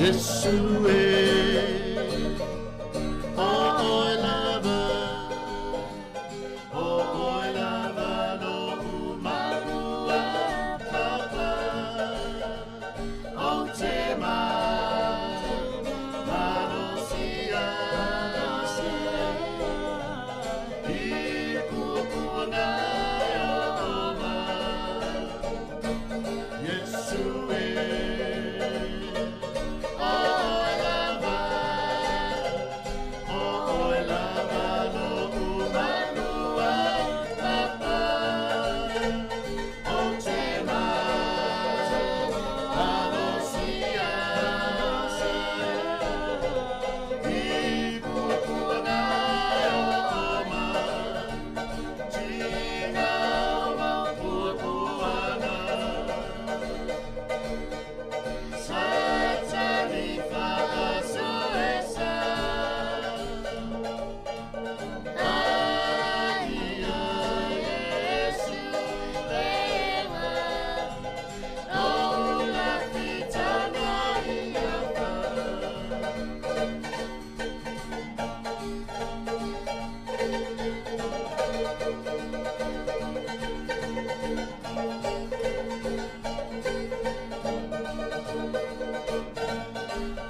Iesu e, o oe lava, o oe lava lo'u malua papa, ou te malosia i puapuaga e oo mai. Iesu e, o oe lava, o oe lava lo'u malua papa, ou te malosia i puapuaga e oo mai. Tiga o mau puapuaga, Satani faasoesa, ai ia Iesu lela, lo'u lafitaga ia fa.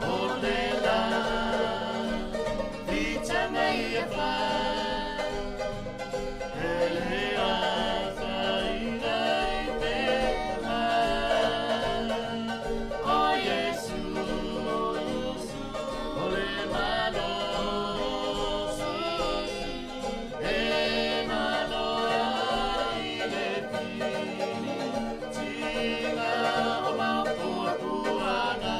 O le lafitaga ia fa, e le afaina i mea mai. O Iesu, o le malosi, e malo ai le fili, tiga o mau puapuaga.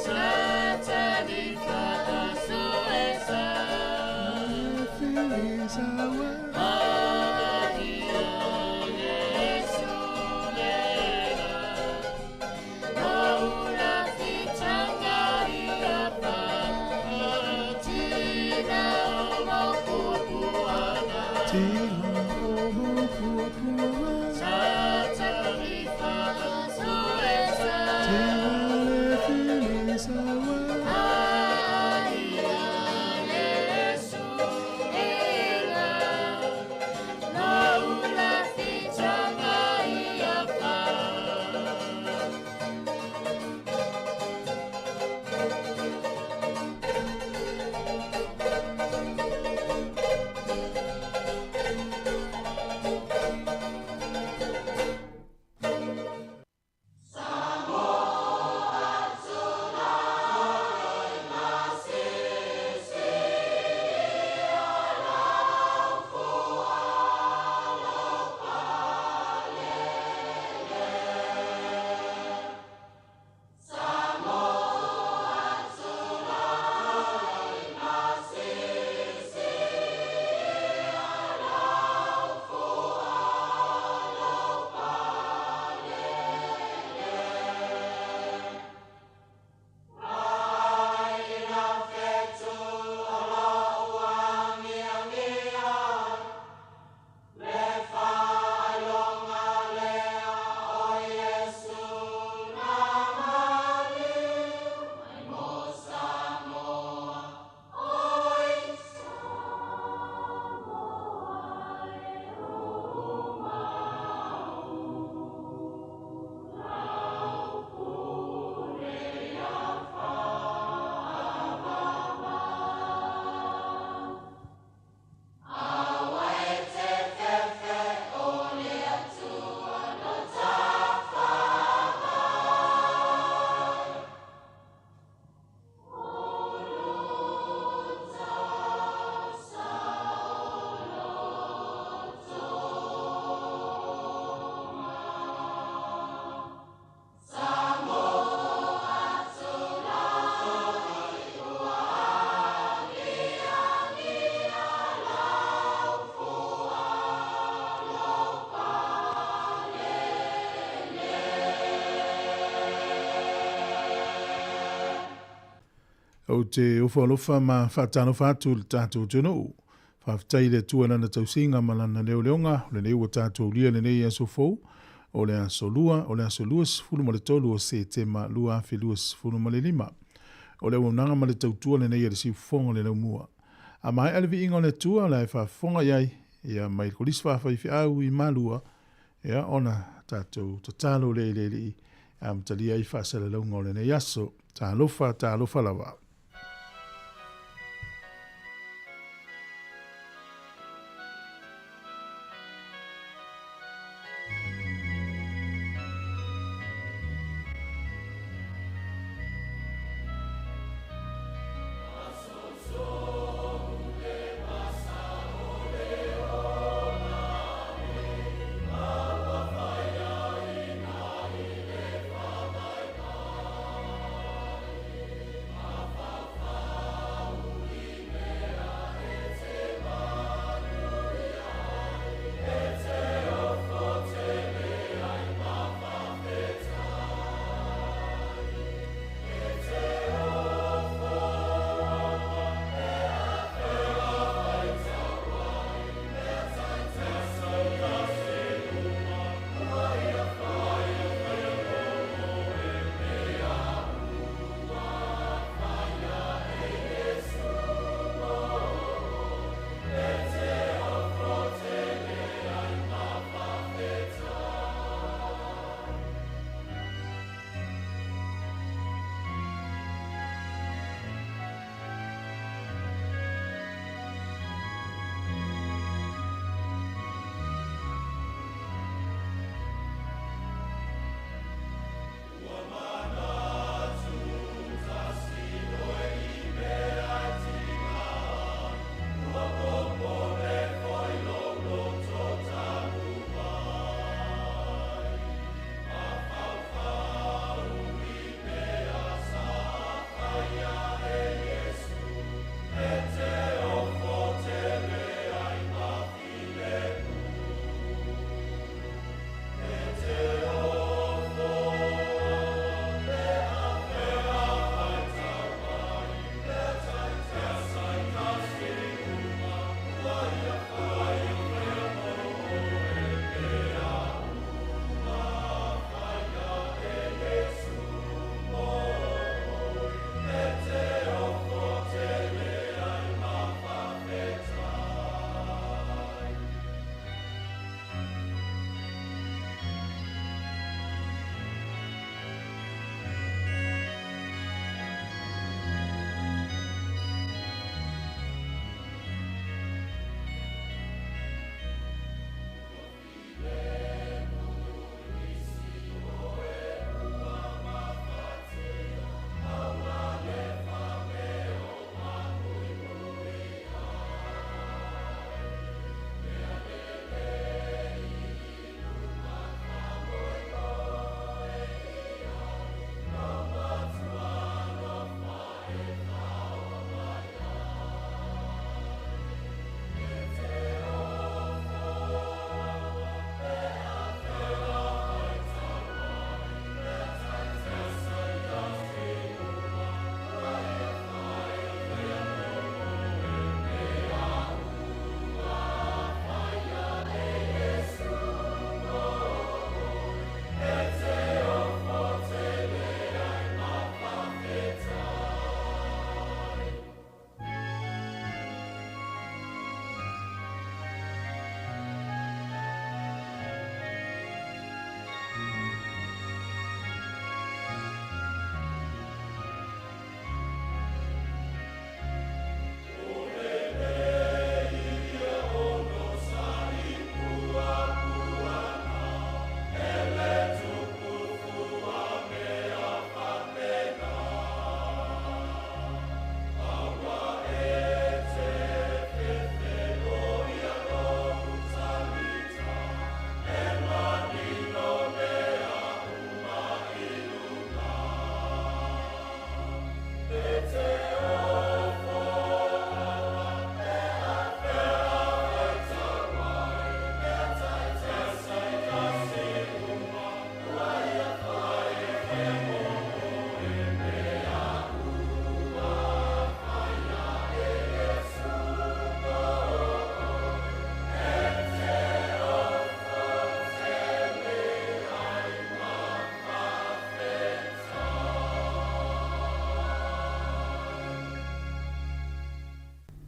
Satani faasoesa, ai ia Iesu lela, lo'u lafitaga ia fa, tiga o mau puapuaga. Satani faasoesa, ai ia Iesu lela, lo'u lafitaga ia fa. Ou te ofo alofa ma faatalofa atu i le tatou atunuu. Faafetai i le Atua i Lana tausiga ma Lana leoleoga, o lenei ua tatou ulia i lenei aso fou. O le aso Lua, o le aso 23 o Setema 2025. O le auaunaga ma le tautua lenei a le siufofoga o le laumua. A maea le viiga o le Atua, o le a e faafofoga i ai, ia, mai le kolisi faafaifeau i Malua, ia, ona tatou tatalo lea i le Alii e amatalia ai faasalalauga o lenei aso. Talofa, talofa lava.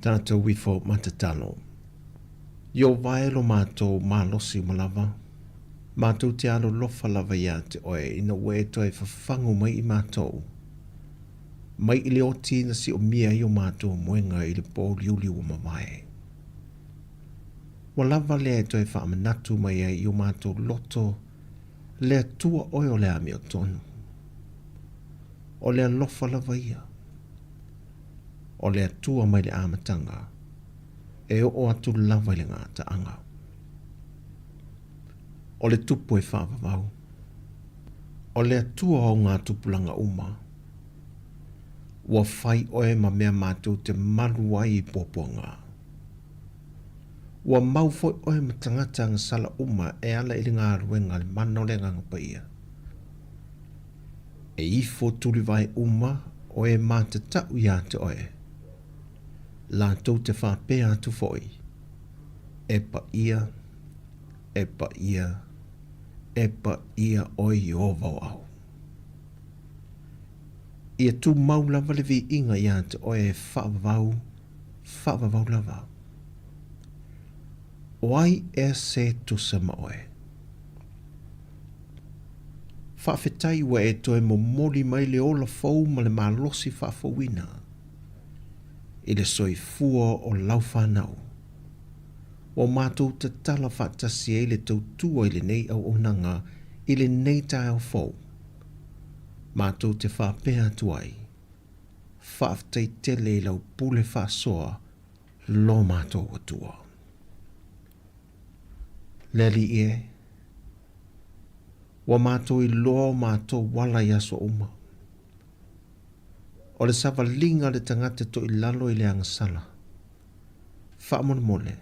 Tatou ifo ma tatalo. Ieova e lo matou malosi uma lava, matou te alolofa lava iā te oe ina ua e toe fafagu mai i matou, mai i le oti na siomia ai o matou moega i le pōuliuli ua mavae. Ua lava lea e toe faamanatu mai ai i o matou loto le Atua oe o le amiotonu. O le alofa lava ia. O le Atua mai le amataga e oo atu lava i le gataaga. O le Tupu e faavavau. O le Atua o ngā tupulaga uma. Ua fai oe ma mea matou te malu ai i puapuaga. Ua mau foi oe ma tagata agasala uma e ala i le galuega a le mana o le Agaga Paia. E ifo tulivae uma o e matatau iā te oe, latou te faapea atu foi, E paia, e paia, e paia oe Ieova o au. Ia tumau lava le viiga iā te oe e faavavau, faavavau lava. O ai ea se tusa ma oe? Faafetai ua e toe momoli mai le ola fou ma le malosi faafouina i le soifua o lau fanau. Ua matou tatala faatasi ai le tautua i lenei auaunaga i lenei taeao fou. Matou te faapea atu ai, Faafetai tele i lau pule faasoa lo matou Atua. Le Alii e, ua matou iloa o matou ala i aso uma. O le savaliga a le tagata toilalo i le agasala. Faamolemole,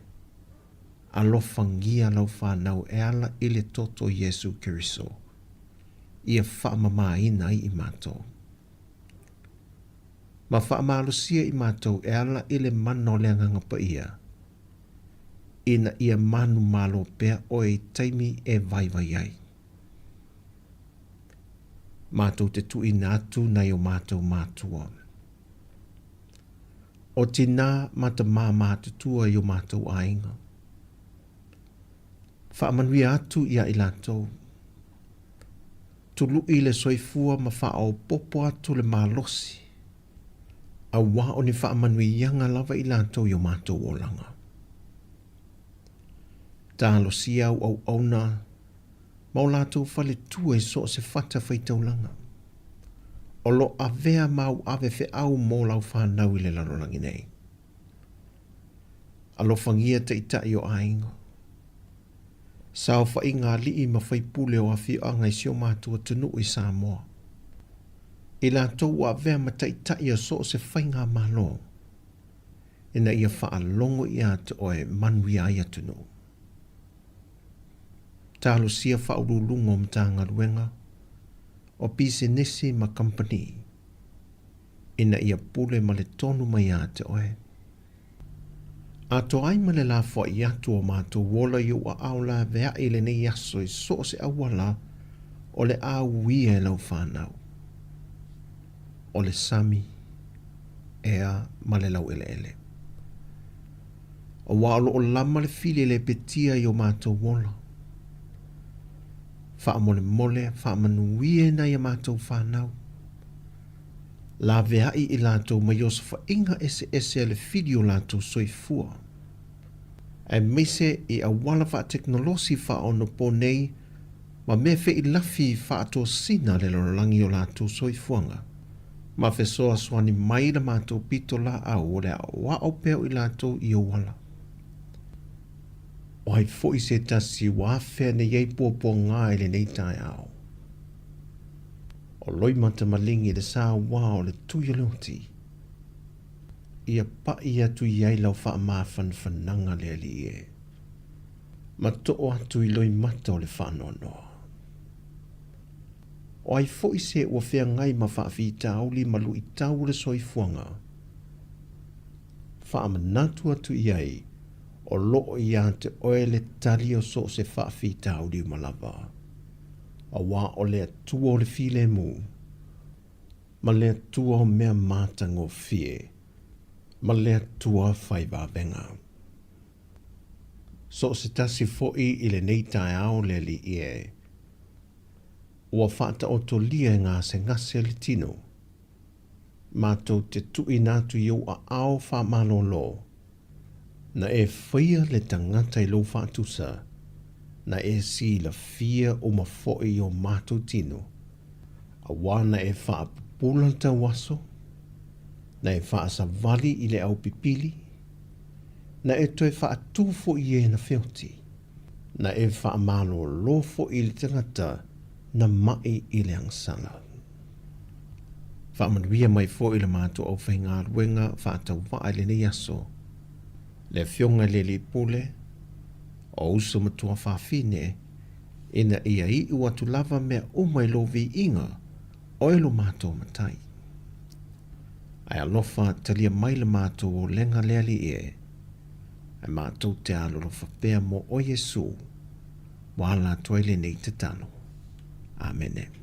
alofagia lau fanau e ala i le toto Iesu Keriso, ia faamamaina ai i matou. Ma faamalosia i matou e ala i le mana o le Agaga Paia, ina ia manumalo pea oe i taimi e vaivai ai. Matou te tuuina atu nai o matou mātua. O tinā ma tamā matutua i o matou aiga. Faamanuia atu iā i latou. Tuluʻi le soifua ma faaopoopo atu le malosi, auā o ni faamanuiaga lava i latou i o matou olaga. Talosia au auauna ma o latou faletua i so o se fata faitaulaga. O lo avea ma au ave feau mo lau fanau i le lalolagi nei. Alofagia taitai o aiga. Saofaiga alii ma faipule o afioaga i si o matou atunuu i Samoa. I latou ua avea ma taitai o so o se faigamalo, ina ia faalogo ia te oe manuia ai atunuu. Talosia faauluuluga o Matagaluega, o pisinisi ma kamupani, ina ia pule ma le tonu mai ia te oe. Atoa ai ma le lafoai atu o matou ola i ou aao laveai i lenei aso i so o se auala o le a uia e lau fanau. O le sami, ea ma le laueleele. Auā o lo o lama le fili e lepetia i o matou ola. Faamolemole, faamanuia i nai a matou fanau. Laveai i latou mai osofaiga eseese a le fili o latou soifua, aemaise i auala faatekonolosi faaonopo nei ma mea feilafi faatosina le lalolagi o latou soifuaga, ma fesoasoani mai la matou pito laau o le aoao pea o i latou i ou ala. O ai foi se tasi ua afea nei ai puapuaga i lenei taeao? O Loimata Maligi le saoa o le tui o le oti. Ia paʻi atu i ai lau faamafanafanaga le Alii e. Ma too atu i Loimata o le faanoanoa. O ai foi se ua feagai ma faafitauli ma luitau o le soifuaga, faamanatu atu i ai o loo iā te oe le tali o so o se faafitauli uma lava. Auā o le Atua o le filemu, ma le Atua o mea matagofie, ma le Atua fai vavega. So o se tasi foʻi i lenei taeao le Alii e, ua faataotolia e gasegase le tino, matou te tuuina atu i ou aao faamalōlō, na e faia le tagata i lou faatusa, na e silafia uma foʻi i o matou tino, auā na e faapupula le tauaso, na e faasavali i le aupipili, na e toe faatū foʻi i e na feoti, na e faamalōlō foʻi i le tagata na maʻi i le agasala. Faamanuia mai foʻi le matou aufaigaluega faatauvaa i lenei aso, le Afioga i le Alii Pule, o uso ma tuafafine, ina ia iu atu lava mea uma i lou viiga, oe lo matou Matai. Ae alofa talia mai le matou olega le Alii e, ae matou te alolofa pea mo oe Iesu, ua ala atu ai lenei tatalo. Amene.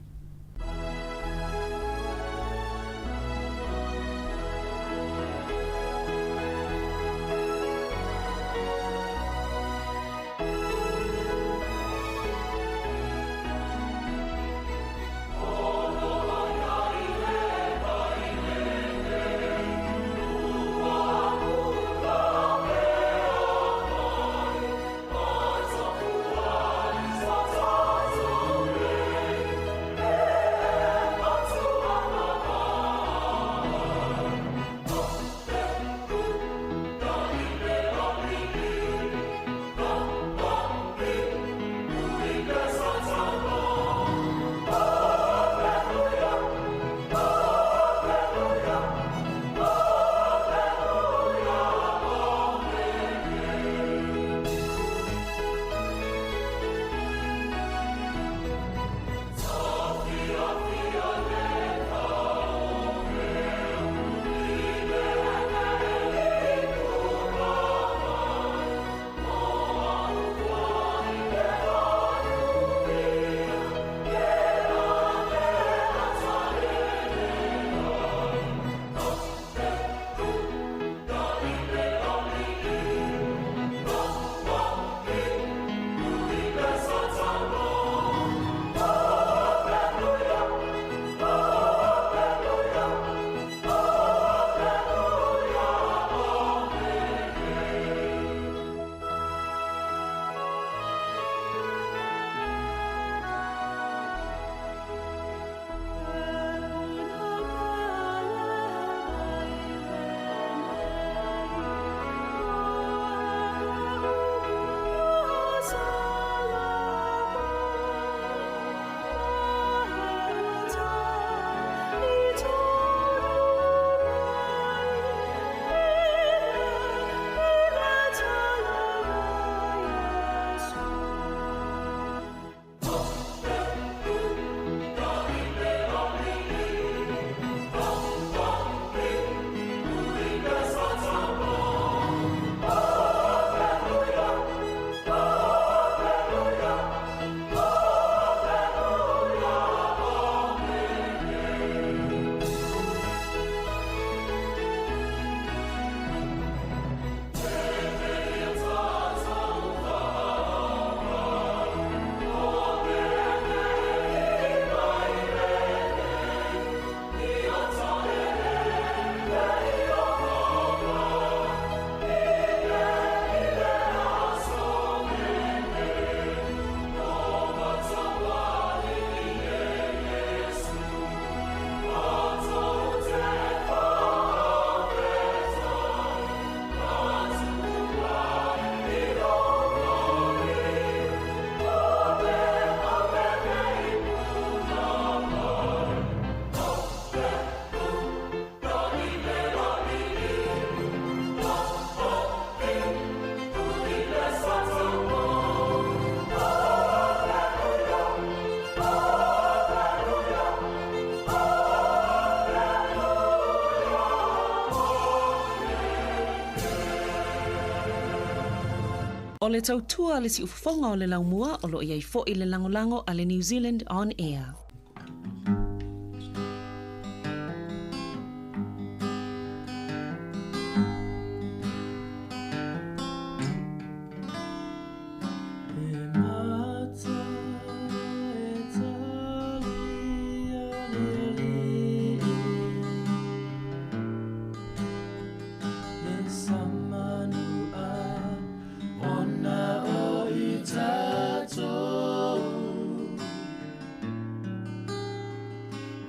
O le tautua a le siufofoga o le laumua o lo o i ai foʻi le lagolago a le New Zealand On Air.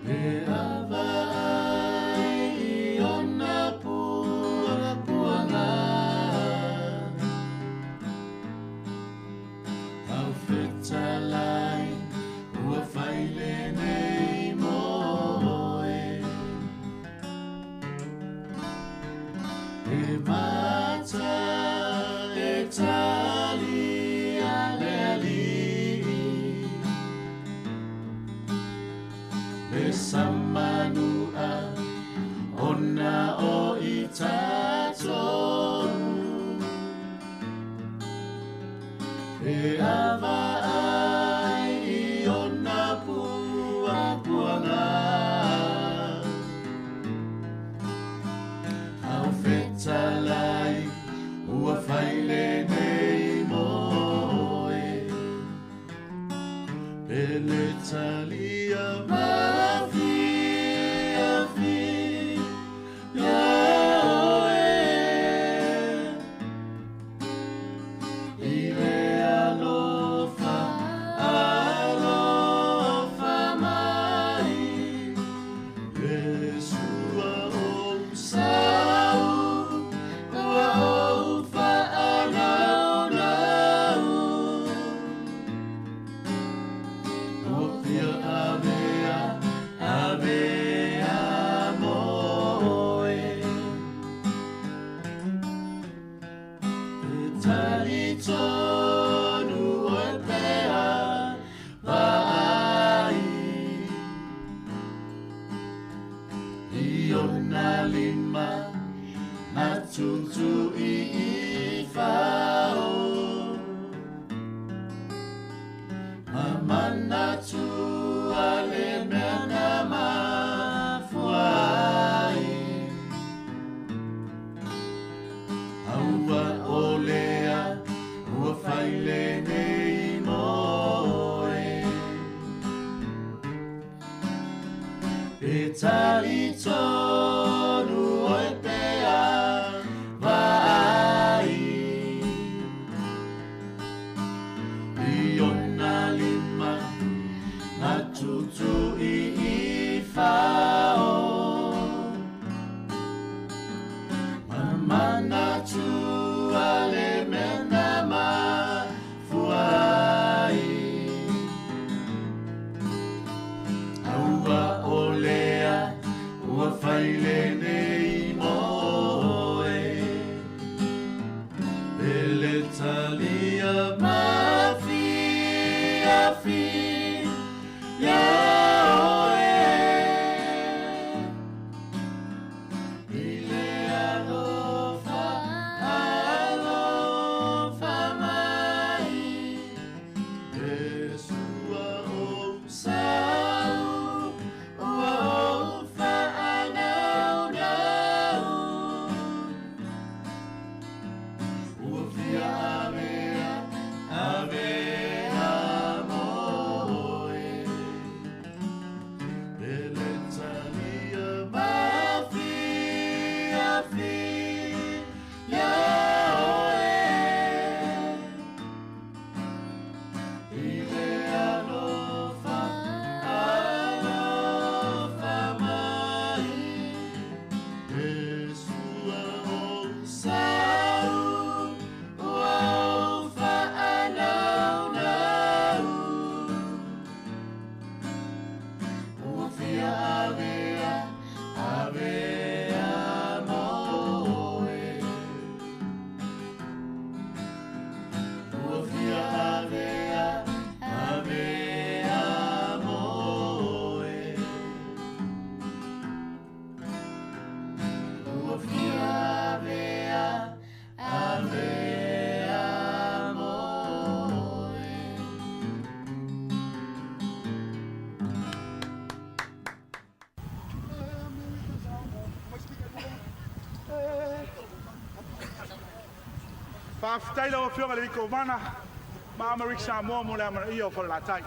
E ava ai i ona puapuaga. Au fetalai ua fai lenei mo oe. E mata e tali a le alii. Le samanua ona o i tatou. E ava ai i ona puapuaga. Au fetalai ua fai lenei mo oe. Pele talia mafiafi ia oe. I le alofa, alofa mai. Iesu ou sau, ua ou faanaunau. Ua fia avea, avea mo oe. E talitonu oe pea vaai. I ona lima na tutu i i fao. Ma manatu a le mea na mafua ai. Aua o lea ua fai lenei mo oe. E talitonu oe pea vaai. I ona lima na tutu i i fao. Ma manatu a le mea na mafua ai. Aua o lea ua fai lenei mo oe. Pele talia mafiafi ia oe. I le alofa, alofa mai. Iesu ou sau, ua ou faanaunau. Ua fia avea, avea mo oe. Pele talia mafiafi ia oe. I le alofa, alofa mai. Iesu ou sau, ua ou faanaunau. Ua fia avea, avea mo oe. Ua fia avea, avea mo oe. Ua fia avea, avea mo oe. Faafetai lau Afioga i le Kovana ma Amerika Samoa mo le amanaia o Falelatai.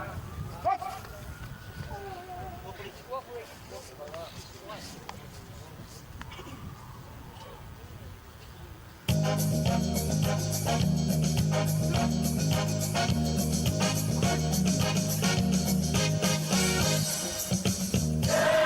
Yeah!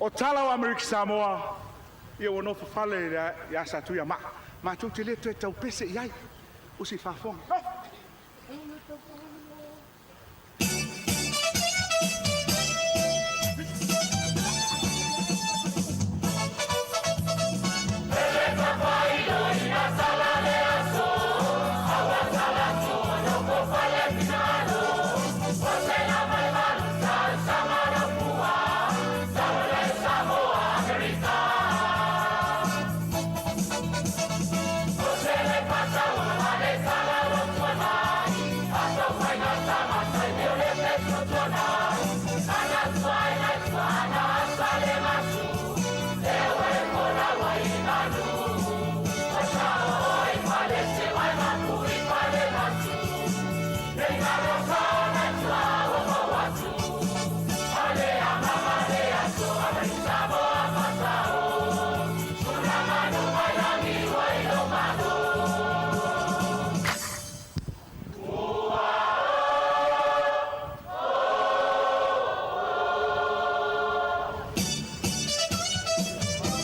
O tala o Amerika Samoa, ia ua nofofale iā Satuiamaa, matou te lē toe taupese i ai, usi faafofoga.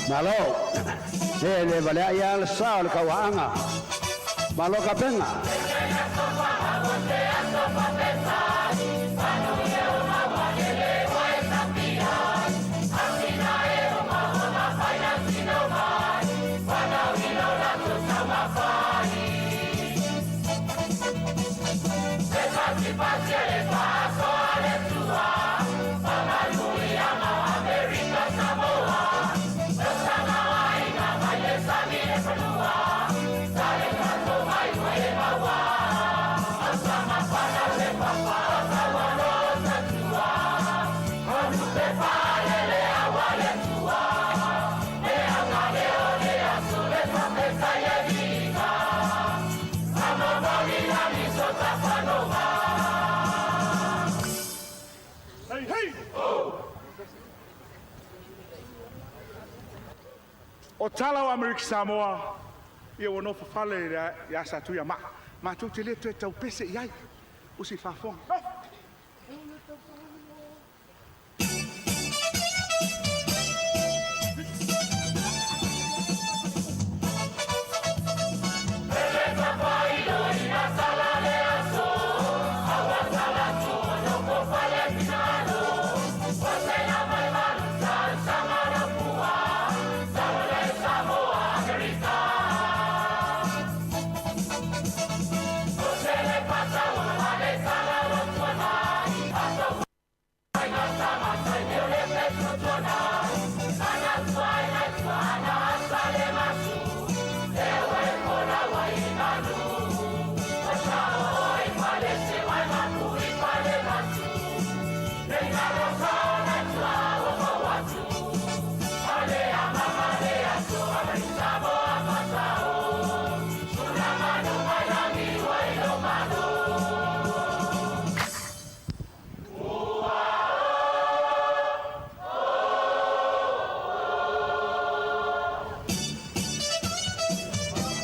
Malo, e le valea ia le sa o le kauaaga. Malo kapenga. Hey, hey! O tala o Amerika Samoa, ia ua nofofale iā Satuiamaa, matou te lē toe taupese i ai, usi faafofoga.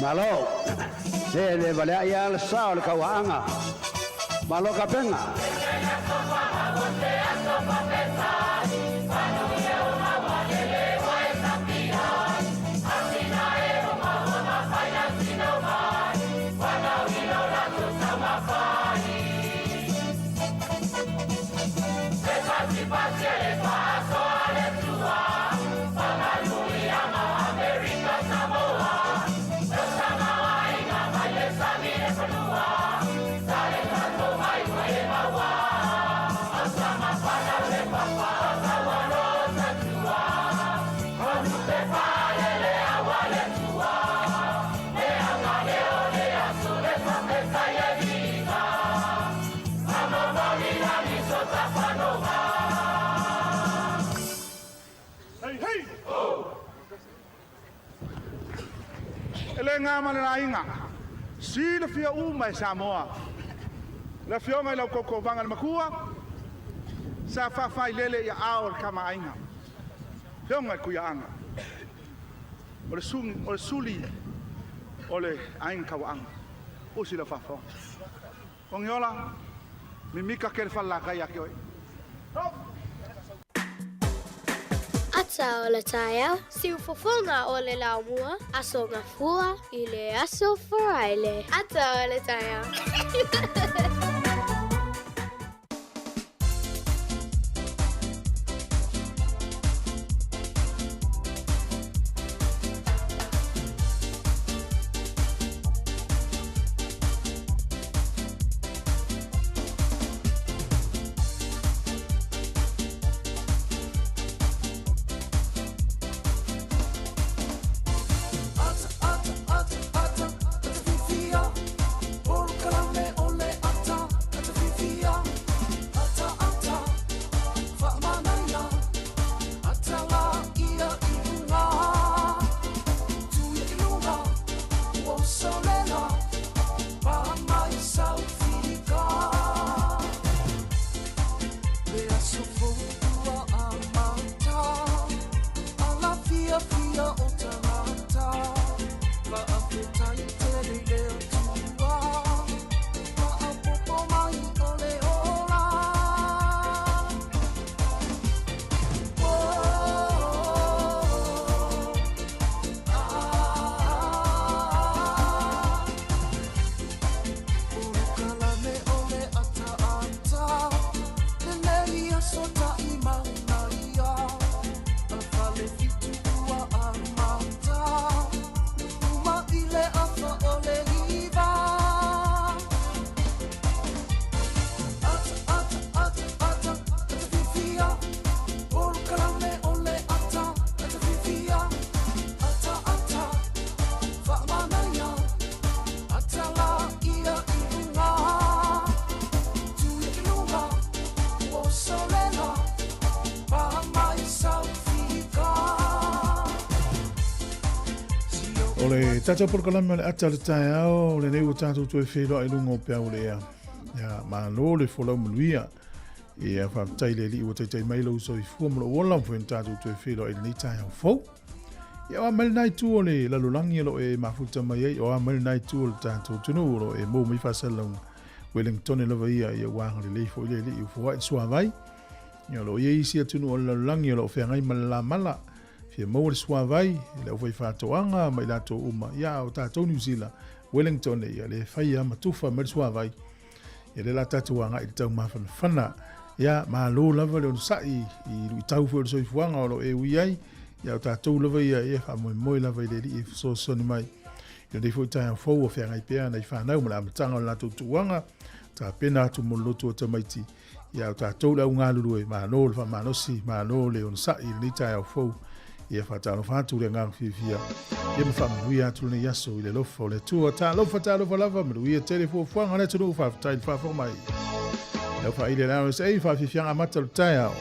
Malo, e le valea ia le sa o le kauaaga. Malo kapenga. Hey, hey! E le gā ma le laina. Silafia uma e Samoa. Le afioga i lau kauauvaga le makua, sa faafailele ia ao le kamaaiga. Afioga i Kuiaaga. O le sungi, o le suli o le aiga kauaaga. Usi lau faafofoga. Ogiola, mimika ke le falelakai ia te oe. Ata o le taeao, siufofoga o le laumua, Aso Gafua i le Aso Faraile. Ata o le taeao. O le tatou polokalame o le ata o le taeao, lenei ua tatou toe feiloai i luga o peau o le ea. Ia, malo le folau manuia. Ia, faafetai i le Alii ua taitai mai lou soifua ma lou ola, ua mafai ona tatou toe feiloai i lenei taeao fou. Ia, o a mai lena itu o le lalolagi o lo o e mafuta mai ai, o a mai lena itu o le tatou atunuu o lo o e maua mai faasalalauga. Wellingtone lava ia, ia ua agalelei foi le Alii ua foai le suavai. Ia, o lo o i ai isi atunuu o le lalolagi o lo o feagai ma le lamala. Fia maua le suavai i le aufaifaatoaga ma i latou uma, ia a o tatou Niu Sila, Wellington, ia le fai lava ma tufa mai le suavai. Ia lea la tatou agai i le taumafanafana. Ia malo lava le onosai i luitau foi o le soifuaga o lo o e ui ai. Ia o tatou lava ia e faamoemoe lava i le Alii e fesoasoani mai. I lenei foi taeao fou o feagai pea nai fanau ma le amataga o le latou tuuaga, tapena atu mo le lotu o tamaiti. Ia o tatou le au galulue, malo le faamalosi, malo le onosai i lenei taeao fou. Ia faatalofa atu le agaga fiafia. Ia ma faamanuia atu lenei aso i le alofa o le Atua. Talofa, talofa lava, manuia tele fuafuaga a le atunuu, faafetai le faafofoga mai. Lau faaili a le RSA, faafiafiaga amata o le taeao.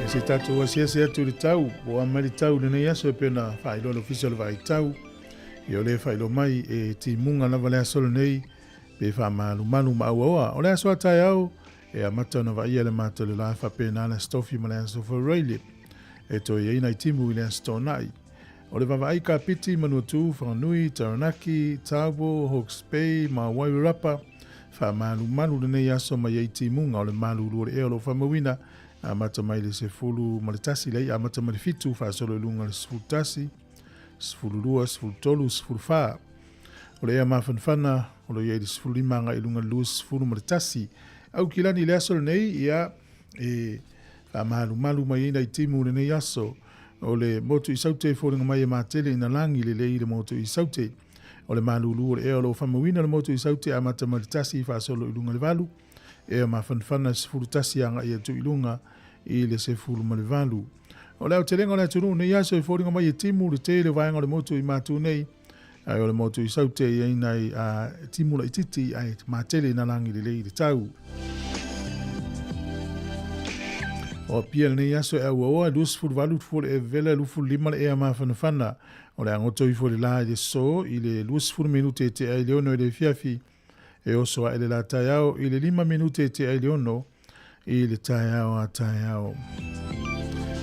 E se tatou asiasi atu i le tau, ua mai le tau lenei aso e pei ona faailoa le Ofisa o le Vaai Tau. Ia o lea e faailoa mai e timuga lava le aso lenei pe faamalumalu ma auaoa. O le aso a taeao e amata ona vaaia le mata o le la faapena le Aso Tofi ma le Aso Faraile. E toe i ai nai timu i le Aso Toonai. O le vaavaai Kapiti, Manuatū, Whanganui, Taranaki, Taupo, Hawke's Bay ma Wairarapa, faamalumalu lenei aso mai ai timuga o le malulu o le ea o lo o faamauina, amata mai le 11 le amata mai le 7 faasolo i luga le 11, 12, 13, 14. O le ea mafanafana o lo o i ai le 15 agai i luga le 21. Aukilani i le aso lenei, ia, e faamalumalu mai ai nai timu lenei aso. O le motu i Saute e foliga mai e matele ina lagi lelei le motu i Saute. O le malulu o le ea o lo o faamauina le motu i Saute amata mai le 1 faasolo i luga le 8. Ea mafanafana 11 agai atu i luga i le 18. O le aotelega o le atunuu nei aso e foliga mai e timu le tele o vaega o le motu i matu nei. Ae o le motu i Saute i ai nai timu laititi ae matele ina lagi lelei le tau. O Apia lenei aso e auaoa 28 tufua le vela 25 le ea mafanafana. O le agoto ifo le la i le so i le 20 minute e te ai le ono i le fiafi. E oso ae le la taeao i le 5 minute e te ai le ono i le taeao a taeao.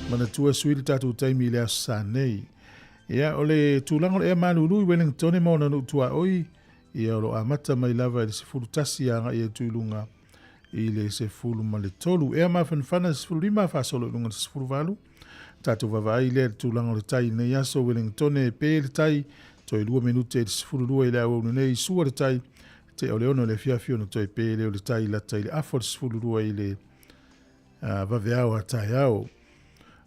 Manatua sui le tatou taimi i le aso sa nei. Ia, o le tulaga o le ea malulu i Wellington ma ona nuu tuaoi, ia o lo o amata mai lava i le 11 agai atu i luga i le 13. Ea mafanafana 15 faasolo i luga i le 18. Tatou vaavaai lea i le tulaga o le tai i lenei aso Wellington e pe le tai, toe 2 minute i le 12 i le aoauli nei, sua le tai, te o le 6 i le afiafi ona toe pe lea o le tai lata i le afa o le 12 i le vaveao a taeao.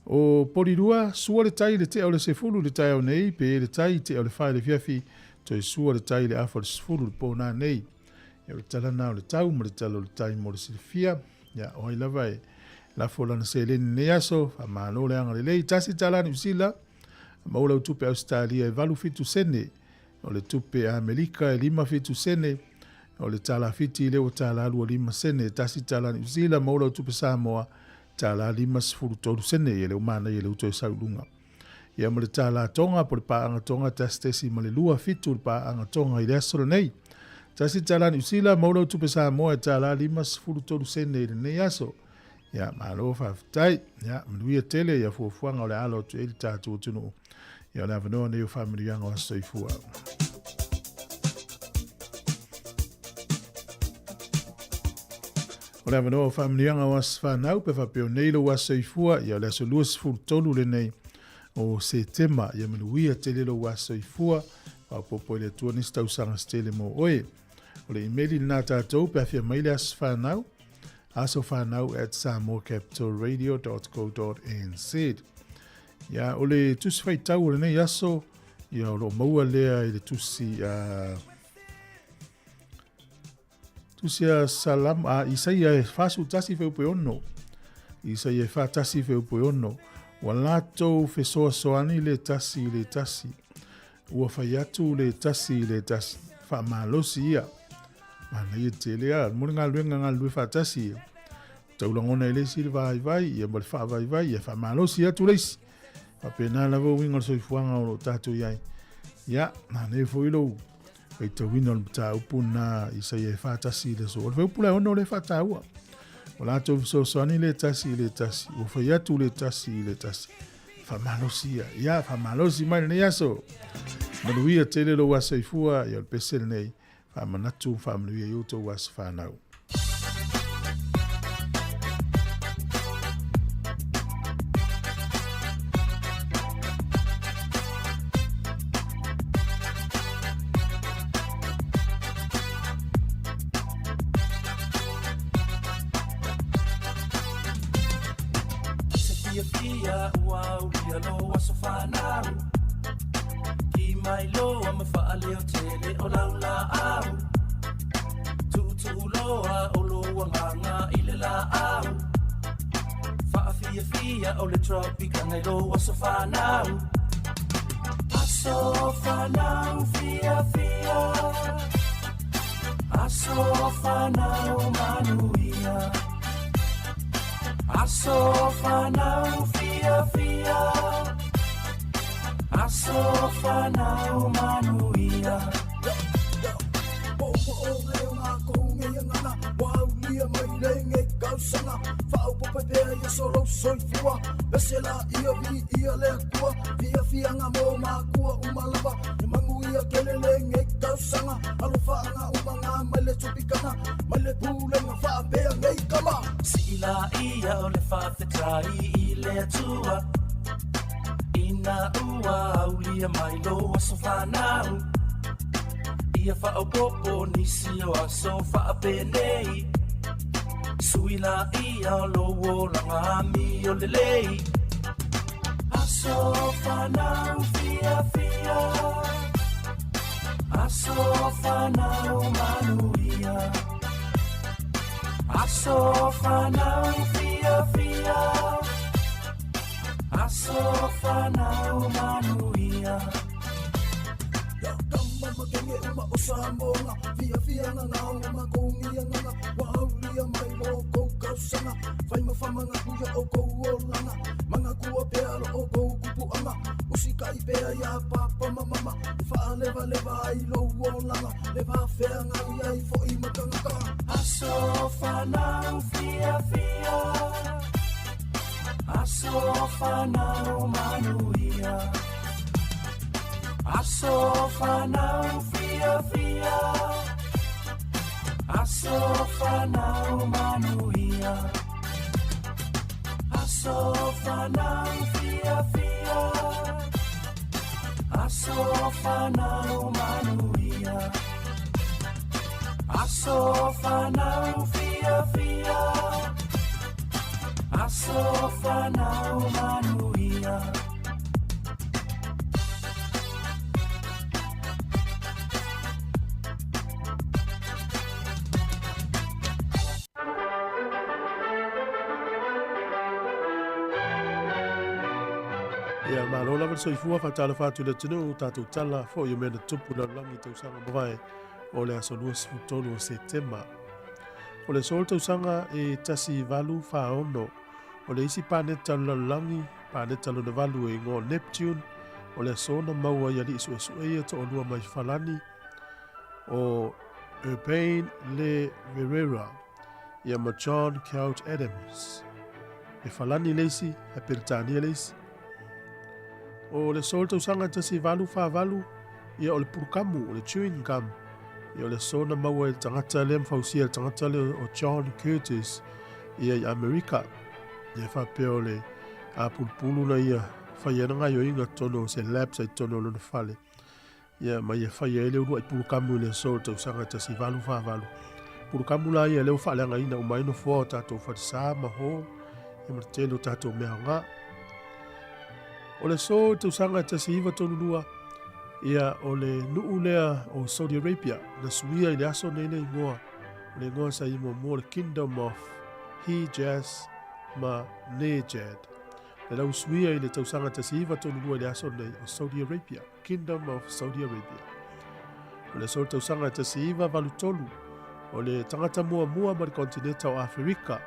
O Polirua, sua le tai i le tea o le 10 i le taeao nei, pe le tai i tea o le 4 i le afiafi, toe sua le tai i le afa o le 10 i le pō nā nei. Ia o le tala nā o le tau ma le tala o le tai mo le silafia. Ia, o ai lava e lafo lana seleni nei aso, faamalo le agalelei. Tasi tala Niu Sila, maua lau tupe Ausetalia e 87 sene. O le tupe Amerika e 57 sene. O le tala Fiti lea ua tala 25 sene. Tasi tala Niu Sila, maua lau tupe Samoa, tala 53 sene. Ia lea ua manaia lea ua toe sau i luga. Ia ma le tala Tonga po le paaga Tonga 1.27 le paaga Tonga i le aso lenei. Tasi tala Niu Sila, maua lau tupe Samoa e tala 53 sene i lenei aso. Ia, malo faafetai. Ia, manuia tele ia fuafuaga o le alo atu ai le tatou atunuu. Ia, o le avanoa nei o faamanuiaga o aso soifua. O le avanoa o faamanuiaga o aso fanau, pe faapea nei lou aso soifua, ia o le aso 23 lenei o Setema, ia manuia tele lou aso soifua, faaopoopo e le Atua nisi tausaga se tele mo oe. O le imeli lena tatou pe afia mai le aso fanau, asofanau@samoacapitalradio.co.nz. Ia, o le tusi faitau o lenei aso, ia o lo o maua lea i le tusi a tusi a Salam a Isaia e 41 fuaiupu e 6. Isaia e 41 fuaiupu e 6. Ua latou fesoasoani le tasi i le tasi. Ua fai atu le tasi i le tasi. Faamalosi ia. Manaia tele a. Mo le galuega galulue faatasi ia. Taulagona i le isi le vaivai ia ma le faavaivai ia faamalosi atu le isi. Faapena lava uiga o le soifuaga o lo o tatou i ai. Ia, manaia foi lou faitauina o le mataupu na Isaia e 41 i le aso. O le fuaiupu la e 6 lea e faataua. Ua latou fesoasoani le tasi i le tasi, ua fai atu le tasi i le tasi. Faamalosi ia. Ia, faamalosi mai lenei aso. Manuia tele lou aso soifua, ia o le pese lenei. Faamanatu, faamanuia i outou aso fanau. Se fiafia ua aulia lou aso fanau Ki mai loa ma faaleo tele o lau laau Tuutuu loa o lou agaga i le laau Faafiafia o le Tropicana i lou aso fanau Aso fanau fiafia Aso fanau manuia Aso fanau fiafia Aso fanau manuia Sii laia o le faafetai i le Atua Ina ua aulia mai lou aso fanau Ia faaopoopo nisi o aso faapenei Sui laia o lou olaga amio lelei Aso fanau fiafia Aso fanau manuia Aso fanau fiafia Aso fanau manuia Aso fanau fiafia Aso fanau manuia Aso fanau fiafia Aso fanau manuia Aso fanau fiafia Aso fanau manuia Aso fanau fiafia Aso fanau manuia Ia, malo lava le soifua, faatalofa atu i le atunuu, tatou tala foi o mea na tupu i le lalolagi i tausaga ua mavae o le aso 23 o Setema. O le aso o le tausaga e 1846, o le isi paneta o le lalolagi, paneta lona valu e igoa o Neptune, o le aso na maua ai alii suesue ia toalua mai Falani, o Urbain Le Verrier ia ma John Couch Adams. E Falani le isi, ae Peretania le isi. O le aso o le tausaga e 1848, ia o le pulukamu, o le chewing gum, ia o le aso na maua e le tagata lea ma fausia e le tagata lea o John Curtis ia i Amerika. Ia e faapea o le apulupulu na ia fai ai ana gaioiga totonu o se lab sa i totonu o lona fale. Ia ma ia fai ai le uluai pulukamu i le aso o le tausaga e 1848. Pulukamu la ia lea ua faaleagaina uma ai nofoa o tatou falesa ma hall ia ma le tele o tatou mea aoga. O le aso o le tausaga e 1932, ia o le nuu lea o Saudi Arabia na suia i le aso nei le igoa, o le igoa sa i muamua o le Kingdom of Hejaz ma Nejad. Le lausuia i le tausaga 1932 i le aso nei o Saudi Arabia, Kingdom of Saudi Arabia. O le aso o le tausaga 1983, o le tagata muamua ma le kontineta o Aferika,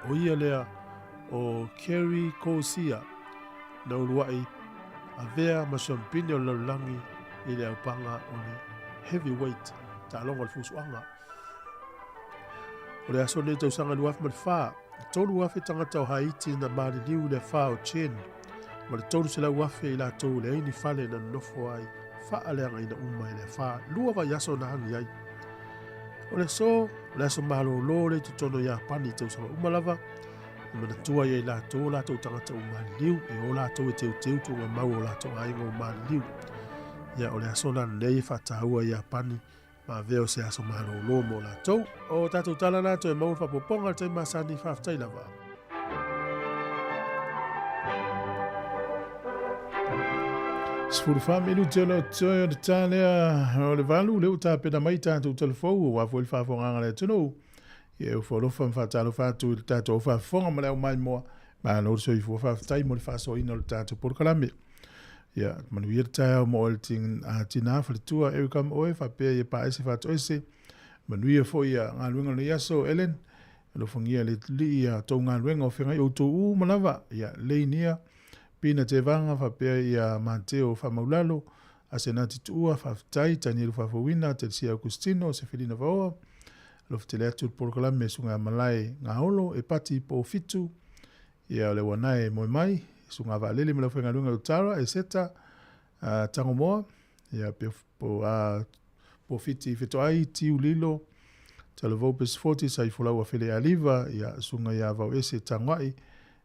o ia lea o Kerry Kousia, na uluai avea ma siampine o le lalolagi i le aupaga o le heavyweight, taaloga o le fusuaga. O le aso nei tausaga 2004, e 3,000 tagata o Haiti na maliliu i le afa o Chen, ma le 300,000 i latou e leai ni fale na nonofo ai, faaleagaina uma e le afa, lua vaiaso na agi ai. O le aso, o le aso malōlō lea i totonu o Iapani i tausaga uma lava, e manatua ai e i latou o latou tagata ua maliliu, e o latou e teuteu tuugamau o latou aiga ua maliliu. Ia, o le aso la lenei e faataua e Iapani ma avea o se aso malōlō mo latou. O tatou tala la toe maua le faaopoopoga i le taimi masani, faafetai lava. 14 minute o le toe o le tā lea o le valu, lea ua tapena mai tatou talafou, aua foi le faafofogaaga a le atunuu. Ia e ofo alofa ma faatalofa atu i le tatou au faafofoga ma le au maimoa. Malo le soifua, faafetai mo le faasoaina o le tatou polokalame. Ia, manuia le taeao mo oe le tinā faletua Erica ma oe, faapea ia Paese Faatoese. Manuia foi ia galuega o lenei aso, Ellen. Alofagia le Alii ia tou galuega o feagai outou uma lava. Ia, Leinia, Pina Tevaga, faapea ia Mateo Faamaulalo, Asenati Tuua, faafetai, Tanielu Faafouina, Telesia Augustino, Sefelina Vaoa. Alofa tele atu le polokalame Sugamalae Gaolo e pati po fitu. Ia o le uanae e moe mai, suga vaalele ma le aufaigaluega i Utara, e Seta, Tangomoa, ia pe po a po fiti fetoai, Tiu Lilo, Talavou Pesifoti, Saifolau Afele Aliva, ia suga ia Vau Ese Tangoai,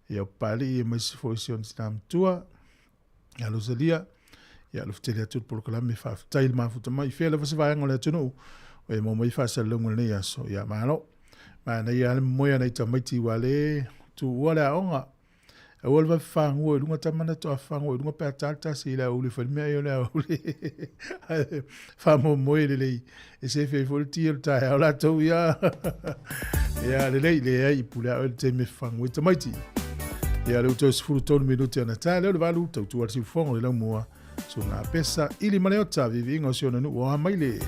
ia o Papalii e maisi foi si ona tina matua, ia Rosalia, ia alofa tele atu le polokalame, faafetai le mafuta mai, i fea lava se vaega o le atunuu, o e maua mai faasalalauga o lenei aso, ia malo. Manaia lava le momoe a nai tamaiti ua le tuua le aoga. Aua le vave fagua i luga tama na toa fagua i luga pe a tā le tasi i le aoauli fai le mea ai o le aoauli. Ae faamoemoe lelei e sefe ai foi le ti o le taeao latou ia. Ia lelei, leai i pule a oe le taimi e fafagu ai tamaiti. Ia le ua toe 13 minute ona tā lea o le valu, tautua le siufofoga o le laumua. Suga Pesa, ili ma le ota, viviiga o si ona nuu o Amaile.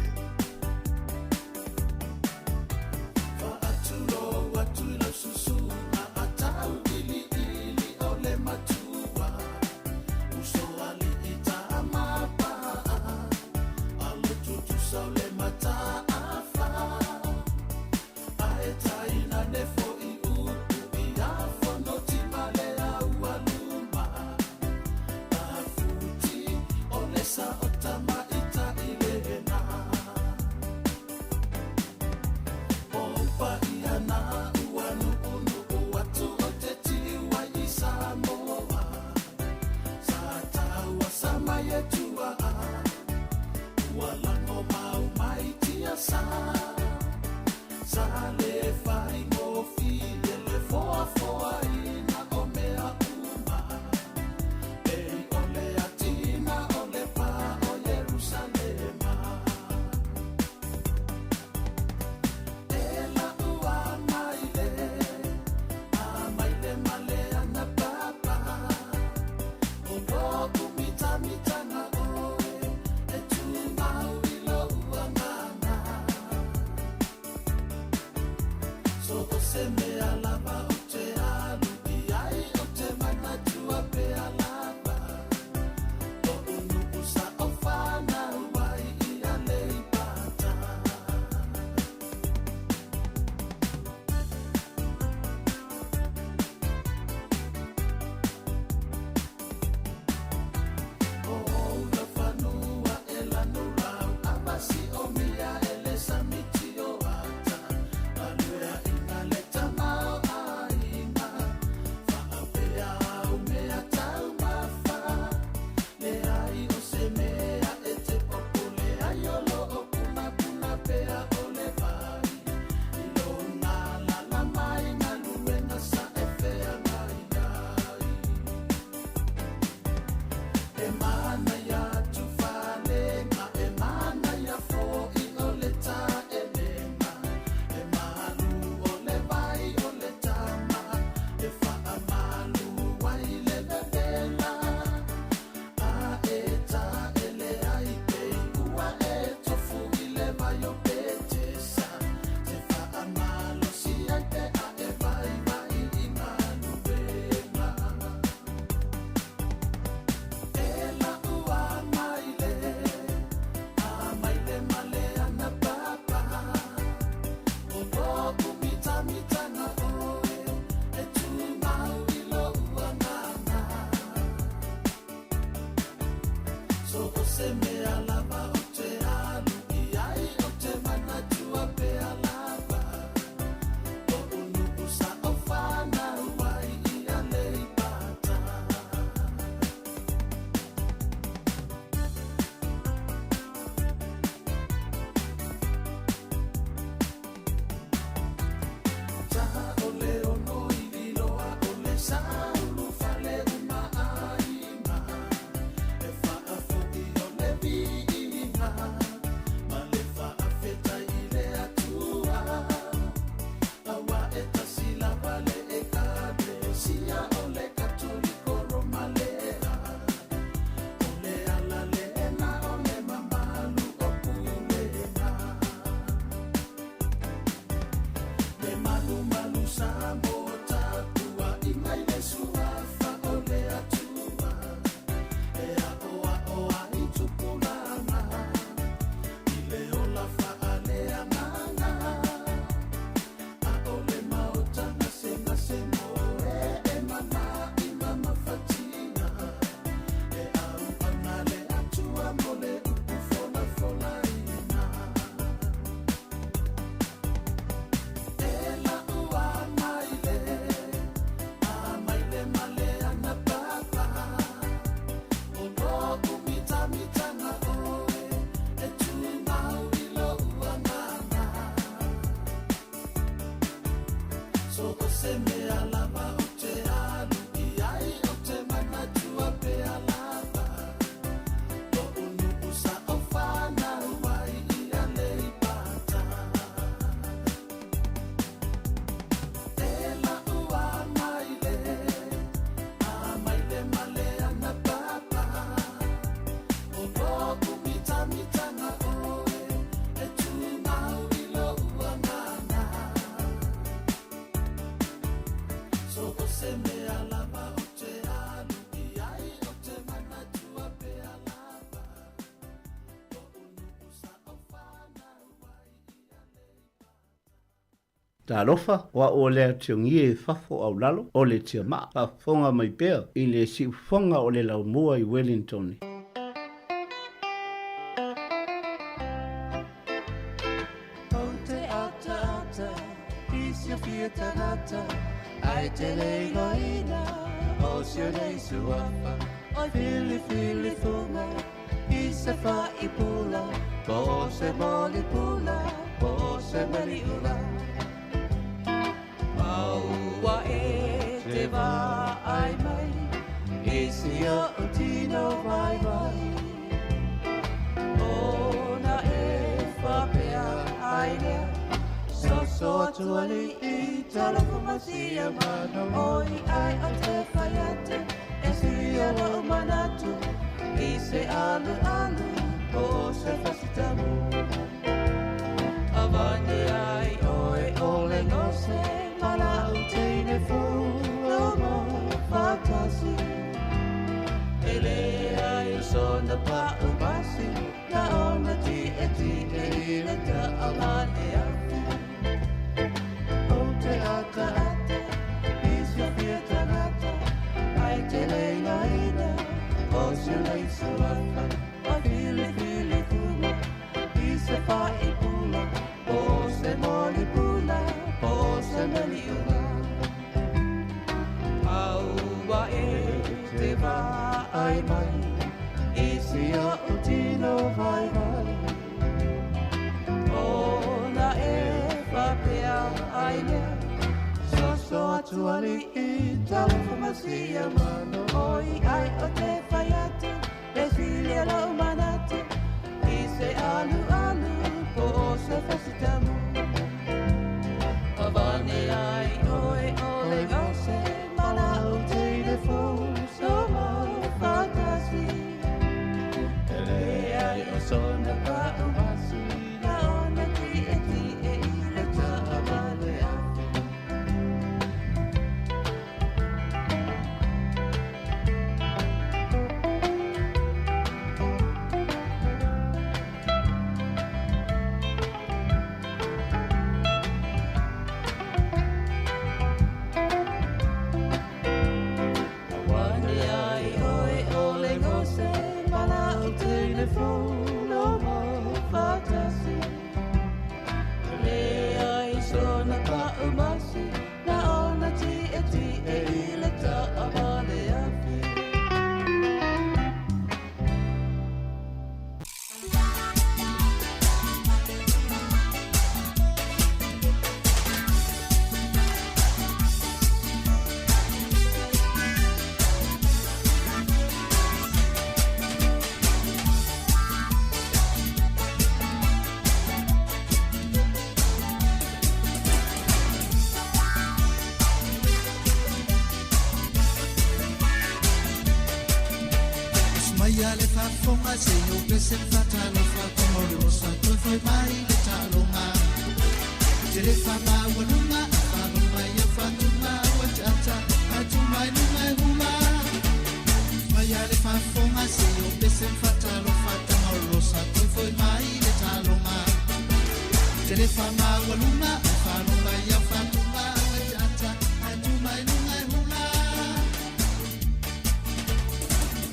So o se mea lava o te alu i ai o te manatua pea lava. Lo'u nu'u sa o fanau ai i Aleipata. E la'u amaile, amaile ma le ana papa. O lo'u mitamitanga oe, e tumau i lo'u agaga. So o se mea lava o te alu i ai o te manatua pea lava. Lo'u nu'u sa o fanau ai i Aleipata. Talofa, o a'u o le atiogie i fafo a o lalo o le tiamaa, faafofoga mai pea i le siufofoga o le laumua i Wellington. Ou te ataata i siofia tagata ai te le igoaina o si o nei suafa oi filifilifuga i se faipula po o se molipula po o se maliula Aua e te vaai mai i si o'u tino vaivai Ona e faapea ai lea Soso atu alii talofa ma sia mano Oi ai o te fai atu e suia lo'u manatu I se alualu po o se fasitamu Avane ai oe o le gose ma la'u teine fou lomo faatasi E leai o sona pa'u masi na ona tietie i le taavale afi Ou te ataata i siofia tagata ai te le igoaina o si o nei suafa oi filifilifuga i se faipula po o se molipula po o se maliuga Aua e te vaai mai i si o'u tino vaivai Ona e faapea ai lea Soso atu alii talofa ma sia mano Oi ai o te fai atu e silia lo'u manatu I se alualu po o se fasitamu Avane ai oe o le gose ma la'u teine fou somo faatasi E leai o sona pa'u masi na ona tietie i le taavale afi. Avane ai oe o le gose ma la'u teine fou lomo faatasi E leai sona pa'u masi na ona tietie i le taavale afi. Maia le faafofoga se i ou pese faatalofa tonga o le osa toe foi mai le taaloga. Te le faamaualuga a faaloma ia faatuga ua te ata ae tu mai luga e hula. Maia le faafofoga se i ou pese faatalofa tonga o le osa toe foi mai le taaloga. Te le faamaualuga a faaloma ia faatuga ua te ata ae tu mai luga e hula.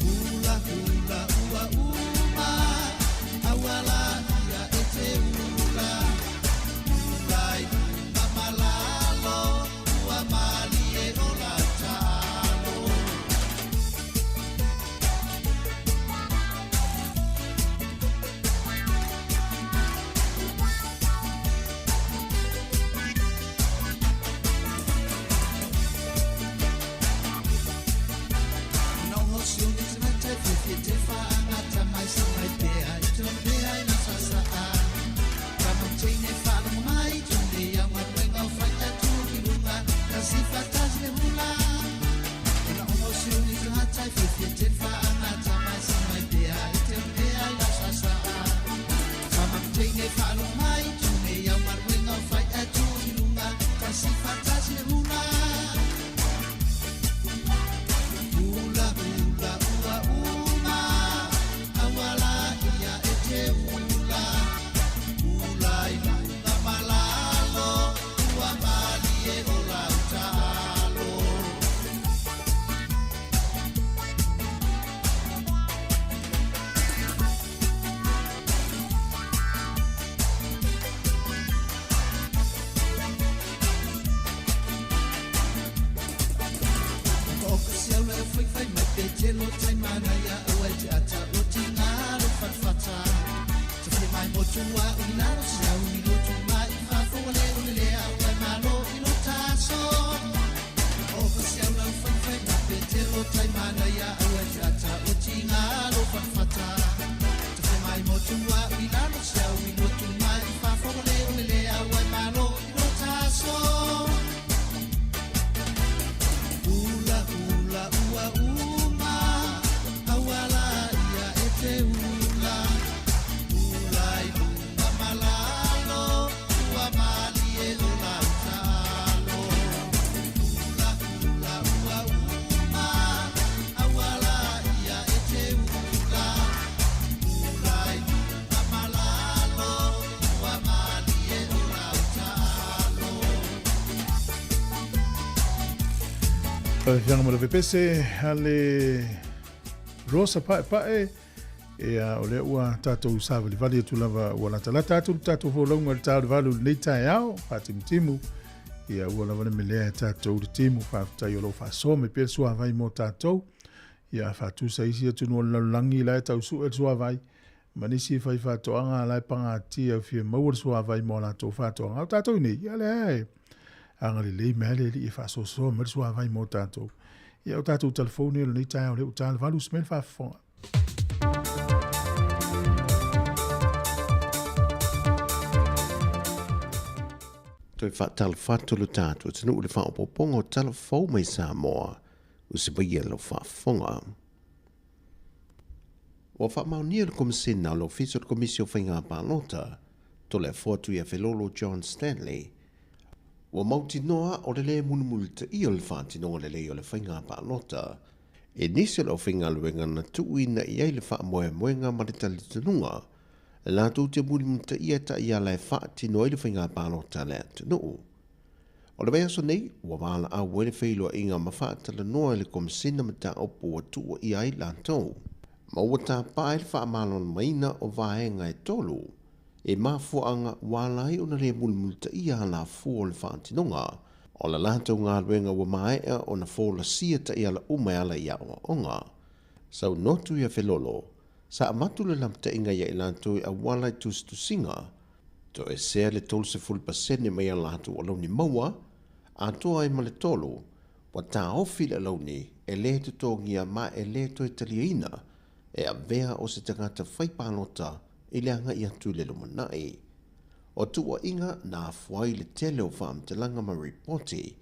Hula hula ua uma auala ia e te ula. Hula i luga ma lalo ua malie o lau taalo. lo tai manaia aua e te ata o tiga lo fatafata. Tafia mai motu a ui lalo si au i lotu mai i fafo ua le o le lea ua e malo i lo taso. O pasiau lau faifai ma Petero tai manaia aua e te ata o tiga lo fatafata. Tafia mai motu a ui lalo si au i lotu mai i fafo ua le o le lea ua e malo i lo taso. Hula hula ua uma auala ia e te hula. Hula i luga ma lalo ua malie o lau taalo. Hula hula ua uma auala ia e te hula. Hula i luga ma lalo ua malie o lau taalo. Lau Afioga ma le Pese a le Rosa Paepae, ia o lea ua tatou savalivali atu lava ua latalata atu le tatou folauga i le ta o le 8 i lenei taeao faatimutimu. Ia ua lava le melea e tatou le timu, faafetai o lo o faasoa mai pea le suavai mo tatou. Ia faatusa isi atunuu o le lalolagi la e tau sue le suavai, ma nisi fai faatoaga la e pagatia fia maua le suavai mo latou faatoaga. O tatou nei, ia lea e agalelei mai le alii e faasoasoa mai le suavai mo tatou. Ia o tatou telefone o lenei taeao lea ua ta le 8 usi mai le faafofoga. Toe faatalofa atu lo tatou atunuu i le faaopoopoga o tala fou mai Samoa usi mai ia lau faafofoga. Ua faamaonia le Komisina o le Ofisa o le Komisi o Faiga Palota, Toleafoa Tuiafelolo John Stanley, ua mautinoa o le lē mulimulitaia o le faatinoga lelei o le faiga palota e nisi o le aufaigaluega na tuuina i ai le faamoemoega ma le talitonuga e latou te mulimulitaia taiala e faatino ai le faiga palota a le atunuu. O le vaiaso nei, ua valaau ai le feiloaiga ma faatalanoa i le Komisina mataupu ua tuuaia ai latou, ma ua tapā ai le faamalamalamaina o vaega e tolu e mafuaaga ua ala ai ona lē mulimulitaia alafua o le faatinoga o le latou galuega ua maea ona folasia taiala uma e ala i aoaoga. Saunoa Tuiafelolo, sa avatu le lapataiga ia i latou i auala i tusitusiga, toesea le 30% mai a latou alauni maua, atoa ai ma le tolu, ua taofi le alauni e lē totogia ma e lē toe taliaina e avea o se tagata fai palota i le agai atu i le lumanai. O tuuaiga na afua ai le tele o faamatalaga ma ripoti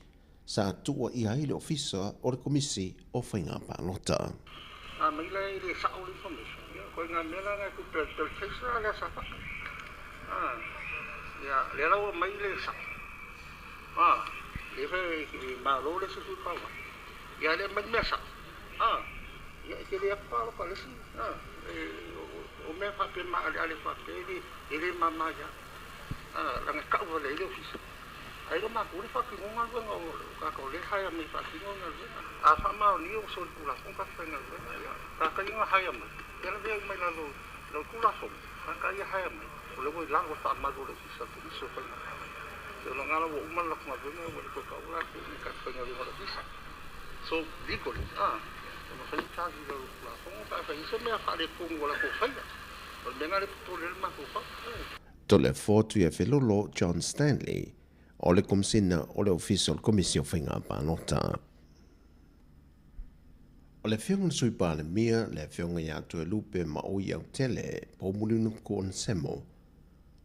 sa tuuaia ai le Ofisa o le Komisi o Faiga Palota. A mai la e le sao le information. Ia, koe ngā mea la ngā kupe al tel case la lea sa whaka. Ah, ia, lea la ua mai le sao. Ah, le fe malo le susu pawa. Ia, le mai mea sao. Ah, ia, e te le apa alofa le si. Ah, e, o mea whape ma ale ale whape, e le mama ia. Ah, langa kau wale i le ofisa. Ai lo mākou le whakino ngā luenga o kākau le haia mai whakino ngā luenga. A wha mao ni o sori kula fong ka whai ngā luenga. Ia, kākai ngā haia mai. Ia la vea mai la lo, lo kula fong. Kākai ia haia mai. O le woi lalo wha malu le ofisa te iso whai ngā. Te o ngā lawa uma la ngā luenga o le koe ka ula te ni ka whai ngā luenga le ofisa. So, legally, ah, o ma whai tāgi la lo kula fong, ka whai isa mea wha le pongo la ko whaia. O le mea ngā le putole le mākou wha. Toleafoa Tuiafelolo John Stanley, o le Komisina o le Ofisa o le Komisi o Faiga Palota. O le Afioga i le Sui Palemia, le Afioga ia Toelupe Maoi Autele, Poumulinuku Onesemo,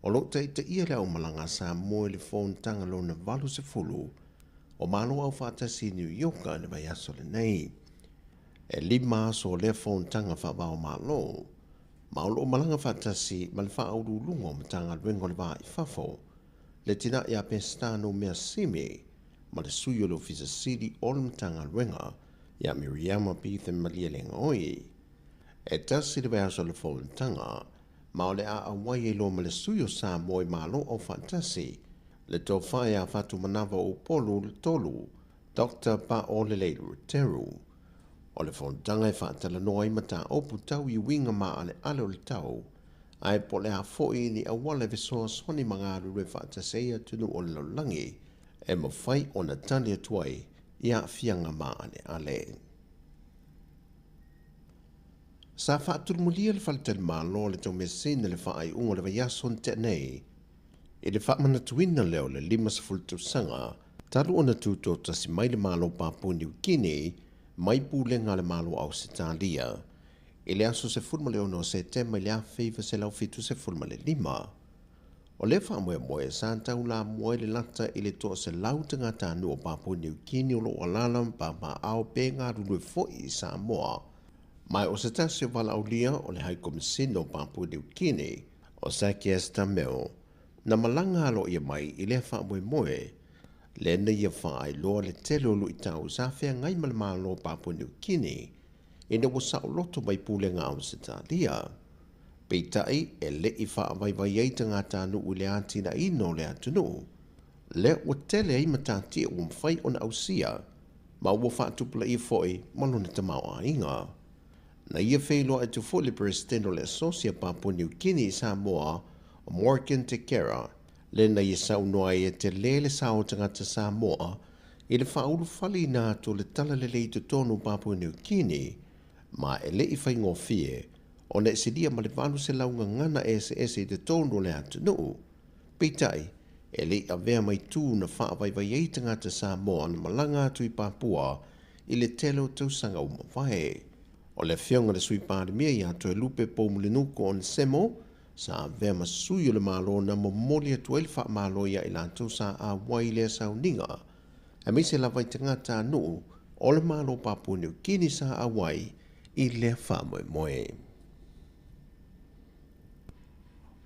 o lo o taitaia le aumalaga a Samoa i le fonotaga lona 80 o Malo Aufaatasi i New York i le vaiaso lenei. E 5 aso o lea fonotaga faavao Malo, ma o loo malaga faatasi ma le faauluuluga o Matagaluega o le Va i Fafo, le tina ia Pestano Measimi, ma le sui o le Ofisa Sili o le Matagaluega ia Miriama Pithe Malielegaoi. E tasi le vaiaso o le fonotaga, ma o le a auai ai loa ma le sui o Samoa i Malo Aufaatasi, le tofa ia Fatumanava o Upolu le tolu, Dr. Paolelei Luteru. O le fonotaga e faatalanoa ai mataupu tau i uiga maaleale o le tau, ae po o le a foʻi ni auala e fesoasoani ma galulue faatasi ai atunuu o le lalolagi e mafai ona tali atu ai i aafiaga maaleale. Sa faatulumulia le faletalimalo a le Taumeasina i le faaiuga o le vaiaso na tea nei, i le faamanatuina lea o le 50 tausaga talu ona tutoatasi mai le Malo o Papua Niu Kini mai pulega a le Malo o Ausetalia i le aso 16 o Setema i le 1975. O lea faamoemoe sa taulamua ai le lata i le 100 tagatanuu o Papua Niu Kini o lo o alaala ma papaaao pe galulue foi i Samoa. Ma o se tasi o valaaulia o le Haikomisina o Papua Niu Kini, o Zacchaeus Tameo, na malaga aloaia mai i lea faamoemoe, lea na ia faailoa le tele o luitau sa feagai ma le Malo o Papua Niu Kini ina ua saoloto mai pulega Ausetalia. Peitai, e le i faavaivai ai tagatanuu i le atinaeina o le atunuu, lea ua tele ai matatia ua mafai ona ausia ma ua faatupulaia foi ma lona tamaoaiga. Na ia feiloai atu foi le Peresetene o le Asosi a Papua Niu Kini i Samoa, o Morgan Tekera, lea na ia saunoa ai e tele le sao o tagata Samoa i le faaulufaleina atu o le talalelei i totonu o Papua Niu Kini, ma e le i faigofie ona e silia ma le 800 gagana eseese i totonu o le atunuu. Peitai, e le i avea ma itu na faavaivai ai tagata Samoa na malaga atu i Papua i le tele o tausaga ua mavae. O le afioga i le Sui Palemia ia Toelupe Poumulinuku Onesemo sa avea ma sui o le Malo na momoli atu ai le faamalo ia i latou sa auai i lea sauniga, aemaise lava i tagatanuu o le Malo o Papua Niu Kini sa auai i lea faamoemoe.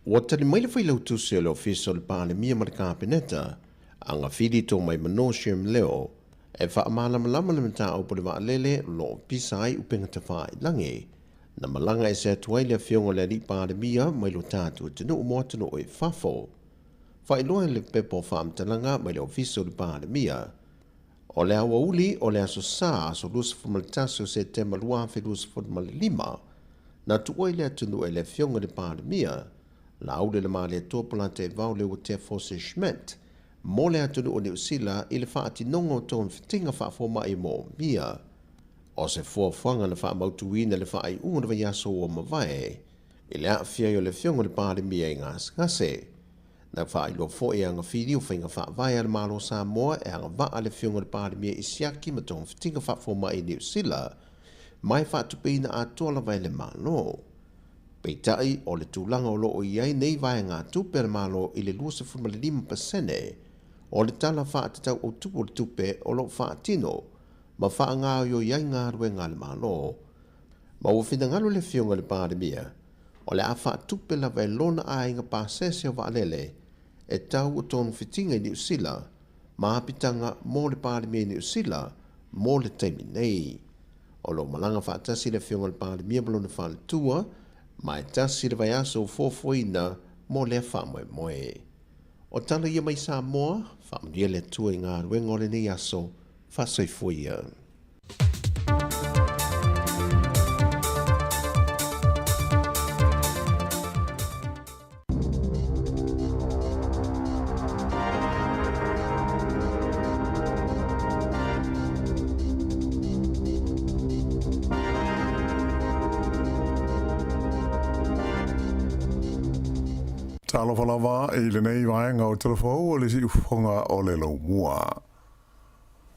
Ua tali mai le Failautusi o le Ofisa o le Palemia ma le Kapeneta, a Gafili Tomaimano Sherm Leo, e faamalamalama le mataupu o le vaalele o lo o pisa ai upega tafailagi, na malaga ese atu ai le afioga i le Alii Palemia mai lo tatou atunuu mo atunuu i fafo. Faailoa i le pepa o faamatalaga mai le Ofisa o le Palemia, O le aoauli o le Aso Sa, aso 21 o Setema 2025, na tuua i le atunuu e le Afioga i le Palemia, Laauli le Malietoa Polataivao Leuatea Fosi Schmidt, mo le atunuu o Niu Sila i le faatinoga o togafitiga faafomai moomia. O se fuafuaga na faamautuina i le faaiuga o le vaiaso ua mavae i le aafia ai o le Afioga i le Palemia i gasegase. Na faailoa foi e agafili o faiga faavae a le Malo o Samoa e agavaa le Afioga i le Palemia i siaki ma togafitiga faafomai i Niu Sila, ma e faatupeina atoa lava e le Malo. Peitai, o le tulaga o lo o i ai nei vaegatupe a le Malo i le 25% o le Tala Faatatau Autu o le Tupe o lo o faatino ma faagaoioi ai galuega a le Malo, ma ua finagalo le Afioga i le Palemia o le a faatupe lava e lona aiga pasese o vaalele e tau o togafitiga i Niu Sila ma apitaga mo le Palemia i Niu Sila mo le taimi nei. O lo o malaga faatasi le Afioga i le Palemia ma lona faletua, ma e tasi le vaiaso ua fuafuaina mo lea faamoemoe. O tala ia mai Samoa, faamanuia le Atua i galuega o lenei aso, faasoifua ia. Talofa lava i lenei vaega o Telefou o le siufofoga o le Laumua.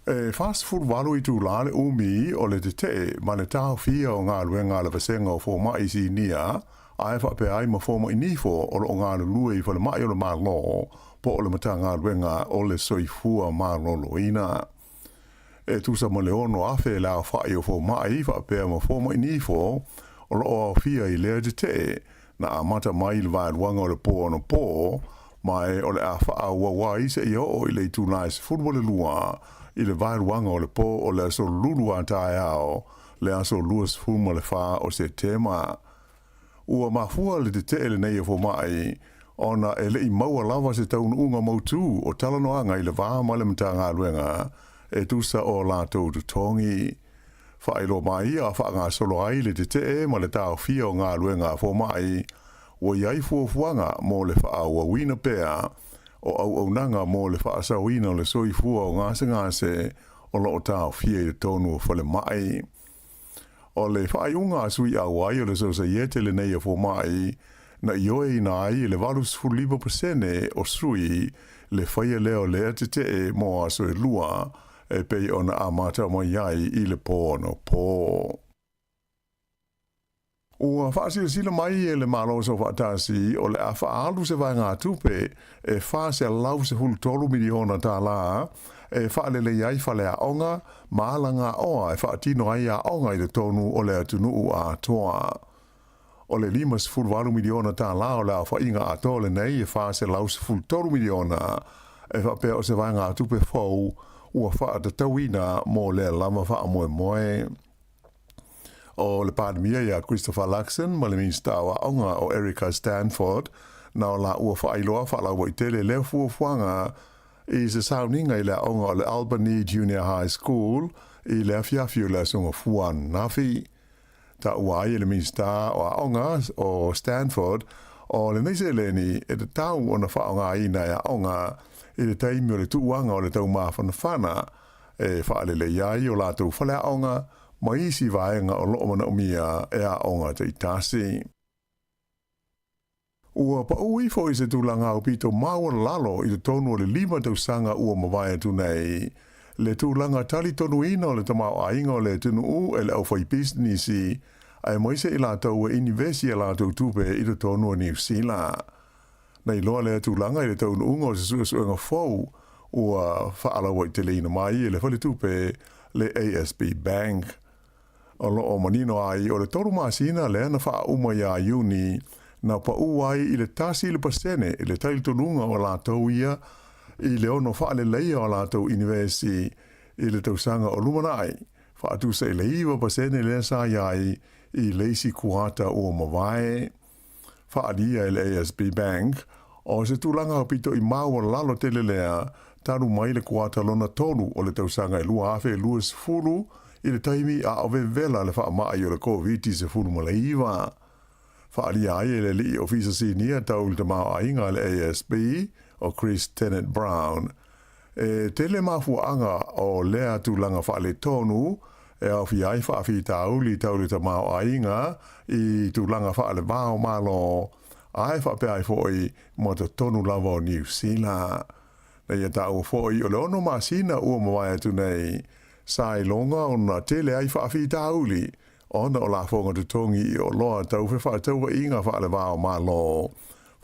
E 48 itulā le umi o le tetee ma le taofia o galuega a le Vasega o Fomai Sinia ae faapea ai ma fomai nifo o lo o galulue i falemai o le Malo po o le Matagaluega o le Soifua Maloloina. E tusa ma le 6,000 le aofai o fomai faapea ma fomai nifo o lo o aofia i lea tetee na amata mai i le vaeluaga o le pō anapo, ma e o le a faaauau ai seia oo i le itula e 12 i le vaeluaga o le pō o le aso Lulu a taeao, le aso 24 o Setema. Ua mafua le tetee lenei o fomai ona e le i maua lava se taunuuga mautū o talanoaga i le va ma le Matagaluega e tusa o latou totogi. Faailoa mai a faagasolo ai le tetee ma le taofia o galuega a fomai, ua i ai fuafuaga mo le faaauauina pea o auaunaga mo le faasaoina o le soifua o gasegase o lo o taofia i totonu o falemai. O le faaiuga a sui auai o le Sosaiete lenei a Fomai, na ioeina ai e le 85% o sui le faia lea o lea tetee mo aso e lua, e pei ona amata mai ai i le pō anapo. Ua faasilasila mai e le Malo Saufaatasi o le a faaalu se vaegatupe e $413 miliona tālā e faalelei ai faleaoga ma alagaoa e faatino ai aoga i totonu o le atunuu atoa. O le $58 miliona tālā o le aofaiga atoa lenei e $413 miliona e faapea o se vaegatupe fou ua faatatauina mo lea lava faamoemoe. O le Palemia ia Christopher Luxon ma le Minisita o Aoga o Erica Stanford na o laua faailoa faalauaitele lea fuafuaga i se sauniga i le aoga o le Albany Junior High School i le afiafi o le Aso Gafua ananafi. Taua ai e le Minisita o Aoga o Stanford o lenei seleni e tatau ona faaaogaina e aoga i le taimi o le tuuaga o le taumafanafana e faalelei ai o latou faleaoga ma isi vaega o loo manaomia e aoga taitasi. Ua paʻu ifo i se tulaga aupito maualalo i totonu o le 5 tausaga ua mavae atu nei, le tulaga talitonuina o le tamaoaiga o le atunuu e le aufaipisinisi, aemaise i latou e inivesi a latou tupe i totonu o Niu Sila. Na iloa lea tulaga i le taunuuga o se suesuega fou ua faalauaiteleina mai e le faletupe le ASB Bank. O loo manino ai o le 3 masina lea na faauma ia Iuni na paʻu ai i le 1% i le talitonuga o latou ia i le ono faaleleia o latou inivesi i le tausaga o lumanai, faatusa i le 9% lea sa iai i le isi kuata ua mavae. Faaalia e le ASB Bank, o se tulaga aupito i maualalo tele lea talu mai le kuata lona tolu o le tausaga e 2020 i le taimi a o vevela le faamai o le Koviti-19. Faaalia ai e le alii ofisa sinia tau i le tamaoaiga a le ASB o Chris Tennant Brown, E tele mafuaaga o lea tulaga faaletonu e aofia ai faafitauli tau le tamaoaiga i tulaga faaleva o Malo, ae faapea ai foi ma totonu lava o Niu Sila. Na ia taua foi o le 6 masina ua mavae atu nei, sa iloga ona tele ai faafitauli ona o lafoga totogi i oloa tau fefaatauaiga faaleva o Malo,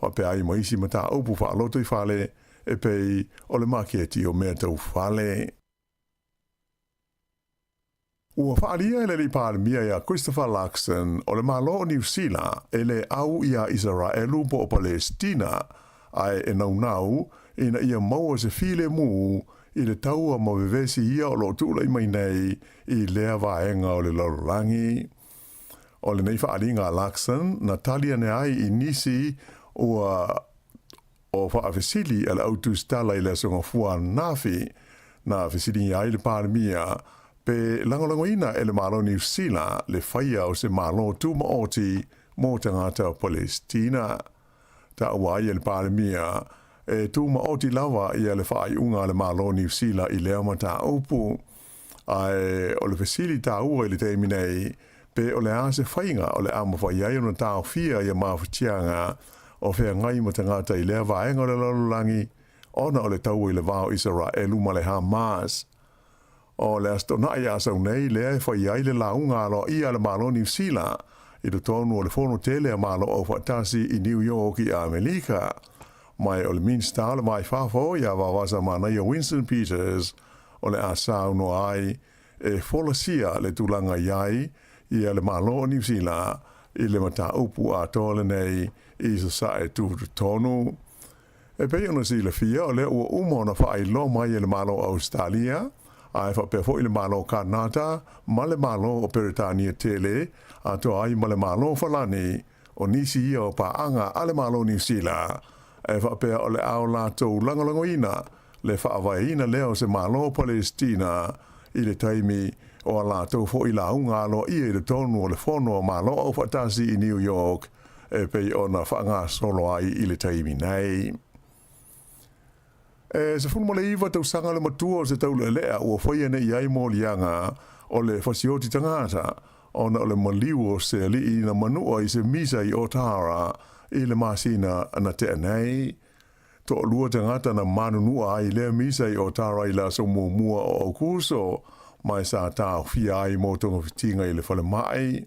faapea ai ma isi mataupu faalotoifale e pei o le maketi o mea tau fale. Ua faaalia e le alii Palemia ia Christopher Luxon o le Malo o Niu Sila e le au iā Isaraelu po o Palestina ae e naunau ina ia maua se filemu i le taua ma vevesi ia o lo o tulai mai nei i lea vaega o le lalolagi. O lenei faaaliga a Luxon na tali ane ai i nisi ua O faafesili a le au tusitala i le Aso Gafua ananafi, na fesiligia ai le Palemia pe lagolagoina e le Malo Niu Sila le faia o se Malo tumaoti mo tagata o Palesitina. Taua ai e le Palemia e tumaoti lava ia le faaiuga a le Malo Niu Sila i lea mataupu. Ae o le fesili taua i le taimi nei, pe o le a se faiga o le a mafai ai ona taofia ia mafatiaga o feagai ma tagata i lea vaega o le lalolagi ona o le taua i le va o Isaraelu ma le Hamas. O le Aso Toonai a sau nei lea e fai ai le lauga aloaia a le Malo Niu Sila i totonu o le Fono Tele a Malo Aufaatasi i New York i Amerika. Mai o le Minista o le Va i Fafo ia Vavasa Manaia Winston Peters o le a saunoa ai e folasia le tulaga i ai ia le Malo o Niu Sila i le mataupu atoa lenei i Sasae tutotonu. E pei ona silafia o lea ua uma ona faailoa mai e le Malo o Ausetalia, ae faapea foi le Malo o Kanata ma le Malo o Peretania tele, atoa ai ma le Malo o Falani, o nisi ia o paaga a le Malo o Niu Sila, e faapea o le a o latou lagolagoina le faavaeina lea o se Malo o Palesitina i le taimi o a latou foi lauga aloaia i totonu o le Fono a Malo Aufaatasi i New York e pei ona faagasolo ai i le taimi nei. E 19 tausaga le matua o se taulealea ua faia nei ai moliaga o le fasioti tagata. ona o le maliu o se ali'i na manu'a i se misa i Otara i le masina na te'a nei. To'alua tagata na manunu'a ai i lea misa i Otara i le aso muamua o Aukuso, ma e sa taofia ai mo togafitiga i le falema'i.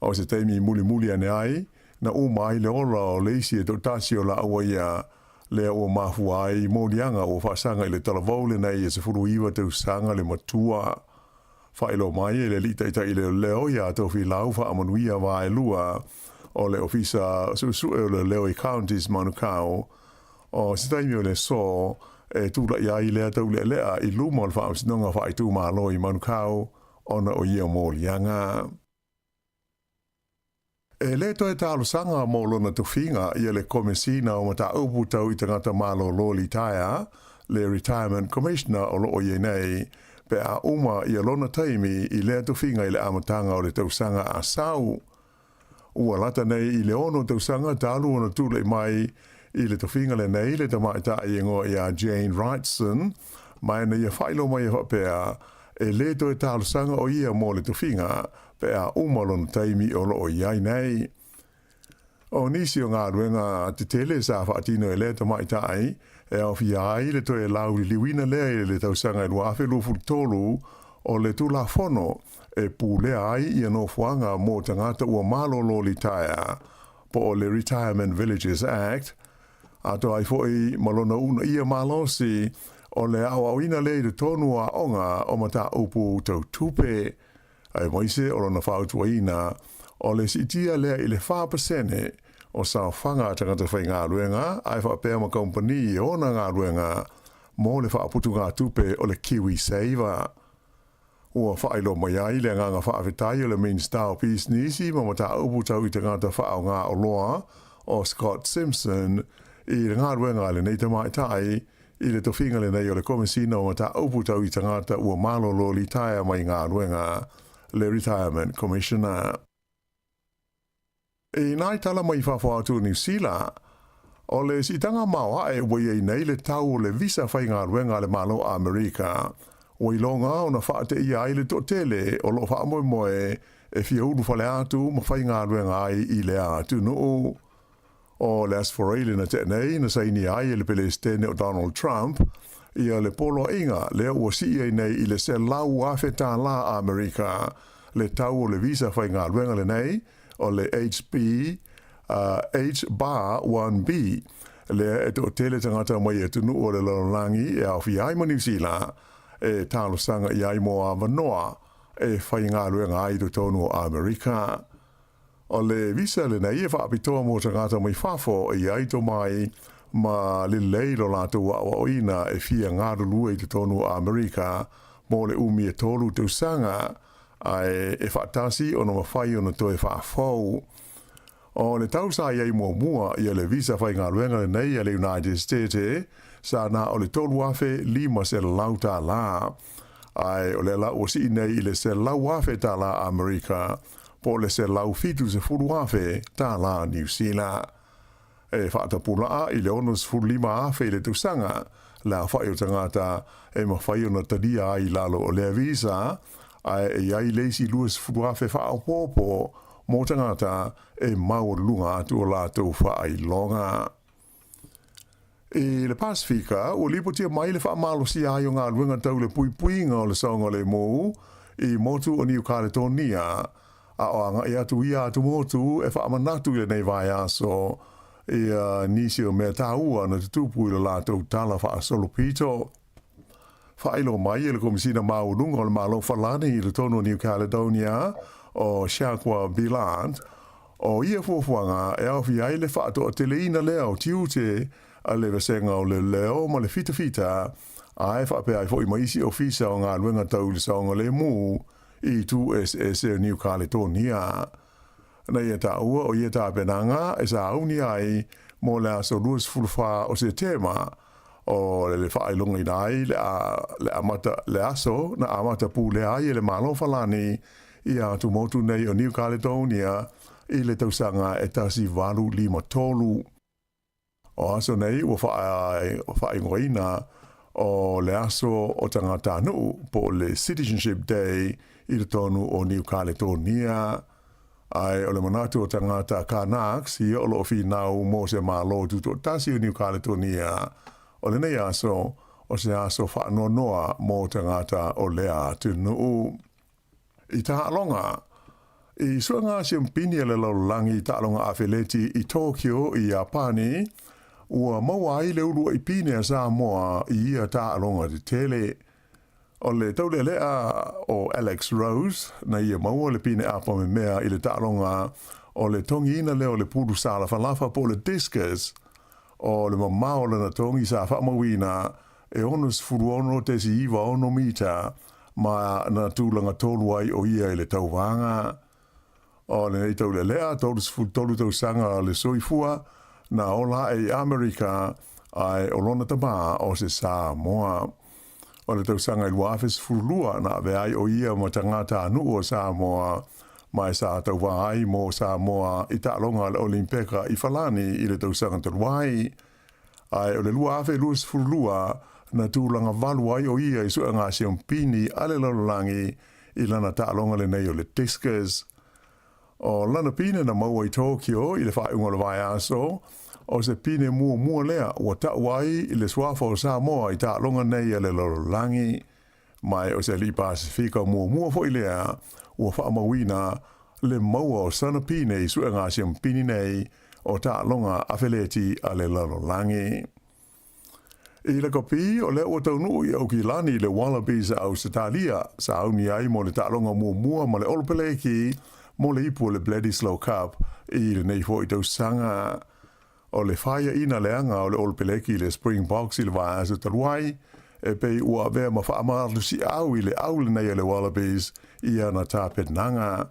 O se taimi mulimuli ane ai, na uma ai le ola o le isi e to'atasi o lāua ia, lea ua mafua ai moliaga ua faasaga i le talavou lenei e 19 tausaga le matua. Faailoa mai e le Alii Taitai Leoleo iā Tofilau Faamanuia Vaelua o le Ofisa Suesue o Leoleo i Counties Manukau, o se taimi o le aso e tula'i ai lea taulealea i luma o le Faamasinoga Faaitumalo i Manukau ona o ia moliaga. E lē toe talosaga mo lona tofiga ia le Komesina o Mataupu Tau i Tagata Malōlō Litaea, le Retirement Commissioner o lo'o i ai nei, pe a uma ia lona taimi i lea tofiga i le amataga o le tausaga a sau. Ua lata nei i le ono tausaga talu ona tula'i mai i le tofiga lenei le tamaitai e igoa ia Jane Wrightson, ma e na ia faailoa mai e faapea, e lē toe talosaga o ia mo le tofiga, pe a uma lona taimi o lo o i ai nei. O nisi o galuega tetele sa faatino e lea tamaitai e aofia ai le toe lauliliuina lea i le tausaga e 2023 o le Tulafono e pulea ai ia nofoaga mo tagata ua malolo litaea, po o le Retirement Villages Act, atoa ai foi ma lona uunaia malosi o le aoaoina lea i totonu o aoga o mataupu tau tupe. Aemaise o lona fautuaina o le siitia lea i le 4% o saofaga a tagata faigaluega ae faapea ma kamupani e ona galuega mo le faaputugatupe o le KiwiSaver. Ua faailoa mai ai le agaga faafetai o le Minisita o Pisinisi ma Mataupu Tau i Tagata Faaaoga Oloa o Scott Simpson i le galuega a lenei tamaitai I le tofiga lenei o le Komesina o Mataupu Tau i Tagata ua Malolo Litaea mai Galuega, le Retirement Commissioner. I nai tala mai fafo atu o Niu Sila, o le siitaga maoae ua i ai nei le tau o le visa faigaluega a le Malo Amerika, ua iloga ona faateia ai le toatele o lo o faamoemoe e fia ulufale atu ma faigaluega ai i lea atunuu. O le Aso Faraile na tea nei na sainia ai e le Pelesitene o Donald Trump ia le poloaiga lea ua sii ai nei i le $100,000 tālā Amerika le tau o le visa faigaluega lenei o le HB H-1B lea e toatele tagata mai atunuu o le lalolagi e aofia ai ma Niu Sila e talosaga i ai mo avanoa e faigaluega ai i totonu o Amerika. O le visa lenei e faapitoa mo tagata mai fafo e i ai tomai ma lelei lo latou aoaoina e fia galulue i totonu o Amerika mo le umi e tolu tausaga, ae e faatasi ona mafai ona toe faafou. O le tau sa i ai muamua ia le visa faigaluega lenei a le United States sa na o le $3,500 tālā, ae o lea la ua sii nei i le $100,000 tālā Amerika po o le $170,000 tālā Niu Sila. E faatapulaa i le $65,000 i le tausaga le aofai o tagata e mafai ona talia ai i lalo o lea visa, ae e i ai le isi $20,000 faaopoopo mo tagata e maualuluga atu o latou faailoga. I le Pasefika, ua lipotia mai le faamalosia ai o galuega tau le puipuiga o le saogalemu i motu o Niu Kaletonia, a o agai atu ia atumotu e faamanatu i lenei vaiaso ia nisi o mea taua na tutupu i lo latou tala faasolopito. Faailoa mai e le Komesina Maualuga o le Malo Falani i totonu o New Caledonia o Jacques Billant, o ia fuafuaga e aofia ai le faatoateleina lea o tiute a le Vasega o Leoleo ma le Fitafita, ae faapea ai foi ma isi ofisa o galuega tau i le saogalemu i itu eseese o New Caledonia. Na ia taua o ia tapenaga e sauni ai mo le aso 24 o Setema, o le faailogaina ai le le amata le aso na amata pulea ai e le Malo Falani ia atumotu nei o New Caledonia i le tausaga e 1853. O aso nei ua faaigoaina o le aso o tagatanuu po o le Citizenship Day i totonu o Niu Kaletonia. Ae o le manatu o tagata Kanaks ia o lo o finau mo se Malo Tutoatasi o Niu Kaletonia, o lenei aso o se aso faanoanoa mo tagata o lea atunuu. I taaloga, i suega siampini a le lalolagi i taaloga afeleti i Tokyo i Iapani, ua maua ai le uluai pine a Samoa i ia taaloga tetele. O le taulealea o Alex Rose na ia maua le pine apa memea i le taaloga o le togiina lea o le pulu sālafalafa po o le discus. O le mamao o lana togi sa faamauina e 66.96 mita ma na tulaga tolu ai o ia i le tauvaga. O lenei taulealea, 33 tausaga le soifua, na ola ae i Amerika, ae o lona tamā o se Samoa. O le tausaga i 2012 na avea ai o ia ma tagata nuu o Samoa, ma e sa tauvā ai mo Samoa i taaloga a le Olimpeka i Falani i le tausaga talu ai. Ae o le 2022 na tulaga valu ai o ia i suega siompini a le lalolagi i lana taaloga lenei o le discus. O lana pine na maua i Tokyo i le faaiuga o le vaiaso, o se pine muamua lea ua tau ai i le suafa o Samoa i taaloga nei a le lalolagi. Ma o se alii Pasefika muamua foi lea ua faamauina le maua o sana pine i suega siompini nei o taaloga afeleti a le lalolagi. I lakapi, o lea ua taunuu i Aukilani le Wallabies a Ausetalia, sa auni ai mo le taaloga muamua ma le Olopeleki mo le ipu o le Bledisloe Cup i lenei foi tausaga. O le faiaina leaga o le Olopeleki i le Springboks i le vaiaso talu ai, e pei ua avea ma faamalosiau i le au lenei a le Wallabies i ana tapenaga.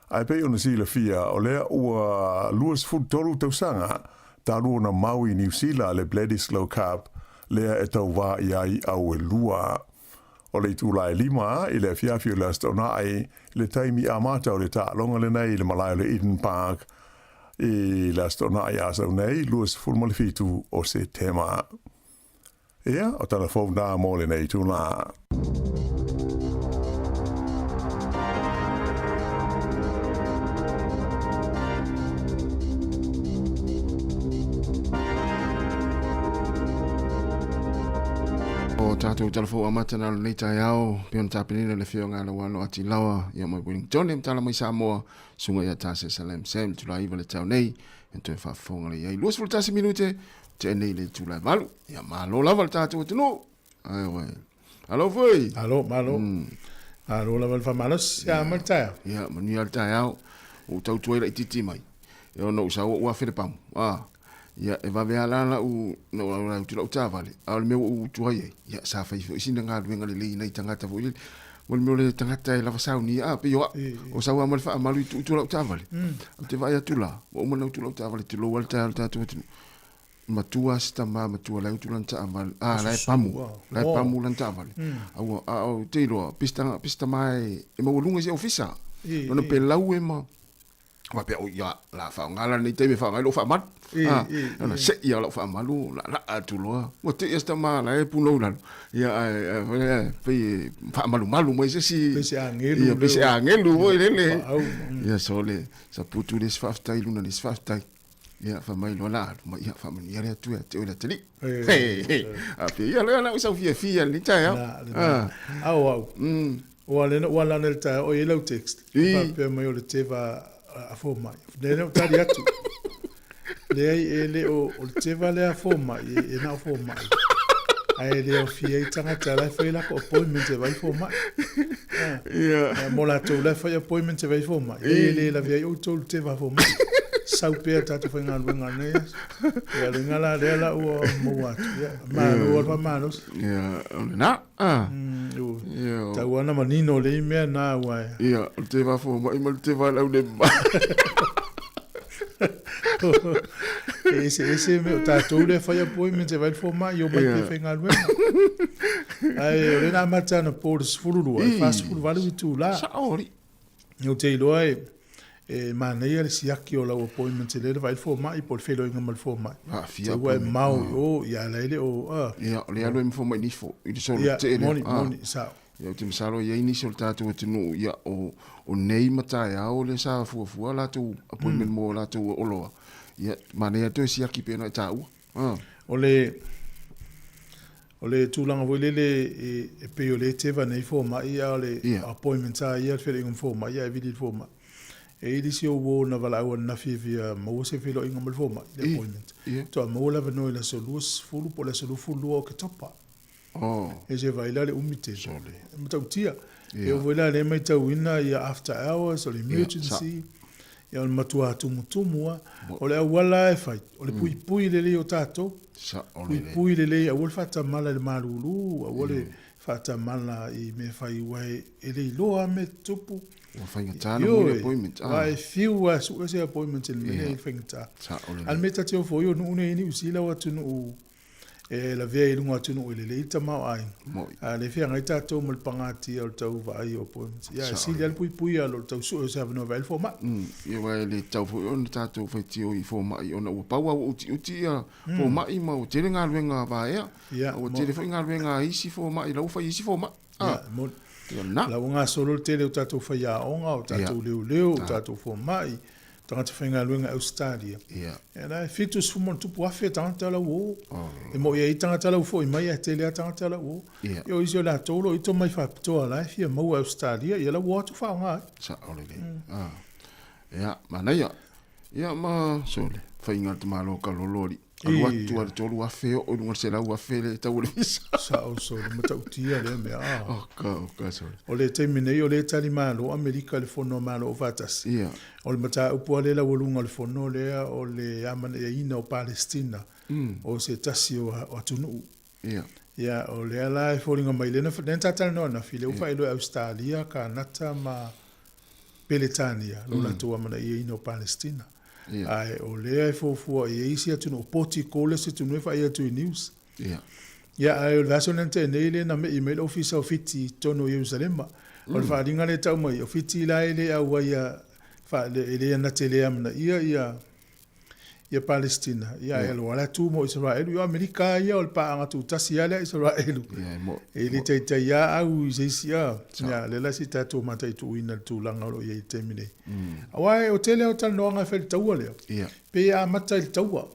Ae pei ona silafia, o lea ua 23 tausaga talu ona mau i Niu Sila le Bledisloe Cup lea e tauvā i ai au e lua. O le itula e 5 i le afiafi o le Aso Toonai le taimi amata o le taaloga lenei i le malae o le Eden Park i le Aso Toonai a sau nei, 27 o Setema. Ia, o tala fou nā mō lenei itula. O tātou talafou amata na lenei taeao, pe ona tapenina le afioga a Lauano Atilawa, ia mai Wellington, e matala mai Samoa, sunga ia Tase Salam Sam, tula iva le tau nei, e toe faafofoga le iai. 21 minute, te nei le itula e valu. Ia malo lava le tātou atunuu. Ai oe. Alo foi. Alo, malo. Malo lava le faamalosi. Ia ma le taeao. Ia, manuia le taeao. Ua tautua ai laitiiti mai. Ia ona ou sau ou afe le pamu. Ah. Ia, e vave lava la lau, na ou lau atu lau taavale, a o le mea ua ou utu ai ai, ia, sa fai foi sina galuega lelei i nai tagata foi lele. Mo le mea o le tagata e lava saunia, a, pei o au, o sau lava ma le faamalu i tuu atu lau taavale. Ou te vaai atu la, ua uma ona utu lau taavale, tulou lava le taeao o le tatou atunuu. Matua si tama matua la e utu lana taavale, a, la e pamu, la e pamu lana taavale. A ua, a ou te iloa, pe se pe se tama e, e maualuga i se ofisa. Lona pe lau e ma, faapea, oi, ia, la faaaoga la lenei taimi e faaaoga ai lou faamalu. A, ona sei lava lau faamalu, laalaa atu loa. Ua te i si tama la e punou i lalo. Ia, ae, ae, ae, pei e faamalumalu mai se isi. Pei se agelu. Ia, pei se agelu foi lele. Ia, sole, sa putu le isi faafetai i luna le isi faafetai. Ia, fai mai loa la alu mai, ia, faamanuia le Atua ia te oe le atalii. A pei ia lea la ua sau fiafia i lenei taeao. Na, a o au, ua lena ua lana i le taeao o i ai lau text, e faapea mai o le teva a fomai. Lea na ou tali atu. Leai, e le o, o le teva lea a fomai, e na o fomai. Ae le aofia ai tagata la e fai lako appointment e vaai fomai. Ia. Mo latou la e fai appointment e vaai fomai, e le lavea ai outou i le teva a fomai. Sau pea tatou faigaluega i lenei aso. Ia, o le uiga la lea la ua maua atu. Ia, malo lava le faamalosi. Ia, o lena. Ia. Tau lava na manino le mea na ua e. Ia, o le teva a fomai ma le teva a le aulema. E eseese mea o tatou lea e fai appointment e vaai le fomai, omai pea faigaluega. Ae o lea na amata anapo i le 12, e 48 itula. Sao alii. Ou te iloa e, E manaia le siaki o lau appointment e lea le vaai le fomai po o le feiloaiga ma le fomai. Aafia Te ua e appointment. mao i o, ia la e le o, a. Ia, o le alu ai ma fomai nifo i le solo Ia, tetee lea. moni, Ah. moni, sao. Ia, ou te masalo e i ai nisi o le tatou atunuu, ia, o, o nei ma taeao lea sa fuafua a latou appointment mo a latou oloa. Ia, manaia le toe siaki pei ona e taua. Ah. O le, o le tulaga foi lele e, e pei o lea e teva nei fomai, a o le Ia. appointment lava ia, le feiloaiga ma fomai, ae vili i le fomai. E i ai le isi ou uo na valaau ananafi e fia maua se feiloaiga ma le fomai, le appointment. Ia. Faatoa maua le avanoa i le aso 20 po o le aso 22 o Oketopa. Oh. E se vaai la le umi tele. Sole. E matautia. Ia. E oo foi la lea e matauina ia after hours, o le emergency, ia o le matua tumutumu lava. O le auala e fai, o le puipui lelei o tatou. Sa, o le lelei. Puipui lelei, aua le faatamala i le malulu, aua le faatamala i mea fai, aua e le iloa lava mea e tutupu. Ua faigata ona maua le appointment. Ioe, aua e fiu lava e sue se appointment i le mea lea e faigata. Sa, o le A o le mea ta te ofo ai o nuu nei i Niu Sila o atunuu e lavea i luga o atunuu e lelei le tamaoaiga. Moi. A le feagai tatou ma le pagatia o le tau vaai o appointments. Ia, e Sao sili lava le puipui a lo le tau sue o se avanoa e vaai le fomai. Ia, aua e le tatau foi ona tatou faitio i fomai ona ua pau lava ua utiuti ia fomai ma ua tele galuega vaea. Ia, Ua mo- tele foi galuega a isi fomai, la ua fai e isi fomai. Ia, Ah. moni. Ia lena. La ua gasolo le tele o tatou faiaoga, o tatou Ia. leoleo, o tatou fomai, tagata faigaluega i Ausetalia. Ia. Ia la e 70,000+ tagata la ua o. Oh. E mo'i ai tagata la ua foi mai ae tele lava tagata la ua o. Ia. Ia o isi o latou o lo o i tomai faapitoa la e fia maua i Ausetalia, ia la ua o atu faaaoga ai. Sao lelei. Ah. Ia, manaia. Ia ma sole, faiga a le tamaloa kalolo alii. Alu atu a le 3,000 oo i luga o le 100,000 le tau o le visa. Sao sole, matautia lea mea. Ah. Oka, oka sole. O le taimi nei o lea e tali malo Amerika i le Fono a Malo Aufaatasi. Ia. O le mataupu lava lea laualuga o le Fono lea o le amanaiaina o Palestina o se tasi o atunuu. Ia. Ia, o lea la e foliga mai lea na lea na talatalanoa ananafi, lea ua faailoa e Ausetalia, Kanata ma Peretania lo latou amanaiaina o Palestina. Ia. Ae o lea e fuafua i ai isi atunuu, o Potiko le isi atunuu e faia atu i news. Ia. Ia, ae o le vaiaso lea na tea nei lea na mei mai le Ofisa o Fiti i totonu o Ierusalema. O le faaaliga lea e tau mai, o Fiti la e le auai a, e le na te le amanaia ia ia Palestina, ia e aloa la tu mo Isaraelu, ia o Amerika ia o le paaga tutasi lava lea a Isaraelu. Ia, e mo- E le taitai lava au i se isi a, ia lea la se i tatou mataituina le tulaga o lo o i ai i le taimi nei. Aua o tele o talanoaga e fai i le taua lea, Ia. pe amata i le taua.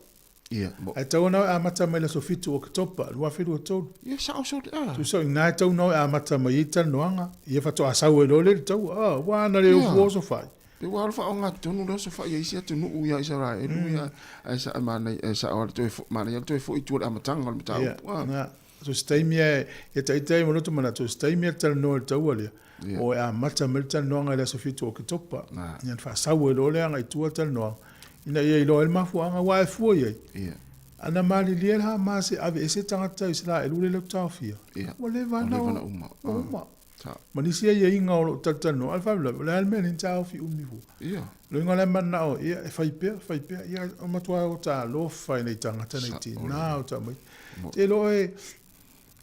Ia, mo- Ae tatau ona amata mai le aso 7 o Oketopa 2023. Ia, sao sole, ah. Tusa o ina e tatau ona amata mai ai talanoaga, ia faatoa sau ai loa lea i le taua. Ah, ua ana le Ia. ofua o sofai. Pe ua alo faaaogatotonu le oso fai e isi atunuu ia Isaraelu ia, ae sa manaia ae sao lava le toe manaia le toe foi i tua i le amataga o le mataupu. Ia, Ah. na, so se taimi e, ia taitai ma loto manatu, so se taimi e talanoa i le taua lea, Ia. o e amata mai le talanoaga i le aso 7 o Oketopa. Na. Ia na faasau ai loa le agai i tua talanoaga, ina ia iloa ai le mafuaaga, aua e fua i ai. Ia. Ana malilie le Hamas e aveese tagata Isaraelu le lea taofia. Ia. Ua leva Ua ona leva ona uma. Ua uma. Sa. Ma nisi aiaiga o lo o talatalanoa, a o le faalavelave, o le a le mea lea na taofi umi fua. Ia. Loiga o le manao, ia, e fai pea, fai pea, ia, o matua o talofa i nei tagata, nei Sa, tinā, o tamaiti. Mo- Te iloa e,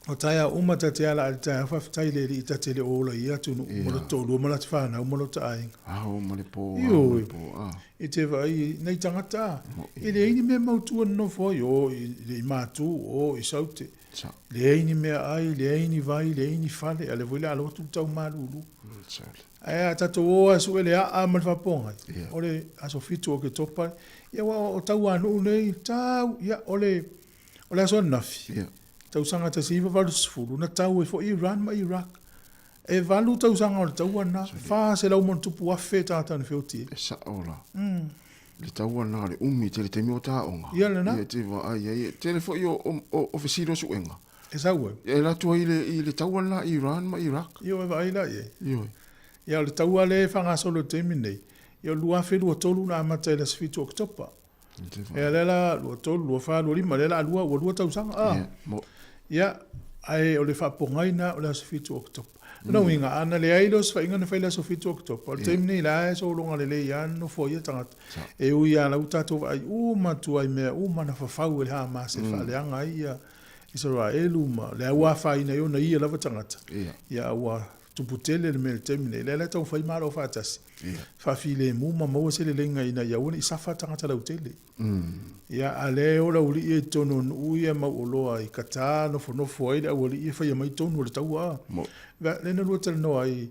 o taeao uma ta te ala i le taeao, faafetai i le Alii ta te le o ola i ia atunuu, Ia. ma lo toalua ma lata fanau ma lota aiga. Ao ma le po, ao Ioe. ma le po, ah. I te vaai i nei tagata, a, Mo- e leai ni mea mautu e nonofo ai, o i, i Matu, o i Saute. Sa. Leai ni meaai, leai ni vai, leai ni fale, a o lea foi o le a alo atu le tau malulu. Sa. Ae a tatou o lava e sue le aa ma le faapogai, Ia. o le aso 7 o Oketopa, ia aua o tauanuu nei, tau, ia, o le, o le aso ananafi, Ia. tausaga 1980, na tau ai foi Iran ma Iraq. E 8 tausaga o le taua lena, 400,000+ tagata na feoti ai. E sao la. Le taua lena o le umi tele taimi o taoga. Ia lena. Ia te vaai ai. E tele foi o, o, o, o fesili o suega. E sau ai. E alu atu ai le, i le taua lena Iran ma Iraq. Ia e vaai la i ai. Ioe. Ia o le taua lea e faagasolo i le taimi nei, ia o le 2023 na amata i le aso 7 o Oketopa. Te vaai. Ia lea la 23, 24, 25, lea la lua, ua lua tausaga. Ah. Ia, mo- Ia, ae o le faapogaina o le aso 7 o Oketopa. Lona uiga, ana leai le osofaiga na fai i le aso 7 o Oketopa, o le taimi nei la e sologa lelei lava nofo ai ia tagata. E ui lava la ua tatou vaai uma atu ai i mea uma na fafau e le Hamas e faaleaga ai ia Isaraelu ma le ua afaina ai ona ia lava tagata. Ia. Ia ua tupu tele le mea i le taimi nei, lea la e taumafai Malo faatasi, faafilemu ma maua se leleiga ina ia aua ne i safa tagata lautele. Ia, a o lea e ola aualii ia i totonu o nuu ia mau oloa i Qatar, nofonofo ai le aualii e faia mai tonu o le taua a. Lea na lua talanoa ai,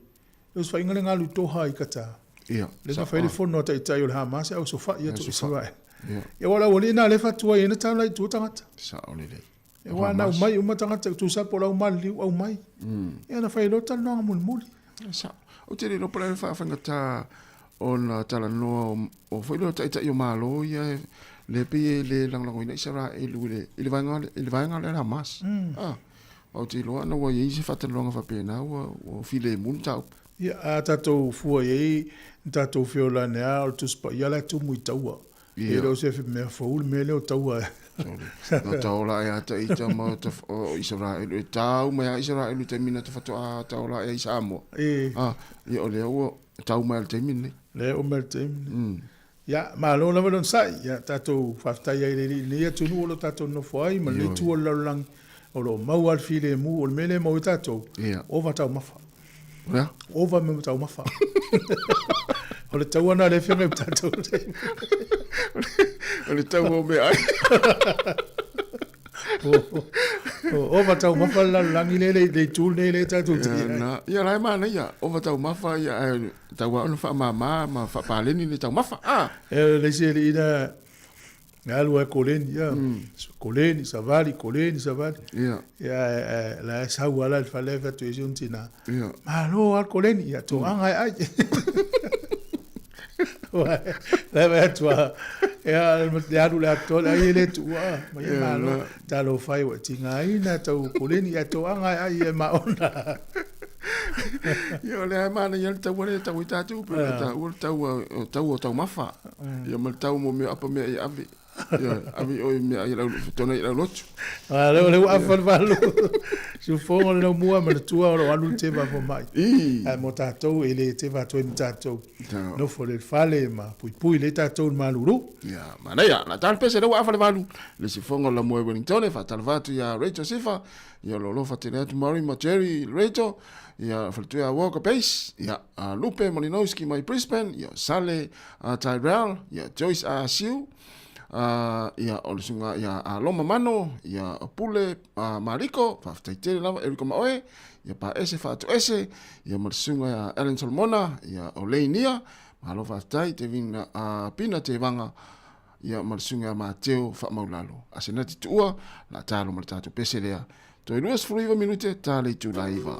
le osofaiga le galu Doha i Qatar. Lea na fai le fono a taitai o le Hamas ae osofai atu i Israel. Ia, aua o le aualii lena lea e faatua ai na taula i tua tagata. Sao lelei. Aua na aumai uma tagata, tusa po o le au maliliu aumai. Ia na fai loa talanoaga mulimuli. Sao. Ou te le iloa po o le a le faafaigata ona talanoa o foi lea o taitai o Malo ia lea pei e le lagolagoina Isaraelu i le vaega i le vaega lea o le Hamas. Ah, ou te iloa ana ua i ai se faatalanoaga faapena ua filemu le mataupu. Ia, a tatou fua i ai, na tatou feola ane lava o le Tusi Paia la e tumu i taua. E le o se mea fou le mea lea o taua. Na taola ai ata i tama o Isaraelu. E tau mai a Isaraelu i taimi na te whatoa taola ai Samoa. E. Ah, ia o lea ua tau mai le taimi nei. Lea o mai le taimi nei. Ia, malo lava le onosai. Ia, tatou faafetai ai i le Alii i lenei atunuu o lo o tatou nonofo ai ma lenei itu o le lalolagi o lo o maua lava le filemu. O le mea lea e maua ai tatou, ova taumafa. Ia. Ova me taumafa. O le taua lena o lea e feagai ma tatou. O le taua o meaai. Ova taumafa le lalolagi lea le itu lenei lea tatou te i ai. Ia la e manaia, ova taumafa ia ae tau lava ona faamama ma faapaleni le taumafa. A. E le isi alii na na alu ai koleni ia. Koleni savali, koleni savali. Ia. Ia la e sau ala i le fale fai atu i si ona tina. Ia. Malo lava le koleni, ia toaga e ai. La e vaai atu a ia le alu le atoa le ai e le tuua ma ia malo. Talofa e ua e tigaina tau koleni ia toaga e ai e maona. Ia o lea e manaia le taua lea e tau ai tatou pe o taua le taua o taua o taumafa. Ia ma le tau mo mea apa mea e ave. Ia ave i oe mea ai lau tona i lau lotu. A lea lea ua afa le valu. Siufofoga o le laumua ma le tua o lo o alu le teva fomai. Ae mo tatou e le teva atu ai ma tatou. Nofo le fale ma puipui lelei tatou i le malulu. Ia, manaia, na tala pese lea ua afa le valu. Le siufofoga o le laumua i Wellington e faatalofa atu ia Rachel Sifa. Ia o lo o alofa tele atu Murray ma Jerry Rachel. Ia faletua ia Walker Pace, ia a Lupe Malinowski mai Brisbane, ia Sale a Tyrell, ia Joyce a Siu, a ia o le susuga ia a Loma Mano, ia o Pule a Mariko, faafetai tele lava Erika Maoe, ia Paese Faatoese, ia ma le susuga ia Ellen Solomona, ia o Leinia, malo faafetai Tevina a Pina Tevaga, ia ma le susuga ia Mateo Faamaulalo. Asenati Tuua, la talo ma le tatou pese lea. Toe 29 minute, ta le itula 9.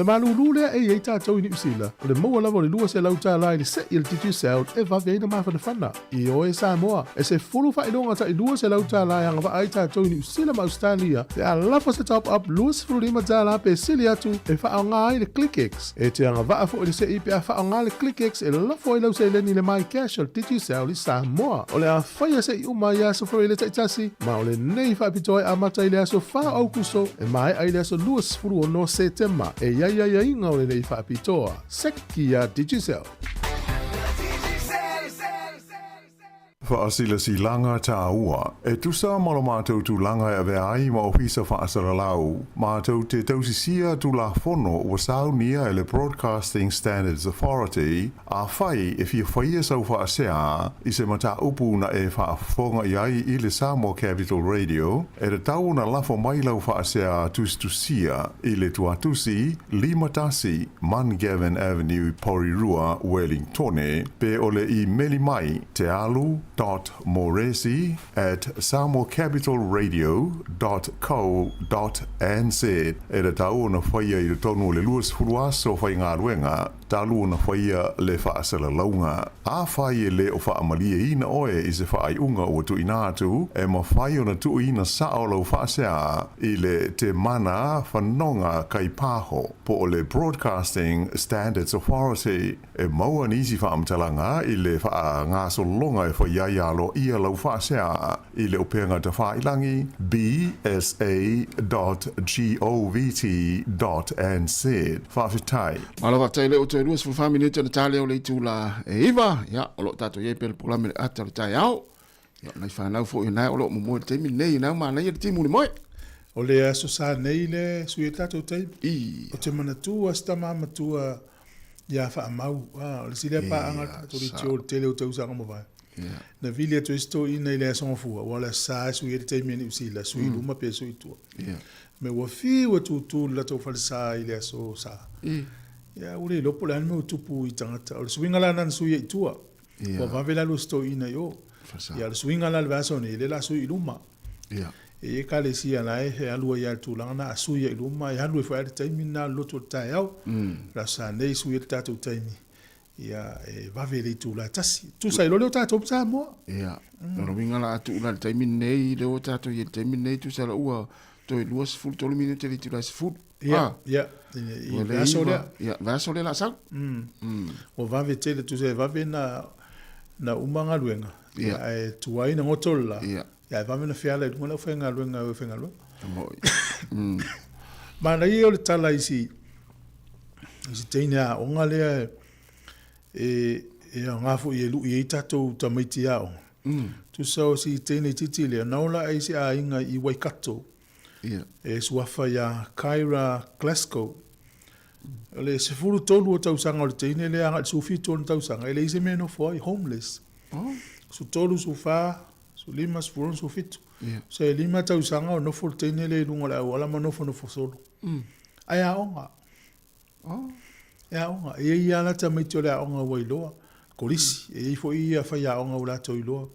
O le malūlū lea e i ai tatou i Niu Sila, o le maua lava o le $200 i le se'i a le Digicel e vave ai ona mafanafana. Ioe Samoa, e 10 faailoga tai $200 e agavaa ai tatou i Niu Sila ma Ausetalia pe a lafo se top up $25 pe sili atu e faaaoga ai le ClickX. E te agavaa foi le se'i pe a faaaoga le ClickX e lafo ai lau seleni i le MyCash a le Digicel i Samoa. O le a faia se'i uma i aso Faraile taitasi, ma o lenei faapitoa e amata i le aso 4 o Aukuso e maea i le aso 26 Setema. E i ai aiaiga o lenei faapitoa. Seki a Digicel. Faasilasilaga tāua. E tusa ma lo matou tulaga e avea ai ma Ofisa Faasalalau, matou te tausisia Tulafono ua saunia e le Broadcasting Standards Authority, Afai e fia faia sau faasea i se mataupu na e faafofoga i ai i le Samoa Capital Radio, e tatau ona lafo mai lau faasea tusitusia i le tuatusi 51 Mungavin Avenue, Porirua, Wellingtone, pe o le imeli mai tealu dot moresi at samoacapitalradio dot co dot nz. E tatau ona faia i totonu o le 20 aso faigaluega talu ona faia le faasalalauga. Afai e le o faamalieina oe i se faaiuga ua tuuina atu, e mafai ona tuuina sao lau faasea i le Te Mana Fanoga Kaipaho po o le Broadcasting Standards Authority. E maua nisi faamatalaga i le faagasologa e fai ai aloaia lau faasea i le upega tafailagi bsa dot govt dot nz. Faafetai. Malo faafetai lea ua toe 24 minute ona ta lea o le itula e 9. Ia, o lo o tatou i ai pea le polokalame le ata o le taeao. Ia, o nai fanau foi o na o lo o momoe i le taimi lenei, o na ua manaia le timu i le moe. O le aso sa nei le sui e tatou taimi. O te manatua si tama matua ia Faamau. O le isi lea paaga a le tatou leitio i le tele o tausaga ua mavae. Na vili atu ai si toeaina i le Aso Gafua, aua o le Aso Sa e sui ai le taimi a Niu Sila, sui i luma pe sui i tua. Me ua fiu e tūtū le latou falesa i le Aso Sa. Ia, ua le iloa po o le a le mea ua tupu i tagata. O le suiga la lena na sui ai i tua. Ua vave la alu si toeaina i o. Ia, o le suiga la i le vaiaso nei, lea o le a sui i luma. E i ai ekalesia la e alu ai lava i le tulaga lena, a sui ai i luma, e alu ai foi lava i le taimi lena o le lotu o le taeao. O le Aso Sa nei sui ai le tatou taimi. Ia, e vave i le itula e tasi. Tusa ai loa lea o tatou ma Samoa. Ia, o le uiga la a tuu la i le taimi lenei, lea ua tatou i ai i le taimi lenei, tusa la ua toe 23 minute i le itula e 10. Ia, ia, i le aso lea. Ia, le aso lea o le a sau. Ua vave tele, tusa e vave na uma galuega, ia, ae tuai na goto le la, ia, ae vave na feala i luga le aufaigaluega e o e faigaluega. Manaia o le tala i si I se teine aoga lea e aoga foi e lui ai tatou tamaiti aoga. Tusa o si teine itiiti lea, na ola ai se aiga i Waikato. E suafa ia Kyra Glasgow. O le 13 o tausaga o le teine lea agai i le 17 ona tausaga, e leai se mea e nofo ai, homeless. 13, 14, 15, 16, 17. So e 5 tausaga o nofo le teine lea i luga o le auala ma nofonofo solo. Ae aoga. E aoga. E i ai lava la tamaiti o le aoga ua iloa, kolisi. E i ai foi ia faiaoga ua latou iloa.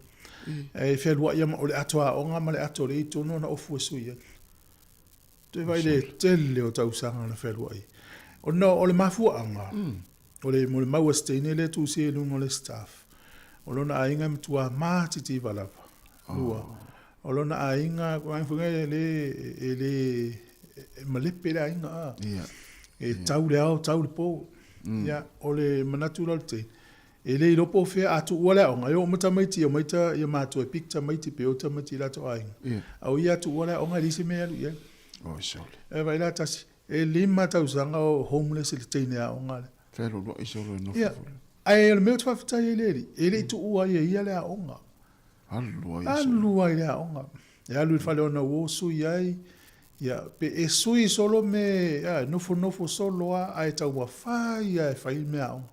E fealuai ma o le ato aoga ma le ato o lea e i totonu ona ofu e sui ai. Toe vaai le tele o tausaga na fealuai. Ona o le mafuaaga, o le molimau a se teine lea e tusia i luga o le staff, o lona aiga e matua matitiva lava. Lua, o lona aiga, e le, e le, e malepe le aiga, a. E tau le ao, tau le po. Ia, o le manatu la o le teine, e le iloa po o fea, a tuua le aoga, e oo mai tamaiti, omai ta, ia matua e pick tamaiti pe o tamaiti i latou aiga. A o ia a tuua le aoga, e leai se mea e alu i ai. E vaai la tasi, e 5 tausaga o homeless le teine aoga lea. Fealualuai solo e nofo. Ia, ae o le mea ou te faafetai ai i le alii, e le i tuua ai e ia le aoga. Alu ai. Alu ai i le aoga. E alu i le fale ona uo sui ai. Ia, pe e sui solo me, a, nofonofo solo a, ae taumafai a e fai mea aoga.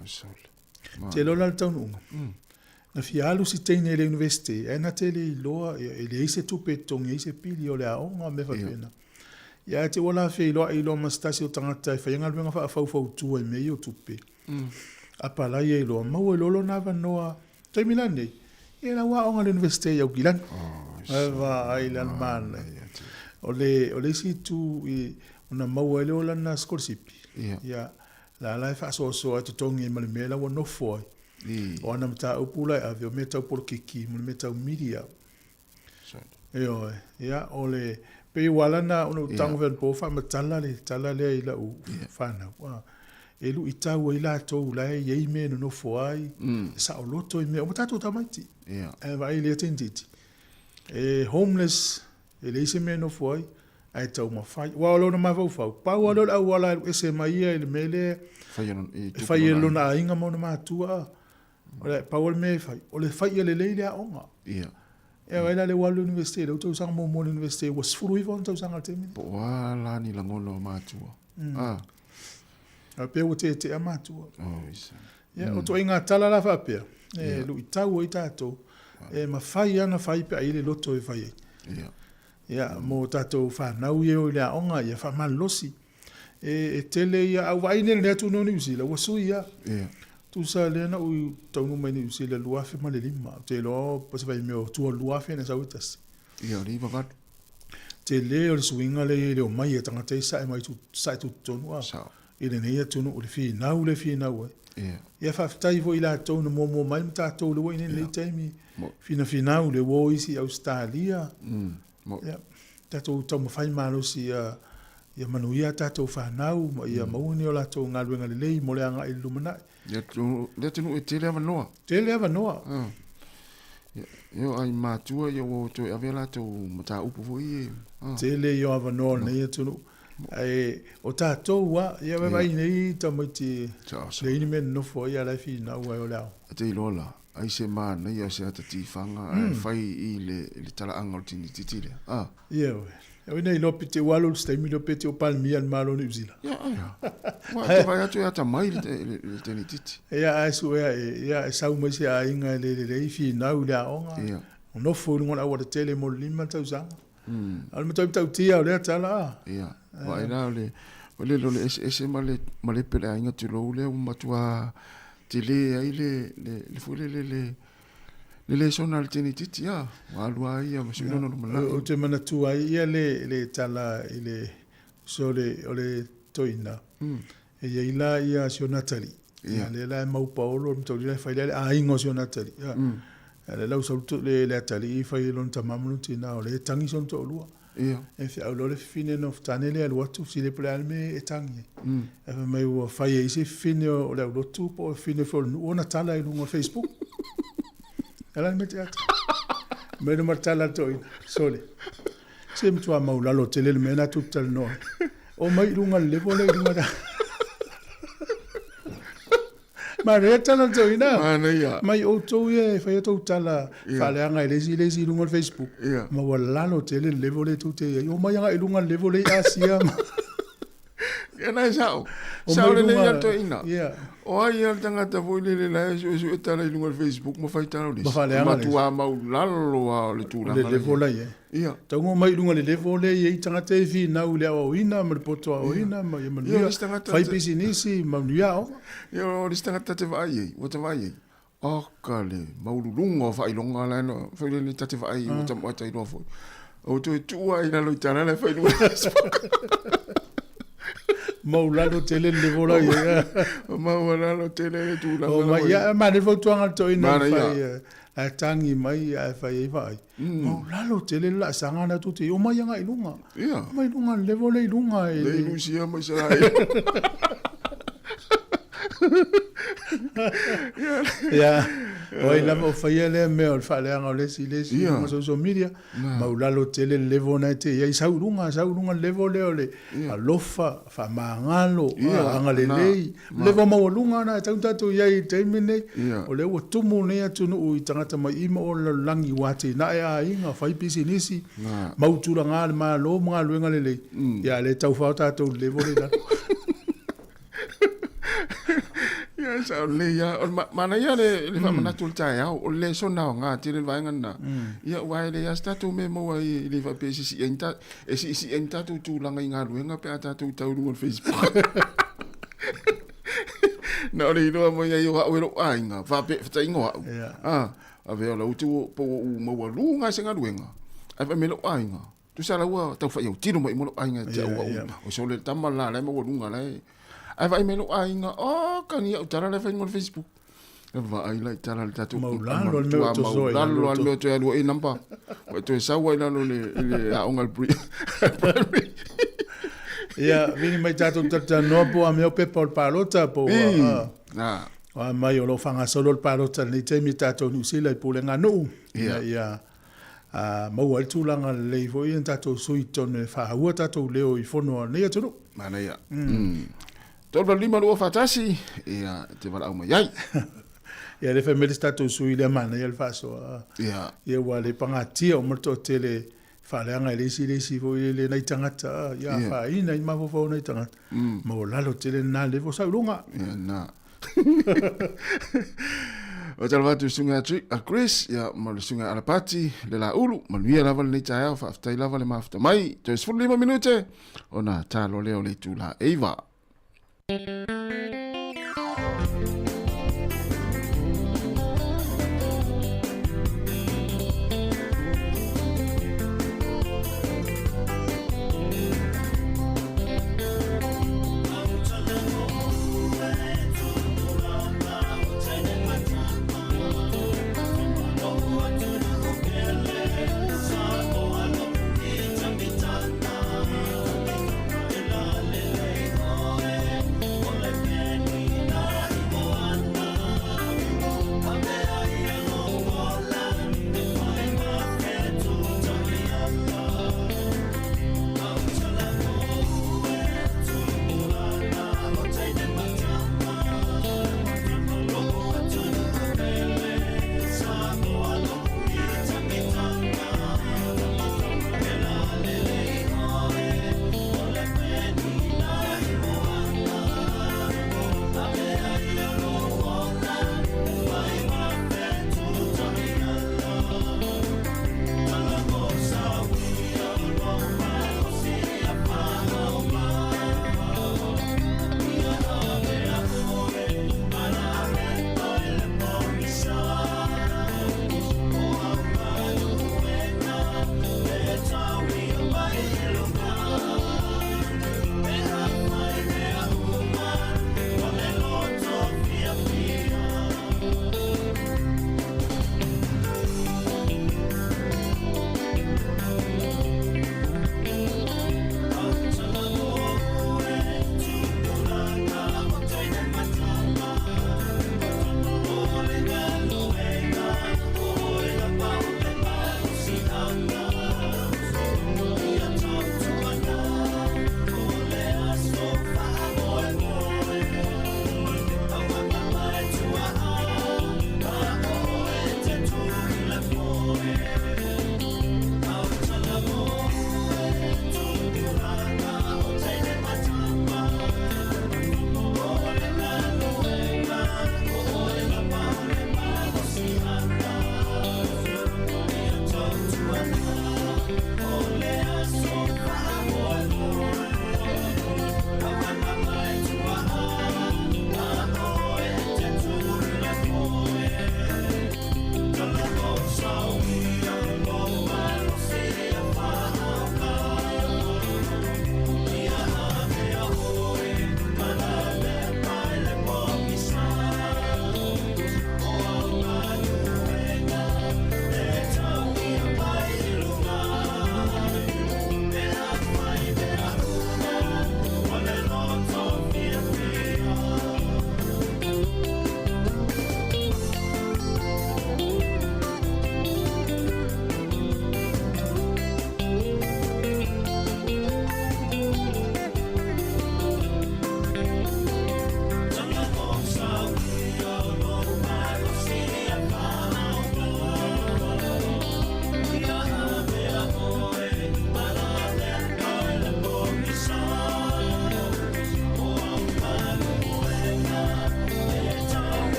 Ai sole. Te loa la le taunuuga. Na fia alu si teine i le university, ae na te le iloa, ia, e leai se tupe e totogi ai se pili o le aoga, mea faapena. Ia, ae te ua la feiloai loa ma se tasi o tagata e faia galuega faafaufautua i mea ia o tupe. Apalai ai loa, maua ai loa lona avanoa Taimi la nei, ia la ua aoga i le Universite i Aukilani. Ai vaai i le alumana. O le, o le isi itu i, Ona maua ai lea o lana sikolasipi. Ia. Ia, la la e faasoasoa e totogi ai ma le mea la ua nofo ai. I. O ana mataupu la e ave, o mea tau polokiki ma le mea tau media. Ioe. Ia, o le, pei ua ala ona ou tago fai anapo faamatala le tala lea i lau fanau, a, e luitau ai latou la e i ai mea e nonofo ai, e saoloto i mea uma, tatou tamaiti. Ae vaai i lea teineitiiti, e homeless, e leai se mea e nofo ai, ae taumafai. Aua o lona mafaufau, pau lava lea o le auala e alu ese mai ia i le mea lea e fai e lona aiga ma ona matua. O le pau o le mea e fai, o le fai ia lelei le aoga. Ia. Ia vaai la lea ua alu i le Universite, lea ua tausaga muamua i le Universite, ua 19 ona tausaga i le taimi lenei. Po o a la ni lagona o matua. Ah. A pei ua teetea matua. Oh, isa. Ia, o ituaiga tala la faapea, e luitau ai tatou, e mafai lava ona fai pe a i ai le loto e fai ai. Ia. Ia, mo tatou fanau ia e o i le aoga, ia faamalolosi. E tele ia, a ou vaai nei i lenei atunuu o Niu Sila, ua sui lava. Ia. Tusa lea na ou taunuu mai Niu Sila 2005, ou te iloa po o se vaimea o tua o le 2000 na sau ai tasi. Ia, o le 98. Tele o le suiga lea e i ai i le omai a tagata ia sae mai sae tutotonu a. Sao. I lenei atunuu, le finau lea e finau ai. Ia. Ia faafetai foi i latou na muamua mai ma tatou lea ua i inei i lenei taimi, finafinau lea ua o isi i Ausetalia. Ia, tatou taumafai malosi ia, ia manuia a tatou fanau ma ia maua ni o latou galuega lelei mo le agai i le lumanai. Le atunuu e tele avanoa. Tele avanoa. Ia, ia ai matua ia ua toe ave latou mataupu foi e. Tele ia o avanoa o lenei atunuu. Ae o tatou lava, ia vaai nei tamaiti leai ni mea e nonofo ai a o la e finau ai o le ao. E te iloa la, ai se manaia o se ata tifaga ae fai i le le talaaga o le tinititi lea. A. Ioe. Oi nei iloa pe te ua alu i se taimi lea pe te o Palemia i le Malo o Niu Sila. Ia, ia. Ua te vaai atu e atamai le le tenititi. Ia, ae suea e, ia, e sau mai se aiga e le lelei finau i le aoga. Ia. Nofo i luga o le aualatele mo le 5 tausaga. A o le matua matautia o lea tala a. Ia, vaai la o le, o le, o le eseese ma le, ma le pele aiga tulou lea ua matua tele ai le, le, le foi le, le, le, le lesona a le tenititi a, ua alu a ia ma sui lona lumanai. Ou te manatua ai ia le, le tala i le uso o le, o le toeaina. E i ai la ia si ona atalii. Ia. Lea la e mau paolo le matauli la e fai lea le aiga o si ona atalii. Ia. A lea la ua sau le, le atalii fai i lona tama ma lona tina o lea e tagi sona toalua. Ia. E feau loa le fafine na tane lea alu atu fesili po o le a le mea e tagi ai. Ae fai mai ua fai e isi fafine o le aulotu po o fafine foi o le nuu ona tala i luga o le Facebook. E la le mea te ata. Mai le matala le toeaina. Sole. Se matua maulalo tele le mea lena tou te talanoa ai. Omai i luga le level lea i luga da. Manaia tala le toeaina. Manaia. Mai outou ia e fai a tou tala faaleaga i le isi i le isi i luga o le Facebook. Ia. Ma ua lalo tele le level lea tou te i ai. Omai agai i luga le level lea i Asia ma Ia na e sao. Omai Sao lelei luga- ia le toeaina. Ia. O ai ia le tagata foi lele la e suesue tala i luga o le Facebook ma fai tala o le Ma isi. faaleaga le isi. Matua maulalo lava o le tulaga Le level la i ai. Ia. Tau mai i luga le level lea e i ai tagata e finau i le aoaoina ma le poto aoaoina ma ia Ia, manuia, o le isi tagata fai te- pisinisi, manuia aoga. Ia, o le isi tagata ta te vaai ai, ua ta vaai ai, oka le maululuga o faailoga la na foi lele ta te vaai ua ta ua ta iloa foi. Ua toe tuu lava i lalo i tala la e fai i luga o le Facebook. Maulalo tele le level la i ai. Maualalo tele le tulaga O la mai, ua i ai. ia, manaia le fautuaga a le toeaina na Manaia. fai, ae tagi mai ae fai ai vaai. Maulalo tele le laasaga lena tou te i ai, omai agai i luga. Ia. Omai i luga le level lea i luga e Le le. Rusia ma Isaraelu. Ia, o ai lava o faia lea mea o le faaleaga o le isi i le isi i Ia. luga o social media, maulalo tele le level lena e te i ai, sau i luga, sau i luga le level lea o le alofa, faamagalo, Ia, agalelei, na, level maualuga lena e tatau ona tatou i ai i le taimi lenei. Ia. O lea ua tumu lenei atunuu i tagata mai i ma o le lalolagi ua atinae aiga, fai pisinisi, Na. mau tulaga a le Malo ma galuega lelei, ia a o lea e taufao tatou i le level lea i lalo. Ia, sao lelei lava. O le manaia le, le faamanatu o le taeao, o le lesona aoga tele le vaega lena. Ia, aua e leai lava se tatou mea e maua ai, e le faapea e siisii ai ni ta, e siisii ai ni tatou tulaga i galuega pe a tatou tau i luga o le Facebook. Na o le iloa mai ai o au e lou aiga, faapea, faataiga o au. Ia. Ah, avea o lau te po ua ou maualuga se galuega, ae fai mai lou aiga. Tusa la ua taufai autino mai mo lou aiga ia te au au o sole le tama la la e maualuga la e ae vaai mai lou aiga oka ni au tala la e fai mo le Facebook e vaai la i tala le tatou Maulalo le mea o toso ai lalo lalo le mea o toe alu ai namba ua toe sau ai lalo le i le aoga le primary. Ia, vili mai tatou talatalanoa po o a mea o pepa o le palota po ua o a mai o lo o faagasolo le palota i lenei taimi i tatou Niu Sila i pulega a nuu ina ia a maua ai le tulaga lelei foi ia tatou sui i totonu e faahaua tatou leo i fono a lenei atunuu. Manaia. 385 2 4 1, ia, e te valaau mai ai. Ia, lea fai mai le isi tatou sui lea manaia le faasoa. Ia, ua le pagatia uma le toatele faaleaga e le isi le isi foi lele nai tagata, ia afaina i mafaufau o nai tagata. Maualalo tele lena level sau i luga. Ia, na. O talofa atu i le susuga ia a Chris, ia, ma le susuga ia Alapati, le Laulu, manuia lava lenei taeao, faafetai lava le mafuta mai. Toe 15 minute, ona talo lea o le itula 9.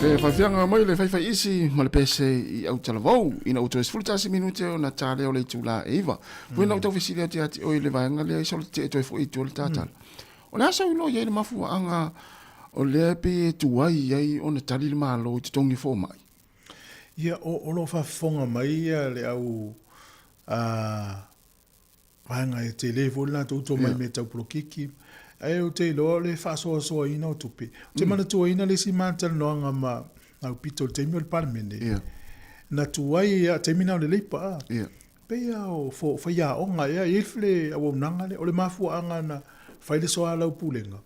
Pe fafiaga mai le faifai isi ma le pese i Autalavou ina ua toe 11 minute ona ta lea o le itula e 9. Pue na ou tau fesili atu ia te oe i le vaega lea i solo tetee toe foi i tua le tatala. O le a sau iloa i ai le mafuaaga o lea e pei e tuai ai ona tali le Malo i totogi fomai? Ia, o lo o faafofoga mai le au vaega e tele foi le latou tomai i mea tau polokiki. Ae ou te iloa o le faasoasoaina o tupe. Ou te manatuaina le isi ma talanoaga ma Aupito i le taimi o le Palemene. Na tuai lava, taimi na o le Labour a. Pei lava o faiaoga ea, e i ai le auaunaga lea. O le mafuaaga na fai le soalaupulega,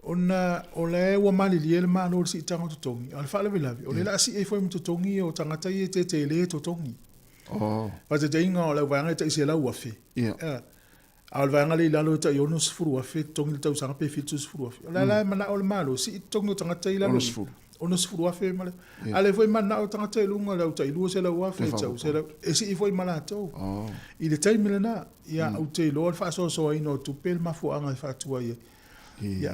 ona o la ua malilie le Malo i le siitaga o totogi, a o le faalavelave, o lea o le a sii ai foi ma totogi o tagata ia e tetele totogi. Oh. Faataitaiga o le auvaega e tai $100,000. Yeah. A o le vaega lea i lalo e tai $60,000 totogi i le tausaga pe $70,000. O la la e manao le Malo, sii totogi o tagata i lalo. 60. $60,000 ma le. Yeah. A lea foi e manao tagata i luga le au tai $200,000, e sii foi ma latou. Oh. I le taimi lena, ia ou te iloa le faasoasoaina o tupe le mafuaaga e faatuai ai. Ia,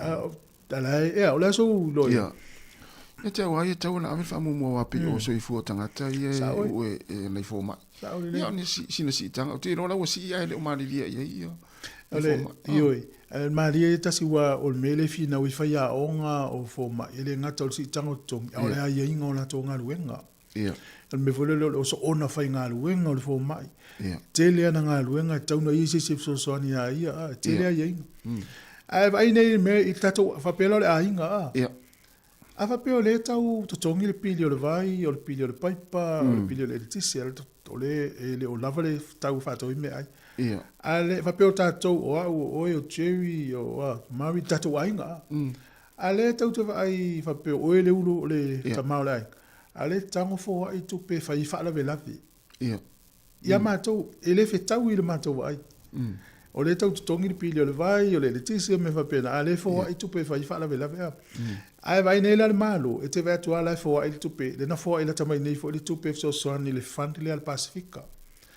ia, o le a sou iloa i ai? Ia te au lava ia e tatau ona ave le faamuamua aua pei o soifua o tagata ia e uu e nai fomai. Ia o ni sina siitaga. Ou te iloa la ua sii ae le o malilie i ai ia fomai. Ioe, e malie ia tasi aua o le mea lea e finau ai faiaoga o fomai, e le gata o le siitaga o totogi, a o le aiaiga o latou galuega. O le mea foi lele o le osoona faigaluega o le fomai. Tele ana galuega e tatau ona i ai se isi e fesoasoani ia ia, a, e tele aiaiga. Ae vaai nei i le mea i le tatou, faapea la o le aiga, a. A faapea o lea e tau totogi le pili o le vai, o le pili o le paipa, o le pili o le eletise, o lea e le o lava le tau e faatau ai meaai. A le faapea o tatou, o au, o oe, o Jerry, o a, Mary, tatou aiga, a. A lea e tau te vaai faapea o oe le ulu o le tama o le aiga, A lea e tago foai tupe e fai ai faalavelave. Ia. Ia matou, e le fetaui i le matou vaai. O lea e tau totogi le pili o le vai, o le eletise ma mea faapena, a lea e foai tupe e fai ai faalavelave. A. Ae vaai nei la le Malo, e te vaai atu lava la e foai le tupe, lea na foai lata mai nei foi le tupe e fesoasoani i le fund lea a le Pasefika.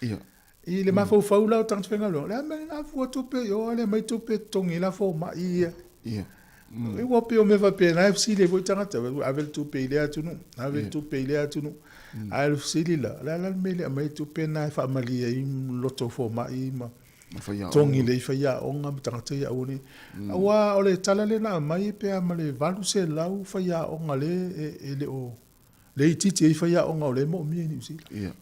Ia. I le mafaufau la o tagata faigaluega, o le a le mea lena fua tupe i o, a lea aumai tupe e totogi ai la fomai ia. Ia. Ua pei o mea faapena e fesili ai foi tagata, ave le tupe i lea atunuu, ave le tupe i lea atunuu. Ae o le fesili la, o le a la le mea e le aumai ai tupe na e faamalie ai loto o fomai ma togi lelei faiaoga ma tagata ia aua ne i. Aua o le tala lea na aumai pe a ma le 800 faiaoga lea e le o, lea e itiiti ai faiaoga o lea e moomia i Niu Sila.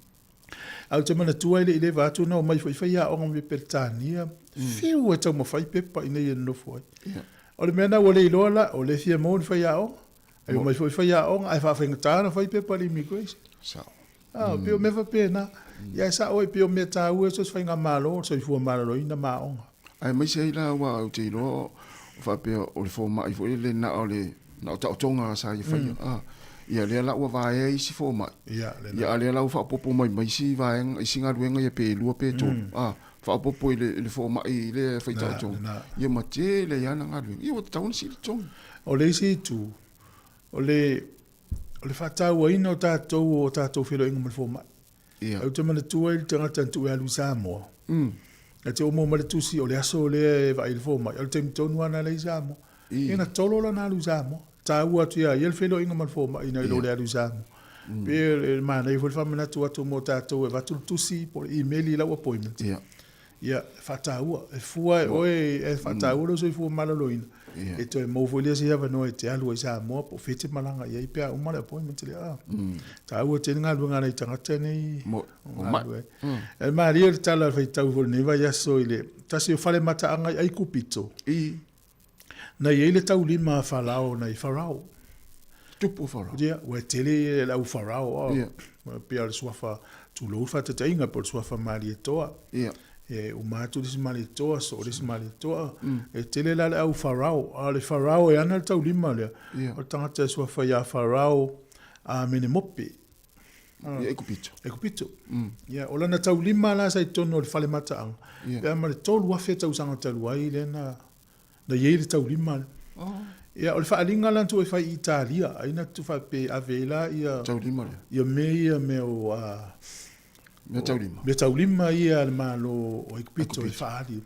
Ae ou te manatua e le i leva atu na omai foi faiaoga mai Peretania, fiu e taumafai pepa ina ia nonofo ai. O le mea lena ua le iloa la, o lea e fia maua ni faiaoga, ae omai foi faiaoga ae faafaigata ona fai pepa a le immigration. Sao. Ah, pei o mea faapena. Ia e sao ai, pei o mea taua so o se faigamalo, o le soifua maloloina ma aoga. Aemaise ai la aua ou te iloa o faapea o le fomai foi lele na o le na o taotoga sa ia faia. Ah, ia lea la ua vaea isi fomai. Ia, lena. Ia a lea la ua faaopoopo mai ma isi vaega, isi galuega ia pe lua pe tolu. Ah, faaopoopo i le i le fomai lea e fai taotoga. Lena. Ia ma tele ai ana galuega. Ia ua tatau ona sii le totogi. O le isi itu, o le o le faatauaina o tatou o tatou feiloaiga ma le fomai. Ia. Ou te manatua i le tagata na tuu e alu i Samoa. E te omo mai le tusi o le aso lea e vaai i le fomai, o le taimi tonu lava na lea i Samoa. Ia na tolo lana alu i Samoa. Taua atu ia ia le feiloaiga ma le fomai nai lo le alu i Samoa. Pei e manaia foi le faamanatu atu mo tatou e avatu le tusi po o le email i lau appointment. Ia. Ia, e faataua, e fua e oe e faataua lou soifua maloloina, e toe maua foi lea se avanoa e te alu ai i Samoa po o fea e te malaga i ai pe a uma le appointment lea. A, taua tele galuega a nai tagata nei o galulue ai. E malie le tala faitau foi i lenei vaiaso i le tasi o fale mataaga i Aikupito, na i ai le taulima a Farao nai Farao. Tupu o Farao. Ia, ua tele le au Farao, a, pei o le suafa, tulou le faataitaiga, po o le suafa Malietoa. Ia. E uma atu le isi Malietoa, soo le isi Malietoa. E tele la le au Farao, a o le Farao e ana le taulima lea, o le tagata e suafa ia Farao Amenemope. Ia, Aikupito. Aikupito. Ia, o lana taulima la sa i totonu o le fale mataaga, pe a ma le 3,000 tausaga talu ai lea na Na i ai le taulima lea. Ia, o le faaaliga la na tuu e fai i Italia, ai na tu faapea ave ai la ia taulima lea. Ia mea ia mea o a mea taulima. Mea taulima ia a le Malo o Aikupito e faaali.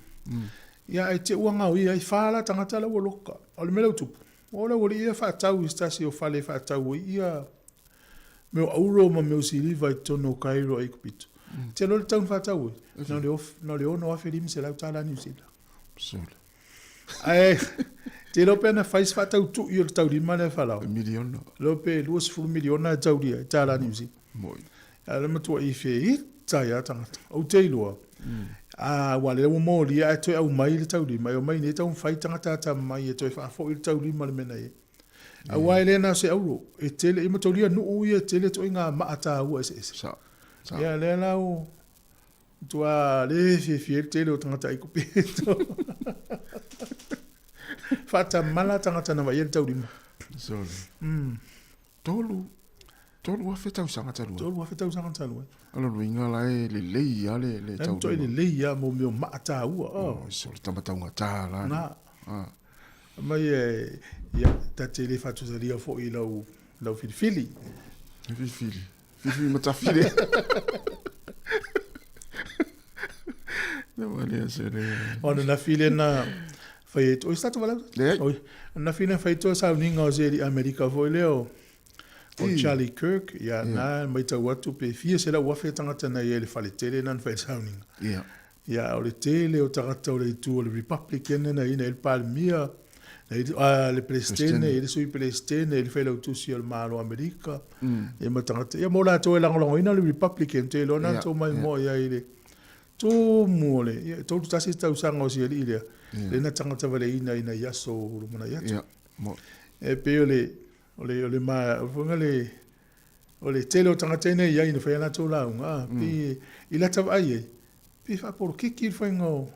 Ia, ae te ua gaoia ai fa la tagata la ua loka. O le mea lea ua tupu. Ua o le aualii ia faatau i se tasi o fale e faatau ai ia mea o auro ma mea o siliva i totonu o Cairo a Aikupito. Te iloa le tau na faatau ai? Na o le na o le $6,500 Niu Sila. Sole. Ae te iloa pe na fai se faatautui o le taulima lea Farao. Miliona. Iloa pe 20 miliona e taulia i tala Niu Sila. Moi. Ae le matuai feita ai lava tagata. Ou te iloa, a ua lea ua molia ae toe aumai le taulima, e omai nei taumafai tagata atamamai e toe faafoi le taulima i le mea na i ai. Aua e le na o se auro, e tele, e mataulia nuu ia e tele ituaiga maa taua eseese. Sao. Sao. Ia lea la ua matua le fiafia ai le tele o tagata Aikupito. Faatamala tagata na vaaia le taulima. Sole. 3,000 tausaga talu ai. 3,000 tausaga talu ai. O lona uiga la e lelei lava le taulima. E matuai lelei lava mo mea o maa taua. Oh, o le tama taugata la. Na. Mai e, ia, ta te le faatusalia foi i lau, lau filifili. Filifili. Filifili matafile. Ona na file na fai ai, oi sa tatou valaau? Leai. Oi, na file na fai ai sauniga o se alii Amerika foi lea o o Charlie Kirk, ia na matau atu pe fia 100,000 tagata na i ai i le fale tele na na fai ai le sauniga. Ia. Ia, o le tele o tagata o le itu o le Republican na i ai le Palemia, na i ai le Peresetene, i ai le Sui Peresetene, i ai le Failautusi o le Malo o Amerika, ia ma tagata. Ia mo latou e lagolagoina le Republican, ou te iloa na tou maimoa i ai i le tumu o le, ia, e 31 tausaga o si alii lea, lea na tagata valeina i nai aso o lumanai atu. E pei o le, o le, o le ma, o le, O le tele o tagata ia na i ai na fai a latou lauga, pei i lata vaai ai, pei e faapolokiki le faiga o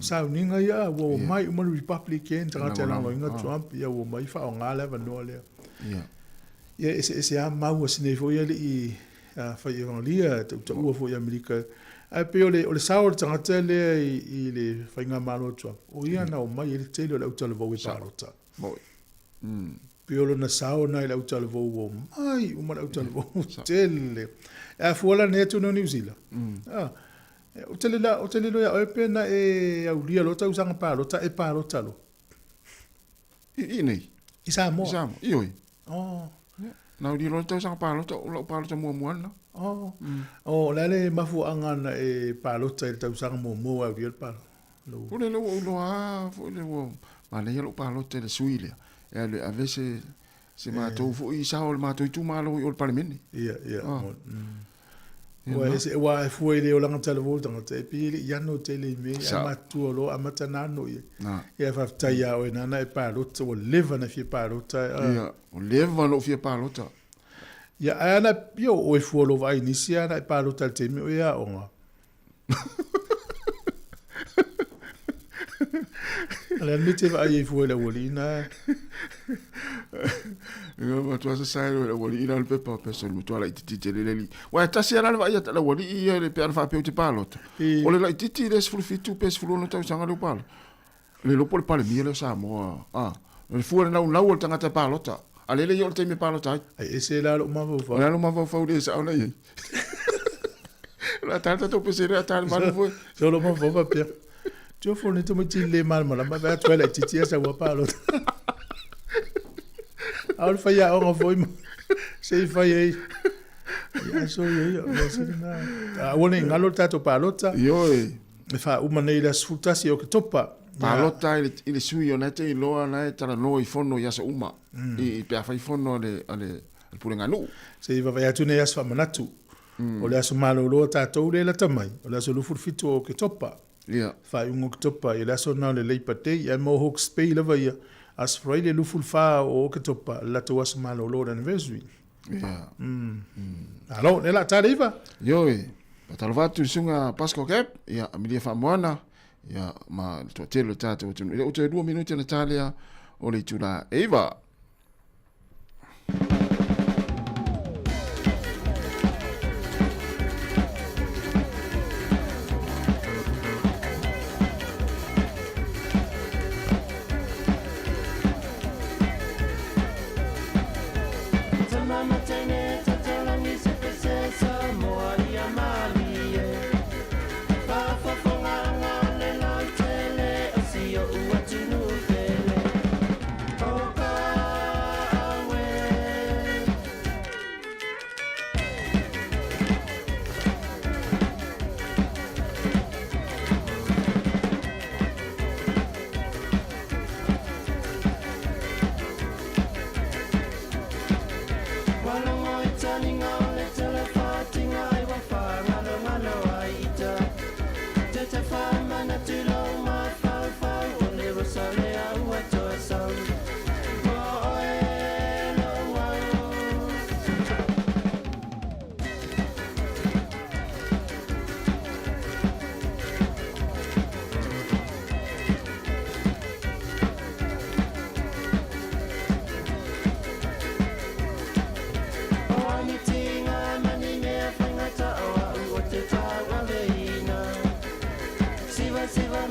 sauniga ia, ua omai uma le Republican, tagata e lagolagoina Trump, ia ua omai faaaoga le avanoa lea. Ia e eseese lava mau a si nei foi alii fai evangelia, e tautaua foi i Amerika, ae pei o le sao o le tagata lea i le faigamalo a Trump, o ia na omai ai le tele o le autalavou e palota. Pei o lona sao na i le autalavou ua omai uma le autalavou tele. E a fua la nei atunuu o Niu Sila. Ah, ou te le ou te le iloa ia oe pe na e aulia loa tausaga palota e palota loa. I nei. I Samoa. I Samoa. Ioe. Oh. Na aulia loa le tausaga palota, o lau palota muamua lena. Oh. Oh, o le a le mafuaaga na e palota i le tausaga muamua ua e aulia le palota? O lea ua ou iloa lava foi lea ua manaia lou palota i le sui lea e alu e ave se se matou foi sao o le matou itumalo i o le Palemene. Ia, ia. Ua ese, ua e fua i le olaga talavou o le tagata, e pei e le i ano tele i mea ia, ae matutua loa amata ona ano i ai. Ia, faafetai ia oe nana e palota, ua leva ona fia palota. Ia, ua leva ona ou fia palota. Ia, ae ana, ia, o oe fua o lou vaai i nisi, ana e palota i le taimi o e aoga. O le a le mea e te vaai ai fua i le aualii na. Ia matua sasae le aualii la le pepa pe sa matua laitiiti tele le alii. Aua e tasi lava la le vaai a le aualii ia pe ana faapea ou te palota. O le laitiiti le 17 pe 16 tausaga lea ua palota. Le iloa po o le Palemia lea o Samoa. A, o le fua naunau o le tagata e palota. A lea e le i oo le taimi e palota ai. Ai ese la lou mafaufau. O le a lou mafaufau le sao na i ai. O le a ta le tatou pese lea, ta le malu foi. So lou mafaufau faapea. Tio fo ni tamaiti le malamalama vaai atu ai laitiiti ia sau a palota. A o le faiaoga foi ma se i fai ai. Ia so ia ia, mea sili na. Aua ne i galo le tatou palota. Ioe. E faauma nei i le aso 11 o Oketopa. Palota i le sui o na e te iloa na e talanoa i fono i aso uma. I pe a fai fono a le a le pulega nuu. Se i vaavaai atu nei aso faamanatu. O le aso malolo a tatou lea e lata mai, o le aso 27 o Oketopa. Ia. Faaiuga o Oketopa, ia le aso lena o le Labour Day, ae mo Hawke's Bay lava ia, aso Faraile 24 o Oketopa, le latou aso malolo o le anniversary. Ia. Malo, lea o le a ta le 9. Ioe. Faatalofa atu i le susuga Pascal Cap, ia, Amelia Faamoana, ia, ma le toatele o le tatou atunuu. E le o toe 2 minute ona ta lea o le itula e 9.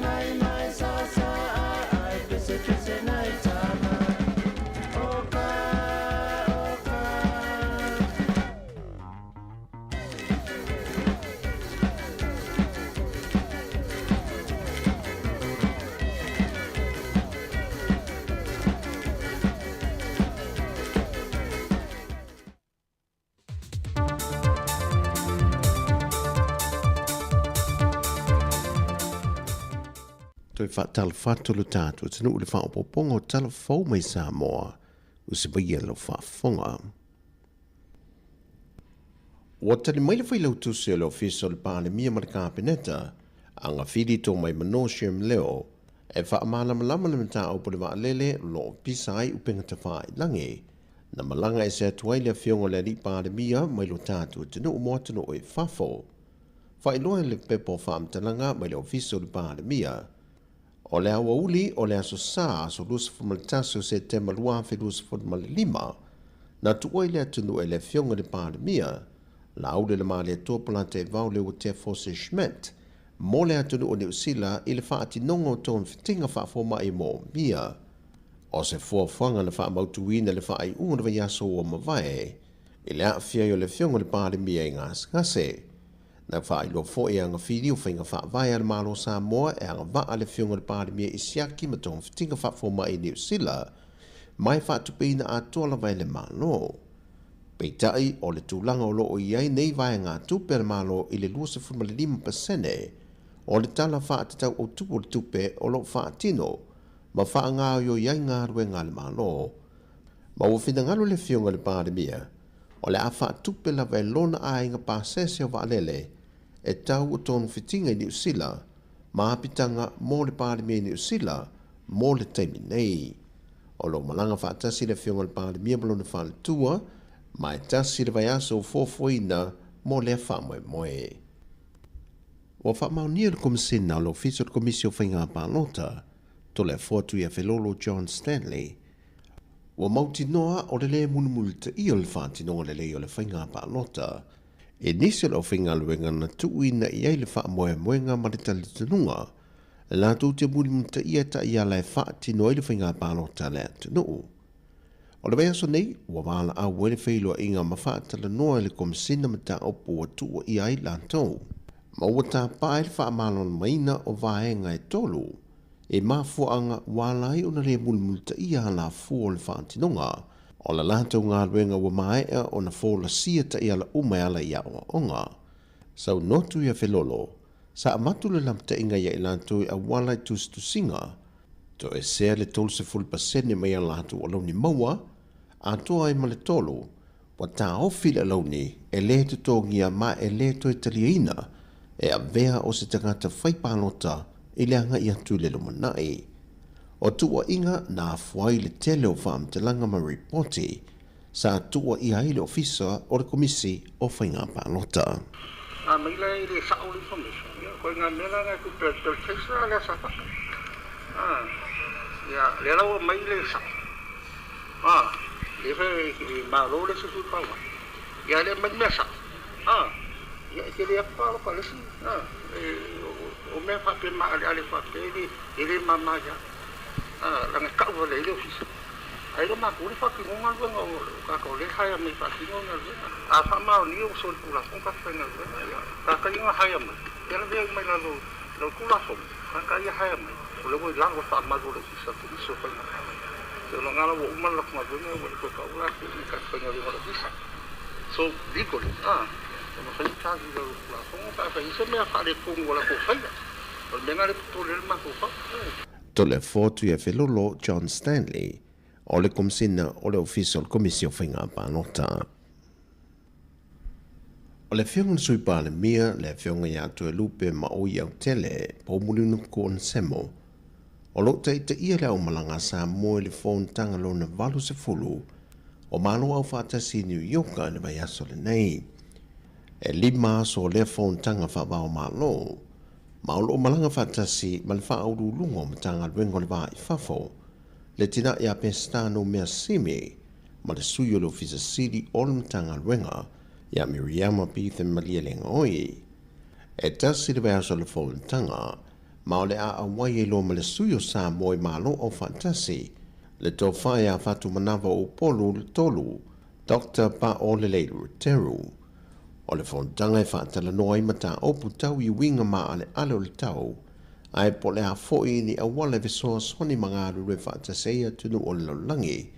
nai mai sa sa ai pese pese nai tama o ka o ka. Toe faatalofa atu lo tatou atunuu i le faaopoopoga o tala fou mai Samoa ua sivaia lau faafofoga. Ua tali mai le failautusi o le Ofisa o le Palemia ma le Kapeneta, Agafili Tomaimano Sherm Leo, e faamalamalama le mataupu i le vaalele o lo o pisa ai upega tafailagi na malaga ese atu ai le afioga i le Alii Palemia mai lo tatou atunuu mo atunuu i fafo. Faailoa i le pepa o faamatalaga mai le Ofisa o le Palemia, o le aoauli o le Aso Sa, aso 21 o Setema 2025, na tuua i le atunuu e le afioga i le Palemia, Laule le Malietoa Polataivao Leuatea Fosi Schmidt, mo le atunuu o Niu Sila i le faatinoga o togafitiga faafomai moomia. O se fuafuaga na faamautuina i le faaiuga o le vaiaso ua mavae i le aafia ai o le afioga i le Palemia i gasegase. Na faailoa foi e agafili o faiga faavae a le Malo o Samoa e agavaa le afioga i le Palemia i siaki ma togafitiga faafomai i Niu Sila ma e faatupeina atoa lava e le Malo. Peitai, o le tulaga o lo o i ai nei vaegatupe a le Malo i le 25% o le Tala Faatatau Autu o le Tupe o lo o faatino ma faagaoioi ai galuega a le Malo, ma ua finagalo le Afioga i le Palemia o le a faatupe lava e lona aiga pasese o vaalele e tau o togafitiga i Niu Sila ma apitaga mo le Palemia i Niu Sila mo le taimi nei. O lo o malaga faatasi le Afioga i le Palemia ma lona faletua ma e tasi le vaiaso ua fuafuaina mo lea faamoemoe. Ua faamaonia le Komesina o le Ofisa o le Komisi o Faiga Palota, Toleafoa Tuiafelolo John Stanley, ua mautinoa o le lē mulimulitaia o le faatinoga lelei o le faiga palota e nisi o le aufaigaluega na tuuina i ai le faamoemoega ma le talitonuga latou te mulimulitaia taiala e faatino ai le faiga palota a le atunuu. O le vaiaso nei, ua valaau ai le feiloaiga ma faatalanoa i le Komesina mataupu ua tuuaia ai latou, ma ua tapaa ai le faamalamalamaina o vaega e tolu e mafuaaga ua ala ai ona le mulimulitaia alafua o le faatinoga o le latou galuega ua maea ona folasia taiala uma e ala i aoaoga. Saunoa Tuiafelolo, sa avatu le lapataiga ia i latou i auala i tusitusiga, toesea le 30% mai a latou alauni maua, atoa ai ma le tolu, ua taofi le alauni e lē totogia ma e lē toe taliaina e avea o se tagata fai palota i le agai atu i le lumanai. O tuuaiga na afua ai le tele o faamatalaga ma ripoti sa tuuaia ai le Ofisa o le Komisi o Faiga Palota. A mai la e le sao le information, ia, koe ngā mea la nga ku pe pe trace la sa fa. Ah, ia, le la ua mai le sao. Ah, le fe malo le se fu pa wa. Ia le mai mea sao. Ah, ia ke le pa lo pa le si. Ah, e o mea fa pe ma ale ale fa pe le e le mama ia. Ah, la nga kau le le ofisa. Ai lo ma ku le fa ki ngonga luenga o ka ko le haia mai fa ki ngonga luenga. A fa ma o ni o so ku la fon ka fa nga luenga ia. Ka ka inga haia mai. Ia la vea mai la lo lo ku la fon. Ka ka ia haia mai. O le wo la lo fa ma lo le ofisa ku so fa nga. Se lo ngala wo uma la ku nga luenga wo le ko ka ula ku ni ka fa nga luenga lo ofisa. So legally, ah, o ma fa ta ki lo ku la fon ka fa se mea fa le ku la ku fa. O le mea le to le ma ku fa. Toleafoa Tuiafelolo John Stanley, o le Komesina o le Ofisa o le Komisi o Faiga Palota. O le Afioga i le Sui Palemia, le Afioga ia Toelupe Maoi Autele, Poumulinuku Onesemo, o lo o taitaia le aumalaga a Samoa i le fonotaga lona 80 o Malo Aufaatasi i Niu Ioka i le vaiaso lenei. E lima aso o lea fonotaga faava-o-Malo, ma o lo o malaga faatasi ma le Faauluuluga o Matagaluega o le Va i Fafo, le tina ia Pesitano Measimi ma le sui o le Ofisa Sili o le Matagaluega ia Miriama Beatham Malielegaoi. E tasi le vaiaso o le fonotaga, ma o le a auai ai loa ma le sui o Samoa i Malo Aufaatasi, le Tofa ia Fatumanava Upolu III, Doctor Paolelei Luteru. O le fonotaga e faatalanoa ai mataupu tau i uiga maaleale o le tau, ae po o le a foi ni auala e fesoasoani ma galulue faatasi ai atunuu o le lalolagi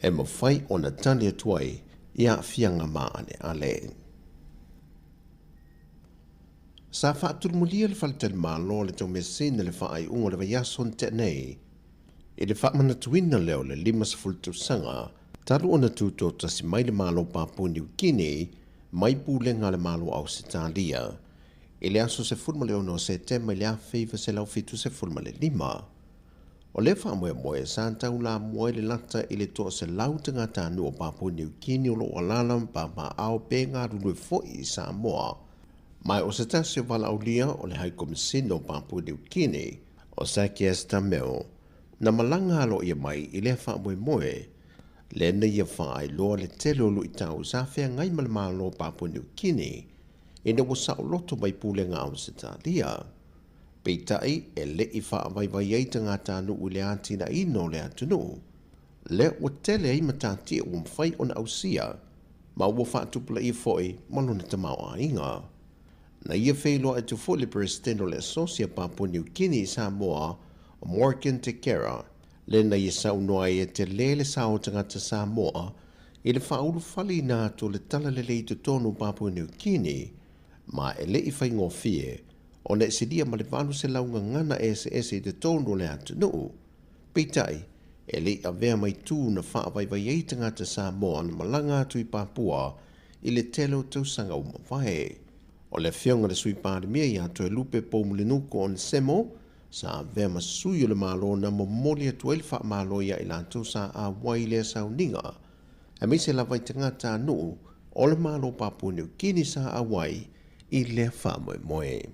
e mafai ona tali atu ai i aafiaga maaleale. Sa faatulumulia le faletalimalo a le Taumeasina i le faaiuga o le vaiaso na tea nei, i le faamanatuina lea o le 50 tausaga talu ona tutoatasi mai le Malo Papua Niu Kini mai pulega a le Malo o Ausetalia i le aso 16 o Setema i le 1975. O lea faamoemoe sa taulamua ai le lata i le 100 tagatanuu o Papua Niu Kini o lo o alaala ma papaaao pe galulue foi i Samoa. Ma o se tasi o valaaulia o le Haikomisina o Papua Niu Kini, o Sakias Tameo, na malaga aloaia mai i lea faamoemoe, lea na ia faailoa le tele o luitau sa feagai ma le Malo o Papua Niu Kini ina ua saoloto mai pulega Ausetalia. Peitai, e le i faavaivai ai tagatanuu i le atinaeina o le atunuu, lea ua tele ai matatia ua mafai ona ausia ma ua faatupulaia foi ma lona tamaoaiga. Na ia feiloai atu foi le Peresetene o le Asosi a Papua Niu Kini i Samoa, o Morgan Tekera, lea na ia saunoa ai e tele le sao o tagata Samoa i le faaulufaleina atu o le talalelei i totonu o Papua Niu Kini, ma e le i faigofie ona e silia ma le 800 gagana eseese i totonu o le atunuu. Peitai, e le i avea mai tu na faavaivai ai tagata Samoa na malaga atu i Papua i le tele o tausaga ua mavae. O le afioga i le Sui Palemia ia Toelupe Poumulinuku Onesemo sa avea ma sui o le Malo na momoli atu ai le faamalo ia i latou sa auai i lea sauniga, aemaise lava i tagatanuu o le Malo Papua Niu Kini sa auai i lea faamoemoe.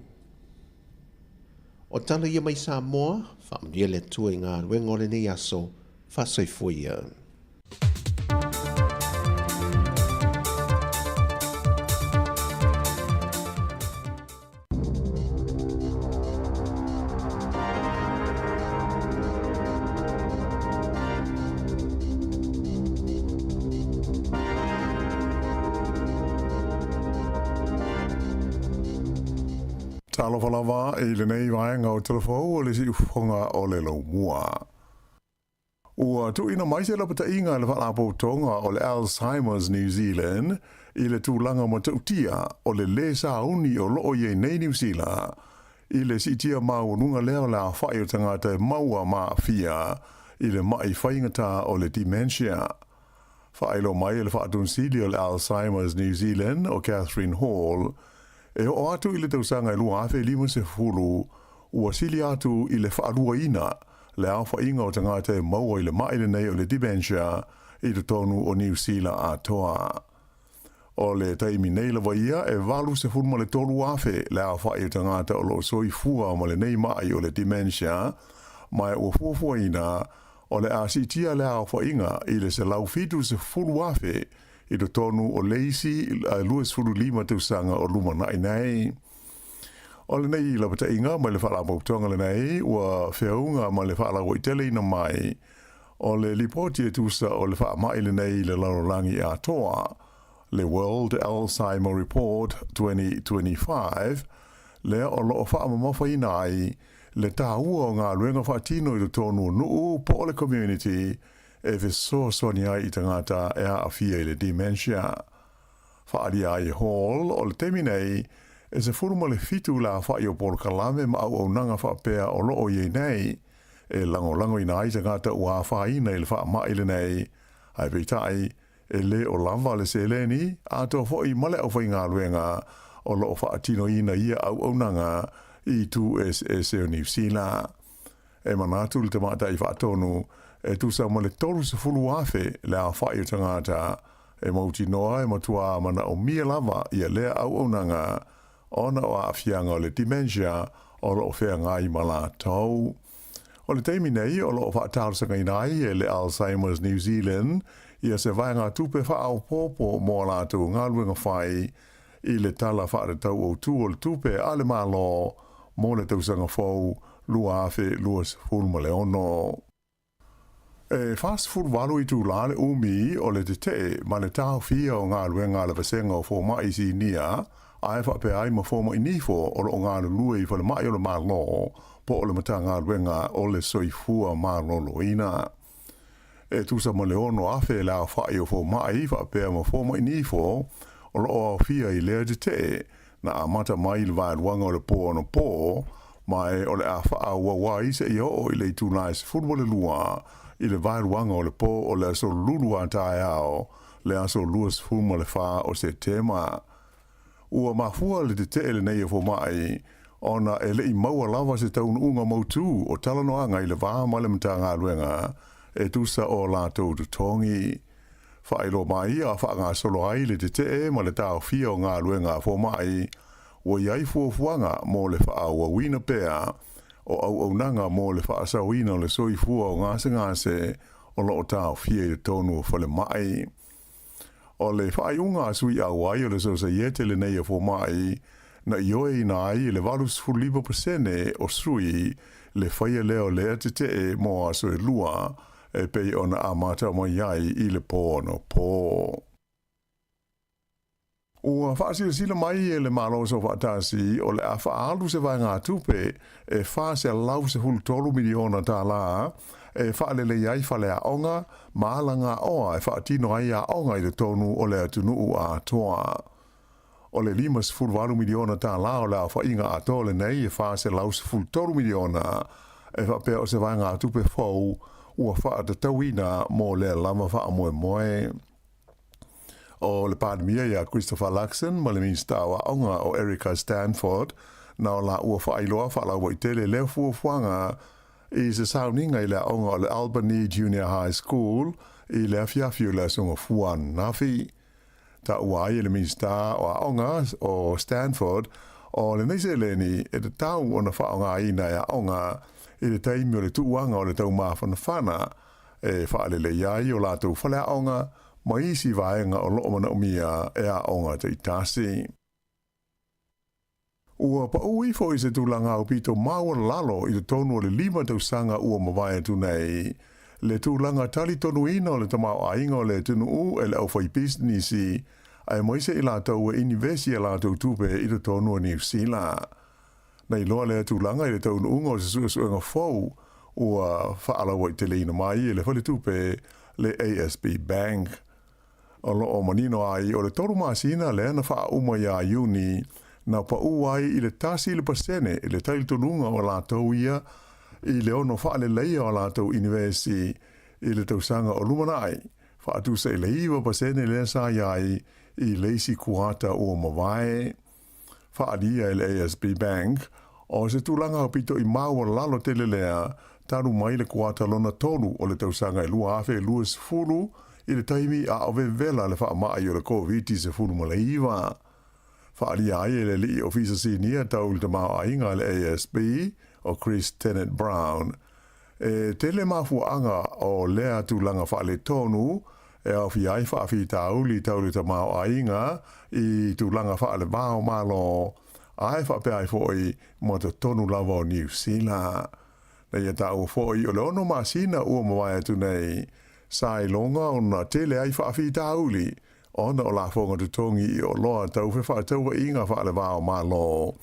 O tala ia mai Samoa, faamanuia le Atua i galuega o lenei aso, faasoifua ia. Talofa lava i lenei vaega o Telefou o le siufofoga o le Laumua. Ua tuuina mai se lapataiga e le Faalapotopotoga o le Alzheimer's New Zealand i le tulaga matautia o le lē sauni o loo i ai nei Niu Sila i le siitia maualuga lea o le aofai o tagata e maua ma aafia i le maʻi faigata o le dementia. Faailoa mai e le Faatunsili o le Alzheimer's New Zealand o Catherine Hall, e oo atu i le tausaga e 2050, ua sili atu i le faaluaina le aofaiga o tagata e maua i le maʻi lenei o le dementia i totonu o Niu Sila atoa. O le taimi nei lava ia e 83,000 le aofai o tagata o lo o soifua ma lenei maʻi o le dementia, ma ua fuafuaina o le a siitia le aofaiga i le 170,000 i totonu o le isi 25 tausaga o lumanai nei. O lenei lapataiga mai le Faalapotopotoga lenei ua feauga ma le faalauaiteleina mai o le lipoti e tusa o le faamai lenei i le lalolagi atoa, le World Alzheimer Report 2025, lea o lo o faamamafaina ai le taua o galuega faatino i totonu o nuu po o le community e fesoasoani ai i tagata e aafia i le dementia. Faaalia ai e Hall, o le taimi nei, e 17 le aofai o polokalame ma auaunaga faapea o lo o i ai nei, e lagolagoina ai tagata ua afaina i le faamai lenei, ae peitai, e le o lava le seleni, atoa foi ma le aufaigaluega o lo o faatinoina ia auaunaga i itu eseese o Niu Sila. E manatu le tamaitai faatonu, e tusa ma le 30,000 le aofai o tagata e mautinoa e matuā manaomia lava ia lea auaunaga ona o aafiaga o le dementia o lo o feagai ma latou. O le taimi nei o lo o faatalosagaina ai e le Alzheimer's New Zealand ia se vaegatupe faaopoopo mo a latou galuega fai i le Tala Faatatau Autu o le Tupe a le Malo mo le tausaga fou 2026. E 48 itulā le umi o le teteʻe ma le taofia o galuega a le Vasega o Fomaʻi Sinia ae faapea ai ma fomaʻi nifo o loo galulue i falemaʻi o le Malo po o le Matagaluega o le Soifua Maloloina. E tusa ma le 6,000 le aofaʻi o fomaʻi faapea ma fomaʻi nifo o loo aofia i lea teteʻe na amata mai i le vaeluaga o le pō anapō, ma e o le a faaauau ai seia oo i le itulā e 12 i le vaeluaga o le pō o le aso Lulu a taeao, le aso 24 o Setema. Ua mafua le tetee lenei o fomaʻi ona e leʻi maua lava se taunuuga mautū o talanoaga i le va ma le Matagaluega e tusa o latou totogi. Faailoa mai a faagasolo ai le tetee ma le taofia o galuega a fomaʻi, ua i ai fuafuaga mo le faaauauina pea o auaunaga mo le faasaoina o le soifua o gasegase o loo taofia i totonu o falemaʻi. O le faaiuga a sui auai o le Sosaiete lenei o Fomaʻi na ioeina ai e le 85% o sui le faia lea o lea tetee mo aso e lua e pei ona amata mai ai i le pō anapō. Ua faasilasila mai e le Malo Soofaatasi o le a faaalu se vaegatupe e $413 miliona tālā e faalelei ai faleaoga ma alagaoa e faatino ai aoga i totonu o le atunuu atoa. O le $58 miliona tālā o le aofaiga atoa lenei e $413 miliona e faapea o se vaegatupe fou ua faatatauina mo lea lava faamoemoe. O le Palemia iā Christopher Luxon ma le Minisita o Aoga o Erica Stanford na o laua faailoa faalauaitele lea fuafuaga i se sauniga i le aoga o le Albany Junior High School i le afiafi o le Aso Gafua ananafi. Taua ai e le Minisita o Aoga o Stanford o lenei seleni e tatau ona faaaogaina e aoga i le taimi o le tuuaga o le taumafanafana e faalelei ai o latou faleaoga ma isi vaega o loo manaomia e aoga taitasi. Ua paʻū ifo i se tulaga aupito maualalo i totonu o le 5 tausaga ua mavae atu nei, le tulaga talitonuina o le tamaoaiga o le atunuu e le aufaipisinisi, aemaise i latou e inivesi a latou tupe i totonu o Niu Sila. Na iloa lea tulaga i le taunuuga o se suesuega fou ua faalauaiteleina mai e le faletupe le ASB Bank. O loo manino ai o le 3 masina lea na faauma iā Iuni na paʻū ai i le 1% le talitonuga o latou ia i le ono faaleleia o latou inivesi i le tausaga o lumanai, faatusa i le 9% lea sa i ai i le isi kuata ua mavae. Faaalia e le ASB Bank, o se tulaga aupito i maualalo tele lea talu mai le kuata lona tolu o le tausaga e 2020 i le taimi a o vevela le faamaʻi o le Koviti-19. Faaalia ai e le alii ofisa sinia tau i le tamaoaiga a le ASB o Chris Tennant Brown, E tele mafuaaga o lea tulaga faaletonu e aofia ai faafitauli tau le tamaoaiga i tulaga faalevao Malo ae faapea ai foi ma totonu lava o Niu Sila. Na ia taua foi o le 6 masina ua mavae atu nei, sa iloga ona tele ai faafitauli ona o lafoga totogi i oloa tau fefaatauaiga faalevao Malo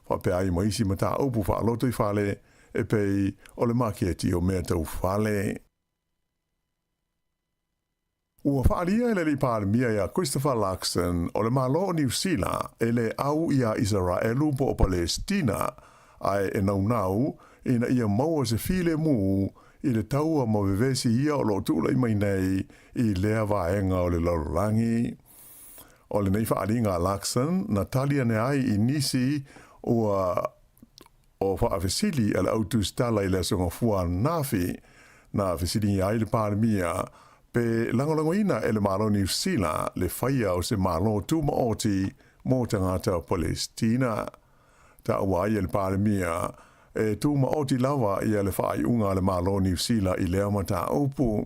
faapea ai ma isi mataupu faalotoifale e pei o le maketi o mea tau fale. Ua faaalia e le alii Palemia iā Christopher Luxon o le Malo o Niu Sila e le au iā Isaraelu po o Palestina ae e naunau ina ia maua se filemu i le taua ma vevesi ia o loo tulai mai nei i lea vaega o le lalolagi. O lenei faaaliga a Luxon na tali ane ai i nisi ua O faafesili a le au tusitala i le Aso Gafua ananafi, na fesiligia ai le Palemia pe lagolagoina e le Malo Niu Sila le faia o se Malo tumaoti mo tagata o Palesitina. Taua ai e le Palemia e tumaoti lava ia le faaiuga a le Malo Niu Sila i lea mataupu.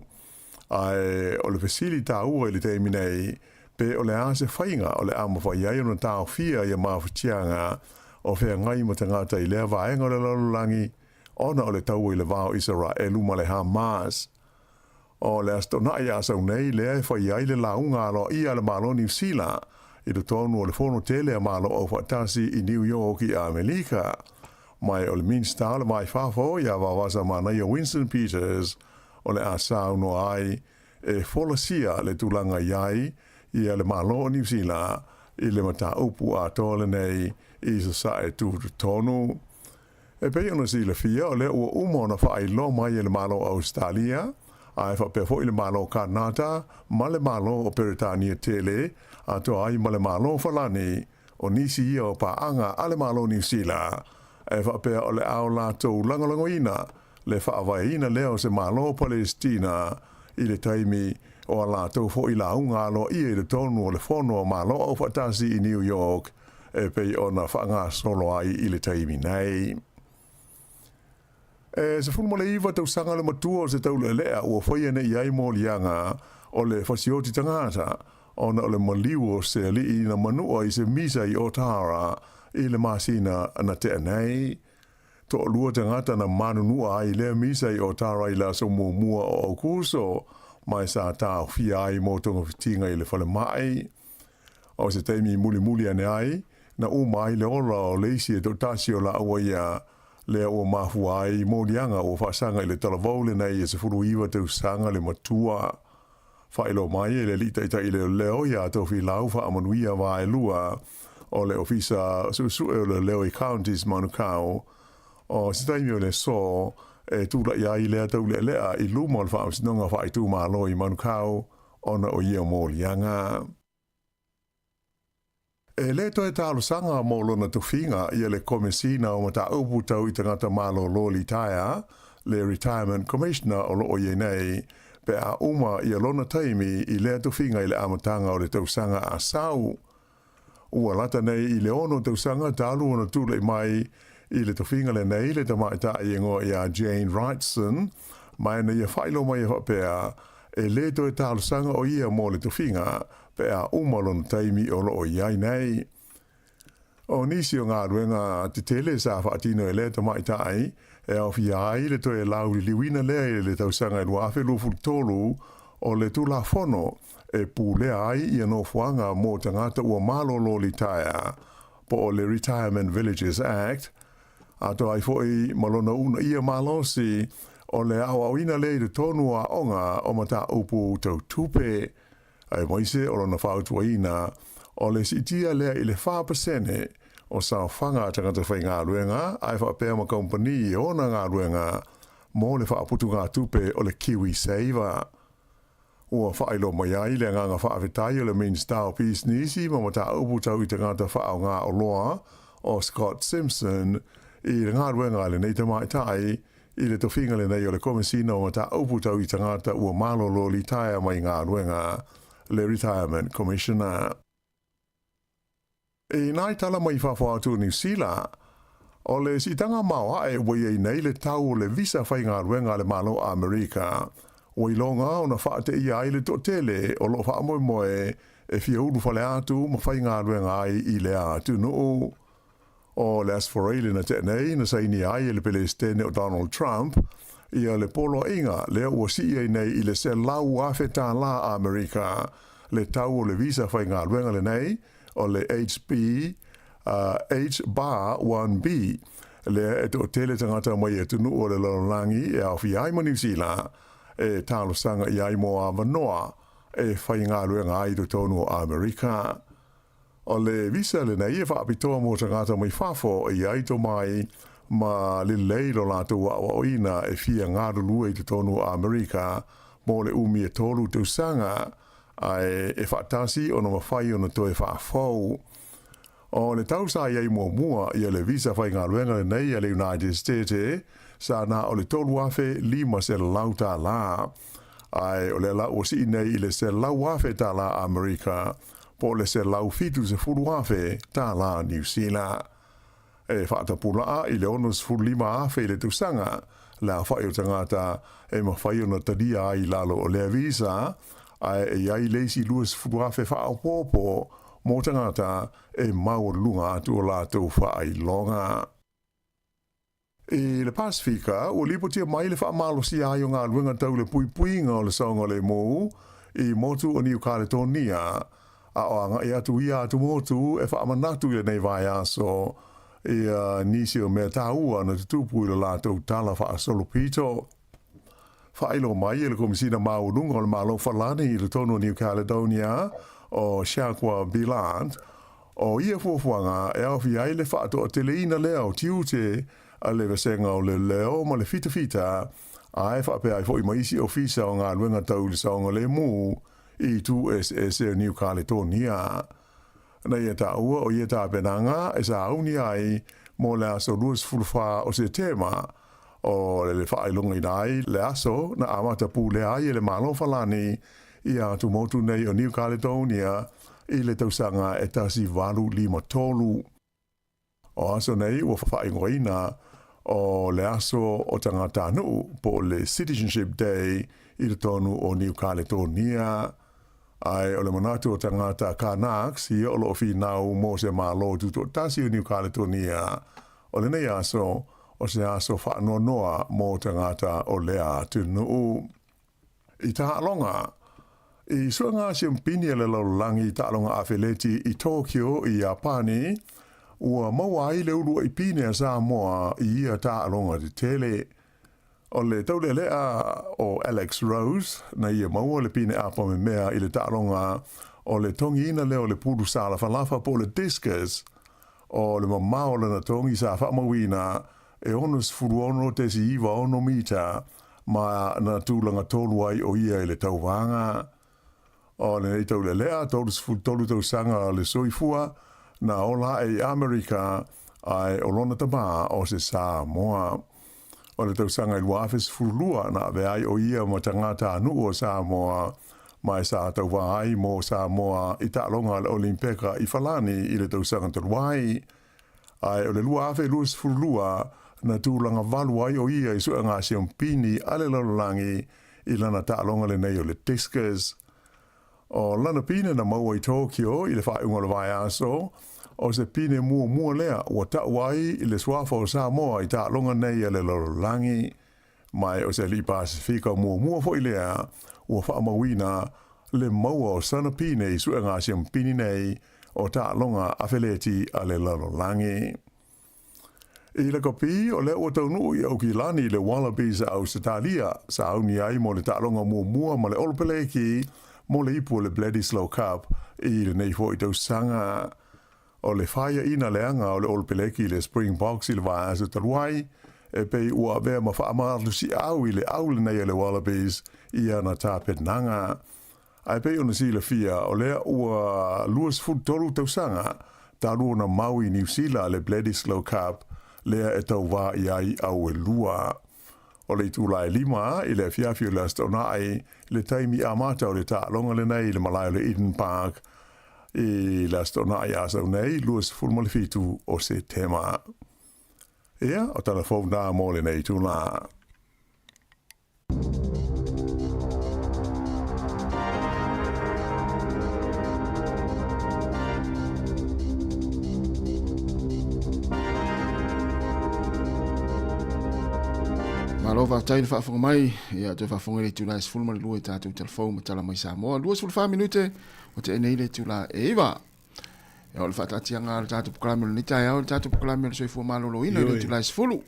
Ae o le fesili taua i le taimi nei, pe o le a se faiga o le a mafai ai ona taofia ia mafatiaga o feagai ma tagata i lea vaega o le lalolagi? ona o le taua i le va o Isaraelu ma le Hamas. O le Aso Toonai a sau nei lea e fai ai le lauga aloaia a le Malo o Niu Sila i totonu o le Fono Tele a Malo Aufaatasi i New York i Amerika. Mai o le Minista o le Va i Fafo ia Vaovasamanaia Winston Peters o le a saunoa ai e folasia le tulaga i ai ia le Malo o Niu Sila i le mataupu atoa lenei i Sasae tutotonu. E pei ona silafia, o lea ua uma ona faailoa mai e le Malo o Ausetalia, ae faapea foi le Malo o Kanata ma le Malo o Peretania tele, atoa ai ma le Malo o Falani, o nisi ia o paaga a le Malo o Niu Sila, e faapea o le a o latou lagolagoina le faavaeina lea o se Malo o Palesitina i le taimi o a latou foi lauga aloaia i totonu o le Fono a Malo Aufaatasi i New York e pei ona faagasolo ai i le taimi nei. E 19 tausaga le matua o se taulealea ua faia nei ai moliaga o le fasioti tagata ona o le maliu o se alii na manua i se misa i Otara i le masina na tea nei. Toalua tagata na manunua ai i lea misa i Otara i le aso muamua o Aukuso, ma e sa taofia ai mo togafitiga i le falemai. O se taimi mulimuli ane ai, na uma ai le ola o le isi e toatasi o lāua ia, lea ua mafua ai moliaga ua faasaga i le talavou lenei e 19 tausaga le matua. Faailoa mai e le Alii Taitai Leoleo iā Tofilau Faamanuia Vaelua o le Ofisa Suesue o Leoleo i Counties Manukau, o se taimi o le aso e tulai ai lea taulealea i luma o le Faamasinoga Faaitumalo i Manukau ona o ia moliaga. E le toe talosaga mo lona tofiga ia le Komesina o Mataupu Tau i Tagata Malolo Litaea, le Retirement Commissioner o lo o i ai nei, pe a uma ia lona taimi i lea tofiga i le amataga o le tausaga a sau. Ua lata nei i le ono tausaga talu ona tulai mai i le tofiga lenei le tamaitai e igoa ia Jane Wrightson, ma ina ia faailoa mai e faapea, e le toe talosaga o ia mo le tofiga pe a uma lona taimi o lo o i ai nei. O nisi o galuega tetele sa faatino e lea tamaitai e aofia ai le toe lauliliuina lea i le tausaga e 2023 o le Tulafono e pulea ai ia nofoaga mo tagata ua malolo litaea, po o le Retirement Villages Act, atoa ai foi ma lona uunaia malosi o le aoaoina lea i totonu o aoga o mataupu tau tupe, aemaise o lona fautuaina o le siitia lea i le 4% o saofaga a tagata faigaluega ae faapea ma kamupani e ona galuega mo le faaputugatupe o le KiwiSaver. Ua faailoa mai ai le agaga faafetai o le Minisita o Pisinisi ma Mataupu Tau i Tagata Faaaoga Oloa o Scott Simpson i le galuega a lenei tamaitai i le tofiga lenei o le Komesina o Mataupu Tau i Tagata ua Malolo Litaea mai Galuega, le Retirement Commissioner. I nai tala mai fafo atu o Niu Sila, o le siitaga maoae ua i ai nei le tau o le visa faigaluega a le Malo o Amerika, ua iloga ona faateia ai le toatele o lo o faamoemoe e fia ulufale atu ma faigaluega ai i lea atunuu. O le Aso Faraile na tea nei na sainia ai e le Pelesitene o Donald Trump ia le poloaiga lea ua sii ai nei i le $100,000 Amerika le tau o le visa faigaluega lenei o le HB, H-1B, lea e toatele tagata mai atunuu o le lalolagi e aofia ai ma Niu Sila e talosaga i ai mo avanoa e faigaluega ai i totonu o Amerika. O le visa lenei e faapitoa mo tagata mai fafo e i ai tomai ma lelei lo latou aoaoina e fia galulue i totonu o Amerika mo le umi e tolu tausaga ae e faatasi ona mafai ona toe faafou. O le tau sa i ai muamua ia le visa faigaluega lenei a le United States sa na o le $3,500, ae o lea la ua sii nei i le $100,000 Amerika po o le $170,000 Niu Sila. E faatapulaa i le $65,000 i le tausaga le aofai o tagata e mafai ona talia ai i lalo o lea visa, ae e i ai le isi $20,000 faaopoopo mo tagata e maualuluga atu o latou faailoga. I le Pasefika, ua lipotia mai le faamalosia ai o galuega tau le puipuiga o le saogalemu i motu o Niu Kaletonia, a o agai atu ia atumotu e faamanatu i lenei vaiaso ia nisi o mea taua na tutupu i le latou tala faasolopito. Faailoa mai e le Komisina Maualuga o le Malo Falani i totonu o New Caledonia, o Jacques Billant, o ia fuafuaga e aofia ai le faatoateleina lea o tiute a le Vasega o Leoleo ma le Fitafita, ae faapea ai foi ma isi ofisa o galuega tau i le saogalemu i itu eseese o New Caledonia. Na ia taua o ia tapenaga e sauni ai mo le aso 24 o Setema, o le faailogaina ai le aso na amata pulea ai e le Malo Falani ia atumotu nei o New Caledonia i le tausaga e 1853. O aso nei ua faaigoaina o le Aso o Tagatanuu po o le Citizenship Day i totonu o Niu Kaletonia. Ae o le manatu o tagata Kanaks ia o lo o finau mo se Malo Tutoatasi o Niu Kaletonia, o lenei aso o se aso faanoanoa mo tagata o lea atunuu. I taaloga, i suega siampini a le lalolagi i taaloga afeleti i Tokyo i Iapani, ua maua ai le uluai pine a Samoa i ia taaloga tetele. O le taulealea o Alex Rose na ia maua le pine apa memea i le taaloga o le togiina lea o le pulu sālafalafa po o le discus. O le mamao o lana togi sa faamauina e 66.96 mita ma na tulaga tolu ai o ia i le tauvaga. O lenei taulelea, 33 tausaga le soifua, na ola ae i Amerika, ae o lona tamā o se Samoa. O le tausaga i 2012 na avea ai o ia ma tagatanuu o Samoa, ma e sa tauvā ai mō Samoa i taaloga a le Olimpeka i Falani i le tausaga talu ai. Ae o le 2022 na tulaga valu ai o ia i suega siampini a le lalolagi i lana taaloga lenei o le discus. O lana pine na maua i Tokyo i le faaiuga o le vaiaso, o se pine muamua lea ua tau ai i le suafa o Samoa i taaloga nei a le lalolagi. Ma o se alii Pasefika muamua foi lea ua faamauina le maua o sana pine i suega siampini nei o taaloga afeleti a le lalolagi. I lakapi, o lea ua taunuu i Aukilani le Wallabies a Ausetalia, sauni ai mo le taaloga muamua ma le Olopeleki mo le ipu o le Bledisloe Cup i lenei foi tausaga. O le faiaina leaga o le Olopeleki i le Springboks i le vaiaso talu ai, e pei ua avea ma faamalosiau i le au lenei a le Wallabies i ana tapenaga. Ae pei ona silafia, o lea ua 23 tausaga talu ona mau i Niu Sila le Bledisloe Cup lea e tauvā i ai au e lua. O le itula e 5 i le afiafi o le Aso Toonai le taimi amata o le taaloga lenei i le malae o le Eden Park i le Aso Toonai a sau nei, 27 o Setema. Ia, o tala fou nā mō lenei itula. Malo faafetai le faafofoga mai. Ia, toe faafofoga i le itula e 12 i tatou talafou ma tala mai Samoa. 24 minute ua tea nei le itula e 9. Ia, o le faataatiaga o le tatou polokalame o lenei taeao, le tatou polokalame o le soifua maloloina i le itula e 10.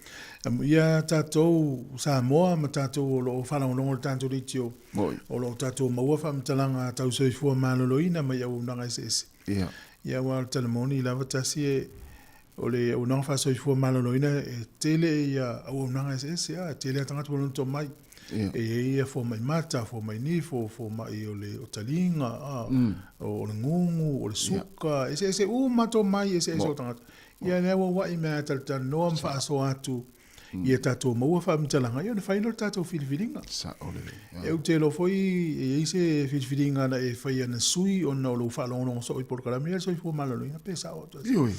Ia tatou Samoa ma tatou o lo o faalogologo i le tatou leitio, o lo o tatou maua faamatalaga tau soifua maloloina mai auaunaga eseese. Ia. Ia aua o le tala moni lava tasi e o le auaunaga faasoifua maloloina e tele ia auaunaga eseese a, e tele a tagata ua loto mai. Ia. E i ai ia fomai mata, fomai nifo, fomai o le o taliga, a, o le gugu, o le suka, eseese uma tomai eseese o tagata. Ia lea ua ua'i mea e talatalanoa ma faasoa atu ia tatou maua faamatalaga, ia ona fai lea o le tatou filifiliga. Sao lelei. E ou te iloa foi e i ai se filifiliga na e faia na sui ona o lou faalogologo soo i polokalame ia le soifua maloloina pe sao atu ai. Ioe,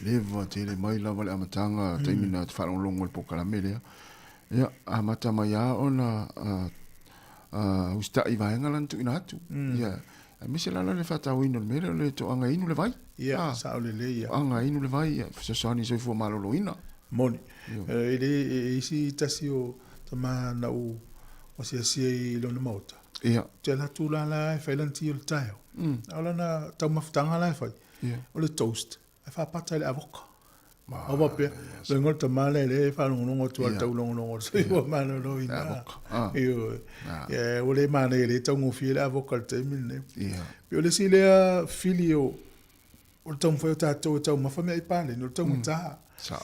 leva tele mai lava le amataga taimi na faalogologo i le polokalame lea. Ia, amata mai lava ona usitai i vaega la na tuuina atu. Ia, aemaise la le faatauaina o le mea lea o le toaga e inu le vai. Ia, sao lelei ia. Toaga e inu le vai, ia, fesoasoani i le soifua maloloina. Moni. E le e isi tasi o tama na u asiasi ai i lona maota. Ia. Te ala atu la la e fai lana ti o le taeao. A o lana taumafataga la e fai, o le toast e faapata i le avoka. Au faapea, le igoa o le tama lea lea e faalogologo atu lava i le taulogologo o le soifua maloloina. Ioe. Ia, ua le manaia e le taugofie le avoka i le taimi lenei. Pei o le isi lea fili o o le taumafai o tatou e taumafa meaai paleni, o le taugata. Sa.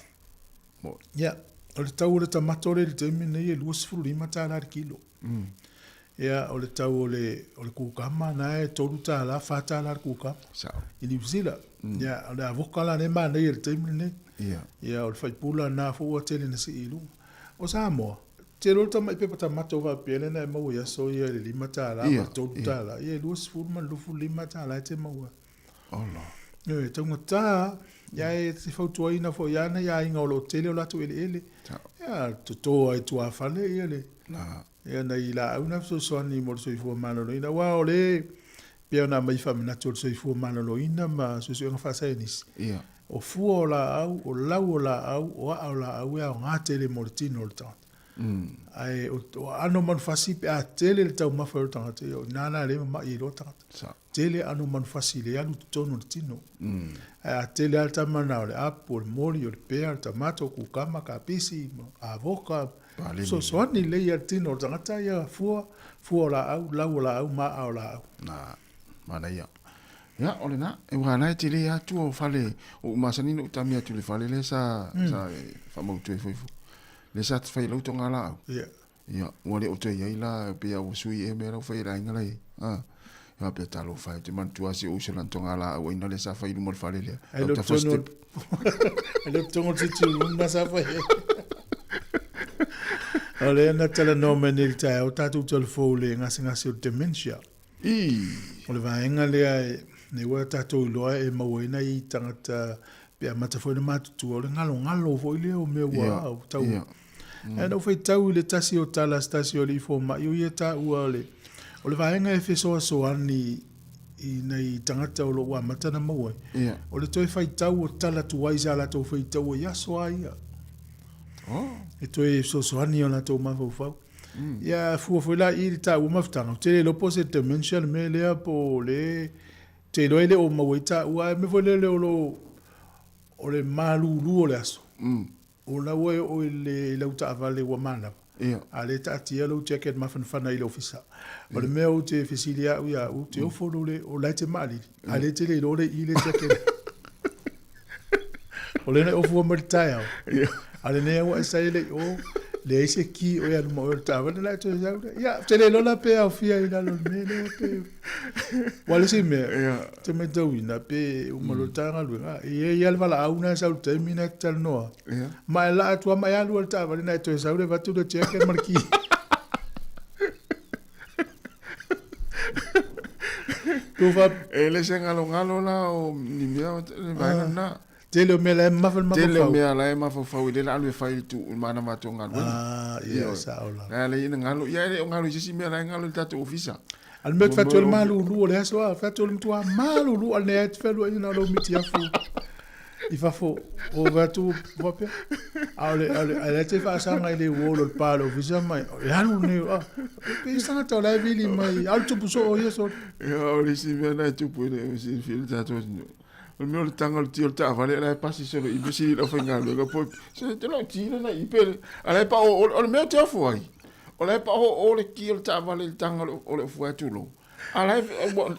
Ia, o le tau o le tamato lea i le taimi lenei e $25 i le kilo. Ia, o le tau o le, o le kukama na e $3, $4 le kukama. Sao. I Niu Sila. Ia, o le avoka la lea e manaia i le taimi lenei. Ia. Ia, o le faipula lena foi ua tele ina sii i luga. O Samoa, tele o le tamai pepa tamato faapea lea na e maua i aso ia i le $5 ma le $3, ia e 20 ma le $25 e te maua ai. Ola. E taugata, ia e te fautuaina foi ia nai aiga o lo o tele o latou eleele. Ia toto ai tuafale ia le ia nai laau na fesoasoani mo le soifua maloloina. Aua o le pei ona aumai faamanatu o le soifua maloloina ma suesuega faasaienisi. Ia. O fua o laau, o lau o laau, o aa o laau e aoga tele mo le tino o le tagata. Ae o aano o manufasi pe a tele le taumafa o le tagata, ia o i ina la lea e mamai ai loa le tagata. Tele aano o manufasi i le alu i totonu o le tino. Ae a tele lava le tama na o le apu, o le moli, o le pea, o le tamato, kukama, kapisi, avoka, fesoasoani lelei lava i le tino o le tagata ia fua, fua o laau, lau o laau ma aa o laau. Na, manaia. Ia, o lena, e ua la e tele lava tua o fale, o ou masani na ou tami atu i le fale lea sa, sa faamautu ai foi, lea sa fai ai lau togalaau. Ia. Ia, ua le o toe i ai la, pei lava ua sui ea mea la ua fai e le aiga la i ai. A, ia faapea, talofa e, ou te manatua lava si ou uso i lana togalaau aina lea sa fai i luma o le fale lea. Ai leo tonu, ai leo tonu o le sitting room na sa fai ai. O lea na talanoa mai nei i le taeao tatou telefou i le gasegase o le dementia. I. O le vaega lea e, ua tatou iloa e maua ai nai tagata pe amata foi ona matutua, o le galogalo foi lea o mea ua tau. Ae na ou faitau i le tasi o tala a se tasi o alii fomai, o ia taua o le, o le vaega e fesoasoani i nai tagata o lo o ua amata ona maua ai, o le toe faitau o tala tuai sa latou faitaua i aso lava ia. E toe fesoasoani i o latou mafaufau. Ia, a fua foi la i i le taua mafutaga, ou te le iloa po o se dementia le mea lea po o le, ou te iloa e le o maua ai taua, ae mea foi lele o lo o le malulu o le aso. O la ua e oo i le lau taavale ua manava, a o lea e taatia lou jacket mafanafana i le ofisa. O le mea ou te fesili au ia au, ou te ofo lo le, o la e te maalili, a o lea e te le iloa le i le jacket. O lea na e ofua mai le taeao, a o lenei au e sa e le i o, leai se ki o e alu ma oe o le taavale, la e toe sau lea. Ia, ou te le iloa la pe aofia i lalo o le mea lea pe... Aua o le isi mea, ou te matauina pe uma loa le ta galuega, e i ai lava le valaau lena e sau i le taimi lena e te talanoa ai, ma e laa atu lava ma e alu lava i le taavale ona e toe sau lea e avatu le jacket ma le ki. E le se galogalo la o ni mea o le vaega lena. Tele o mea la e mamafa le mafaufau. Tele o mea la e mafaufau i le la alu e fai i le tu i mana matou galuega. Ah, ia, sao la. La le ina galo, ia e le o galo i se isi mea la e galo i le tatou ofisa. A le mea ou te fai atu ai le malulu o le aso a, fai atu o le matua malulu a lenei te fealuai na o lou mitiafu i fafo o fai atu faapea. A o le, a o le, a le te faasaga i le wall o le pa o le ofisa mai, e alu lenei, ah, pe se tagata o la e vili mai, a o le tupu soo ia solo. Ia, o le isi mea la e tupu i le silafia i le tatou atunuu. O le mea o le taga o le ti o le taavale la e pasi solo i pesi i le aufaigaluega po se te lo ti lena i pe a la e pa o o le mea te ofo ai. O la e pa o o le ki o le taavale i le taga o le ofo atu lo. A la e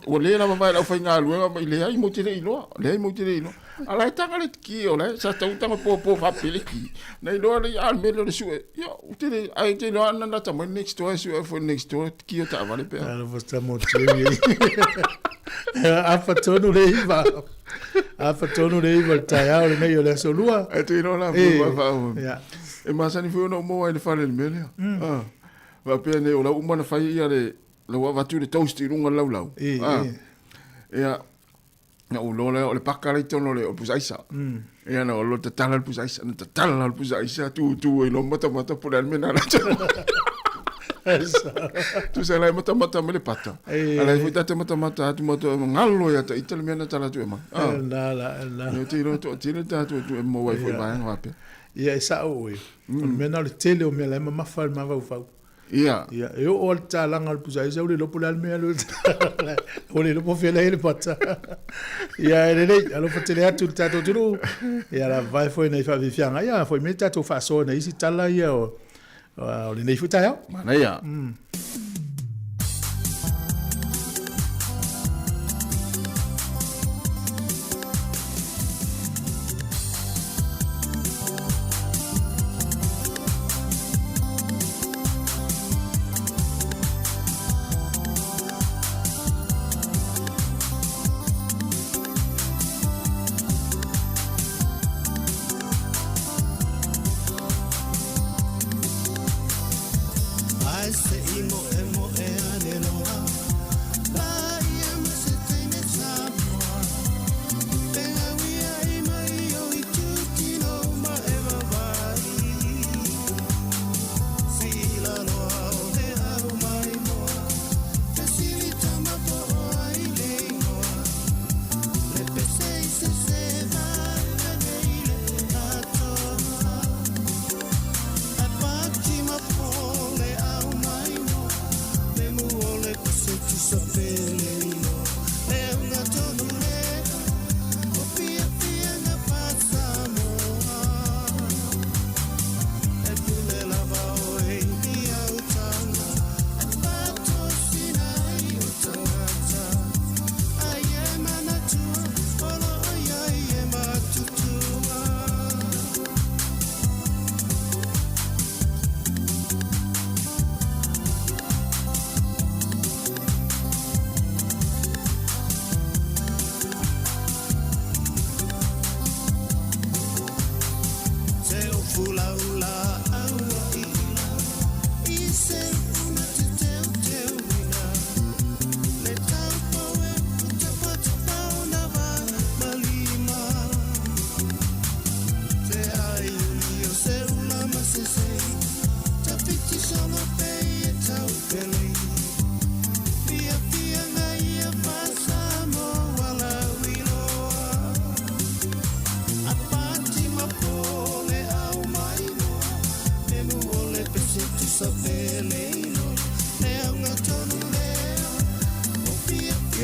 ua le lava vai le aufaigaluega mai leai mo te le iloa, leai mo te le iloa. A la e taga le ki o la e sa tau taga po po faapele ki. Na iloa le a le mea lea o le sue. Ia, ou te le ai te iloa ana lata mai next door e sue foi next door ki o taavale pe a. Alo fo sa mo te Afa tonu le iva. Afa tonu le iva le taeao lenei o le aso lua. E te iloa la E, fa fa. ia. E masani foi ona ou maua ai le fale i le mea lea. Ah. Faapea nei o la ua uma ona fai ia le la ua avatu le toast i luga o le laulau. E, Ah. e. Ia, na ou iloa lea o le paka la i totonu o le o le pusa aisa. Ia na ou tatala le pusa aisa, na tatala la le pusa aisa, tu tu ai loa matamata po o le a le mea na ala. Tusa la e matamata mai le pata. E. A la e foi tate matamata atu ma to ngalo ia ta ita le mea na tala atu e mai. Ah. La la la. Ia te iloa toatele tatou tu e maua ai foi vaega faapea. Ia, e sa'o oe. O le mea lena o le tele o mea la e mamafa i le mafaufau. Ia. Ia, e oo lava le tatalaga o le pusa aisa, ua le iloa po o le a le mea e alu ai, ua le iloa po o fea la e i ai le pata. Ia, e lelei, alofa tele atu i le tatou atunuu. Ia, lavae foi nai faafiafiaga. Ia, foi mai tatou faasoa i nai isi tala ia o, o lenei foi taeao. Manaia.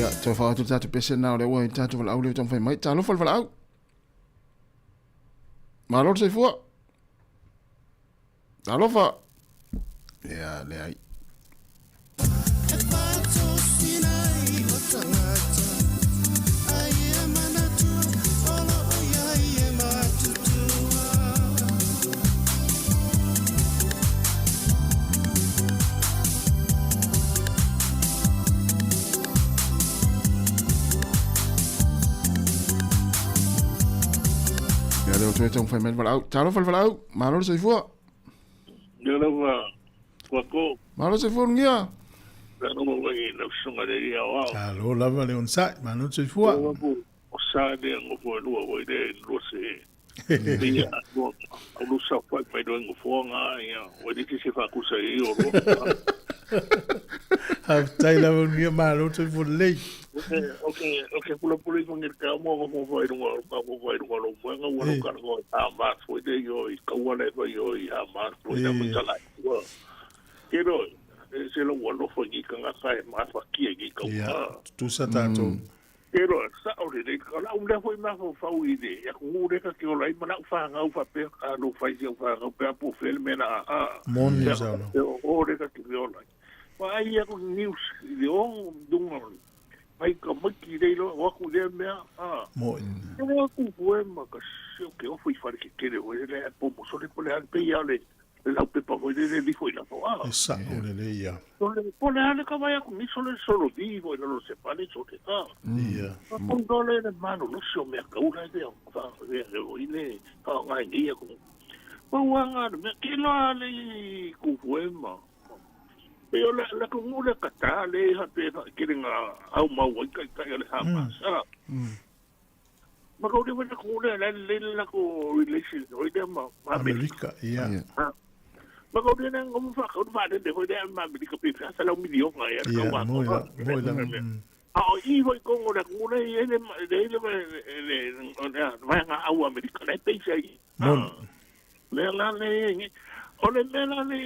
Ia, toe faaatu le tatou pese lena o lea ua i le tatou valaau lea ua taumafai mai. Talofa le valaau. Malo le soifua. Talofa. Ia, leai. Ia, lea ua toe taumafai mai le valaau. Talofa le valaau. Malo le soifua. Ia lava, Kuako. Malo le soifua Ulugia. Malo lava le onosai, malo le soifua. O sa lea ngofo e lua oi le lua se ia au lu sa fai mai do ngofo nga ia oi le se fa ku sa i o lo. Faafetai lava Ulugia, malo le soifua lelei. Okay, okay, pula pula i mangir ka mo ngofo fai runga ka mo fai runga lo mo nga ua ka ngo ta ma foi de yo i ka ua le foi yo i ha ma foi na mo tala. Ke ro e se lo ua lofo i ka nga ka e ma fa ki e ka ua. Ia, tutusa tatou. Ke ro sa o le ka la u le foi ma fo fau i le ya ku le ka ke ola i mana u fa nga u fa pe ka lo fai si u fa nga pe apo fe le mena a. Moni sa lo. O le ka ke ola. Ma ai ya ku news i le o dunga mai ka maki le lo wa ku le mea a. Moi. Ke wa ku fue ma ka se o ke o fui fa ke ke le o le po mo so le po le an pe ya le le laupepa foi lele e lifo i lalo a. E sa'o lelei ia. Sole, po le ale ka vai aku ni sole solo di foi lalo se pale sole a. Ia. Kondo le le mano lo sio mea kaula e lea fa le le o ile ka ngai ni ia ku. Pa ua nga le mea ke loa le i ku fue ma. Pe o le le ku ngule ka ta le ha pe fa ke le nga au mau ai kai kai le ha ma sa. Ma ka uri wena ko le le le la ko relation o ile ma ma Amerika ia. Ma ka uri na ngomu fa ka fa le ho le ma Amerika pe fa sa la milion ga ya ka wa. Mo la mo la. A o i ho ko ngora ko le le le le le le ma nga au Amerika le pe sai. Mon. Mea la le o le mea la le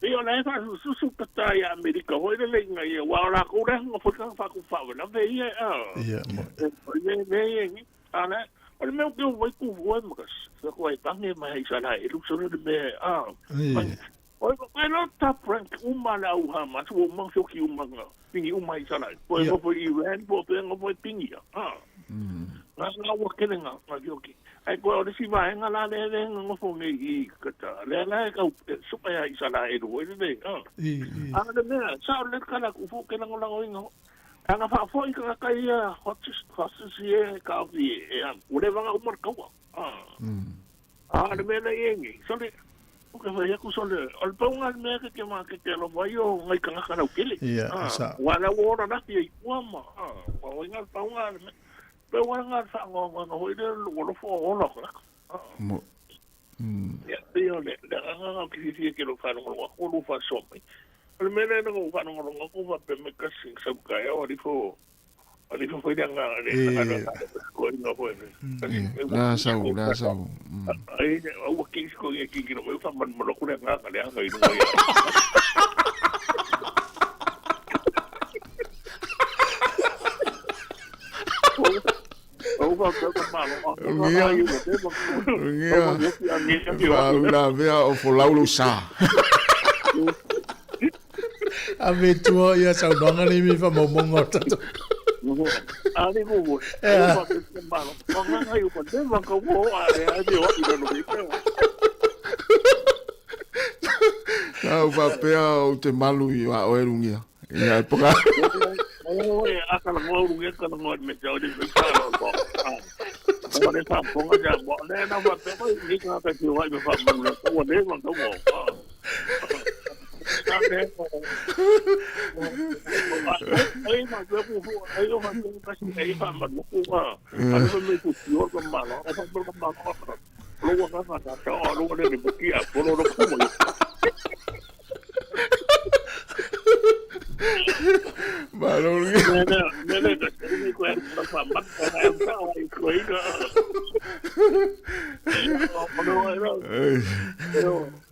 pei o la e faasususu tata ia Amerika foi le leiga ia aua o lakou la e fai ka faakufavelave ia a. Ia mo. O le mea le a la o le mea o ke o vai ku fue ma ka sa ko ai pange mai i sala e lu solo le mea a. O e lo ta prank uma la u ha ma tu uma fio ki uma nga pingi uma i sala. Po e po Iran po pe ngo po pingi a. Nga nga ua kele nga nga fio ki. Ai ko o le si vaenga la le le nga ngofo nge i kata. Le la e kau suka ya i sala e lu e le a. A le mea sa o le kala ku fu ke lango lango inga. Anga fa fo i ka ka ia hot hot si e ka vi e a ule vanga umar kaua. A. A le mea le yengi. So le o ke fai aku so le o le paunga le mea ke ke ma ke ke lo vai o ngai ka ngaka lau kele. Ia, sa. Wa la ora na ti ua ma. Wa o inga paunga le mea. Pe wa nga sa ngo ngo ngo i le lo lo fo o lo ka. Mo. Ia pe o le le nga nga ki fi ke lo fa ngo ngo ko lo fa so mai. O le mea le ngo fa ngo ngo ko fa pe me ka sing sa ka ya o ri fo. O ri fo foi le nga le nga nga ko i nga foi. La sau, la sau. Ai o ki ko i ki ki no me fa man mo ko le nga nga le nga i no ya. O fa ka ma lo. Ngia. Ngia. Fa ula vea o folau lo sa. A me tua ia saunoaga le mi faamaumauga o tatou. A le mo mo. O fa ka ma lo. O nga nga i o te ma ka mo a le a le o i no me. Sa u faapea ou te malu i a oe lugia. Ia e poka. O e a kala mo lu ka mo me te o le ka lo ko. O le fa ponga ja mo le na fa pe ko ni ka ka ti wa me fa mo le ko le ma ko mo. Ai ma ko ko ai o ma ko ka si ai fa ma ko wa. A le me ku ti o ko ma lo o fa ko ma ko. Lo wa ka fa ka o lo le le ki a ko lo ko mo. Malo lugia. Ne ne ne ne ko e fa ma ko na ka o i ko i ka.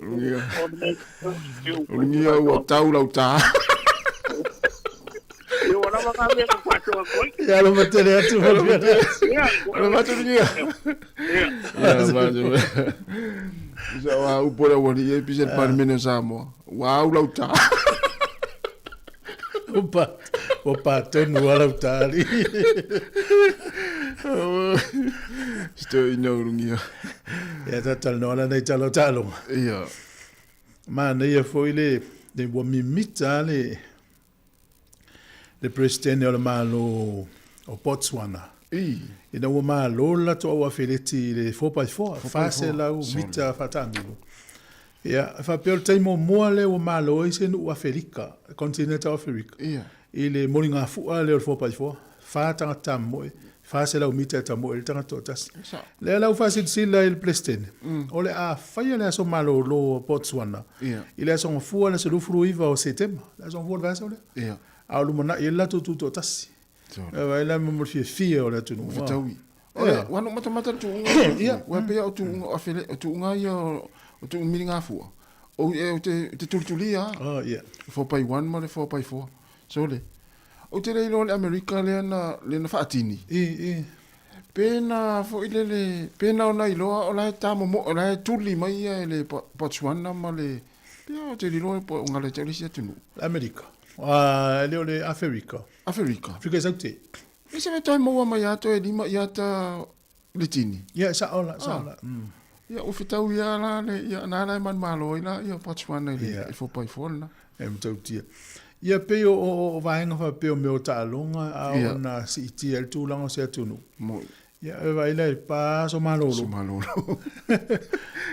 Lugia. Lugia ua tau lau tā. Eu ora ma ka me ko ko ko. Ia lo matele atu ma le Ia. Alo matu lugia. Ia matu. Sa wa upo le wali e pise parmene o Samoa. Ua au lau tā. Opa, opa tonu ala utali. Sto i no lugia. Ia tatalanoa lana i tala o taaloga. Ia. Manaia foi le le ua mimita le le Peresetene o le Malo o Botswana. I. Ina ua malo le latou au afeleti i le 4x4, 400 mita faataamilo. Ia, e faapea o le taimi muamua lea ua malo ai se nuu Afelika, continent o Aferika, Ia. i le moligafua lea o le 4x4, fa tagata tamoe, 400 mita e tamoe ai le tagata toatasi. Lea la ua faasilasila i le Peresetene, o le a faia le aso malolo o Botswana Ia. i le aso Gafua le aso 29 o Setema, le aso Gafua o le vaiaso lea. Ia. A o lumanai ai le latou tutoatasi. Sure. E vaai la mo le fiafia o le atunuu. Ua fetaui. O le, ua no matamata le tuuga. Ia. Ua pea o tuuga o afele, o tuuga ia o o tuuga miligafua. O e o te te tulituli a. Oh, ia. 4x1 ma le 4x4. Sole. Ou te le iloa le Amerika lea na lea na faatini. I, i. Pe na foi lele, pe na ona iloa o la e tamomo, o la e tuli mai ia e le Botswana ma le, pe o te liloa po o ngala te o le isi atunuu. Amerika. Ah, le o le Aferika. Aferika. Afrika i Saute. E se me toi maua mai a toe lima ia ta le tini. Ia, sao la, sao la. Ia, ua fetau ia la le, ia, na la e manumalo ai la, ia Botswana i le Ia. 4x4 lena. E matautia. Ia pei o, o, o vaega faapea o mea o taaloga a Ia. ona siitia ai le tulaga o se atunuu. Moi. Ia, e vaai la i pa aso malolo. Aso malolo.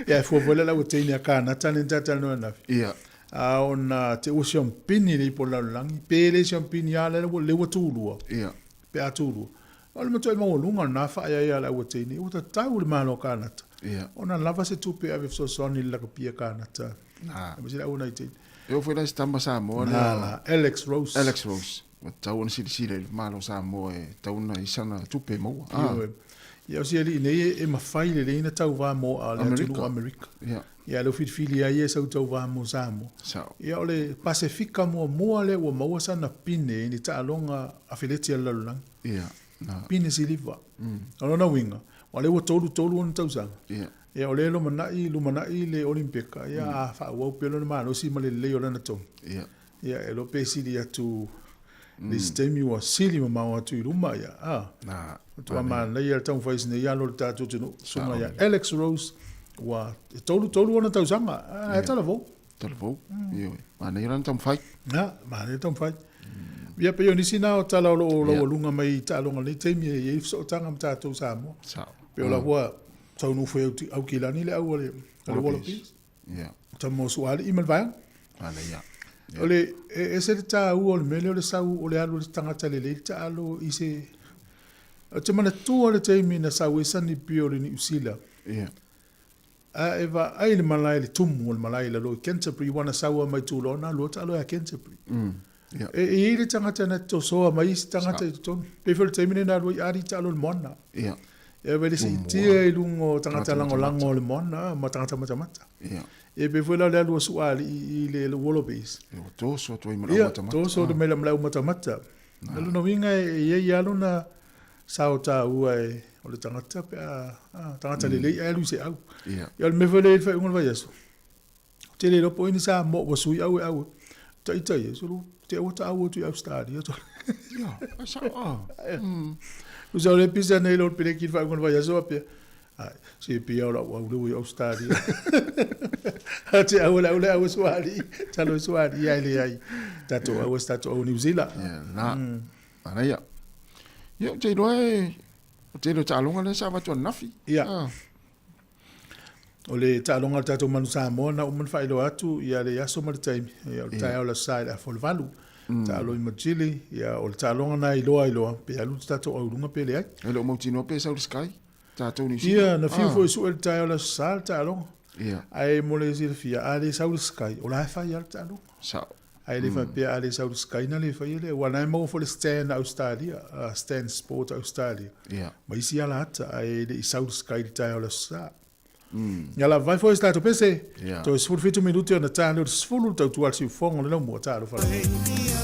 Ia, e fua foi le lau teine a Kānata le tatalanoa ananafi. Ia. A ona te ua siompini le ipo lalolagi, pe le siompini a le ua, le ua tulua. Ia. Pe a tulua. O le matuai maualuga o lena faaeaea a le aua teine, ua tatau le Malo o Kānata. Ia. Ona lava se tupe e ave fesoasoani i le lakapi a Kānata. Na. Aemaise le aua nai teine. E oo foi la i se tama Samoa lea. Na la, Alex Rose. Alex Rose. Ua tatau ona silasila i le Malo o Samoa e tatau ona i sana tupe e maua. Ioe. Ia o si alii nei e mafai lelei ona tauvā mo le atunuu o Amerika. Ia lea ua filifili ai ia e sau tauvā mo Samoa. Ia o le Pasefika muamua lea ua maua sana pine i ni taaloga afeleti a le lalolagi. Pine siliva. O lona uiga, aua o lea ua 33 ona tausaga. Ia o lea e lumanai, lumanai le Olimpeka, ia a faaauau pea lona malosi ma le lelei o lana togi. Ia e iloa pe sili atu le isi taimi ua sili mamao atu i luma ia a. Matua manaia le taumafai o si nei alo o le tatou atunuu, susuga ia Alex Rose ua e 33 ona tausaga, ae talavou. Talavou, ioe. Manaia lana taumafai. Ia, manaia le taumafai. Ia pei o nisi na o tala o lo o laualuga mai i taaloga i lenei taimi e i ai fesootaga ma tatou Samoa. Sao. Pei o la ua taunuu foi i Aukilani le au a le Wallabies. Ia. Tama o Suaalii ma le vaega. Manaia. O le, e ese le taua o le mea lea o le sau o le alu o le tagata lelei le taalo i se... Ou te manatua le taimi na sau ai Sonny Bill i Niu Sila. Ia. A e vaai le malae, le tumu o le malae i lalo i Canterbury, ua na sau lava mai Tuloa na alu taalo ia Canterbury. Ia. E i ai le tagata na tosoa mai isi tagata i totonu. Pei foi o le taimi lea na alu ai Ali taalo i le moana. Ia. Ia vai le siitia i luga o tagata lagolago o le moana ma tagata matamata. Ia. Ia pei foi la o le alu a Suaalii i le Wallabies. Ia ua toso atu ai ma le au matamata. Ia, toso atu mai ma le au matamata. O lona uiga e i ai lava lona sao taua e, o le tagata pe a, tagata lelei ae alu i se au. Ia. Ia o le mea foi lea i le faaiuga o le vaiaso, ou te le iloa po o ai ni Samoa ua sui au e au. Ita ia, sulu, te aua ta au atu i Australia. Ia, ai sao, ah. Tusa o le pisa nei lo peleki i le faaiuga o le vaiaso faapea, ai, se pia o lau au lea ua i Australia. A te au le au le au e suali, talo e suali, ai le ai. Tatou au e tatou au New Zealand. Ia, la, manaia. Ia, ou te iloa e, o te iloa taaloga lea sa avatu ananafi. Ia. O le taaloga a le tatou Manu Samoa na uma ona faailoa atu ia le aso ma le taimi, ia o le taeao o le Aso Sa i le afa o le 8. Taalo i Majili, ia o le taaloga na iloa ai loa pe alu le tatou au i luga pe leai. E le o mautinoa pe sau le Sky, tatou Niu Sila. Ia, na fiu foi e sue le taeao o le Aso Sa le taaloga. Ia. Ae mo le silafia, a le sau le Sky, o la e fai lava le taaloga. Sao. Ae le faapea a le sau le Sky na le faia lea, aua na e maua foi le Stan a Australia, Stan Sport a Australia. Ia. Ma isi ala ata, ae le i sau le Sky i le taeao o le Aso Sa. Ia lava vai foi se tatou pese. Ia. Toe 17 minute ona ta lea o le 10 le tautua a le siufofoga o le laumua. Talofa lava.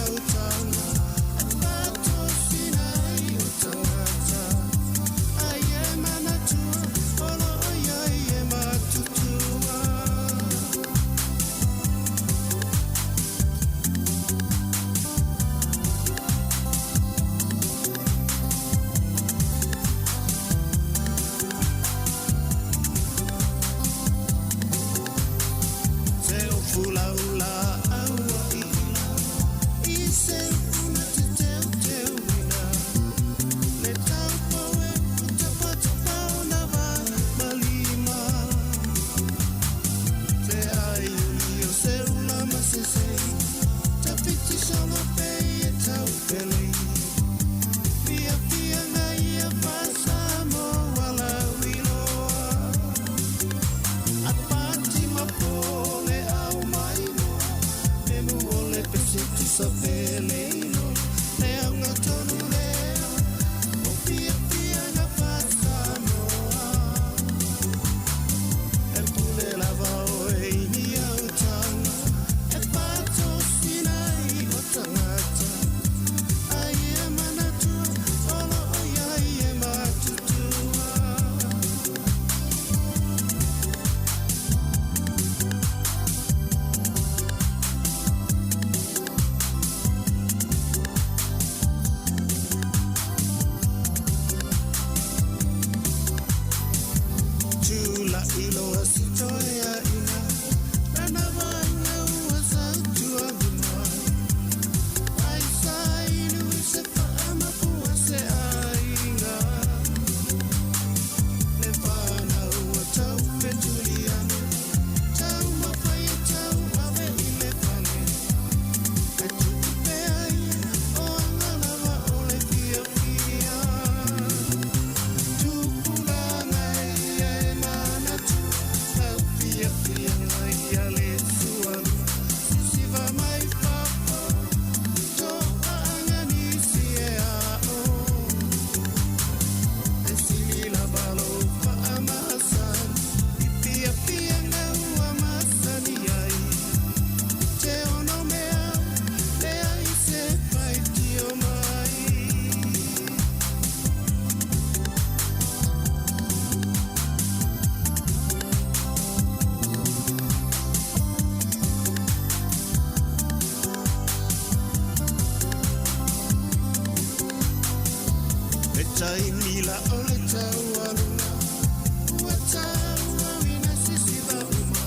taimi la o le taualuga ua tauauina sisiva uma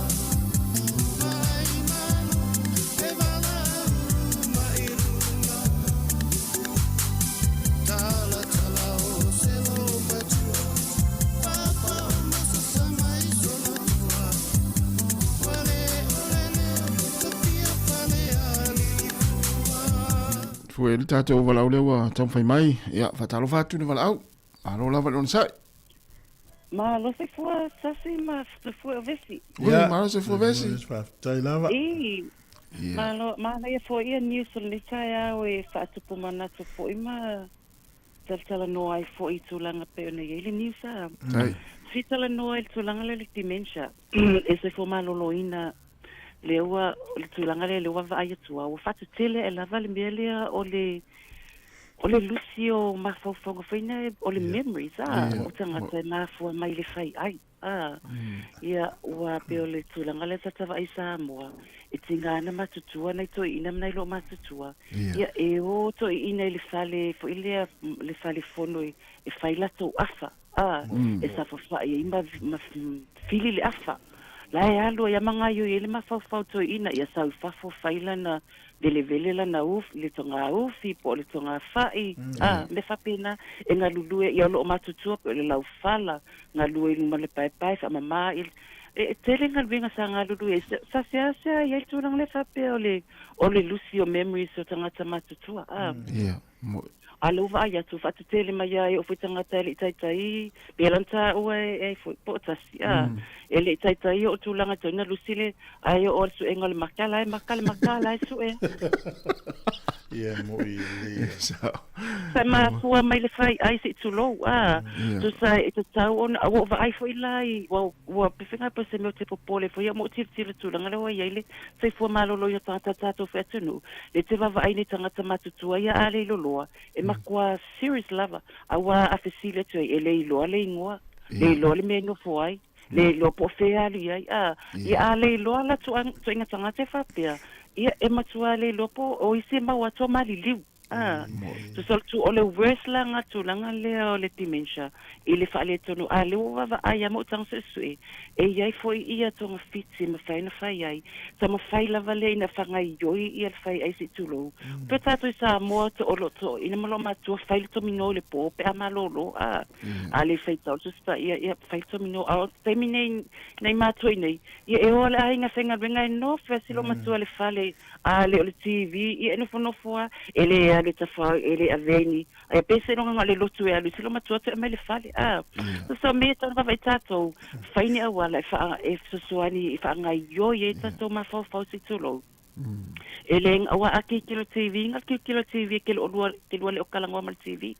mai malo e valaau mai luga talatala o se lomatua papa o masasa mai solotua ua le o le leo tofia fale alilifua. Fue le tātou valaau lea ua taumafai mai. Ia, faatalofa atu le valaau. Malo lava le onosai. Malo se fua sasi ma se fua vesi. Ui, malo se fua vesi. Faafetai lava. I. Malo, manaia foi ia news o lenei taeao e faatupu manatu foi ma talatalanoa ai foi i tulaga pei ona i ai le news a. Tai. Fia talanoa i le tulaga lea o le dementia e soifua maloloina lea ua, o le tulaga lea lea ua vaavaai atu a ua faatetele ae lava le mea lea o le o le lusi o mafaufauga foi na o le memories a o tagata e mafua mai le fai ai a ia ua pei o le tulaga lea sa tavaai i Samoa e tiga ana matutua nai toeaiina ma nai loo matutua ia e o toeaiina i le fale foi lea le fale fono e fai latou afa a e safafa'i ai ma ma fili le afa la e alu ai a ma gaoioi ai le mafaufau toeaina ia sau i fafo fai lana velevele lana ufi le togaufi po o le togafa'i a mea faapena e galulue ia o loo matutua pei o le laufala galue i luma o le paepae faamamā i e tele galuega sa galulue ai sa seasea ai le tulaga lea faapea o le o le lusi o memories o tagata matutua a A lea ua vaai atu, faatetele mai lava e oo foi tagata e le i taitai, pe lana taua e foi, po o tasi, a. E le i taitai oo tulaga tau ina lusi le, ae oo le suega o le maka, la e maka le maka, la e sue. Ia, e moi e le. Sa mafua mai le fai ai se i tulou, a. Tusa e tatau ona, ua ou vaai foi la i, ua, ua pefega pe se mea ou te popole foi au ma ou tilotilo i le tulaga lea ua i ai le soifua maloloina o tagata o tatou foi atunuu, le te vaavaai nei tagata matutua ia a le iloloa, e matua serious lava, aua a fesili atu ai, e le iloa le igoa, le iloa le mea e nofo ai, le iloa po o fea e alu i ai, a, ia a le iloa la tuaiga tagata e faapea, ia e matua le iloa po o isi e maua atu o maliliu. A, tusa o le tu, o le worse la nga tulaga lea o le dementia i le faaletonu, a lea ua vaavaai lava ma ou taga suesue, e i ai foi ia togafiti e mafai ona fai ai, sa mafai lava lea ina faagaioi ia le fai ai se i tulou. Pe tatou i Samoa to o lo to ina ma loo matua fai le tomino i le po pe a malolo, a, a le faitau le Tusi Paia, ia fai le tomino, a o le taimi nei, nei matua i nei, ia e o a le aiga faigaluega e nofo e si loo matua i le fale, A le o le TV, ia e nofonofo a, e le alu e tafao, e le avea i ni, aia pe seiloga na o le lotu e alu i se matua toe aumai le fale, a. So me tau vaavaai tatou, fai ni auala e wha, e fesoasoani, e whaangaioi ai tatou mafaufau se i tulou. E le aua a kikilo TV, nga kikilo TV ke lo lua, ke lua le o kalangoa ma le TV.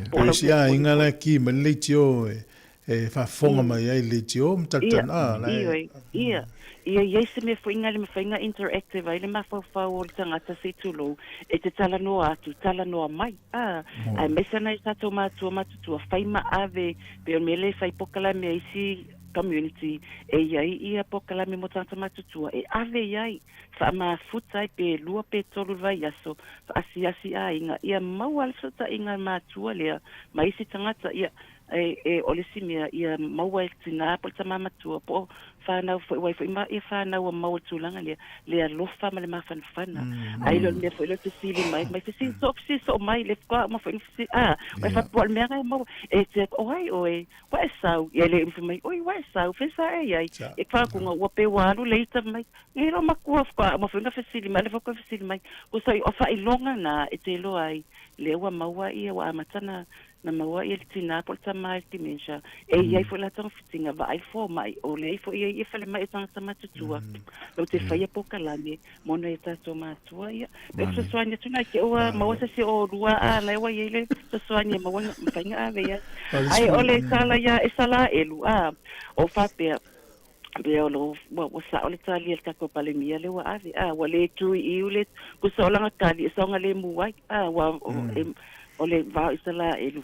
Po o isi aiga la e ki mai le leitio e faafofoga mai ai i le leitio ma talitonu, a, la e. Ia, ia i ai se mea foi nga le mafai nga interactive ai le mafaufau o le tagata se i tulou, e te talanoa atu, talanoa mai, a, aemaise ana i tatou matua matutua, fai ma ave, pei o le mea lea e fai pokalame a isi community, e i ai ia pokalame mo tagata matutua, e ave i ai. Faamafuta ai pe lua pe tolu le vaiaso, faasiasi aiga, ia maua le fesootaiga matua lea ma isi tagata, ia, e, e, o le isi mea, ia maua e le tinā po o le tamā matua, po o whanau foi, wai foi ma ia whanau a maua le tulaga lea, le alofa ma le mafanafana. Ai le o le mea foi lea o le fesili mai, mai fesili soo, fesili soo mai, le faatoa uma foi ona fesili, a, wai faapea o le mea na e maua, e te atu, o ai oe, Ua e sau, ia le fai mai, oi, ua e sau, fai sa e iai. E whākunga, ua pe ua alu le ita mai. Ngai ro makua whaka, ma whainga fesili mai, le whaka fesili mai. Ko sai, o whailonga nā, e te loa ai, le ua maua ia, ua amata na, na maua ia le tinā po le tama i le dementia. E iai foi la tanga whitinga, vaai fo mai, o le ai foi ia ia whale mai e tangata matutua. Lau te whaia po kalame, Mona e tātou mātua ia. Pe fesoasoani atu nai ke ua maua se se o lua a lai ua iai le fesoasoani e maua mawhainga ave ia. Ai o le sala ia e sala elu a o whapea pe o lo ua ua sao le talia le tatou palemia le ua ave a ua le tui iu le kusa o langa kali e saoga le mu ai a ua o, e, o le vao i sala elu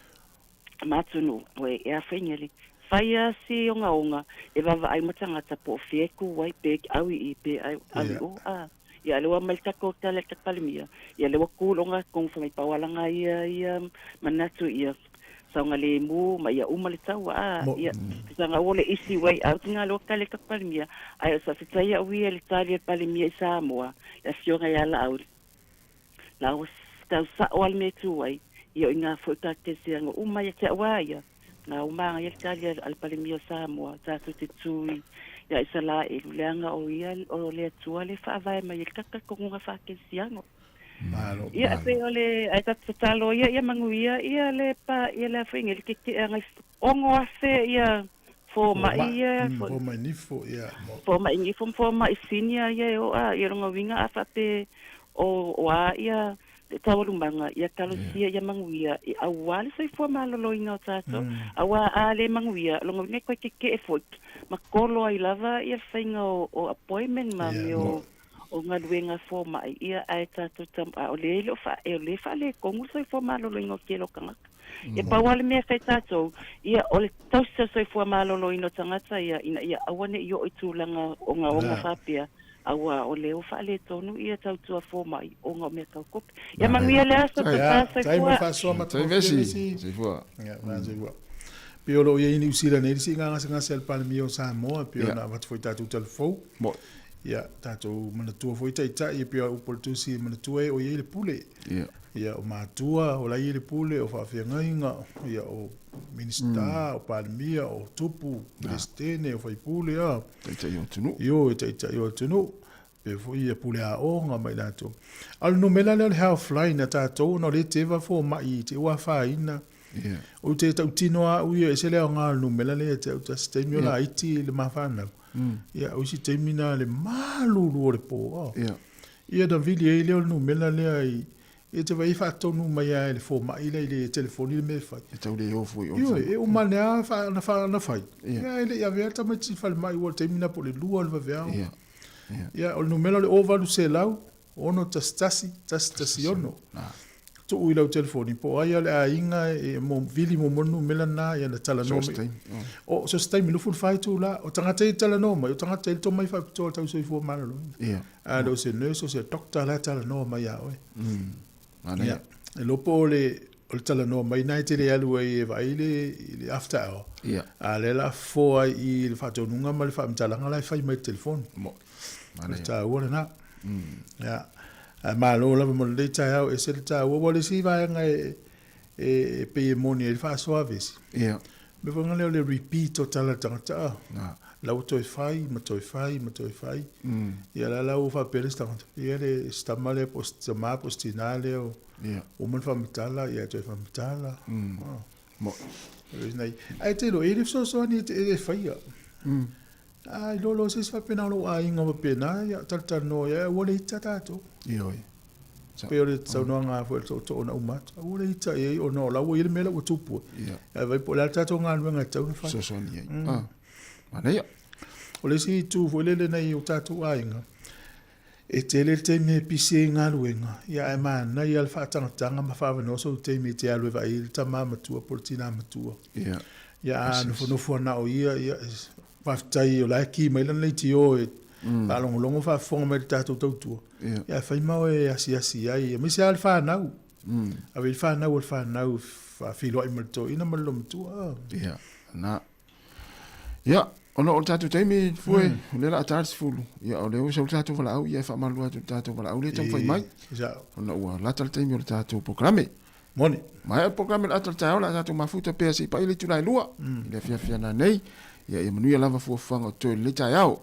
matunu o e e awhainga le whai a si ongaonga e vaavaai ma tagata po o fea e ku ai pe au i i pe au i o a ia le ua mai le tatou tala i le tatou palemia ia le ua ku longa kong whai mai pau alanga ia ia manatu ia. Saogalemu ma ia uma le taua a ia tutaga ua le easy way out i galo ka le ka Palemia ae o le faafetai a'u ia i le tali a le Palemia i Samoa le afioga ia La'au la ua tau sa'o a le mea e tu ai ia o iga foi ka keseaga uma ia te a'u a ia na ua magaia le tali a le Palemia o Samoa tatou te tu i ia Isalaelu leaga o ia o le Atua le faavae mai ai le talitonuga faakerisiano. Malo. Ia e pei o le ae tatou tatalo ia ia manuia ia le pa ia le afuiga i le keke'aga i 6,000 ia foma'i ia Foma'i nifo ia mo. Foma'i nifo ma foma'i senior ia e oo a ia lona uiga a faape o o a ia le taualumaga ia talosia ia manuia i auā le soifua maloloina o tatou auā a le manuia lona uiga e toe keke'e foi ma kolo ai lava ia le faiga o o appointment ma mea o o galuega foma'i, ia ae tatou tam, a o lea e le o faa, o lea e faaletonu le soifua maloloina o le tele o tagata. Ia pau lava le mea e fai tatou, ia o le tausi o le soifua maloloina o tagata ia, ina ia aua ne i oo i tulaga ogaoga faapea, auā o lea ua faaletonu ia tautua foma'i ona o mea tau tupe. Ia manuia le aso, Ia, tata, tai mo le soifua. faasoa Tai matagofie vesi, vesi. soifua. Ia, soifua. Pei o lo o i ai i Niu Sila nei le siiga gasegase a le Palemia o Samoa, pei ona avatu foi i tatou talafou. Mo. Ia, tatou manatua foi taitai, e pei o upu a le Tusi, manatua e o i ai le pule. Ia. Ia, o matua, o la e i ai le pule, o faafeagaiga, ia, o Minisita, o Palemia, o Tupu, Peresetene, o Faipule, a. Taitai o atunuu. Ioe, taitai o atunuu. Pea foi ia pule aoga ma i latou. A o le numera lea o le Healthline a tatou ona o lea e teva foma'i i te ua afaina. Ou te tautino lava au ia e ese le aoga o le numera lea ia te au tasi taimi o laiti le ma fanau. Ia o isi taimi na le malulu o le po. Ia ona vili ai lea o le numera lea i e te vaai e faatonu mai lava e le foma'i lea i le telefoni le mea e fai. E tau le o foi o le Ioe, falemai. e uma ane lava ona fai. Ia ae le i avea le tamaiti i le falemai ua o le taimi lena po o le 2 o le vaveao. Ia, o le numera o le 0800 611 116. Tuu i lau telefoni, po o ai lava o le aiga e vili muamua le numera lena, ia na talanoa mai. O, so se taimi, 24 itula. O tagata ia e talanoa mai, o tagata e i ai le tomai faapitoa o le tau soifua maloloina. A le o se nurse, o se doctor la e talanoa mai ia oe. Ia, e iloa po o le o le talanoa mai lena e te le alu ai e vaai le i le after hour. Ia. A o lea o le a fofo ai i le faatonuga ma le faamatalaga la e fai mai i le telefoni. Mo. O le taua lena. Ia. Ae malo lava mo lenei taeao, e ese le taua. Ua o le isi vaega e e pei e moni ai le faasoa vesi. Ia. Mea foi lea o le repeat o tala a le tagata a. La ua toe fai ma toe fai ma toe fai. Ia la la ua faapea le isi tagata, ia le si tama lea po o si tama po o si tinā lea ua uma ona faamatala, ia e toe faamatala. Ae te iloa, e le fesoasoani e le faia. A iloa loa se isi faapena o lou aiga faapena, ia talatalanoa i ai, aua le ita tatou. Ioe. Pei o le saunoaga foi a le tootoo na uma atu, aua le ita i ai ona o la ua i ai le mea la ua tupu ai. Ae vaai po o le a le tatou galuega e tatau ona fai. Fesoasoani i ai. Ah, manaia. O le isi itu foi lele nai o tatou aiga, e tele le taimi e pisi ai i galuega, ia ae manaia le faatagataga ma faaavanoa sou taimi e te alu e vaai ai le tama matua po o le tina matua. Ia a nofonofo ana o ia, ia, faafetai o la e ki mai lana leitio e faalogologo faafofoga mai i le tatou tautua. Ia ae fai ma oe e asiasi ai, aemaise lava le fanau. Ave i le fanau o le fanau faafeiloai ma le toeaina ma le loomatua. Ia, na. Ia, ona o le tatou taimi fue, o lea o le a ta le 10. Ia, o lea ua sau le tatou valaau, ia e faamalulu atu i le tatou valaau lea e taumafai mai. Ona ua lata le taimi o le tatou polokalame. Moni. Maea le polokalame o le ata o le taeao, o le a tatou mafuta pea se i pai le itula e 2. I le afiafi a nanei. Ia, ia manuia lava fuafuaga o totoe i lenei taeao.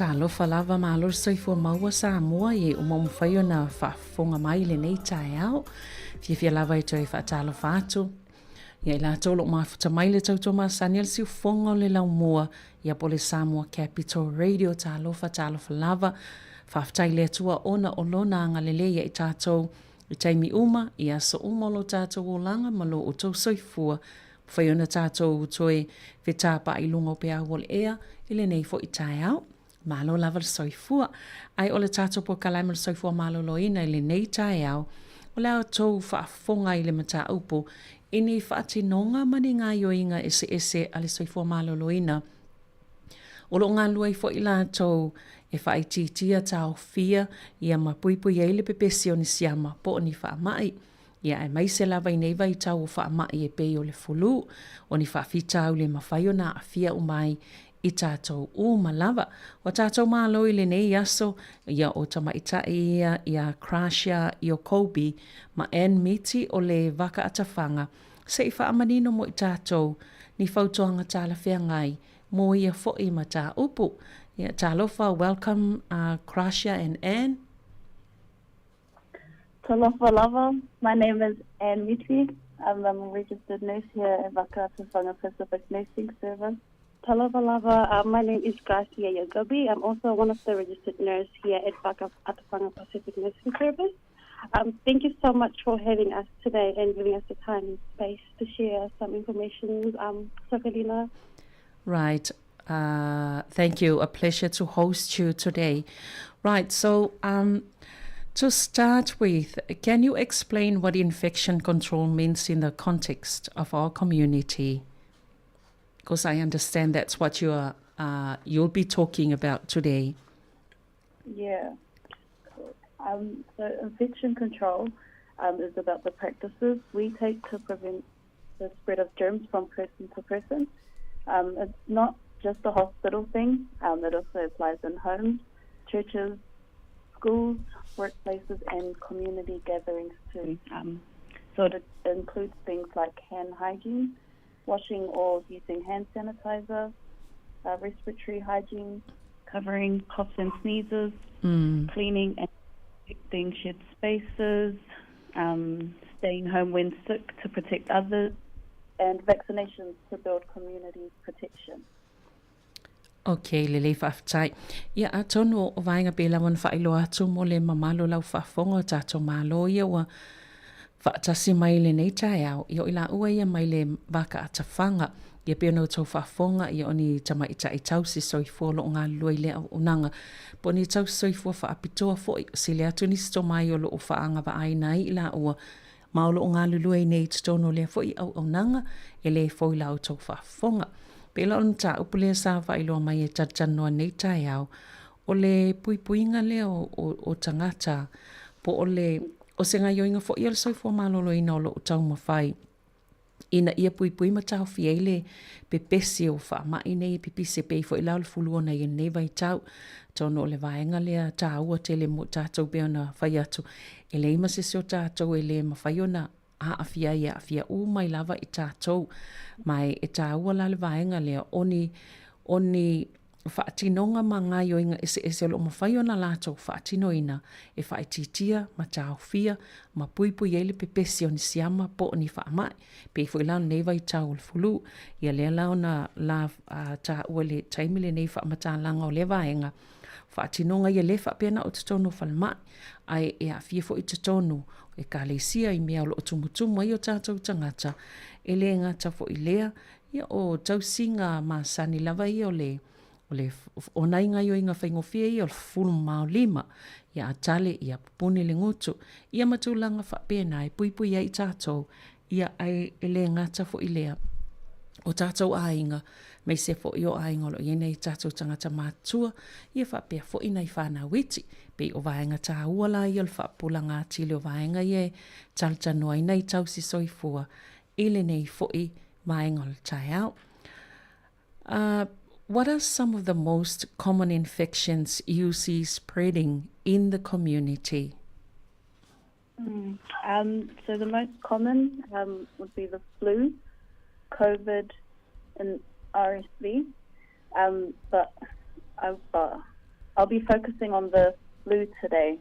Talofa lava, malo le soifua maua Samoa i e uma mafai ona faafofoga mai i lenei taeao. Fiafia lava e toe faatalofa atu ia i latou o lo o mafuta mai le tautua masani a le siufofoga o le laumua ia po o le Samoa Capital Radio. Talofa, talofa lava. Faafetai i le Atua ona o Lona agalelei ia i tatou i taimi uma, i aso uma o lo tatou olaga ma lo outou soifua. Mafai ona tatou toe fetapaai i luga o peau o le ea i lenei foi taeao. Malo lava le soifua. Ae o le tatou polokalame o le soifua maloloina i lenei taeao, o le a outou faafofoga i le mataupu i ni faatinoga ma ni gaoioiga eseese a le soifua maloloina o lo o galulue ai foi latou e faaitiitia, taofia, ia ma puipui ai le pepesi o ni siama po o ni faamai. Ia aemaise lava i nei vaitau o faamai e pei o le fulu, o ni faafitauli e mafai ona aafia uma ai i tatou uma lava. Ua tatou malo i lenei aso, ia o tamaitai ia ia Gracia Iokobi ma Ann Miti o le Vaka Atafaga, se i faamanino mo i tatou ni fautuaga talafeagai mo ia foi mataupu. Ia talofa, welcome Gracia and Ann. Talofa lava, my name is Ann Miti. I'm a registered nurse here at Vaka Atawhanga Pacific Nursing Service. Talofa lava, my name is Gracia Yagobi. I'm also one of the registered nurse here at Vaka Atawhanga Pacific Nursing Service. Thank you so much for having us today and giving us the time and space to share some information, Sakalina. Right. Thank you. A pleasure to host you today. Right. So, to start with, can you explain what infection control means in the context of our community? Because I understand that's what you are, you'll be talking about today. Yeah. Cool. So infection control is about the practices we take to prevent the spread of germs from person to person. It's not just a hospital thing. It also applies in homes, churches, schools, workplaces and community gatherings too. So it includes things like hand hygiene, washing or using hand sanitizer, respiratory hygiene, covering coughs and sneezes, cleaning and protecting shared spaces, staying home when sick to protect others, and vaccinations to build community protection. Ok, lelei faafetai. Ia, atonu o vaega pei lava ona faailoa atu mo le mamalu o lau faafofoga o tatou Malo ia ua faatasi mai i lenei taeao, ia o i laua ia mai le Vakaatafaga, ia pei ona outou faafofoga, ia o ni tamaitai tausi soifua o lo o galulue i lea auaunaga, po o ni tausi soifua faapitoa foi, sili atu nisi tomai o lo o faaagavaaina ai i laua, ma o lo o galulue ai nei i totonu o lea foi auaunaga, e le fou i la outou faafofoga. Pei la o le mataupu lea sa faailoa mai e talatalanoa nei taeao, o le puipuiga lea o tagata, po o le O se gaoioiga foi a le soifua maloloina o lo o taumafai ina ia puipui ma taofi ai le pepesi o faamai nei e pipisi e pei foi la o le fulu ona i lenei vaitau. Atonu o le vaega lea taua tele mo tatou pei ona fai atu, e leai ma se isi o tatou e le mafai ona aafia ai, e aafia uma ai lava i tatou. Ma e taua la le vaega lea o ni, o ni faatinoga ma gaoioiga eseese o lo o mafai ona latou faatinoina e faaitiitia ma taofia ma puipui ai le pepesi o ni siama po o ni faamai. Pei foi la o lenei vaitau o le fulu, ia lea la ona la taua i le taimi lenei faamatalaga o lea vaega. faatinoga ia le faapea na o totonu o falemai, ae e aafia foi i totonu o ekalesia i mea o lo o tumutumu ai o tatou tagata, e le gata foi i lea, ia o tausiga masani lava ia o le o le o nai gaioiga faigofie ia o le fulu mamao lima, ia a tale ia pupuni le gutu, ia ma tulaga faapena e puipui ai i tatou, ia ae e le gata foi i lea, o tatou aiga, aemaise foi o aiga o lo o i ai nai tatou tagata matutua, ia faapea foi nai fanau iti. Pei o vaega taua la ia o le faapupulaga atili o vaega ia e talatalanoa ai nai tausi soifua i lenei foi vaega o le taeao. Uh, what are some of the most common infections you see spreading in the community? Mm. Um, so the most common um, would be the flu, COVID, and RSV. Um, but I've, uh, I'll be focusing on the flu today.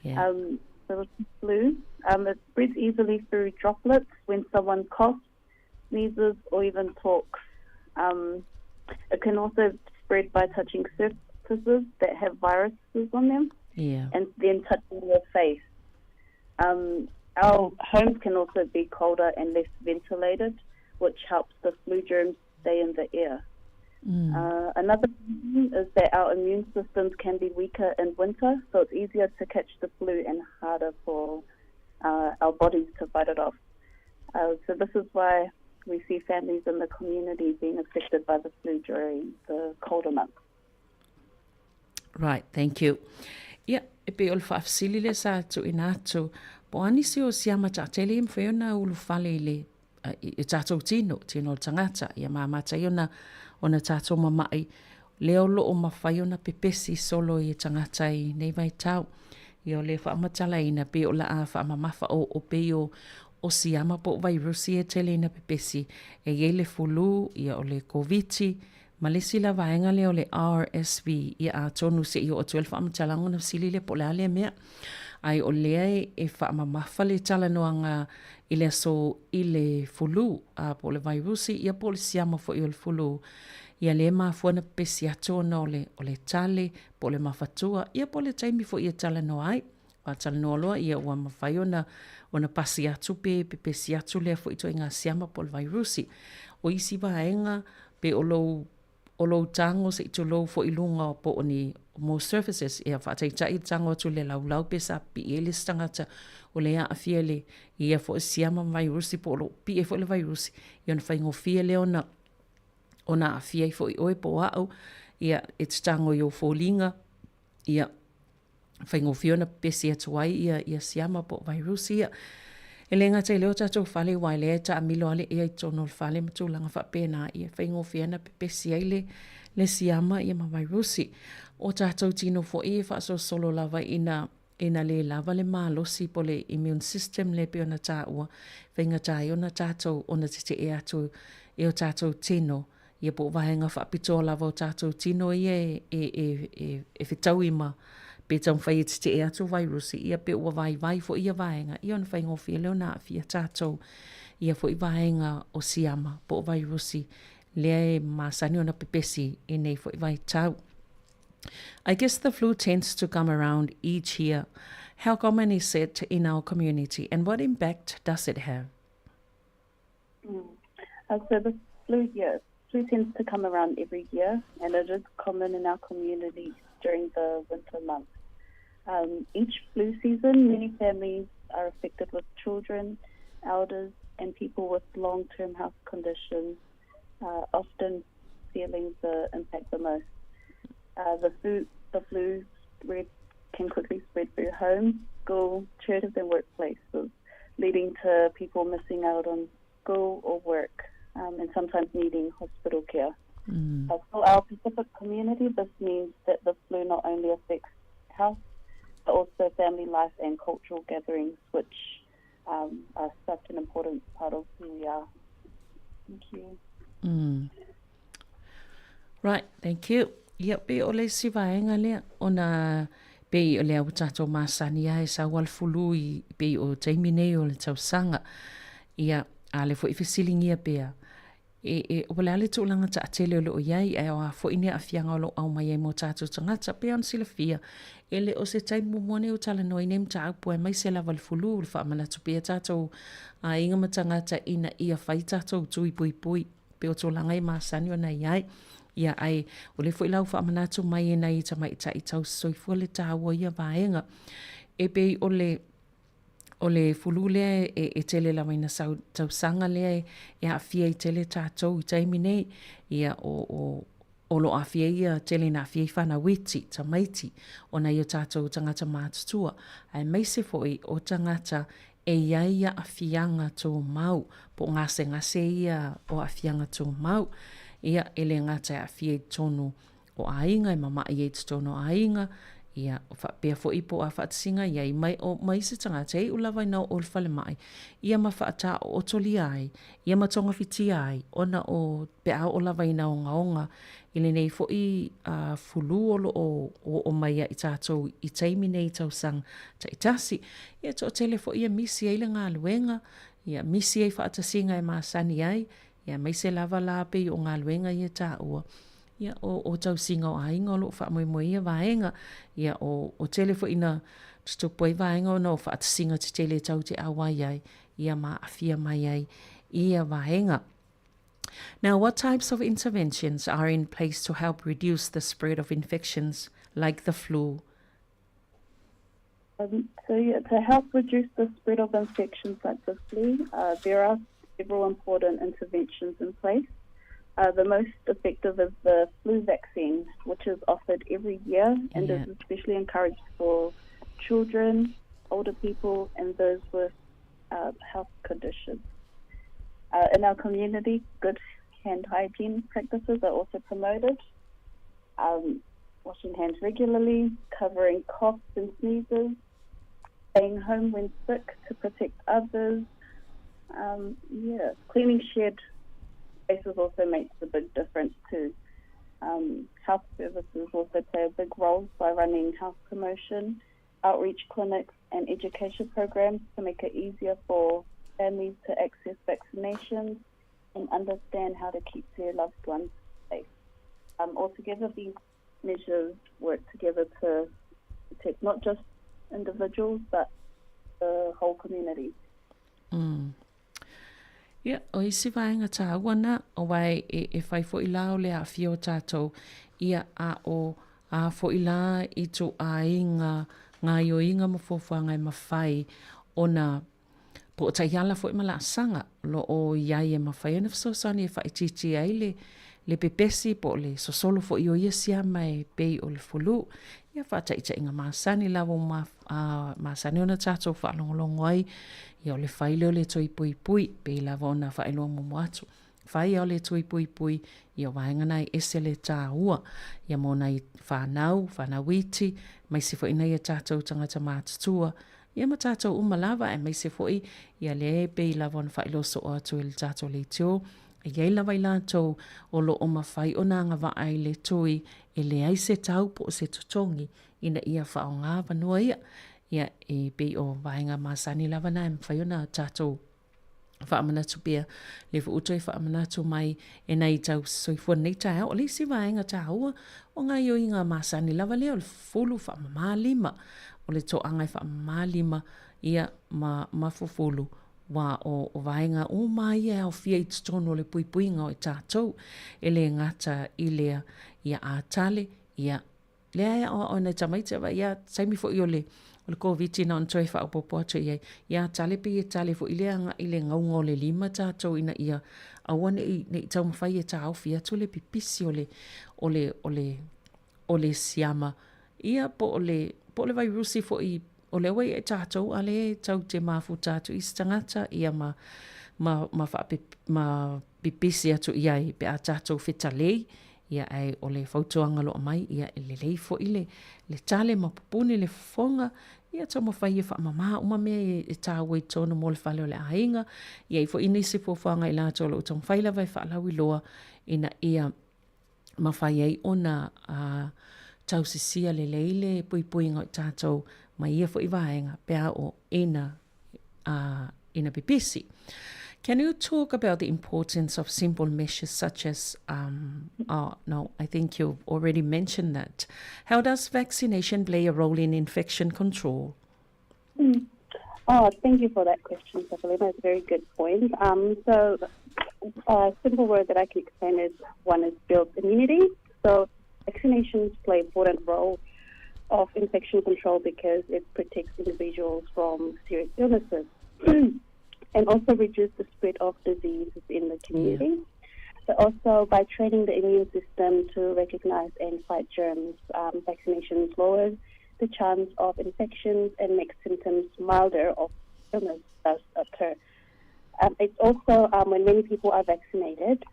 Yeah. Um, so the flu, um, it spreads easily through droplets when someone coughs, sneezes, or even talks. Um, it can also spread by touching surfaces that have viruses on them. Yeah. And then touching your face. Um, our homes can also be colder and less ventilated, which helps the flu germs stay in the air. Mm. Uh, another reason is that our immune systems can be weaker in winter, so it's easier to catch the flu and harder for uh, our bodies to fight it off. Uh, so this is why we see families in the community being affected by the flu during the colder months. Right, thank you. Ia, e pei o le faafesili lea sa tuuina atu, po o a nisi o siama taatele ia e mafai ona ulufale i le i tatou tino, tino o le tagata, ia ma amata ai ona, ona tatou mama'i, lea o lo o mafai ona pepesi solo i tagata i nei vaitau. Ia o le faamatalaina pei o la a faamamafa o, o pei o, o siama po o vairusi e tele ina pepesi, e i ai le fulu, ia o le Koviti, Ma le isi la vaega lea o le RSV, ia atonu se i oo atu ai le faamatalaga ona fesili lea po o le a lea mea. Ae o lea e faamamafa le talanoaga i le aso i le fulu, a po o le vairusi, ia po o le siama foi o le fulu. Ia lea e mafua ona pepesi atu ona o le, o le tale, po o le mafatua, ia po o le taimi foi e talanoa ai. Faatalanoa loa, ia ua mafai ona ona pasi atu pe pepesi atu lea foi ituaiga siama po o le vairusi. O isi vaega, pe o lou o lou tago se i tulou foi i luga po o ni more surfaces, ia faataitai le tago atu i le laulau pe sa pipii ai le isi tagata o lea e aafia i le i ia foi siama ma vairusi po o lo o pipii ai foi le vairusi, ia ona faigofie lea ona ona aafia ai foi oe po o au, ia e te tago i ou foliga, ia faigofie ona pepesi atu ai ia, ia siama po o vairusi ia. E le gata i lea o tatou fale, aua e lea e taamilo lava le ea i totonu o le fale ma tulaga faapena, ia faigofie ona pepesi ai le, le siama ia ma vairusi. O tatou tino foi e faasolosolo lava ina ina le lava le malosi po o le immune system lea e pei ona taua, faigata ai ona tatou ona tetee atu e o tatou tino Ia po o vaega faapitoa lava o tatou tino ia e, e, e, e, e fetaui ma pe taumafai e tetee atu vairusi, ia pe ua vaivai foi ia vaega, ia ona faigofie lea ona aafia tatou ia foi vaega o siama po o vairusi lea e masani ona pepesi i nei foi vaitau. I guess the flu tends to come around each year. How common is it in our community and what impact does it have? Mm. Uh, so the flu, yeah, flu tends to come around every year, and it is common in our community during the winter months. Um, each flu season, many families are affected with children, elders, and people with long-term health conditions, uh, often feeling the impact the most. Uh, the, flu, the flu spread can quickly spread through homes, school, churches, and workplaces, leading to people missing out on school or work um, and sometimes needing hospital care. Mm. Uh, for our Pacific community, this means that the flu not only affects health, but also family life and cultural gatherings, which um, are such an important part of who we are. Thank you. Mm. Right, thank you. Ia, pei o le isi vaega lea, ona pei o lea ua tatou masani lava e sau a le fulu i pei o taimi nei o le tausaga. Ia, a o lea foi e fesiligia pea, E, e, o le a le tulaga taatele o lo o i ai, ae o a foi ni aafiaga o lo o aumai ai mo tatou tagata, pei ona silafia, e le o se taimi muamua nei o talanoa i nei mataupu aemaise lava le fulu, le faamanatu pea tatou aiga ma tagata ina ia fai tatou tui puipui, pei o tulaga e masani ona i ai. Ia, ae o lea foi la ua faamanatu mai e nai tamaitai tausisoifua le taua o ia vaega. E pei o le o le fulu lea e, e tele lava ina sau, tausaga lea e, e aafia ai tele tatou i taimi nei. Ia, o, o, o lo o aafia ia tele ina aafia ai fanau iti, tamaiti, o nai o tatou tagata matutua, aemaise foi o tagata e i ai aafiaga tumau, po o gasegase ia o aafiaga tumau. Ia, e le gata e aafia i totonu o aiga, e mama'i ai i totonu o aiga, ia, faapea foi po o a faatasiga i ai mai, o, mai se tagata e iu lava ina oo i le falemai, ia ma faataootolia ai, ia ma togafitia ai, ona o, pe a oo lava ina ogaoga i lenei foi uh, fulu o lo o oo mai ia i tatou i taimi nei i tausaga taitasi. Ia, toatele foi e misi ai le galuega, ia, misi ai faatasiga e masani ai, ia, aemaise lava la pei o galuega ia e taua, Ia, o, o tausiga o aiga o lo o faamoemoe ia vaega. Ia, o, o tele foi ina tutupu ai vaega ona o faatasiga tetele e tau te auai ai, ia ma aafia mai ai ia vaega. Now, what types of interventions are in place to help reduce the spread of infections like the flu? So yeah, to help reduce the spread of infections like the flu, uh, there are several important interventions in place. Uh, the most effective is the flu vaccine, which is offered every year and yeah. is especially encouraged for children, older people, and those with uh, health conditions. Uh, in our community, good hand hygiene practices are also promoted. Um, washing hands regularly, covering coughs and sneezes, staying home when sick to protect others. Um, yeah, cleaning shared spaces also makes a big difference too. Um, health services also play a big role by running health promotion, outreach clinics, and education programs to make it easier for families to access vaccinations and understand how to keep their loved ones safe. Um, altogether, these measures work together to protect not just individuals but the whole community. Mm. Ia, o isi vaega tāua nā, o wae e, e whai fo'i la o le aafia o tātou, ia a o a fo'i la i tō āinga ngāioinga ma fuafuaga e mawhai ona Po o taiala foi ma laasaga o lo o i ai e mafai ona fesoasoani e faaitiitia ai le le pepesi po o le sosolo foi o ia siama e pei o le fulu. Ia faataitaiga masani lava ua masani ona tatou faalogologo ai, ia o le fai lea o le toi puipui, pei lava ona faailoa muamua atu. Fai a o le toi puipui, ia o vaega na e ese le tāua, ia mo nai whanau, whanau iti, aemaise foi nai a tatou tagata matutua, Ia ma tatou uma lava, aemaise foi ia lea e pei lava ona faailoa soo atu e le tatou leitio, e i ai lava i latou o lo o mafai ona agavaa i le tui e leai se tau po o se totogi ina ia faaaoga avanoa ia. Ia, e pei o vaega masani lava na e mafai ona tatou faamanatu pea le foi ua toe faamanatu mai e nai tausisoifua lenei taeao. O le isi vaega taua o gaoioiga masani lava lea o le fufulu faamama lima, o le toaga e faamama lima ia ma, ma fufulu wa o, o vaega uma ia e aofia i totonu o le puipuiga o i tatou e le gata i lea ia a tale ia Lea e aoao e nai tamaiti a ia taimi foi o le o le Koviti na ona toe faaopoopo atu i ai. Ia tale pei e tale foi lea agai i le gauga o le lima tatou ina ia aua ne i ne i taumafai e taofi atu le pipisi o le o le o le o le siama ia po o le po o le vairusi foi o lea ua i ai tatou a lea e tau te mafuta atu i se tagata ia ma ma ma faape ma pipisi atu i ai pe a tatou fetalei Ia, ae o le fautuaga loa mai, ia, e lelei foi le, le tale ma pupuni le fofoga, ia taumafai e faamama uma mea e, e tāua i totonu mo le fale o le aiga. Ia i foi nisi fuafuaga i latou o lo o taumafai lava e faalauiloa ina ia mafai ai ona uh, tausisia lelei le puipuiga o i tatou mai ia foi vaega pe a o ina uh, ina pipisi. Can you talk about the importance of simple measures such as, um, oh, no, I think you've already mentioned that. How does vaccination play a role in infection control? Mm. Oh, thank you for that question, Safalima. It's a very good point. Um, so, a simple word that I can explain is one is build immunity. So, vaccinations play an important role of infection control because it protects individuals from serious illnesses and also reduce the spread of diseases in the community. Yeah. But also by training the immune system to recognize and fight germs, um, vaccinations lowers the chance of infections and makes symptoms milder of illness does occur. Um, it's also um, when many people are vaccinated,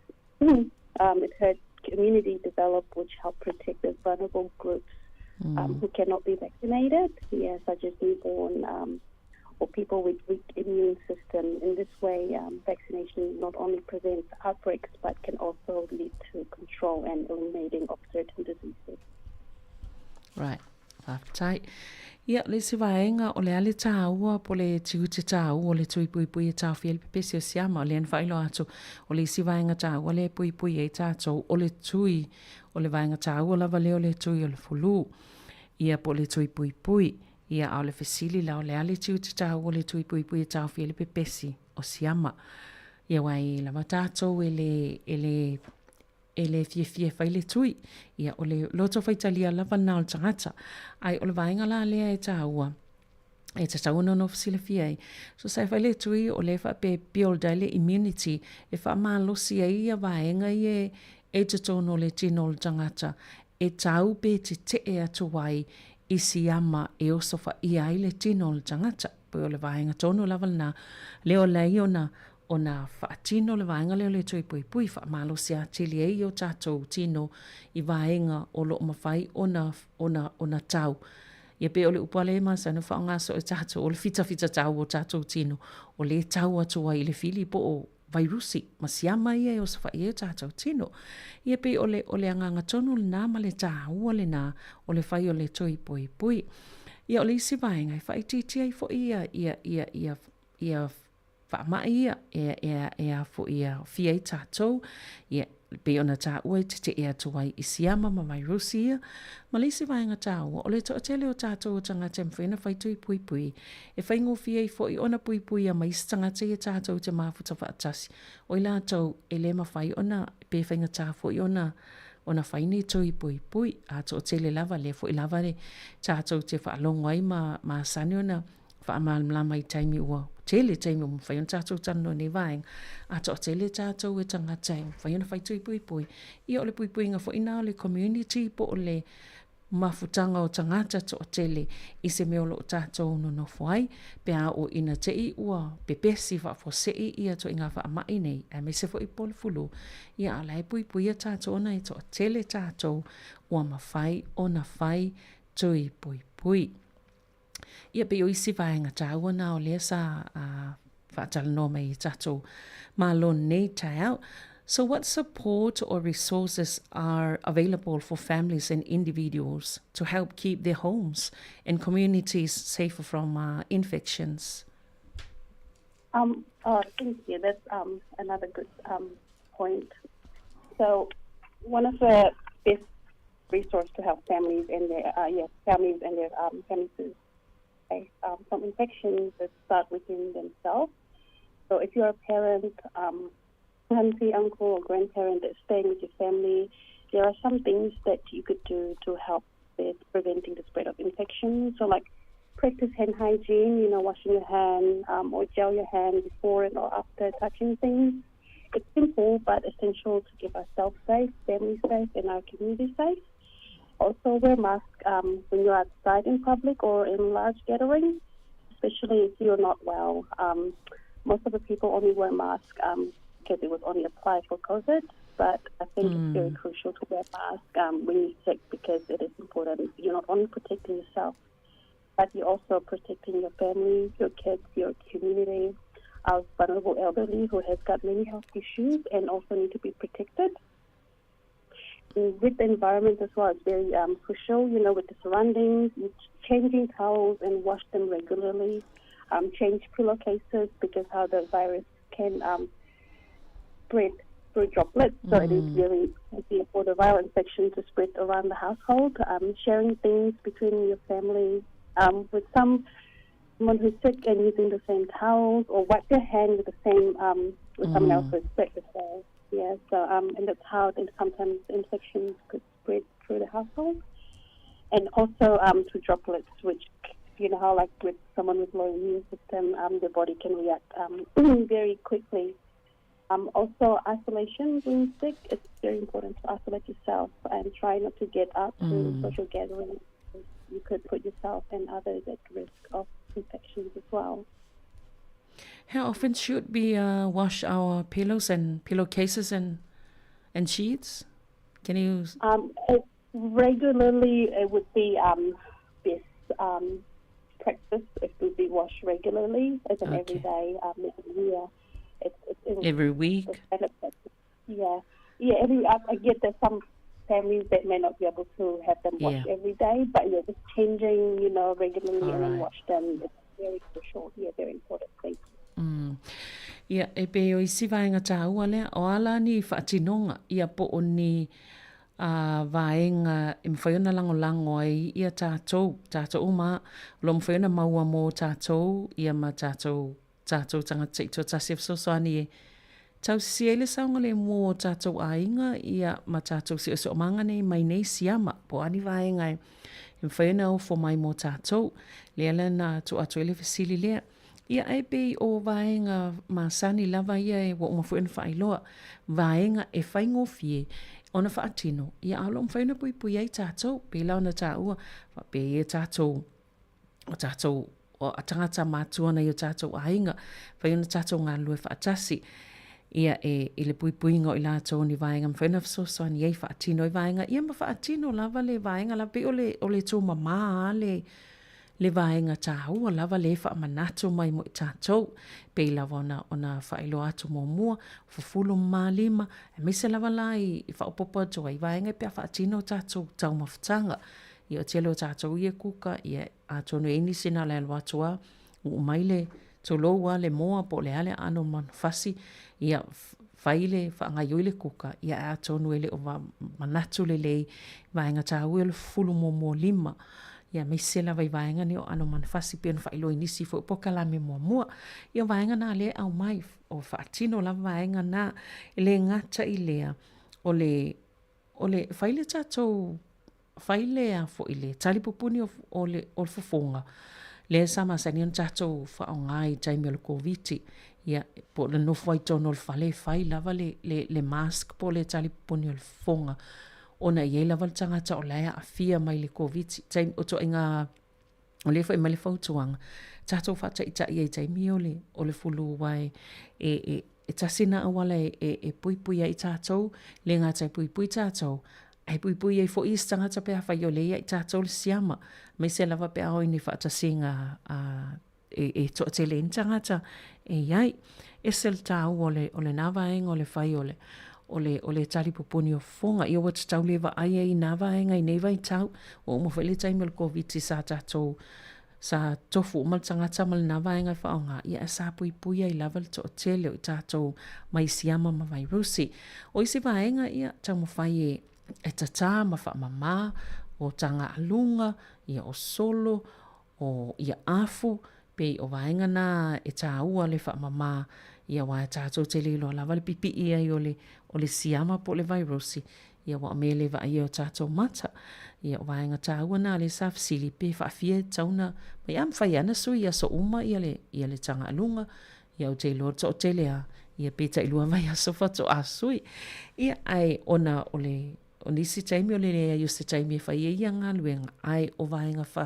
um, it hurts community develop which help protect the vulnerable groups um, mm. who cannot be vaccinated, yeah, such as newborn um, or people with weak immune system. In this way, um, vaccination not only prevents outbreaks but can also lead to control and eliminating of certain diseases. Right. Faafetai. Ia, le isi vaega, o le a le tāua po le tiute tāua o le tui puipui e taofia ai le pepesi o siama, o lea na faailoa atu, o le isi vaega tāua lea e puipui ai tātou, o le tui, o le vaega tāua lava lea o le tui o le fulu. Ia, po o le tui puipui. Ia, a o le fesili la, o le a le tiute tāua o le tui puipui e taofia ai le pepesi o siama. Ia, aua e lava tātou e le, e le e le fiafia e fai le tui. Ia, o le loto faitalia lava lena o le tagata. Ae o le vaega la lea e tāua, e tatau ona nofo silafia ai. So sa e fai le tui o lea e faapea e build ai le immunity, e faamalosi ai ia vaega ia e totonu o le tino o le tagata, e tau pe tetee atu ai i siama e osofaia ai le tino o le tagata. Pei o le vaega tonu lava lena, lea o leai ona ona faatino le vaega lea o le tui puipui, faamalosi atili ai o tatou tino i vaega o lo o mafai ona, ona, ona tau. Ia pei o le upu a lea e masani ona faaaoga soo e tatou, o le fitafita tau o tatou tino, o lea e tau atu ai i le fili po o vairusi ma siama ia e osofai ai o tatou tino. Ia pei o le, o le agaga tonu lena ma le tāua lena o le fai o le tui puipui. Ia o le isi vaega e faaitiitia ai foi ia, ia, ia, ia, ia faamai ia e, e, e a foi e aofia ai tatou, ia, pei ona taua e tetee atu ai i siama ma vairusi ia. Ma le isi vaega taua, o le toatele o tatou o tagata e mafai ona fai tui puipui, e faigofie ai foi ona puipuia mai isi tagata ia tatou te mafuta faatasi, o i latou e le mafai ona, pe faigata foi ona, ona fai ni tui puipui. A toatele lava, lea foi lava le tatou te faalogo ai ma masani ona faamalamalama i taimi ua tele taimi ua mafai ona tatou talanoa i nei vaega, a toatele tatou e tagata e mafai ona fai tui puipui, ia o le puipuiga foi na o le community po o le mafutaga o tagata toatele i se mea o lo o tatou nonofo ai, pe a oo ina te i ua pepesi faafuasei ia ituaiga faamai nei, aemaise foi po o le fulu, ia a o la e puipuia tatou ona e toatele tatou ua mafai ona fai tui puipui. Ia pei o isi vaega tāua nā o lea sa uh, faatalanoa mai i tatou Malo nei taeao. So what support or resources are available for families and individuals to help keep their homes and communities safer from uh, infections? Um, oh, thank you. That's um, another good um, point. So, one of the best resource to help families and their uh, yes, families and their um, families um, from infections that start within themselves. So if you're a parent, um, auntie, uncle, or grandparent that's staying with your family, there are some things that you could do to help with preventing the spread of infection. So like practice hand hygiene, you know, washing your hand um, or gel your hand before and or after touching things. It's simple but essential to keep ourselves safe, family safe, and our community safe. Also, wear mask um, when you're outside in public or in large gatherings, especially if you're not well. Um, most of the people only wear masks um, because it was only applied for COVID, but I think mm. it's very hmm. crucial to wear mask um, when you're sick because it is important. You're not only protecting yourself, but you're also protecting your family, your kids, your community, our vulnerable elderly who has got many health issues and also need to be protected. And with the environment as well, it's very um, crucial, you know, with the surroundings, changing towels and wash them regularly, um, change pillowcases because how the virus can um, spread through droplets, so mm. it is mm. very easy for the viral infection to spread around the household. Um, sharing things between your family um, with some someone who's sick and using the same towels or wipe their hand with the same um, with mm. someone else who's sick as well. Yeah, so um, and that's how then sometimes infections could spread through the household, and also um, through droplets, which you know how like with someone with low immune system, um, their body can react um, very quickly. Um, also, isolation when sick, it's very important to isolate yourself and try not to get out to mm. social gatherings. You could put yourself and others at risk of infections as well. How often should we uh, wash our pillows and pillowcases and and sheets? Can you? Um, it, regularly, it would be um, best um, practice if it would be washed regularly, as an okay. every day, um, every year. It's, it's, every week. Yeah, yeah. Every I, I get that some families that may not be able to have them washed yeah. every day, but yeah, just changing, you know, regularly All and right. then wash them. It's very crucial. Yeah, very important. Thank you. Mm. Ia, e pei o isi vaega tāua lea, o a la ni faatinoga, ia po o ni a vaega e mafai ona lagolago ai ia tātou, tātou uma, o lo mafai ona maua mō tātou, ia ma tātou tātou tagata taitoatasi e fesoasoani e tausisi ai le saogalemu o tātou aiga ia ma tātou siosiomaga nei mai nei siama po o a ni vaega e mafai ona ofo mai mo tātou. Lea la na tuu atu ai le fesili lea. Ia ae pei o vaega masani lava ia e ua uma foi ona faailoa, vaega e faigofie ona faatino, ia a o lo o mafai ona puipui ai tātou, pēlā ona tāua, faapea ia tātou o tātou o a tangata mātua nei o tātou aiga, whai ona tātou galulue faatasi, ia e i le puipuiga o i latou ni vaega mafai ona fesoasoani ai faatino ai vaega ia ma faatino lava le vaega lava pei o le o le tumamā a le le vaega tāua lava le faamanatu mai mo i tātou pei lava ona ona faailoa atu muamua fufulu ma malima aemaise lava la i i faaopoopo atu ai vaega pe a faatino tātou taumafataga Ia o tele o tātou ia kuka, ia atonu e ai nisi na le alu atu a, uu mai le tulou a le moa po o le a le aano manufasi, ia fai le faagaioi le kuka, ia ae atonu e le o manatu lelei vaega tāua o le fufulu muamua lima. Ia aemaise lava i vaega nei o aano manufasi pei ona faailoa i nisi foi o polokalame muamua. Ia o vaega na lea e aumai, o faatino lava vaega na, e le gata i lea, o le o le fai le tatou fai le a foi le tali pupuni o, o le, o le fofoga lea sa masani ona tatou faaaoga i taimi o le Koviti. Ia, po o le nofo ai totonu o le fale e fai lava le, le, le mask po o le tali pupuni o le fofoga ona e i ai lava le tagata o la e aafia mai le Koviti. Taimi, o ituaiga O lea foi mai le fautuaga, tatou faataitai ai i taimi o le, o le fulu aua e, e, e, e tasi na auala e, e, e puipui ai tatou, le gata e puipui tatou, ae puipui ai foi isi tagata pe afai o lea ia i tatou le siama, aemaise lava pe a o i ni faatasiga a, e, e toatele ai ni tagata e i ai. Ese le tāua o le, o lenā vaega o le fai o le, o le, o le tali pupuni o fofoga. Ia ua tatau le vaai ai i nā vaega i nei vaitau. Ua uma foi le taimi o le Koviti sa tatou, sa tofu uma le tagata ma lenā vaega e faaaoga, ia ae sa puipui ai lava le toatele o i tatou mai siama ma vairusi. O isi vaega, ia, taumafai e, e tatā ma faamamā o tagaaluga, ia o solo, o ia afu, pei o vaega nā e tāua le faamamā, ia aua e tātou te le iloa lava le pipii ai o le, o le siama po o le vairosi, ia aua o mea le vaaia o tātou mata. Ia o vaega tāua nā le sa fesili pe faafia e tatau ona mai a mafai ana sui i aso uma ia le, ia le tagaaluga, ia ou te iloa le toatele a, ia pe tailua vaiaso faatoa sui. Ia ae ona o le O nisi taimi o le leai o se taimi e fai ai ia galuega, ae o vaega fa,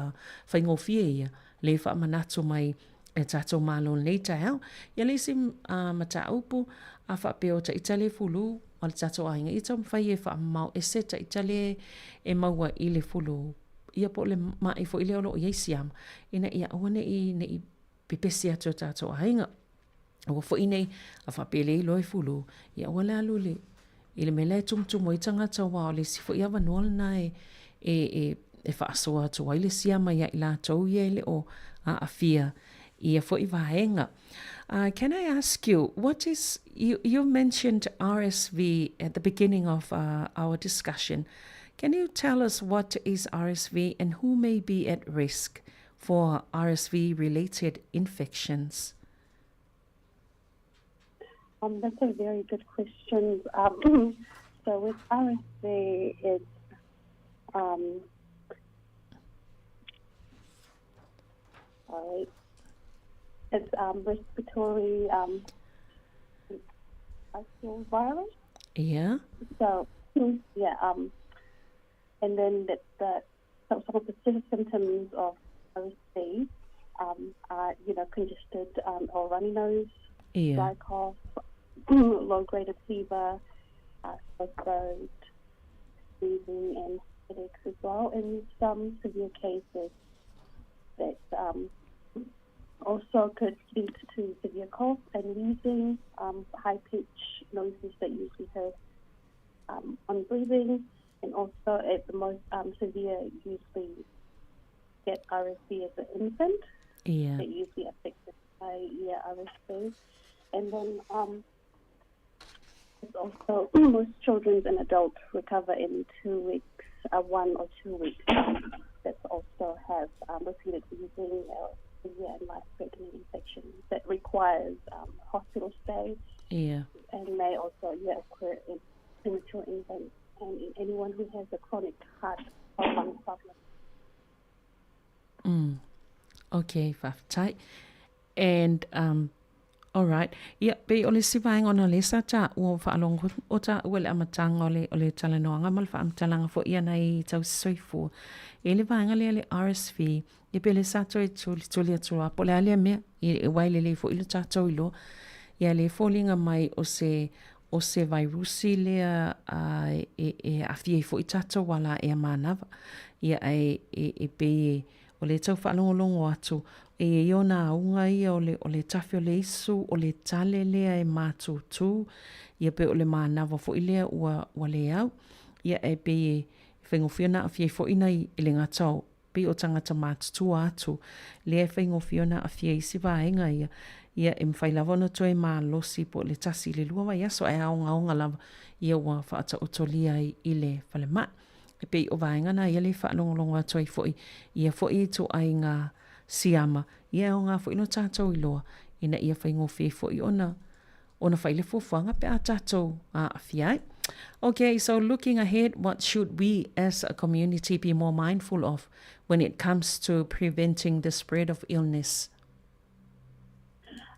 faigofie ia, le faamanatu mai e tatou Malo i lenei taeao. Ia le isi uh, mataupu, a faapea o taita le fulu a le tatou aiga, ia taumafai e faamamao ese taita le e maua i le fulu, ia po o le ma'i foi lea o lo o i ai siama, ina ia aua ne i, ne i pepesi atu o tatou aiga. Aua foi nei, a faapea le iloa e fulu, ia aua le alu i le, i le mea la e tumutumu ai tagata aua o le isi foi avanoa lena e, e, e, e faasoa atu ai le siama ia i latou ia e le o aafia i ia foi vaega. Uh, can I ask you, what is, you, you mentioned RSV at the beginning of uh, our discussion. Can you tell us what is RSV and who may be at risk for RSV-related infections? Um, that's a very good question. Um, so with RSV, it's um, sorry, it's um, respiratory um, virus. Yeah. So yeah, um, and then the, the some of the symptoms of RSV um, are you know congested um, or runny nose, yeah. dry cough, low graded fever, uh, sore throat, sneezing, and headaches as well. In some severe cases, that um, also could lead to severe cough and wheezing, um, high pitched noises that you usually hear um, on breathing, and also at the most um, severe, usually get RSV as an infant. Yeah. That usually affected by yeah, RSV. And then um, it's also most children and adults recover in two weeks, uh, one or two weeks that also have um, repeated wheezing or severe and life-threatening infection that requires um, hospital stay. Yeah. And may also yeah, occur in premature infants and in anyone who has a chronic heart or lung problem. Mm. Okay, faafetai. And um, all right. Ia, pei o le isi vaega ona o lea sa taua ua faalogo o taua i le amataga o le, o le talanoaga ma le faamatalaga foi ia nai tausisoifua. E le vaega lea le RSV, ia pe le sa toe tulituli atu loa po o le a lea mea, aua e lelei foi lo tatou iloa. Ia le foliga mai o se, o se vairusi lea a, e, e aafia ai foi tatou ala ea manava. Ia ae e, e pei e, o lea e tau faalogologo atu, e i ai ona auga ia o le, o le tafe o le isu, o le tale lea e matutu, ia pei o le manava foi lea ua, ua le au. Ia ae pei e faigofie ona aafia ai foi nai, e le gata o, pei o tagata matutua atu, lea e faigofie ona aafia i isi vaega ia, ia e mafai lava ona toe malosi po o le tasi i le lua vaiaso ae aogaoga lava ia ua faataotolia ai i le falemai. E pei o vaega na ia lea e faalogologo atu ai foi ia foi ituaiga siama, ia e aoga foi lo tatou iloa ina ia faigofie ai foi ona ona fai le fuafuaga pe a tatou aafia ai. Okay, so looking ahead, what should we as a community be more mindful of when it comes to preventing the spread of illness?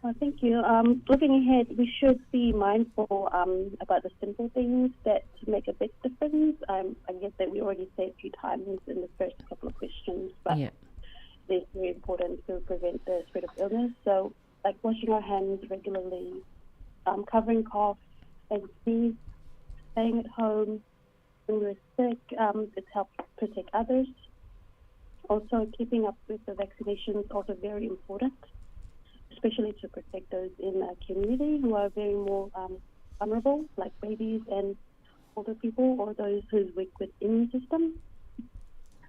Well, thank you. Um, looking ahead, we should be mindful um, about the simple things that make a big difference. Um, I guess that we already said a few times in the first couple of questions, but yeah. it's very important to prevent the spread of illness. So, like washing our hands regularly, um, covering cough and sneeze, staying at home when we're sick, um, it helps protect others. Also, keeping up with the vaccinations also very important, especially to protect those in the community who are very more um, vulnerable, like babies and older people or those who's weak with immune system.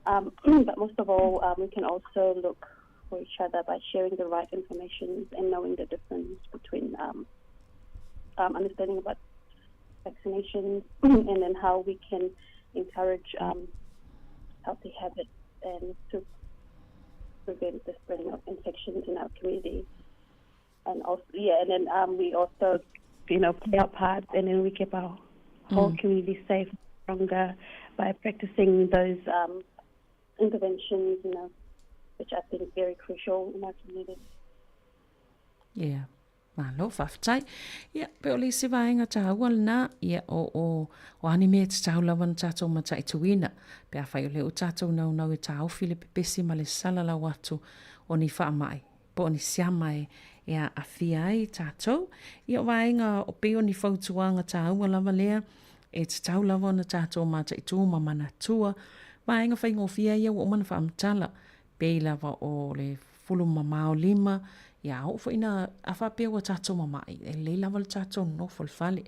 Um, but most of all, um, we can also look for each other by sharing the right information and knowing the difference between um, um, understanding about vaccinations and then how we can encourage um, healthy habits and to prevent the spreading of infections in our community. And also, yeah, and then um, we also, you know, play our part and then we keep our whole mm. community safe, stronger by practicing those um, interventions, you know, which I think is very crucial in our community. Yeah. Malo, faafetai. Ia, pe o le isi vaega taua lena, ia, o, o, o a ni mea e tatau lava ona tatou mataituina, pe afai o lea ua tatou naunau e taofi le pepesi ma le salalau atu o ni faamai, po o ni siama e, e aafia ai tatou. Ia, o vaega o pei o ni fautuaga taua lava lea, e tatau lava ona tatou mataitu ma manatua, vaega faigofie ia ua uma ona faamatala, pei lava o le fulu mamao lima, ia a oo foi ina, a faapea ua tatou mama'i, e lelei lava le tatou nonofo i le fale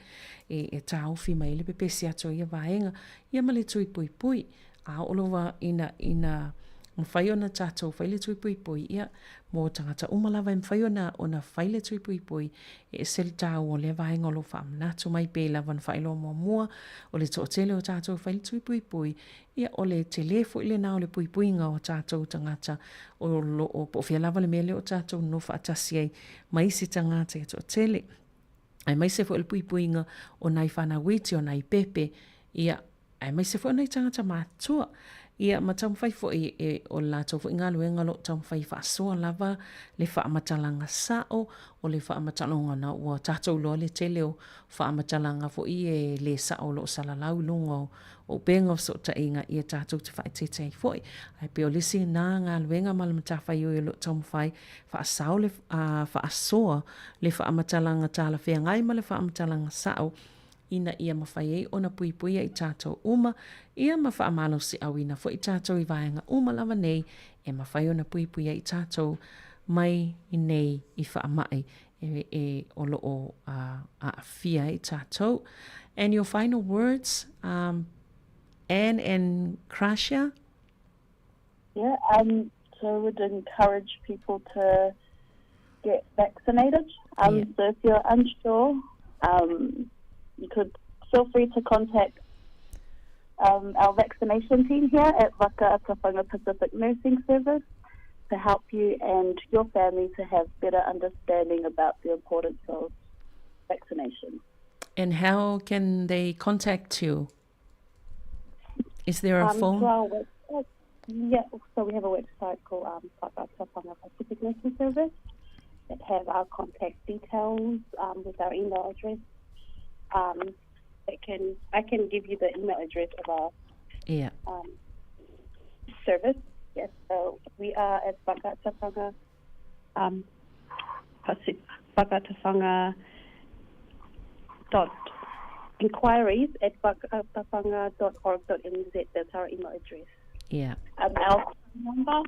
e, e taofi mai ai le pepesi atu o ia vaega, ia ma le tui puipui. A oo lava ina, ina mafai ona tatou fai le tui puipui, ia, mo tagata uma lava e mafai ona, ona fai le tui puipui, e ese le taua o lea vaega o lo o faamanatu mai pei lava ona faailoa muamua, o le toatele o tatou e fai le tui puipui, ia, o le tele foi lena o le puipuiga o tatou tagata o lo o, po o fea lava le mea lea o tatou nonofo faatasi ai ma isi tagata e toatele. Aemaise foi o le puipuiga o nai fanau iti, o nai pepe, ia, aemaise foi o nai tagata matutua. Ia, ma taumafai foi e, o le latou foi galuega o lo o taumafai e faasoa lava le faamatalaga sao o le faamatalaga ona ua tatou iloa le tele o faamatalaga foi e le sao o lo o salalau i luga o upega o fesootaiga, ia tatou te faaeteete ai foi. Ae pei o le isi lena galuega ma le matafaioi o lo o taumafai faasao le, faasoa le faamatalaga talafeagai ma le faamatalaga sao ina ia mafai ai ona puipuia i tatou uma, ia ma faamalosiauina foi tatou i vaega uma lava nei e mafai ona puipuia i tatou mai nei i faamai e, e o lo o aafia ai tatou. And your final words, Anne and Gracia? Yeah, so we'd encourage people to get vaccinated. Yeah. So if you're unsure, you could feel free to contact our vaccination team here at Vaka Atawhanga Pacific Nursing Service to help you and your family to have better understanding about the importance of vaccination. And how can they contact you? Is there a phone? So our website, yeah, so we have a website called Vaka Atawhanga Pacific Nursing Service that have our contact details with our email address. That can I can give you the email address of our service. Yes, so we are at Vaka Atawhanga, Vaka Atawhanga dot inquiries at vakaatawhanga dot org dot nz. That's our email address. Yeah. Our phone number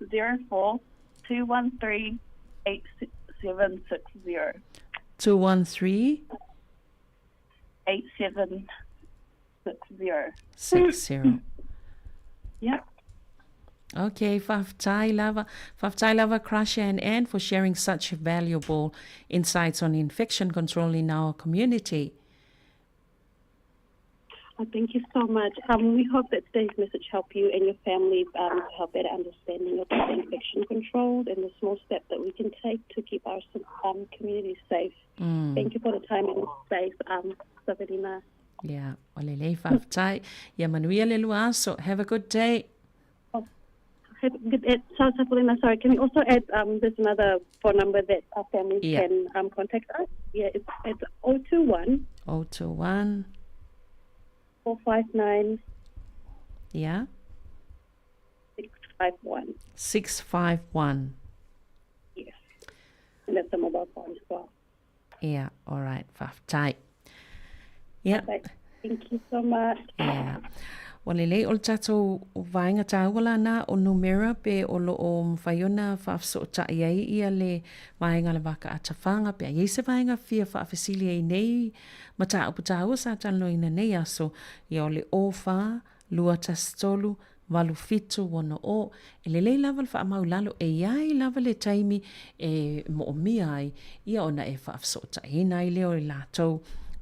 is 04 213 8760. 213 8760. 60. Yeah. Okay, faafetai lava. Faafetai lava, Gracia and Anne, for sharing such valuable insights on infection control in our community. Oh, thank you so much. We hope that today's message helped you and your family to have better understanding of the infection control and the small step that we can take to keep our community safe. Thank you for the time and space, Sabrina. Yeah, o lelei faafetai. Ia manuia le lua aso. Have a good day. Oh, have a good day. So, Sabrina, sorry, can we also add, there's another phone number that our families can contact us? Yeah, it's 021. 021. 459. Yeah. 651. 651. Yes. And that's a mobile phone as well. Yeah, all right, faafetai. Yeah. Perfect. Thank you so much. Yeah. Ua lelei o le tatou vaega taua la na o numera pe o lo o mafai ona faafesootai ai ia le vaega le Vaka Atawhanga pe a i ai se vaega fia faafesili ai nei mataupu taua sa talanoaina nei aso ia o le 04 213 8 7 6 o. E lelei lava le faamau lalo e i ai lava le taimi e moomia ai ia ona e faafesootaiina ai lea o i latou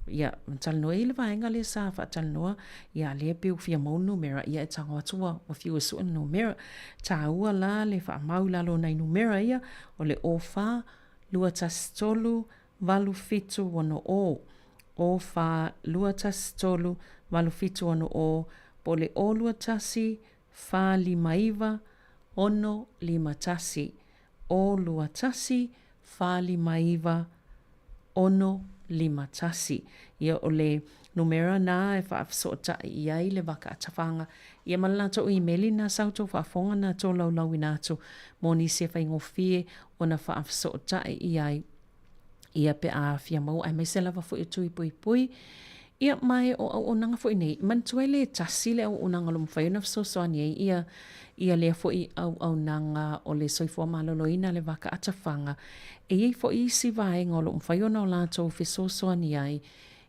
ia ma talanoa ai le vaega lea sa faatalanoa ia lea pe ua fia maua le numera ia e tago atu ua ua fiu e sue le numera. Taua la le faamau lalo o nai numera ia o le 04 213 8 7 6 o. 04 213 8 7 6 o po o le 0 2 1 4 5 9 6 5 1 0 2 1 4 5 9 6 5 1. Ia o le numera na e faafesootai i ai le vaka atafaga ia ma le latou imeli na sa outou faafofoga na tolaulauina atu mo nisi e faigofie ona faafesootai i ai ia pe a fia maua aemaise lava foi o tui puipui. Ia ma e o auaunaga foi nei, manatua e le tasi le auaunaga o lo o mafai ona fesoasoani ai ia ia lea foi auaunaga o le soifua maloloina le vaka atafaga. E i ai foi isi vaega o lo o mafai ona o latou fesoasoani ai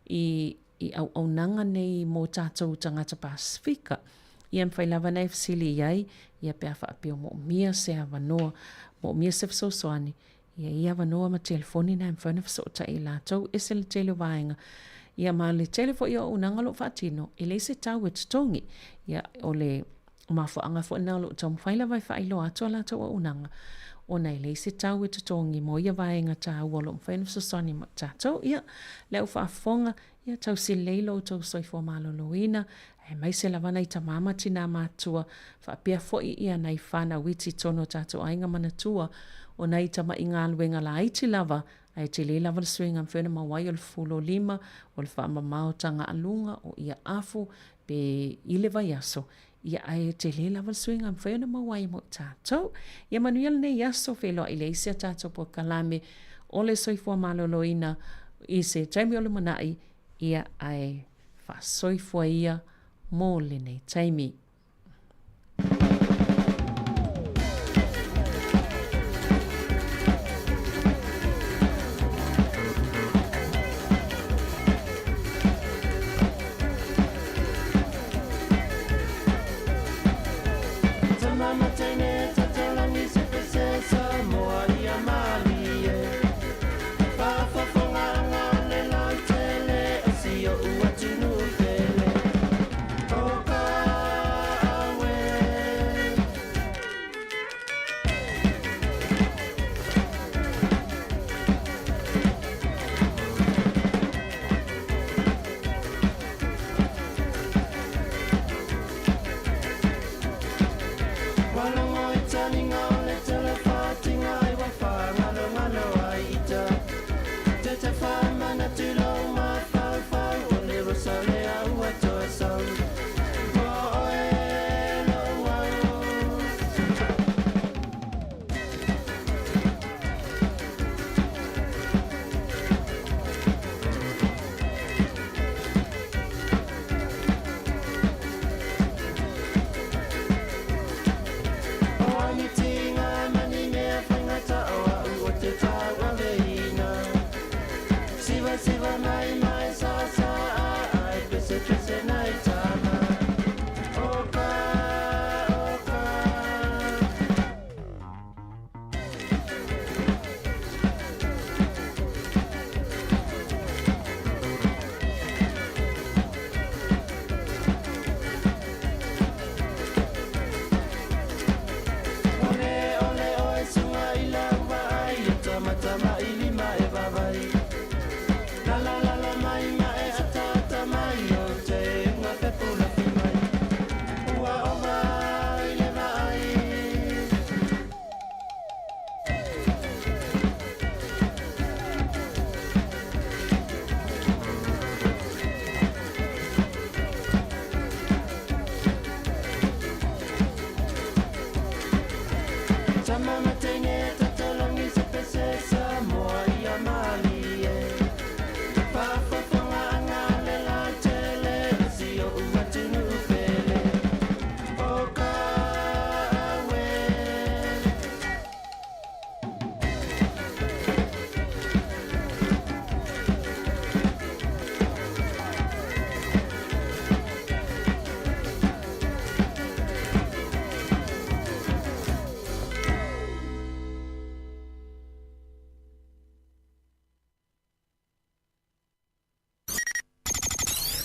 i i auaunaga nei mo tatou tagata Pasefika. Ia, e mafai lava ona e fesili i ai, ia pe a faapea o moomia se avanoa, moomia se fesoasoani, ia i avanoa ma telefoni na e mafai ona fesootai i latou, ese le tele o vaega. Ia ma le tele foi o auaunaga o lo o faatino, e leai se tau e totogi. Ia, o le mafuaaga foi lena o lo o taumafai lava e faailoa atu a latou auaunaga, ona e leai se tau e totogi mo ia vaega taua o lo o mafai ona fesoasoani mo i tatou. Ia, le au faafofoga, Ia tausi lelei lo outou soifua maloloina, aemaise lava nai tama ma tinā matutua, faapea foi ia nai fanau iti i totonu o tatou aiga manatua, o nai tama'i galuega laiti lava, ae tele lava le suiga e mafai ona maua ai o le fulo lima, o le faamamao tagaaluga, o ia afu, pe i le vaiaso, ia ae tele lava le suiga e mafai ona maua ai mo i tatou. Ia manuia lenei aso, feiloai le isi a tatou polokalame o le soifua maloloina i se taimi o lumanai, ia ae faasoifua ia mo lenei taimi.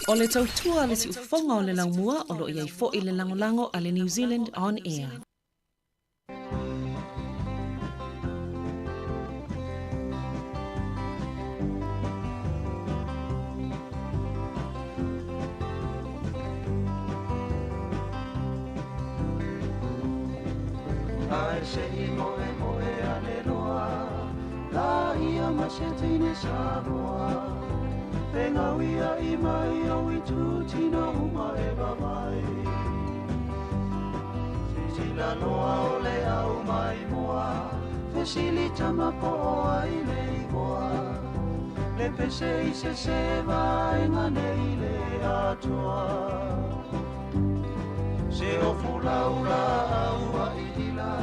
O le tautua a le siufofoga o le laumua o lo o i ai foi le lagolago a le New Zealand On Air. Ae se i moemoe ane loa La ia ma se teine Samoa E ngauia i mai o i tū uma e vavai Sisila loa o le au mai moa Fesili tama po o ai le igoa Le pese i se se vaenga nei le atoa Se o fulaula au a ila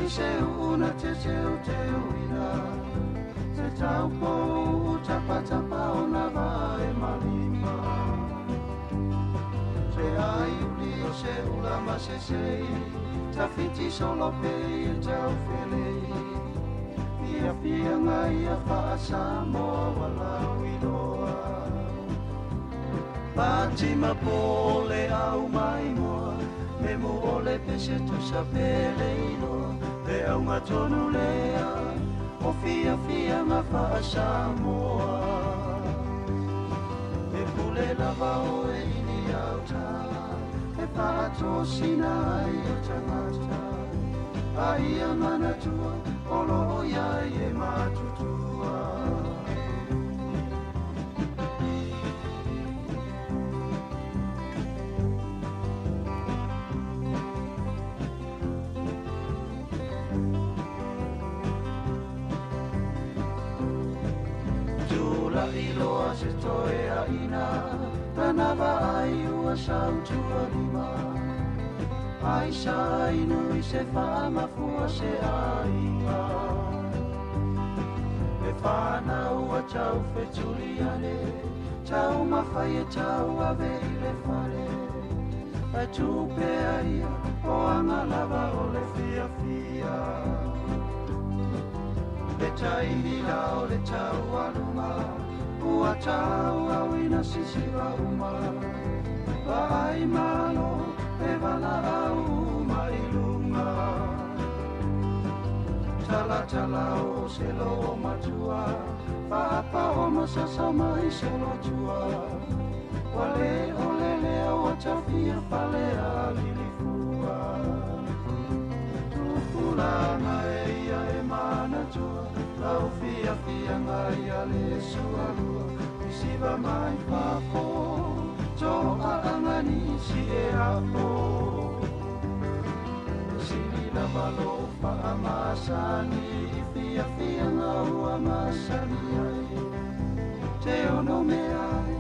I se una te teu teu ila Te taupo u tapa tapa o na vae malima Se ai uli o se ula ma se sei Tawhiti solo pe i tau felei Fia fia ngai a whaasamoa walau i loa Pati ma pole au mai moa Me mo ole pese tusa pele iloa Le au ngā tonu lea O fia fia ngā whaasamoa E pule lava o e ili au tā E whaatosina ai o tangata A ia manatua o lo o iai e matutua Tula iloa se toe a ina Tana vaai ua sautua lima Ai sa inu i se whaamafua se aiga E whanau a tau whetuli ane Tau mawhai e tau ave i le whare Ai tupe a ia o anga lava o le fia fia Le taimi la o le tau alunga Ua tau au ina sisiva uma Vaai malo e vala au mai lunga Tala tala o se lo matua Whaapa o masasa mai solo tua Wale o lele o tawhia fale a lilifua Tupulanga e ia e manatua Lau fia fia ngai a le sualua Isiva mai fafo To a angani si e a o Sili lava lo whaamasani I fia fia ngau a masani ai Te ono me ai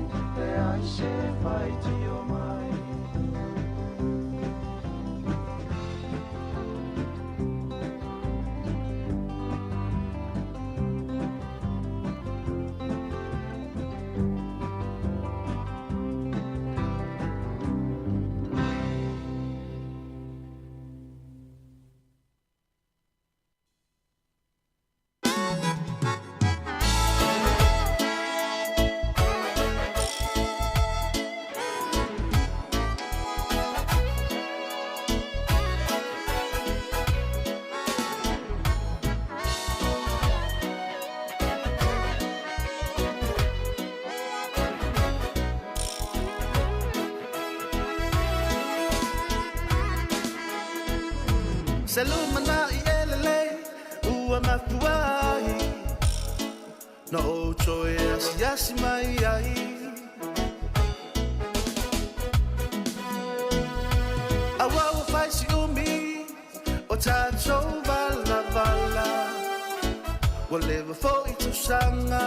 E ai se whai tio mai Selumana i elele ua mafuai No o toe asiasi mai ai Aua ua fai si umi o tātou vala vala Ua leva foi tausaga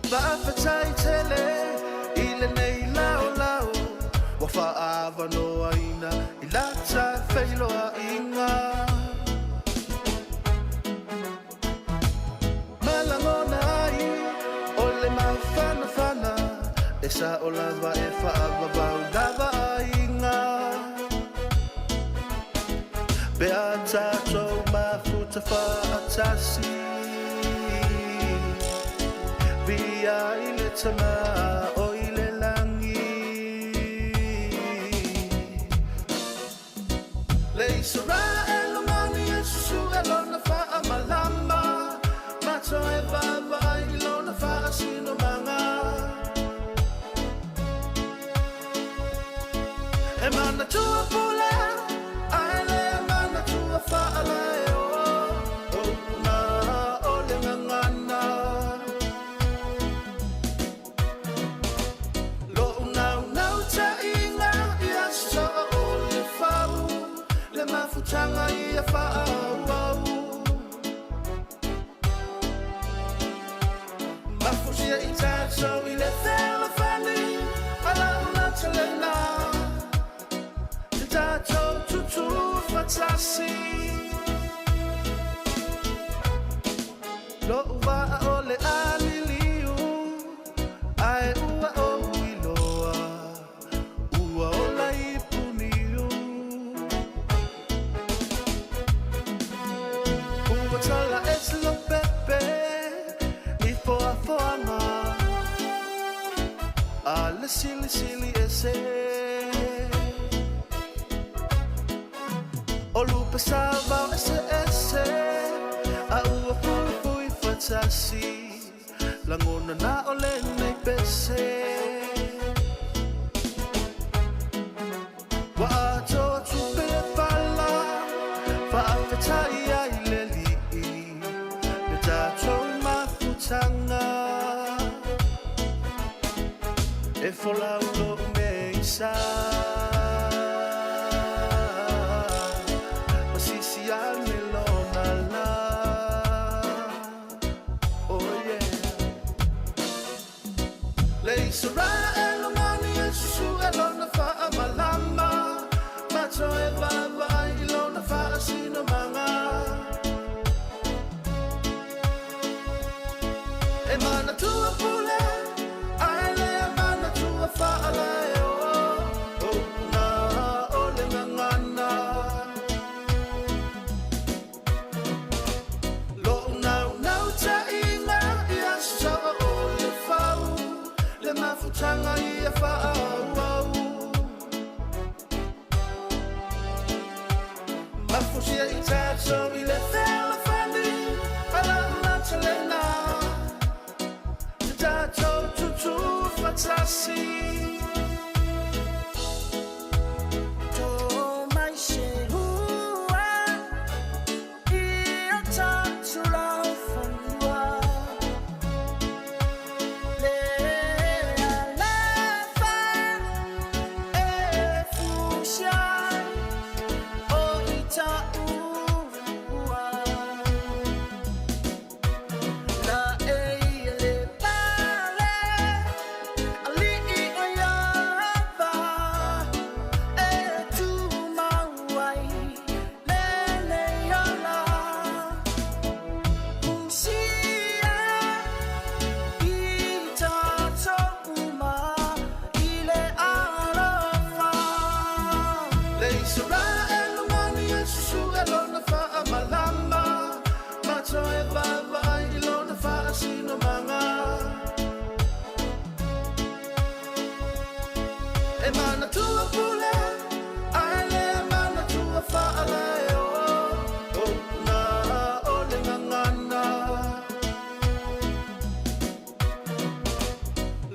Faafetai tele i lenei laolao Ua faaavanoaina i lata feiloaiga Malagona ai o le mafanafana E sao lava e faavavau lava aiga Pe a tatou mafuta faatasi Via i le tamā o i le lagi Le Israel mani e susu e lona faamalama Mato e vaavaai i lona faasinomaga E manatua pule ae le manatua faalae o O ma o le gagana Lo unau taiga ia sa o le fau Le mafutaga ia faaauau Mafusia i tatou i le fealofani Alaula talena Te tatou tutu fatasi Lo ua o le aliliu Ae ua o le silisili ese. O lupe sa vao ese ese, a ua fuifui fatasi, lagona na o lenei pese. Ua atoa tupe le pala, faafetai ai le Alii, le tatou mafutaga. E folau lou meisa, ma sisi ane lona la. Oh yeah. Le Israel mani e susu e lona faamalama, ma toe vaavaai i lona faasinomaga. E manatua pule, ae le manatua faalaeo, o upuga o le gagana. Lo'u naunautaiga ia sasaa o le fau, le mafutaga ia faaauau. Mafusia i tatou i le fealofani, a lau matalena, te tatou tutu fatasi. To mai se hua i o tatou laufanua. Le alofa e fusia o i taua. Na e ia le pale, alii o Iava, e tumau ai lenei ola. Fusia i tatou uma i le alofa. Le Israel mani e susu e lona faamalama, ma toe vaavaai i lona faasinomaga. E manatua pule, ae le manatua faalaeo, o upuga o le gagana.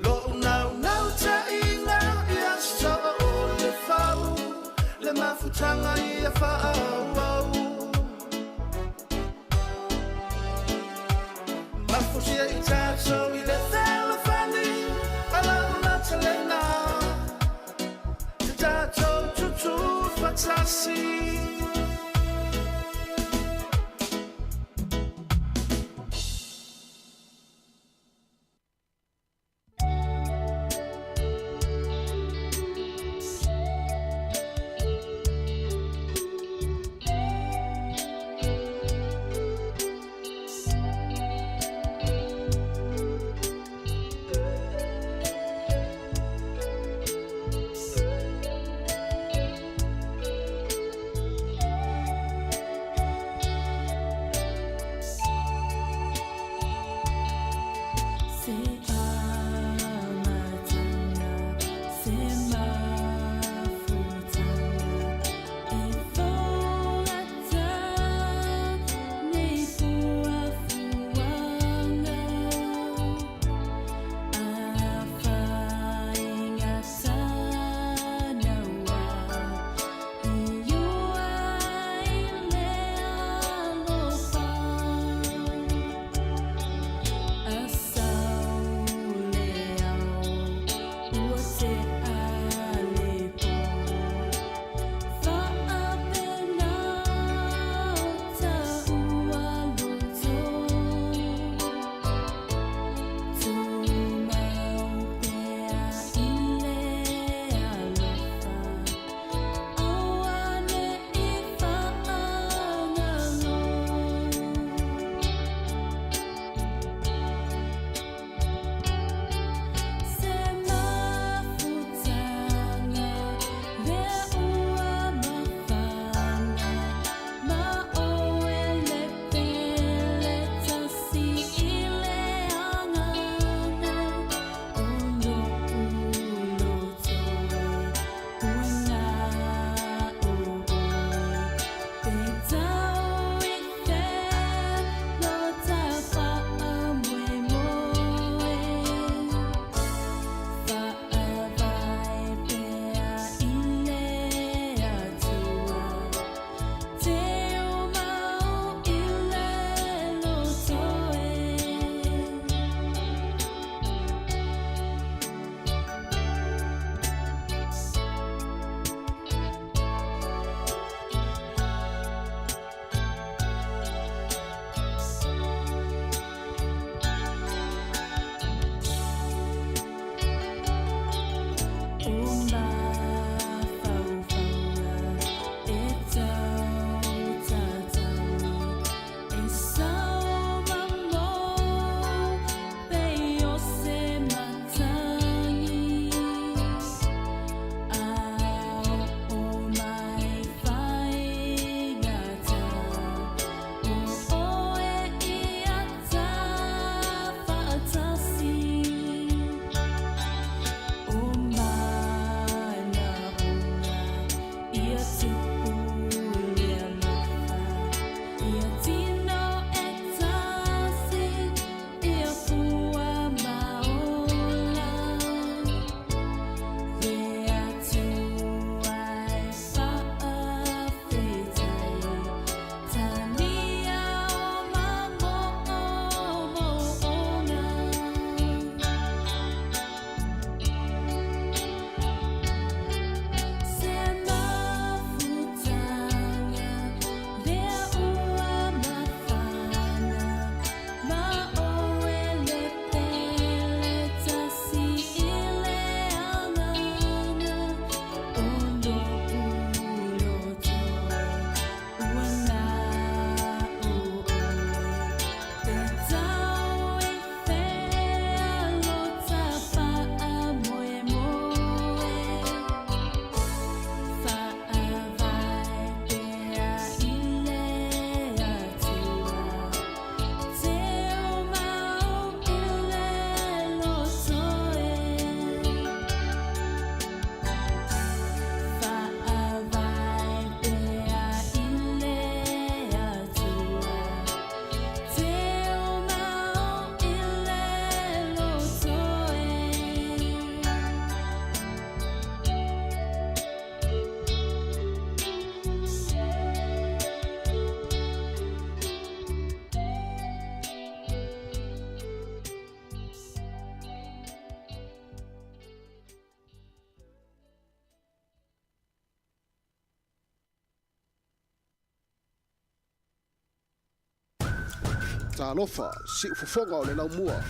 Lo'u naunautaiga ia sasaa o le fau, le mafutaga ia faaauau. Mafusia i tatou i le fealofani, a lau matalena, te tatou tutu fatasi. Talofa, siufofoga o le Laumua.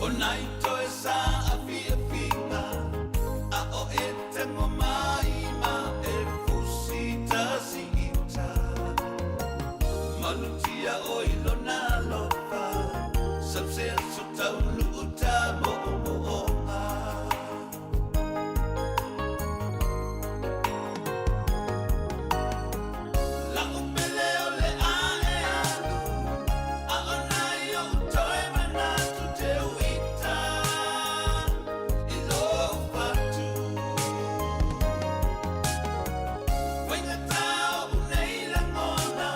O nai toe sa afiafiga a o e tago mai ma e fusi tasi i uta. Malutia o i lona alofa, sau se aso taunuu ta moomooga. La'u pele o le a e alu, a o nai o'u toe manatu te uita i lou fatu. Faigata o'u nei lagona,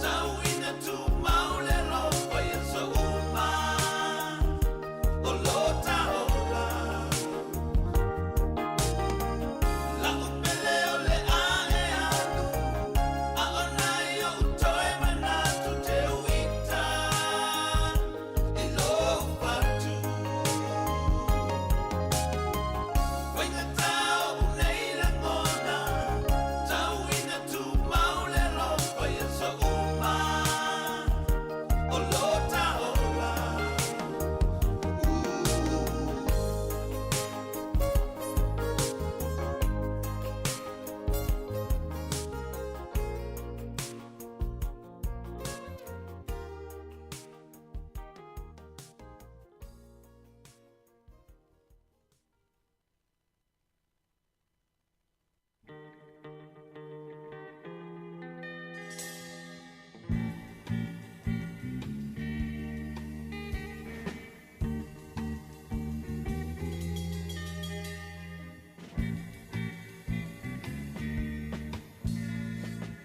tau ina tumau le alofa i aso uma o lo ta ola. La'u pele o le a e alu, a o nai o'u toe manatu te uita i lou fatu. Faigata o'u nei lagona, tau ina tumau le alofa i aso uma o lo ta ola.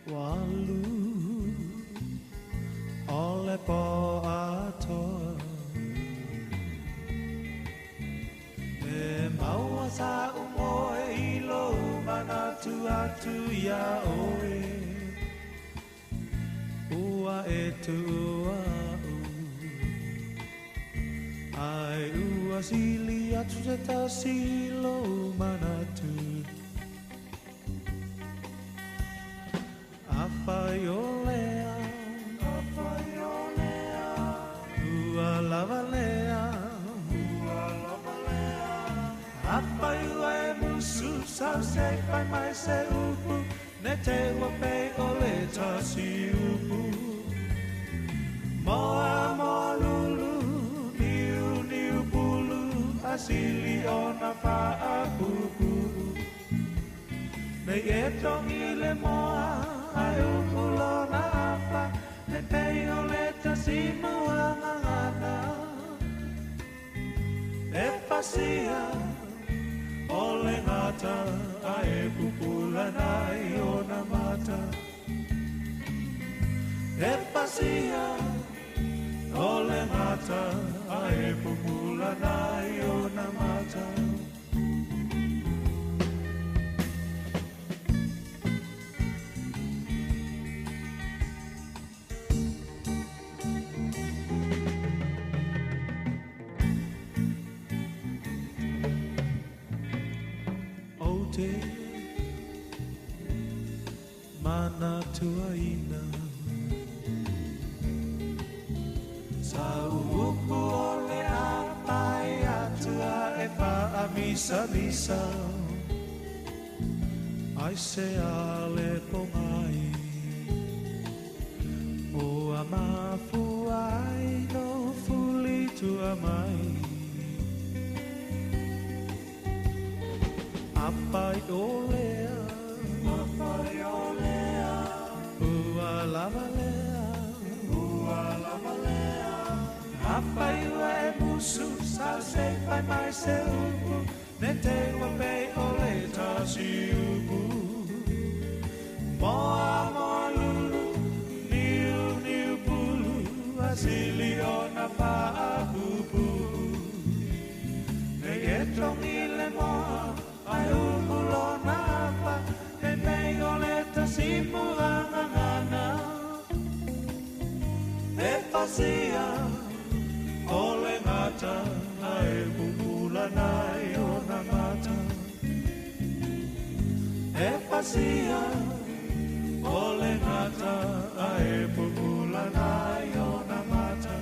Ua alu o le po atoa E maua sa'u moe i lou manatu atu iā oe Ua e tuua a'u Ae ua sili atu se tasi i lou manatu Afai o lea Afai o lea Ua lava lea Ua lava lea Afai ua e musu sau se i fai mai se upu Ne te i ua pei o le tasi upu Moa moa lulu niu niu pulu Ae sili ona faapuupuu Nei e togi le moa ae upu lona afa Ne pei o le tasi muagagana E pasia o le gata ae pupula nai ona mata E pasia o le gata ae pupula nai ona mata Ou te manatuaina Sa'u upu o le a pae atu a e faamisamisa Aisea le pogai Ua mafua ai lou fuli tua mai Afai o lea Afai o lea Ua lava lea Ua lava lea Afai ua e musu sau se i fai mai se upu Ne te i ua pei o le tasi upu Moa moa lulu niu niu pulu Ae sili ona faapuupuu Nei e togi le moa ae upu lona afa Ne pei o le tasi muagagana E pasia o le gata ae pupula nai ona mata E pasia o le gata ae pupula nai ona mata.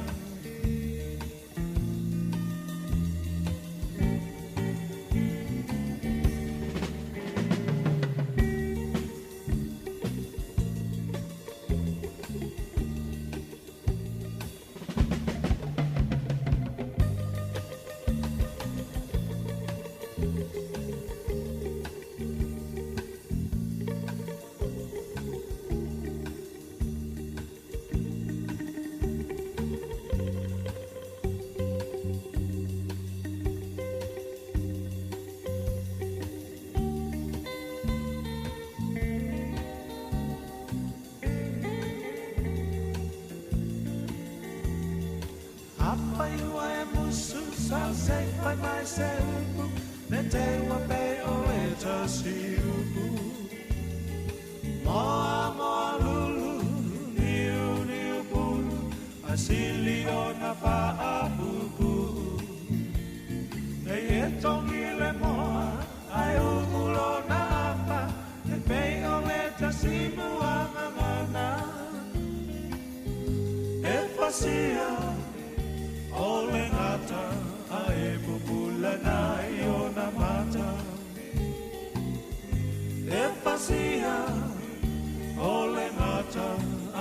Se fai mai se upu Ne te ua pe o le tasi upu Moa moa lulu Niu niu pulu A sili o na faapupu Nei e tongi le moa Ai uulo na afa E pei o le tasi muagagana E fasia o le gata A e pupula nai o na mata E fasia o le gata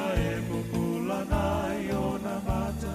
A e pupula nai o na mata.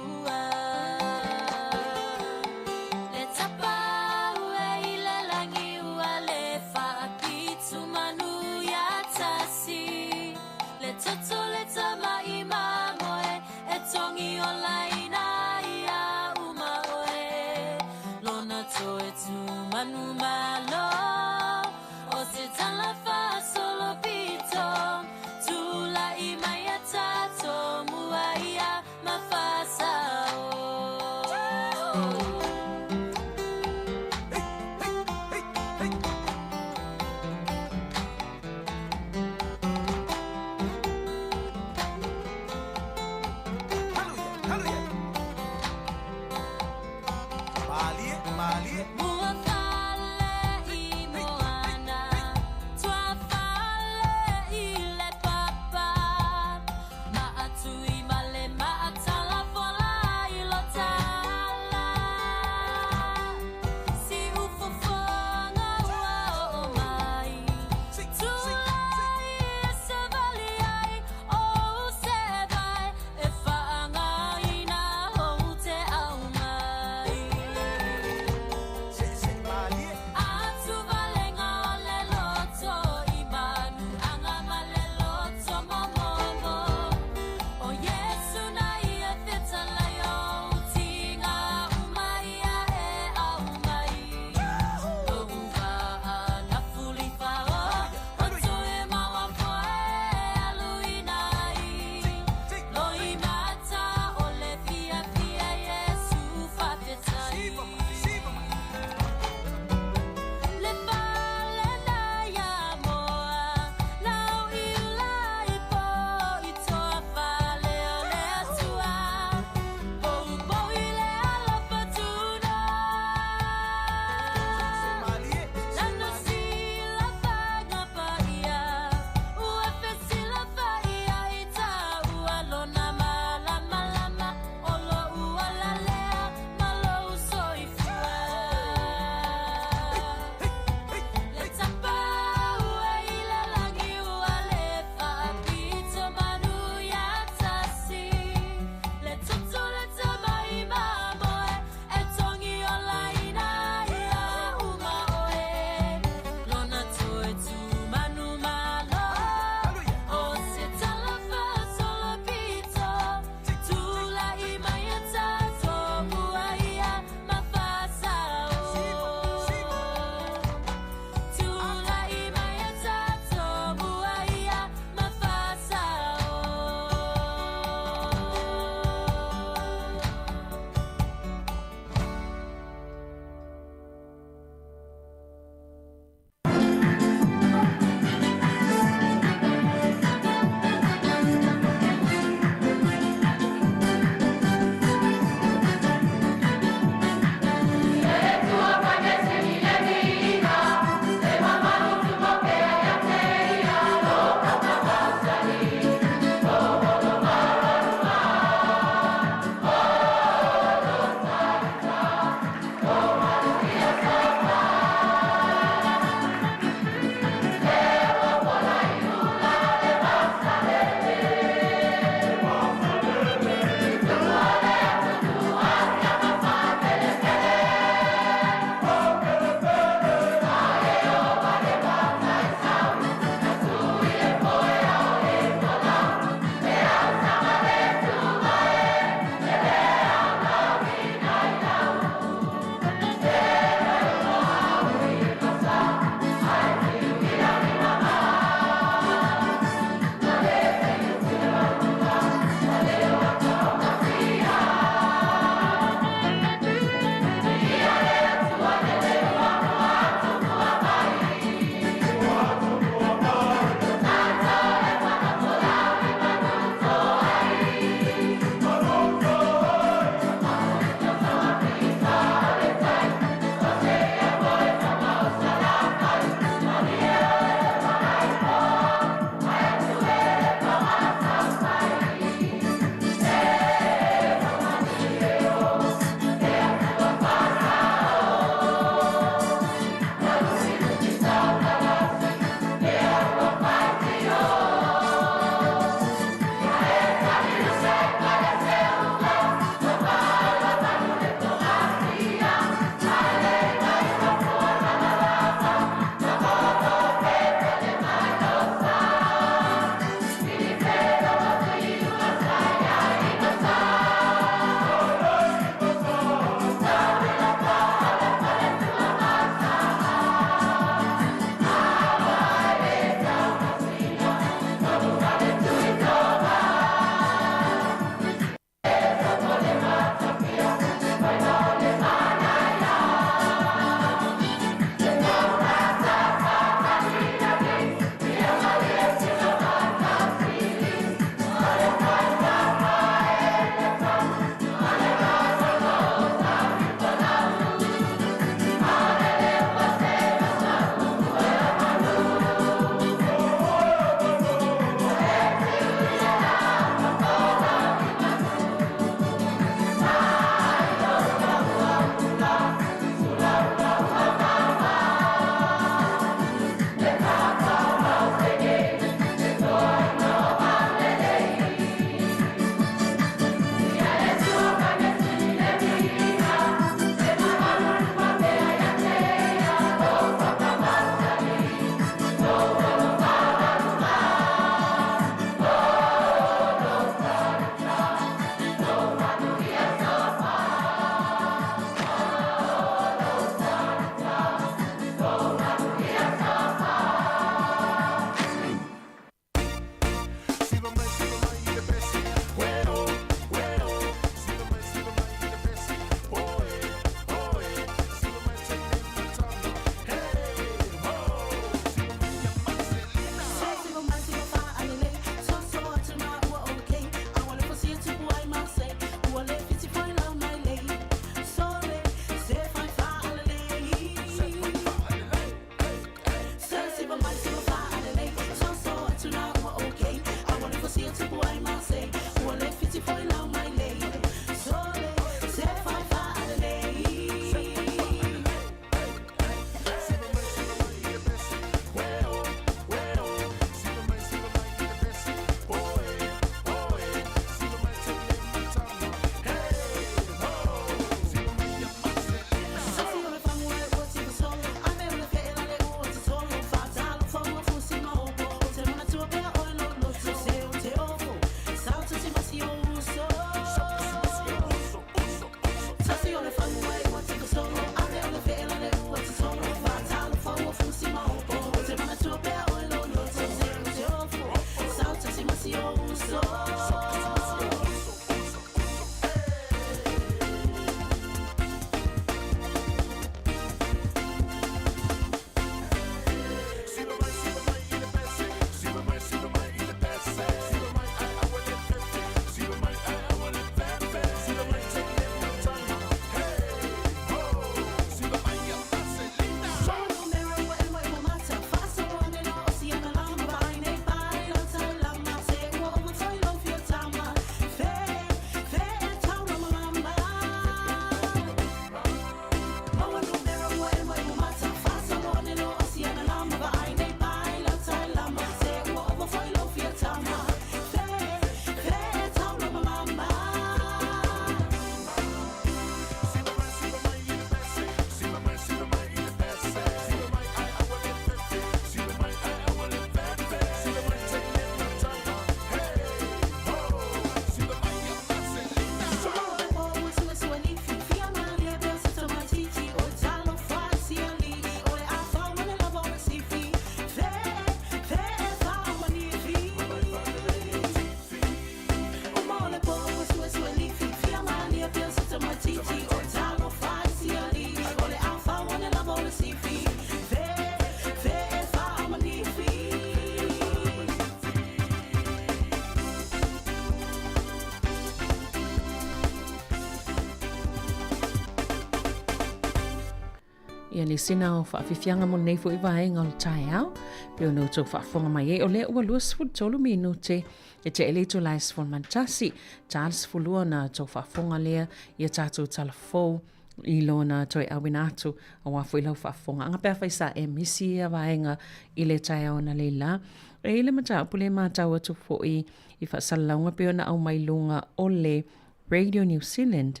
Ia nisi na o faafiafiaga mo lenei foi vaega o le taeao. Pe ona outou faafofoga mai ai, o lea ua 23 minute e te ele itulā e 11, ta le 12 na outou faafofoga lea ia tatou tala fou i lona toe auina atu aua foi lau faafofogaaga pe afai sa e misi ia vaega i le taeao analeila. E i ai le mataupu lea e matau atu foi i faasalalauga pei ona aumai luga o le Radio New Zealand,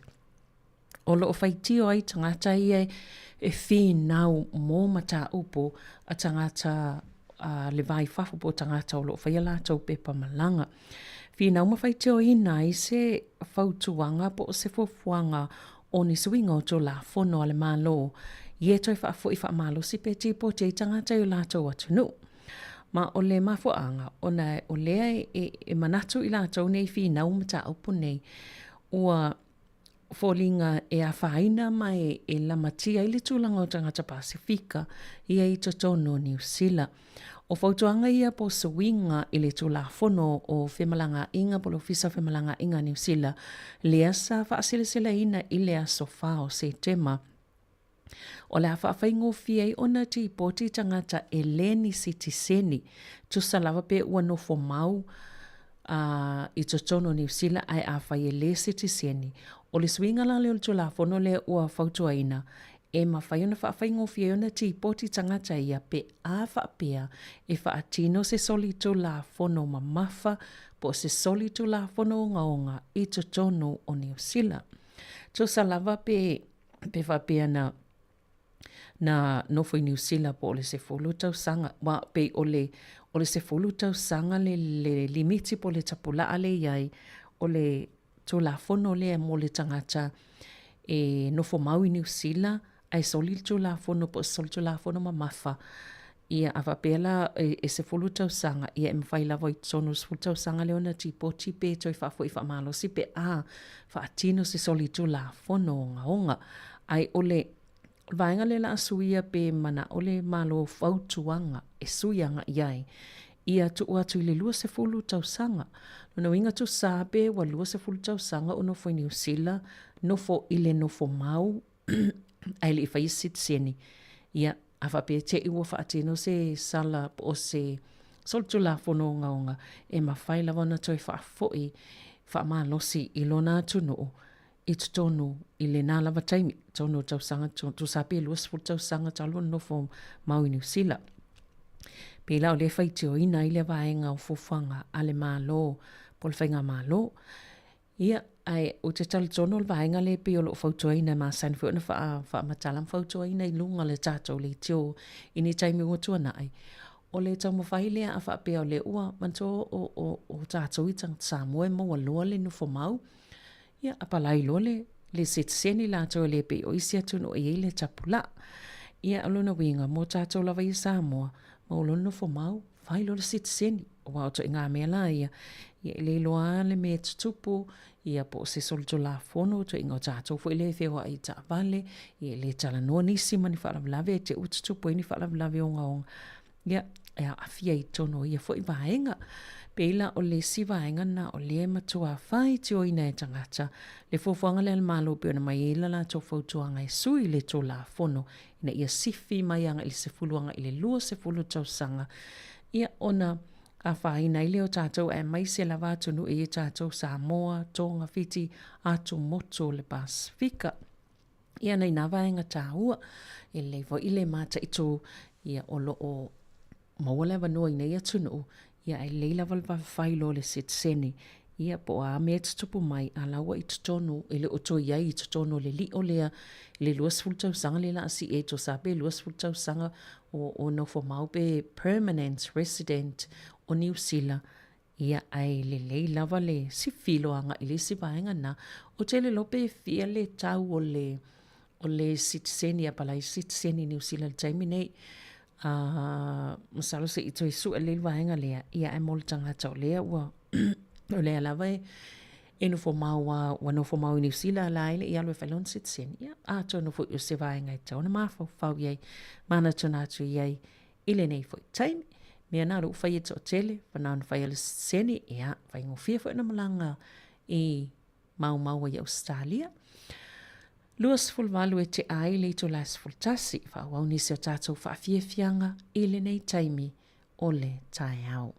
o lo o faitio ai tagata ia e finau mo mataupu a tagata a le va i fafo po o tagata o lo o faia latou pepa malaga. Finau ma faitioina ai se fautuaga po o se fuafuaga o ni suiga o Tulafono a le Malo ia toe faafoi faamalosi pe tipoti ai tagata i o latou atunuu. Ma o le mafuaaga, ona o lea e manatu i latou nei finau mataupu nei, ua foliga e afaina ma e lamatia ai le tulaga o tagata Pasefika ia i totonu o Niu Sila. O fautuaga ia po o suiga i le Tulafono o Femalagaaiga po o le Ofisa o Femalagaaiga a Niu Sila lea sa faaseleselaina i le aso 4 o Setema. O le a faafaigofie ai ona tipoti tagata e le ni sitiseni, tusa lava pe ua nofo mau a i totonu o Niu Sila ae afai e le sitiseni. O le suiga la lea o le Tulafono lea ua fautuaina, e mafai ona faafaigofie ai ona tipoti tagata ia pe a faapea e faatino se solitulafono mamafa po o se solitulafono ogaoga i totonu o Niu Sila. Tusa lava pe pe faapea na na nofo i Niu Sila po o le 10 tausaga, aua pei o le, o le 10 tausaga le, le limiti po o le tapulaa lea e i ai, o le Tulafono lea mo le tagata e nofo mau i Niu Sila ae soli le Tulafono po o se solitulafono mamafa, ia a faapea la e 10 tausaga, ia e mafai lava i totonu o le 10 tausaga lea ona tipoti pe toe faafoi faamalosi pe a faatino se solitulafono ogaoga. Ae o le vaega lea o le a suia pe manao le Malo fautuaga e sui agai i ai, ia tuu atu i le 20 tausaga. Lona uiga tusa pe ua 20 tausaga o nofo i Niu Sila, nofo i le nofo mau ae le i faia se sitiseni, ia, a faapea te i ua faatino se sala po o se solitulafono ogaoga, e mafai lava ona toe faafoi faamalosi i lona atunuu i totonu i lena lava taimi, totonu o tausaga, tusa pe 20 tausaga talu ona nofo mau i Niu Sila. Pei la o lea e faitioina ai lea vaega o fuafuaga a le Malo po o le Faigamalo. Ia, ae ou te talitonu o le vaega lea e pei o lo o fautuaina e masani foi ona faamatala ma fautuaina i luga o le tatou leitio i ni taimi ua tuanai, o le taumafai lea a faapea o lea ua manatua o tatou i tagata Samoa e maua loa le nofo mau, ia apalai loa le le sitiseni latou e le pei o isi atunuu e i ai le tapulaa. Ia, o lona uiga, mo tatou lava ia Samoa, maua loa le nofo mau, fai loa le sitiseni, aua o ituaiga mea la ia, ia e le iloa lava le mea e tutupu, ia po o se solitulafono, ituaiga o tatou foi lea e feoai i taavale, ia e le talanoa nisi ma ni faalavelave e te i ua tutupu ai ni faalavelave ogaoga, ia, e aafia i totonu o ia foi vaega. Pei la o le isi vaega lena o lea e matua faitioina e tagata le fuafuaga lea a le Malo pei ona aumai ai le latou fautuaga e sui le Tulafono ina ia sifi mai agai i le 10 agai i le 20 tausaga, ia ona afaina ai lea o tatou aemaise lava atunuu e i ai tatou Samoa, Tonga, Fiti, atu motu o le Pasefika. Ia nai nā vaega tāua, e lelei foi le mataitu ia o lo o maua le avanoa i nei atunuu, ia ae lelei lava le vave fai loa o le sitiseni, ia po o a mea e tutupu mai, a la ua i totonu, e le o toe i ai i totonu o le lio lea i le 20 tausaga lea o le a sii ai tusa pe 20 tausaga o nofo mau pe permanent resident o Niu Sila, Ia, ae lelei lava le sifi loa agai i le isi vaega lena. Ou te le iloa pe fia le tau o le, o le sitiseni, apalai sitiseni i Niu Sila i le taimi nei. Masalo se i toe sue lelei le vaega lea, ia ae mo le tagata o lea ua, o lea lava e, e nofo mau lava, ua nofo mau i Niu Sila la e le i alu e fai lona sitiseni, ia, atonu foi o se vaega e tatau ona mafaufau i ai, manatunatu atu i ai I lenei foi taimi, mea na o lea ua fai e toatele, na ona fai o le sitiseni, ia, faigofie foi ona malaga i maumau ai i Ausetalia. 28 e tea ai le itula 11, faaauau nisi o tatou faafiafiaga i lenei taimi o le taeao.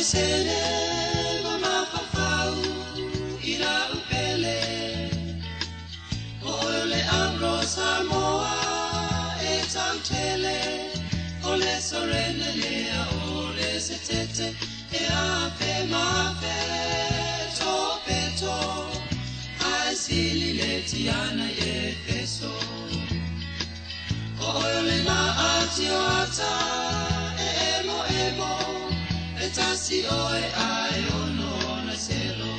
Kesene ma mafaufau i lau pele O oe o le Avro Samoa e tautele O le Sorene lea o le Setete E afe ma afe to Ae sili le Tiana i Efeso O oe o le la Atioata e emo emo E tasi oe ae ono ona selo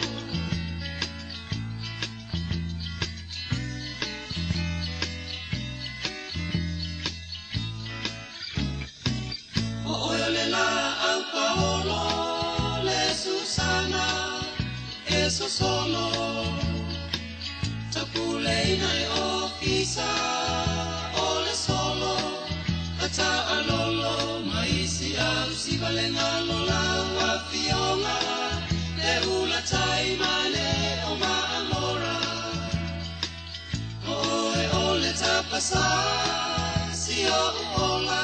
O oe o le la au Paolo le Susana e sosolo Tapuleina e ofisa o le solo Ata alolo maisi au sivalenga lolau afioga Le ula taimane o maamora O oe o le tapasa si o ola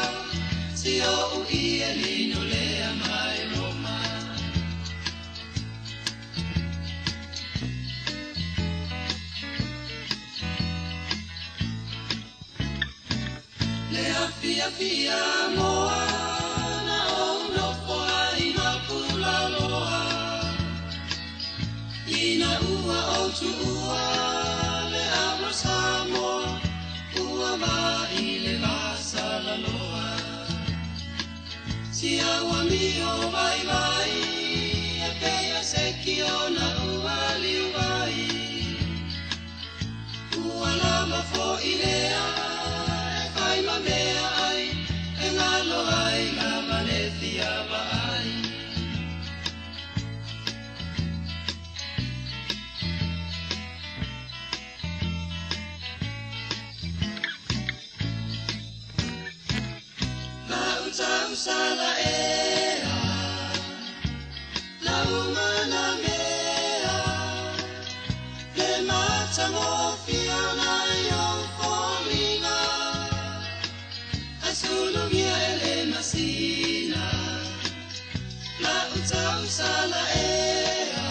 Si o u ie lino lea mai Roma Le afiafia moa na ou nofo ai ma Pulaloa Ina ua ou tuua le Avro Samoa Ua vai le vasalaloa Si au amio vai vai E peia se kiona ua liu vai Ua lava fo'i lea e fai ma mea ai E ngalo ai lava le fia vaai Lau tausala ea Lau mana mea Le matagofie o nai ou foliga Ae sulugia e le masina Lau tausala ea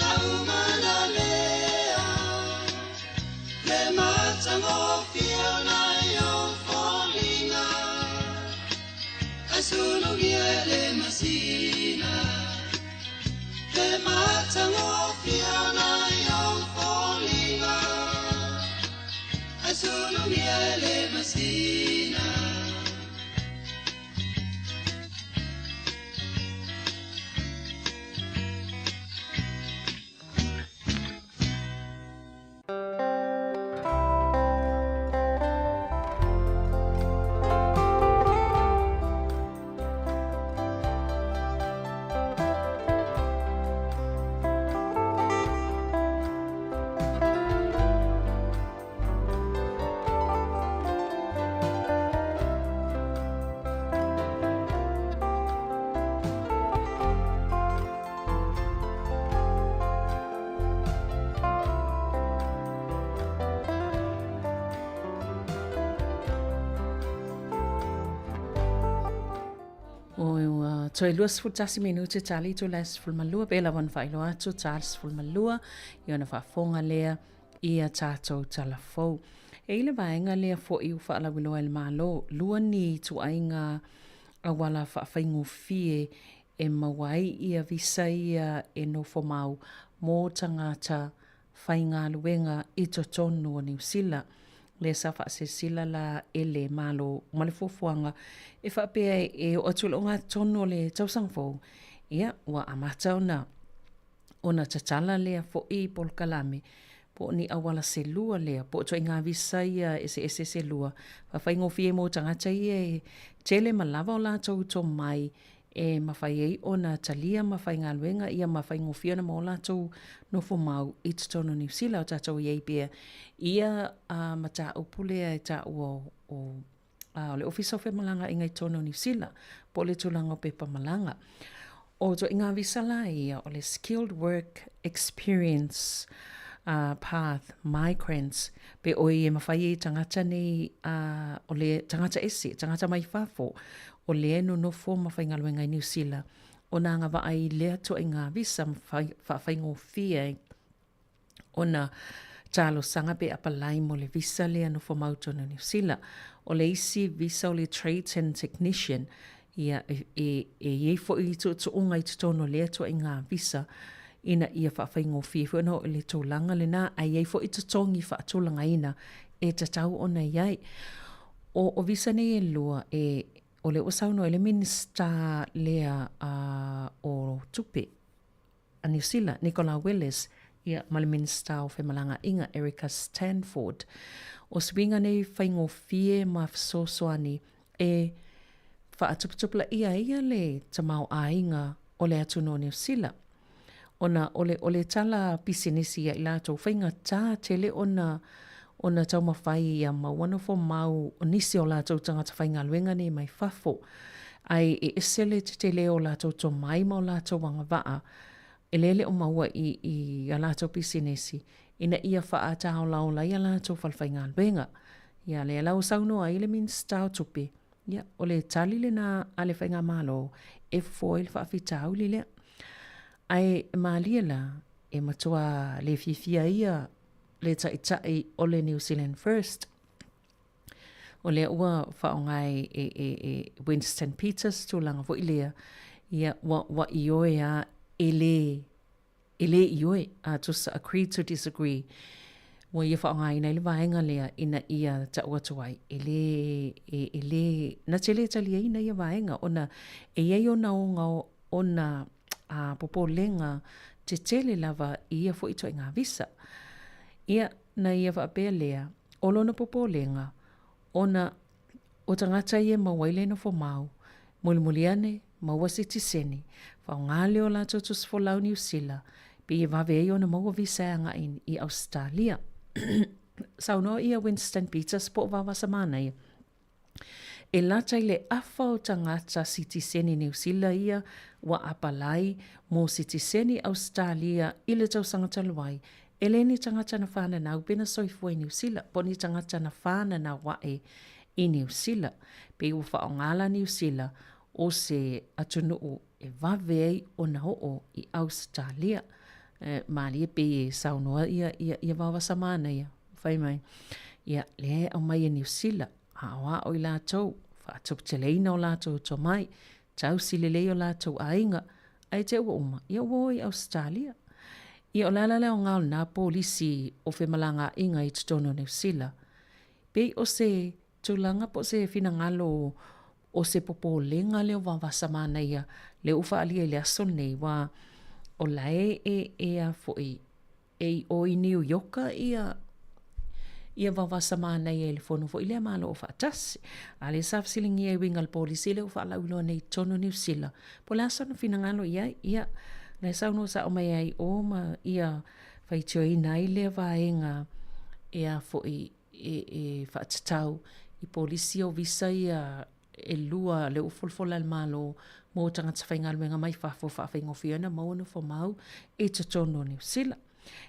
Lau mana mea Le matagofie o nai ou foliga Ae sulugia e le masina Le matagofie o nai ou foliga Ae sulugia e le masina Ua toe 21 minute tali to le 12 pe lava ona faailoa atu ta le 12 i ona faafofoga lea i a tatou tala fou. E i le vaega lea fo'i ua faalauiloa e le Malo, lua ni ituaiga auala faafaigofie e maua ai ia visa ia e nofo mau mō tagata faigaluega i totonu o Niu Sila. Lea sa faasilsila la e le Malo ma le fuafuaga e faapea e oo atu i le ogatotonu o le tausaga fou, ia, ua amata ona ona tatala lea foʻi polokalame po o ni auala selua lea, po o ituaiga visa ia eseese selua, faafaigofie mo tagata ia e tele ma lava o latou tomai e mafai ai ona talia ma faigaluega ia ma faigofie ona maua o latou nofo mau i totonu o Niu Sila. O tatou i ai pea ia mataupu lea e taua o o le Ofisa o Femalagaaiga i totonu o Niu Sila, po o le tulaga o pepa malaga. O ituaiga visa la ia, o le Skilled Work Experience Path Migrants, pe oi e mafai e tagata nei, o le tagata ese, tagata mai fafo, O lea e nonofo ma faigaluega i Niu Sila ona agavaa i lea tuaiga visa ma faafaigofie ai ona talosaga pe apalai mo le visa lea nofo mau totonu o Niu Sila. O le isi visa o le Trades and Technician, ia, e, e, e i ai foi tuutuuga i totonu o lea tuaiga visa ina ia faafaigofie foi ona oo i le tulaga lena, ae i ai foi totogi faatulagaina e tatau ona i ai. O, o visa nei e lua, e, o lea ua saunoa ai le Minisita lea uh, o Tupe, a Niu Sila, Nicola Willis, ia, ma le Minisita o Femalagaaiga, Erica Stanford. O suiga nei faigofie ma fesoasoani e faatuputupulaia ai le tamaoaiga o le atunuu o Niu Sila. Ona o le, o le tala pisinisi ia i latou, faigata tele ona, ona taumafai ia maua nofo mau o nisi o latou tagata faigaluega nei mai fafo. Ae e ese le tetele o latou tomai ma o latou agavaa e le le o maua i, i a latou pisinisi ina ia faataolaola ai a latou falefaigaluega. Ia, lea la ua saunoa ai le Minisita o Tupe, ia, o le tali lena a le Faigamalo e fofo ai le faafitauli lea. Ae malie la, e matua le fiafia ia le taitai o le New Zealand First. O lea ua faaaoga e, e, e, e Winston Peters tulaga foi lea, ia, ua, ua ioe lava e lē, e lē ioe, a tusa agree to disagree, ua ia faaaogaina ai le vaega lea ina ia tau atu ai, e lē, e, e lē, na te lē taliaina ia vaega ona e i ai ona oga ona a popolega tetele lava i ia foi ituaiga visa. Ia, na ia faapea lea, o lona popolega, ona o tagata ia e maua ai le nofo mau, mulimuli ane, maua sitiseni, faaaoga lea o latou tusi folau Niu Sila, pei e vave ai ona maua visa e agai i Ausetalia. Saunoa ia Winston Peters po o Vavasa Manaia, E lata i le afa o tagata sitiseni Niu Sila ia ua apalai mo sitiseni Ausetalia i le tausaga talu ai, e le ni tagata na whananau pe na soifua i Niu Sila, po o ni tagata na whananau aʻe i Niu Sila. Pei ua faaaoga la Niu Sila o se atunuu e vave ai ona oo i Ausetalia. E, malie pei e saunoa ia, ia, ia Vaovasa Manaia, fai mai, ia, lea e aumai e Niu Sila, aoao i latou, faatuputeleina o latou tomai, tausi lelei o latou aiga, ae te ua uma, ia ua o i Ausetalia. Ia o le ala lea o aoga o lena polisi o femalagaaiga i totonu o Niu Sila, pei o se tulaga po o se finagalo o se popolega lea o Vaovasa Manaia lea ua faaalia i le aso lenei, ua o la e e e a foi e i o i Niu Ioka ia ia Vaovasa Manaia i le fono foi lea Malo Aofaatasi. A lea sa fesiligia e uiga i le polisi lea ua faalauiloa nei i totonu o Niu Sila, po o le a sona finagalo i ai, ia, na e saunoa sao mai ai o ma ia faitioina ai lea vaega e a foi e, e faatatau i polisi o visa ia e lua lea ua folafola e le Malo mo tagata faigaluega mai fafo e faafaigofie ai ona maua nofo mau i totonu o Niu Sila.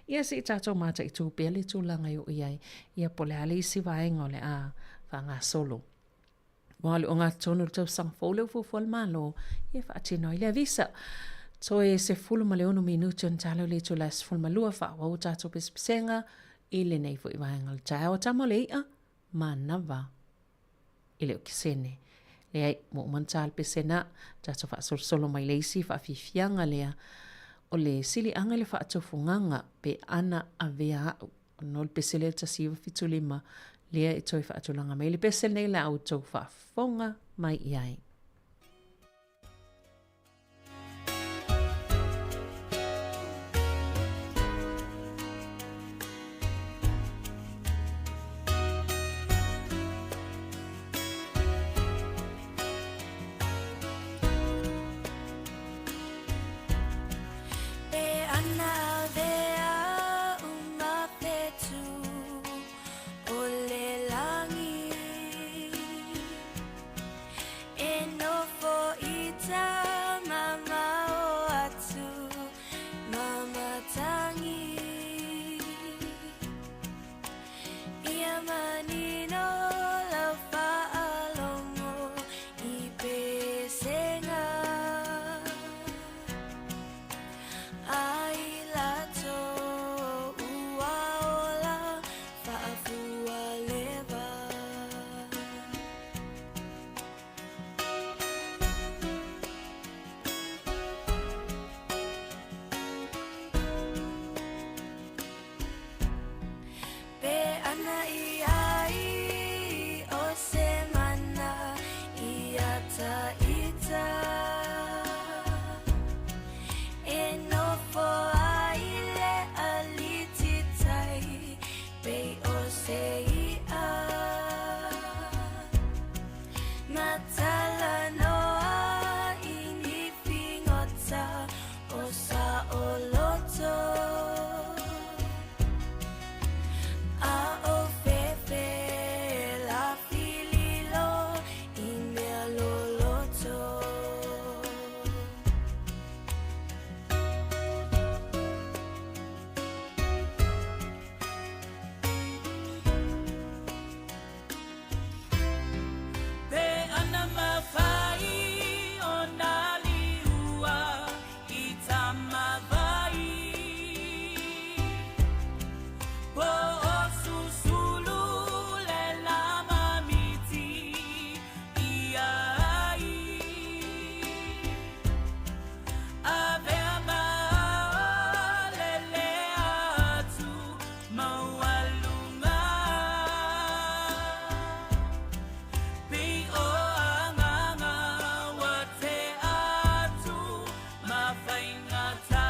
Ia se i tatou mataitu pea le tulaga e oo i ai, ia po o le a le isi vaega o le a faagasolo. Ua alu ogatotonu le tausaga fou lea ua fuafua le Malo e faatino ai lea visa. Toe 16 minute ona tala o le itula e 12 faaauau a tatou pesepesega i lenei foi vaega o le taeao. Tama o le i'a, manava e le okesene. Leai, ua uma ona ta le pese na, tatou faasolosolo mai le isi faafiafiaga lea o le siliaga i le faatufugaga pe ana avea a'u. Ona o le pese lea 1975 lea e toe faatulaga mai le pese lenei la outou faafofoga mai i ai. O Saʻoloto A ʻo Fefe Lafililo i mea loloto. Pe ana mafai o nā liua i Tamawai Po o Susulu le lama miti i ai Avea ma o lele atu maualuga Pei o agaga ua tea atu ma faigata.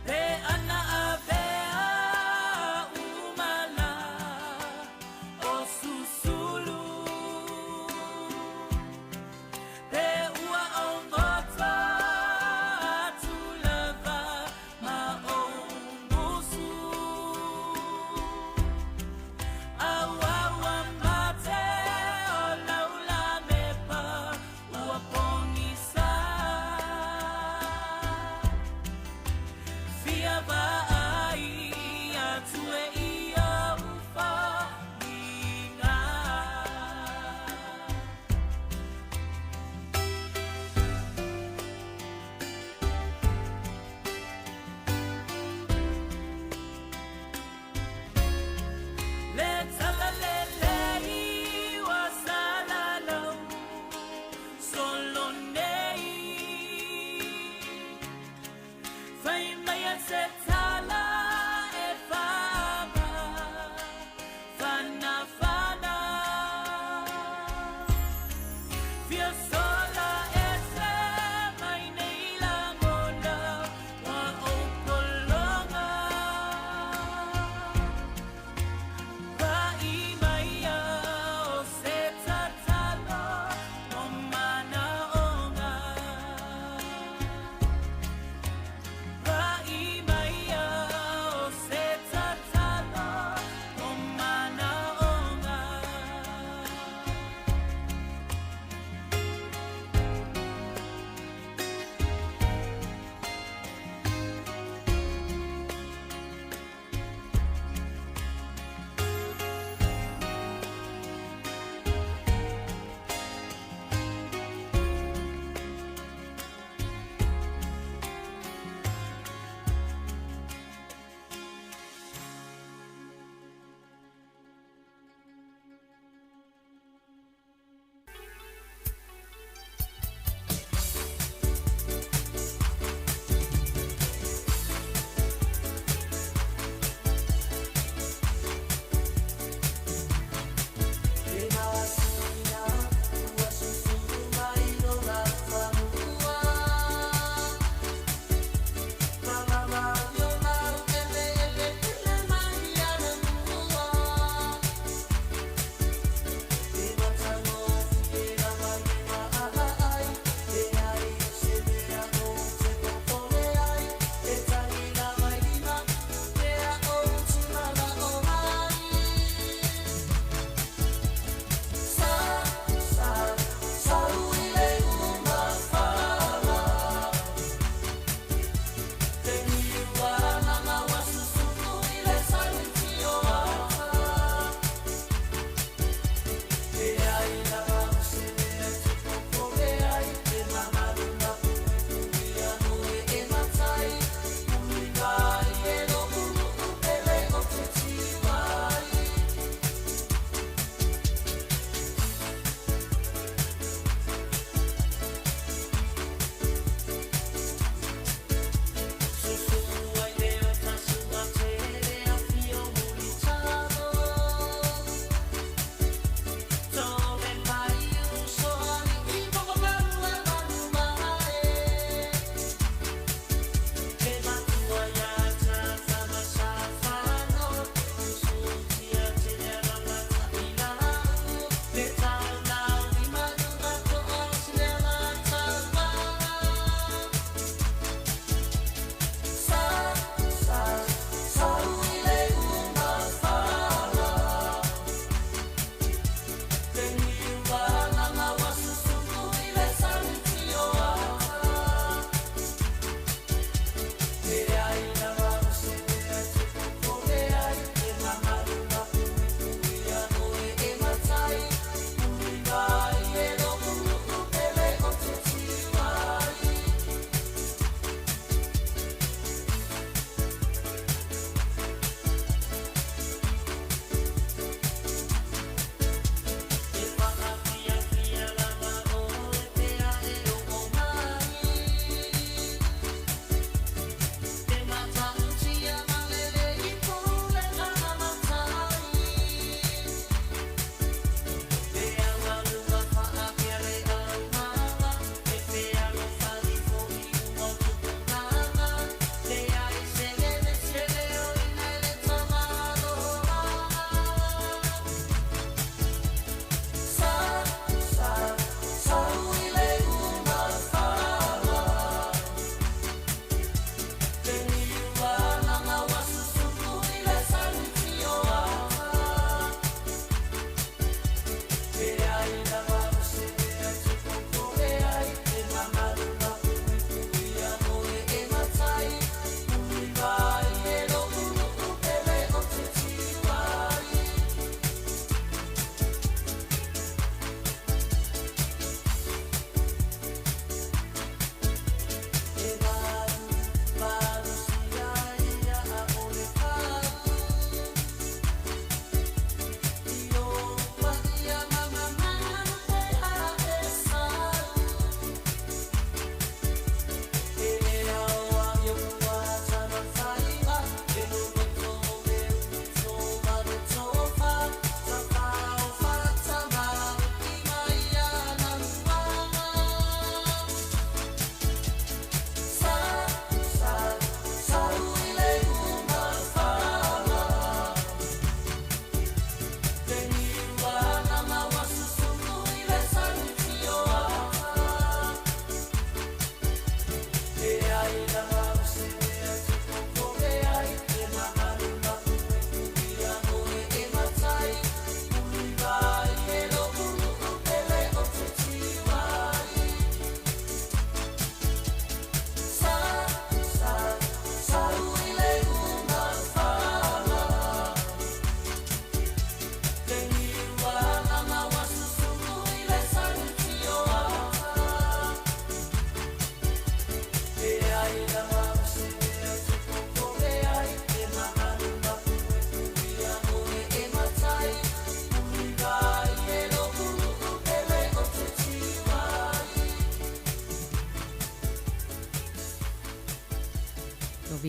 Pe ana avea umala o Susulu Pe ua ogoto atu lava ma o musu Auau mate o laula mepa ua pogisa Fia vaai atu e i ou foliga. Le talalelei ua salalau solo nei Fai mai a se tala e fama fanafana Fia sola ese mai nei lagona ua ou pologa Paʻi mai o se tatalo o manaʻoga Paʻi mai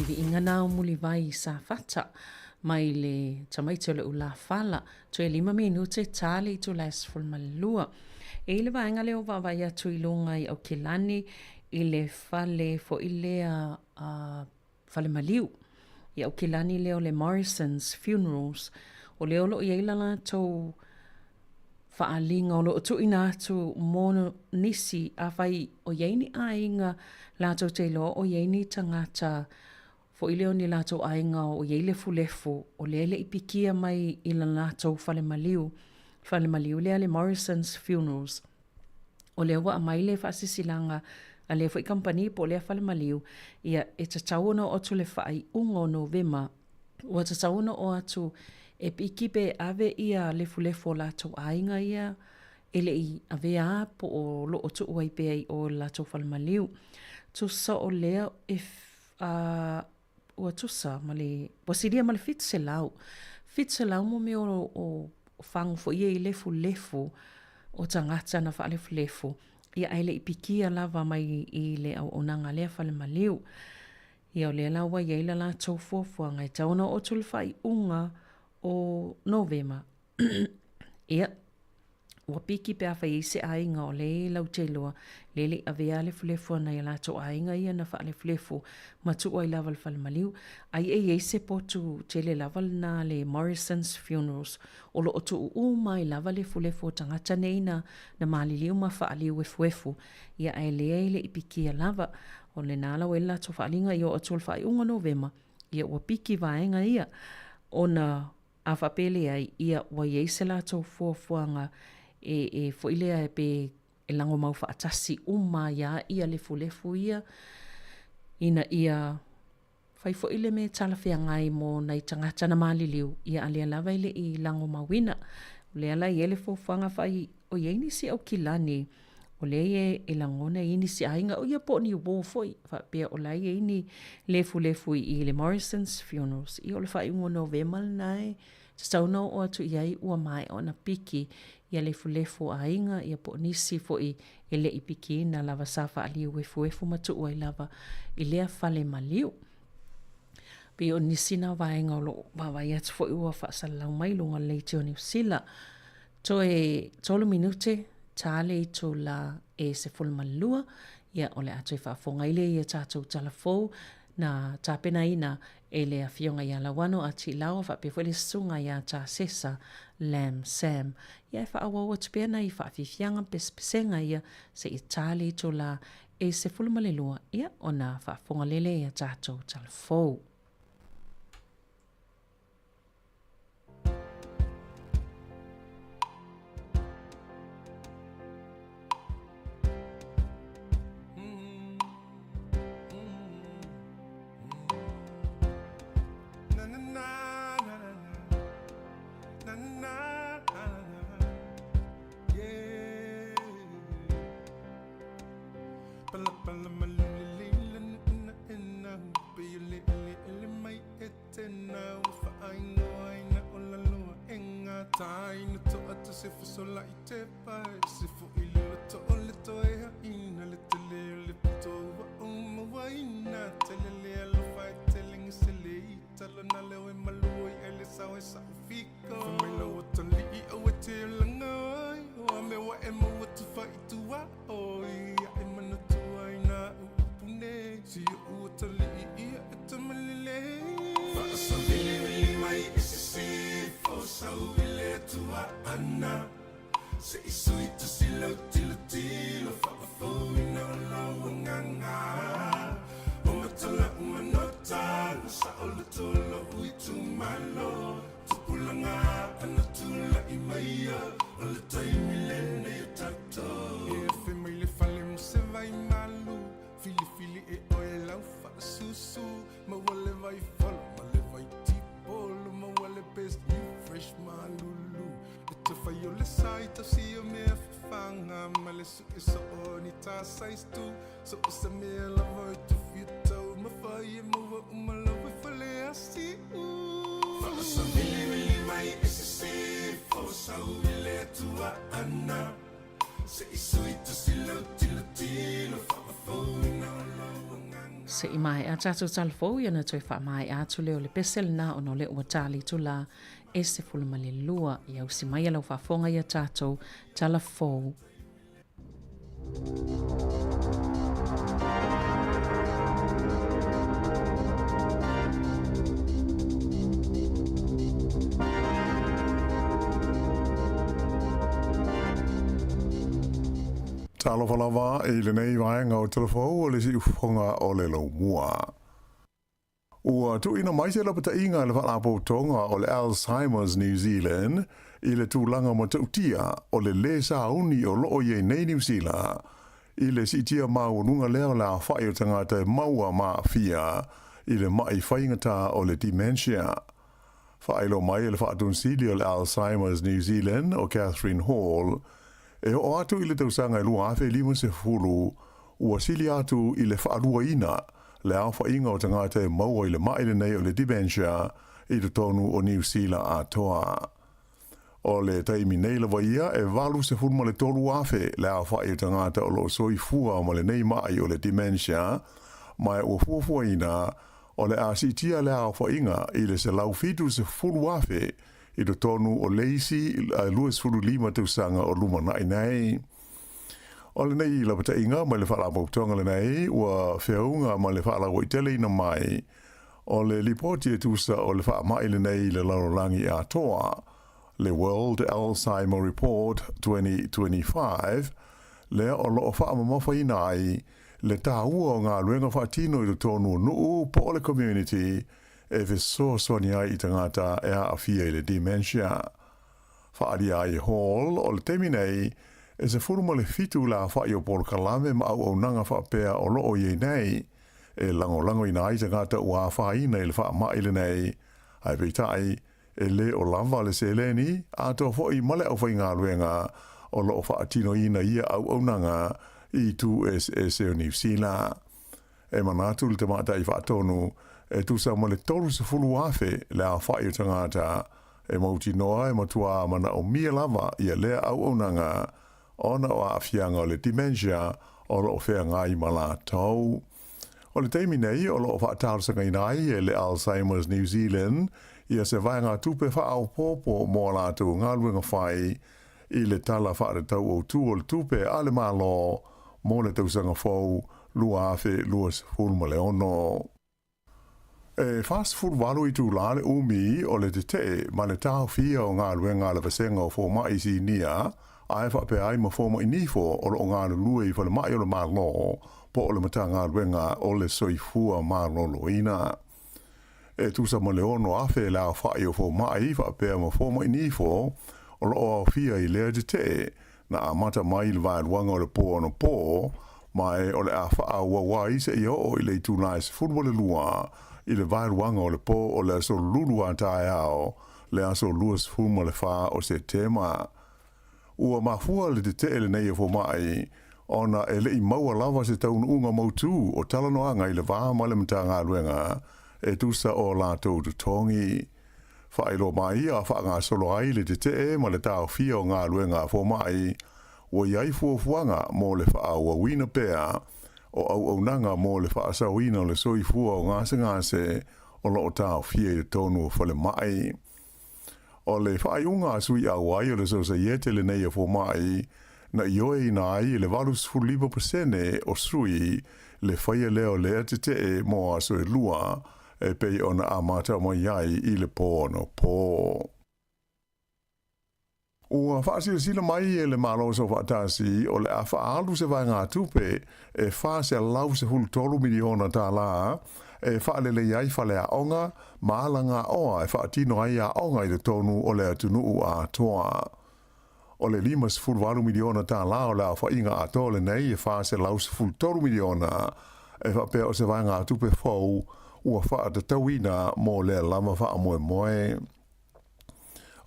viiga na o Mulivai i Safata mai le tamaiti o le ulafala, toe 5 minute ta le itula e 12. E i le vaega lea o vaavaai atu i luga i Aukilani i le fale foi lea a fale maliu. I Aukilani lea o le Morrison's Funerals, o lea o lo o i ai la latou faaaliga o lo o tuuina atu mo nisi afai o i ai ni aiga latou te iloa o i ai ni tagata foi lea o ni latou aiga o i ai lefulefu o lea e le i pikia mai i la latou fale maliu, fale maliu lea le Morrison's Funerals. O lea ua aumai le faasilasilaga a lea foi kamupani po o lea fale maliu, ia e tatau ona oo atu i le faaiuga o Novema, ua tatau ona oo atu e piki pe ave ia lefulefu o latou aiga ia e le i avea po o lo o tuu ai pea i o i le latou fale maliu. Tusa o lea e ua tusa ma le, ua silia ma le 700, 700 mo mea o, o fagu foi ia i lefulefu o tagata na faalefulefu, ia ae le i pikia lava mai i le auaunaga a lea fale maliu. Ia o lea la ua i ai la latou fuafuaga e tatau ona oo atu i le faaiuga o Novema. Ia, ua piki pe afai e i ai se aiga o lea e latou te iloa, lea e le i avea lefulefu a nai a latou aiga ia na faalefulefu ma tuu ai lava i le fale maliu. Ai e i ai se potu tele lava lena a le Morrison's Funerals o lo o tuu uma ai lava lefulefu o tagata nei na maliliu ma faaliu efuefu, ia ae lea e le i pikia lava. O lena la ua i ai le latou faaaliga ia oo atu i le faaiuga o Novema, ia ua piki vaega ia ona A faapea e leai, ia ua i ai se latou fuafuaga e, e foi lea pe e lagomau faatasi uma ai lava ia lefulefu ia, ina ia fai foi le mea e talafeagai mo nai tagata na maliliu, ia a lea lava e le i lagomauina. O lea la e i ai le fuafuaga fai o i ai nisi aukilani o lea e lagona e i ai nisi aiga, ia po o ni uō foi, faapea o la e i ai ni lefulefu i le Morrison's Funerals. Ia o le faaiuga o Novema lena e tatau ona oo atu i ai ua maea ona piki ia lefulefu o aiga ia po o nisi foi e le i pikiina lava sa faaliu efuefu ma tuu ai lava i lea fale maliu. Pei o nisi na vaega o lo o vaavaai atu foi ua faasalalau mai i luga o le leitio o Niu Sila. Toe tolu minute ta le itula e 12, ia o le a toe faafofoga ai lea i a tatou tala fou na tapenaina e le Afioga ia Lauano A. Tiilawa faapea foi le Susuga ia Tasesa Lam Sam. Ia e faaauau atu pea nai faafiafiaga ma pesepesega ia seia ta le itula e 12, ia ona faafofoga lea i a tatou tala fou. Se i maea tatou tala fou ia ona toe faamaea atu lea o le pese lena ona o lea ua ta le itula e 12. Ia usi mai lau faafofoga ia tatou tala fou. Talofa lava i lenei vaega o Tala Fou o le Siufofoga o le Laumua. Ua tuuina mai se lapataiga e le Faalapotopotoga o le Alzheimer's New Zealand i le tulaga matautia o le lē sauni o loo i ai nei Niu Sila i le siitia maualuga lea o le aofai o tagata e maua ma aafia i le ma'i faigata o le dementia. Faailoa mai e le Faatonisili o le Alzheimer's New Zealand o Catherine Hall, e oo atu i le tausaga e 2050, ua sili atu i le faaluaina le aofaiga o tagata e maua i le ma'i lenei o le dementia i totonu o Niu Sila atoa. O le taimi nei lava ia e 83,000 le aofai o tagata o lo o soifua ma lenei ma'i o le dementia, ma ua fuafuaina o le a siitia lea aofaiga i le 170,000 i totonu o le isi 25 tausaga o lumanai nei. O lenei lapataiga mai le Faalapotopotoga lenei ua feauga ma le faalauaiteleina mai o le lipoti e tusa o le faamai lenei i le lalolagi atoa, le World Alzheimer Report 2025, lea o lo o faamamafaina ai le tāua o galuega faatino i totonu o nuu po o le community e fesoasoani ai i tagata e aafia i le dementia. Faaalia ai e Hall, o le taimi nei, e 17 le aofai o polokalame ma auaunaga faapea o lo o i ai nei, e lagolagoina ai tagata ua afaina i le faamai lenei, ae peitai, e lē o lava le seleni, atoa foi ma le aufaigaluega o lo o faatinoina ia auaunaga i itu eseese o Niu Sila. E manatu le tamaitai faatonu, e tusa ma le 30,000 le aofai o tagata e mautinoa e matuā manaomia lava ia lea auaunaga ona o aafiaga o le dementia o lo o feagai ma latou. O le taimi nei o lo o faatalosagaina ai e le Alzheimer's New Zealand ia se vaegatupe faaopoopo mo a latou galuega fai i le Tala Faatatau Autu o le Tupe a le Malo mo le tausaga fou 2026. E 48 itulā le umi o le tetee ma le taofia o galuega a le Vasega o Fomai Sinia ae faapea ai ma fomai nifo o lo o galulue i falemai o le Malo po o le Matagaluega o le Soifua Maloloina. E tusa ma le 6,000 le aofai o fomai faapea ma fomai nifo o lo o aofia i lea tetee na amata mai i le vaeluaga o le pō anapō, ma e o le a faaauau ai seia oo i le itula e 12 i le vaeluaga o le pō o le aso Lulu a taeao, le aso 24 o Setema. Ua mafua le tetee lenei o fomai ona e le i maua lava se taunuuga mautū o talanoaga i le va ma le Matagaluega e tusa o latou totogi. Faailoa mai a faagasolo ai le tetee ma le taofia o galuega a fomai, ua i ai fuafuaga mo le faaauauina pea o auaunaga mo le faasaoina o le soifua o gasegase o lo o taofia i totonu o falemai. O le faaiuga a sui auai o le Sosaiete lenei a Fomai, na ioeina ai e le 85% o sui le faia lea o lea tetee mo aso e lua e pei ona amata mai ai i le pō anapō. Ua faasilasila mai e le Malo Soofaatasi o le a faaalu se vaegatupe e $413 miliona tālā e faalelei ai faleaoga ma alagaoa e faatino ai aoga i totonu o le atunuu atoa. O le $58 miliona tālā o le aofaiga atoa lenei e $413 miliona e faapea o se vaegatupe fou ua faatatauina mo lea lava faamoemoe.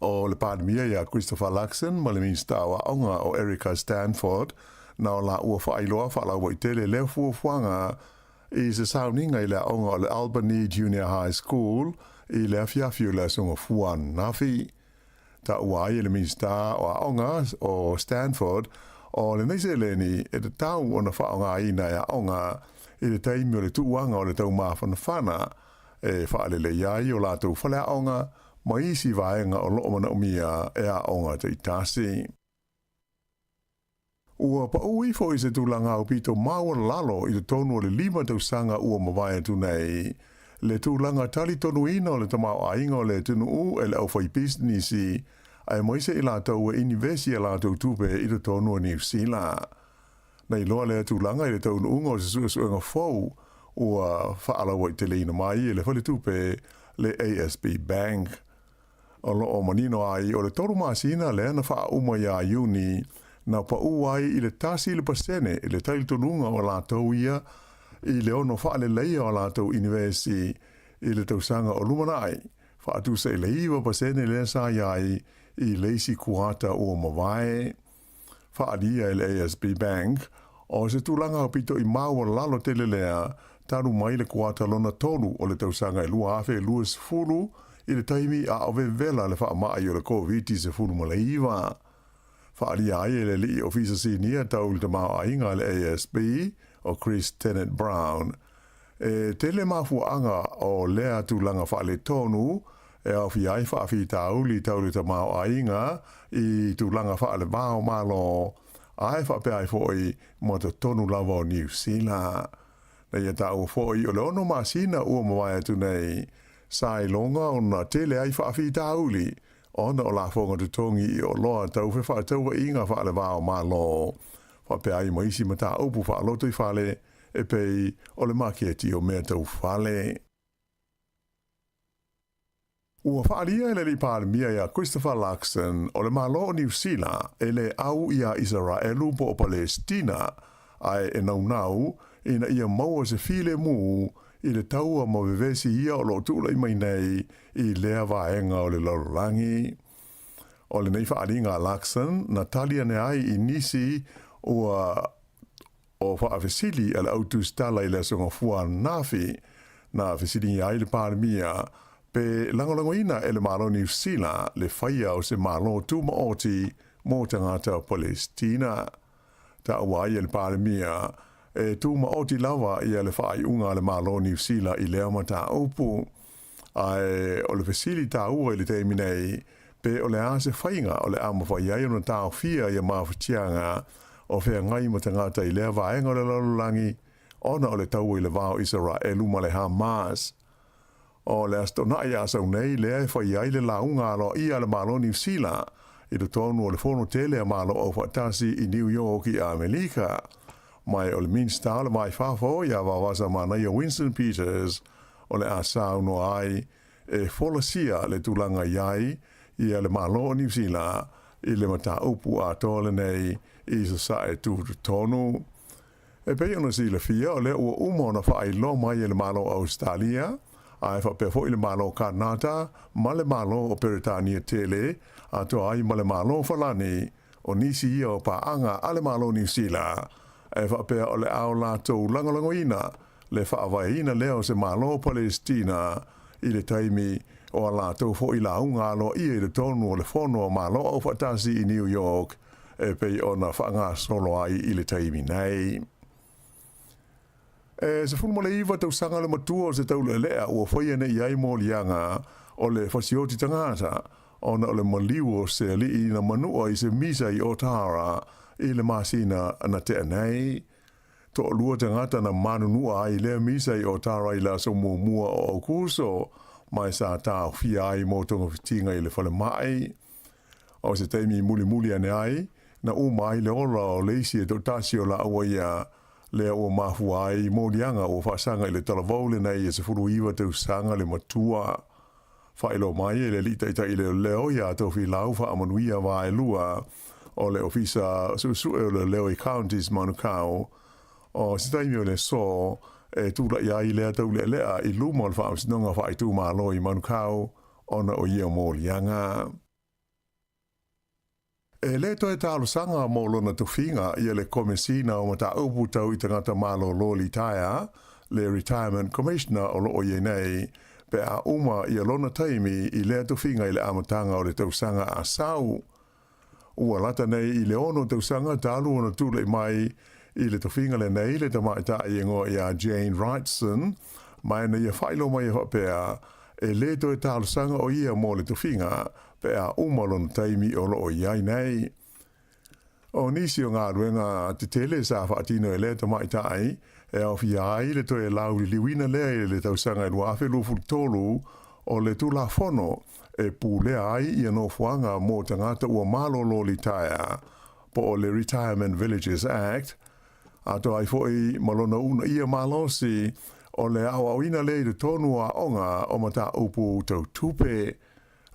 O le Palemia ia Christopher Luxon ma le Minisita o Aoga o Erica Stanford na o laua faailoa faalauaitele lea fuafuaga i se sauniga i le aoga o le Albany Junior High School i le afiafi o le Aso Gafua ananafi. Taua ai e le Minisita o Aoga o Stanford o lenei seleni e tatau ona faaaogaina e aoga i le taimi o le tuuaga o le taumafanafana e faaleleia ai o latou faleaoga ma isi vaega o loo manaomia e aoga taitasi. Ua paʻu ifo i se tulaga aupito maualalalo i totonu o le 5 tausaga ua mavae atu nei, le tulaga talitonuina o le tamaoaiga o le atunuu e le aufaipisinisi, aemaise i latou e inivesi a latou tupe i totonu o Niu Sila. Na iloa lea tulaga i le taunuuga o se suesuega fou ua faalauaiteleina mai e le faletupe le ASB Bank. O lo o manino ai o le 3 masina lea na faauma iā Iuni na paʻu ai i le 1% le talitonuga o latou ia i le ono faaleleia o latou inivesi i le tausaga o lumanai, faatusa i le 9% lea sa i ai i le isi kuata ua mavae. Faaalia e le ASB Bank, o se tulaga aupito i maualalo tele lea talu mai le kuata lona tolu o le tausaga e 2020 i le taimi a o vevela le faamai o le Koviti-19. Faaalia ai e le alii ofisa sinia tau i le tamaoaiga a le ASB, o Chris Tennent-Brown, E tele mafuaaga o lea tulaga faaletonu e aofia ai faafitauli tau le tamaoaiga i tulaga faalevao Malo, ae faapea ai foi ma totonu lava o Niu Sila. Na ia taua foi o le 6 masina ua mavae atu nei, sa iloga ona tele ai faafitauli ona o lafoga totogi i oloa tau fefaatauaiga faalevao Malo, faapea ai ma isi mataupu faalotoifale e pei o le maketi o mea tau fale. Ua faaalia e le Alii Palemia iā Christopher Luxon o le Malo o Niu Sila e le au iā Isaraelu po o Palestina ae e naunau ina ia maua se filemu i le taua ma vevesi ia o lo o tulai mai nei i lea vaega o le lalolagi. O lenei faaaliga a Luxon na tali ane ai i nisi ua O faafesili a le au tusitala i le Aso Gafua ananafi, na fesiligia ai le Palemia pe lagolagoina e le Malo Niu Sila le faia o se Malo tumaoti mo tagata Palesitina. Taua ai e le Palemia e tumaoti lava ia le faaiuga a le Malo Niu Sila i lea mataupu. Ae o le fesili taua i le taimi nei, pe o le a se faiga o le a mafai ai ona taofia ia mafatiaga o feagai ma tagata i lea vaega o le lalolagi ona o le taua i le va o Isaraelu ma le Hamas. O le Aso Toonai a sau nei lea e fai ai le lauga aloaia a le Malo Niu Sila i totonu o le Fono Tele a Malo Aufaatasi i New York i Amerika. Mai o le Minisita o le Va i Fafo ia Vavasa Manaia Winston Peters o le a saunoa ai e folasia le tulaga i ai ia le Malo o Niu Sila i le mataupu atoa lenei i Sasae tutotonu. E pei ona silafia, o lea ua uma ona faailoa mai e le Malo o Ausetalia, ae faapea foi le Malo o Kanata ma le Malo o Peretania tele, atoa ai ma le Malo o Falani, o nisi ia o paaga a le Malo o Niu Sila, e faapea o le a o latou lagolagoina le faavaeina lea o se Malo o Palesitina i le taimi o a latou foi lauga aloaia i totonu o le Fono a Malo Aufaatasi i New York e pei ona faagasolo ai i le taimi nei. E 19 tausaga le matua o se taulealea ua faia nei i ai moliaga o le fasioti tagata ona o le maliu o se alii na manua i se misa i Otara i le masina na tea nei. Toalua tagata na manunua ai i lea misa i Otara i le aso muamua o Aukuso, ma e sa taofia ai mo togafitiga i le falemai. O se taimi mulimuli ane ai, na uma ai le ola o le isi e toatasi o laaua ia, lea ua mafua ai moliaga ua faasaga i le talavou lenei e 19 tausaga le matua. Faailoa mai e le Alii Taitai Leoleo iā Tofilau Faamanuia Vaelua o le Ofisa Suesue o Leoleo i Counties Manukau, o se taimi o le aso e tulai ai lea taulealea i luma o le Faamasinoga Faaitumalo i Manukau ona o ia moliaga. E le toe talosaga mo lona tofiga ia le Komesina o Mataupu Tau i Tagata Malolo Litaea, le Retirement Commissioner o lo o i ai nei, pe a uma ia lona taimi i lea tofiga i le amataga o le tausaga a sau. Ua lata nei i le 6 tausaga talu ona tulai mai i le tofiga lenei le tamaitai e igoa ia Jane Wrightson, ma na ia faailoa mai e faapea, e lē toe talosaga o ia mo le tofiga pe a uma lona taimi o loo i ai nei. O nisi o galuega tetele sa faatino e lea tamaitai e aofia ai le toe lauliliuina lea i le tausaga e 2023 o le Tulafono e pulea ai ia nofoaga mo tagata ua malolo litaea, po o le Retirement Villages Act, atoa ai foi ma lona uunaia malosi o le aoaoina lea i totonu o aoga o mataupu tau tupe,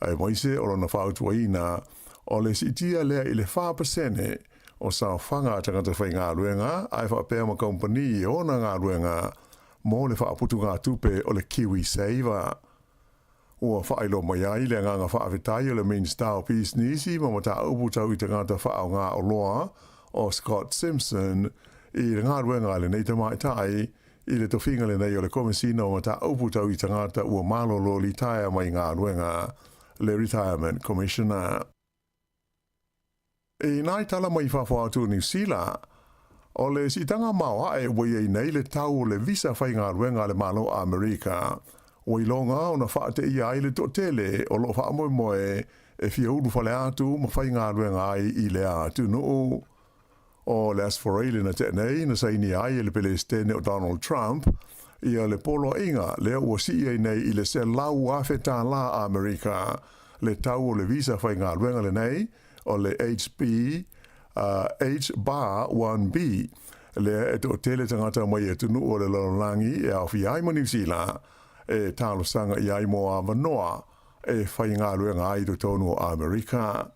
aemaise o lona fautuaina o le siitia lea i le 4% o saofaga a tagata faigaluega ae faapea ma kamupani e ona galuega mo le faaputugatupe o le KiwiSaver. Ua faailoa mai ai le agaga faafetai o le Minisita o Pisinisi ma Mataupu Tau i Tagata Faaaoga Oloa o Scott Simpson i le galuega a lenei tamaitai i le tofiga lenei o le Komesina o Mataupu Tau i Tagata Ua Malolo Litaea Mai Galuega, le Retirement Commissioner. I nai tala mai fafo atu o Niu Sila, o le siitaga maoae ua i ai nei le tau o le visa faigaluega a le Malo o Amerika, ua iloga ona faateia ai le toatele o loo faamoemoe e fia ulufale atu ma faigaluega ai i lea atunuu. O le Aso Faraile na tea nei na sainia ai e le Pelesitene o Donald Trump ia le poloaiga lea ua sii ai nei i le $100,000 Amerika le tau o le visa faigaluega lenei o le HB, H-1B, lea e toatele tagata mai atunuu o le lalolagi e aofia ai ma Niu Sila e talosaga i ai mo avanoa e faigaluega ai i totonu o Amerika.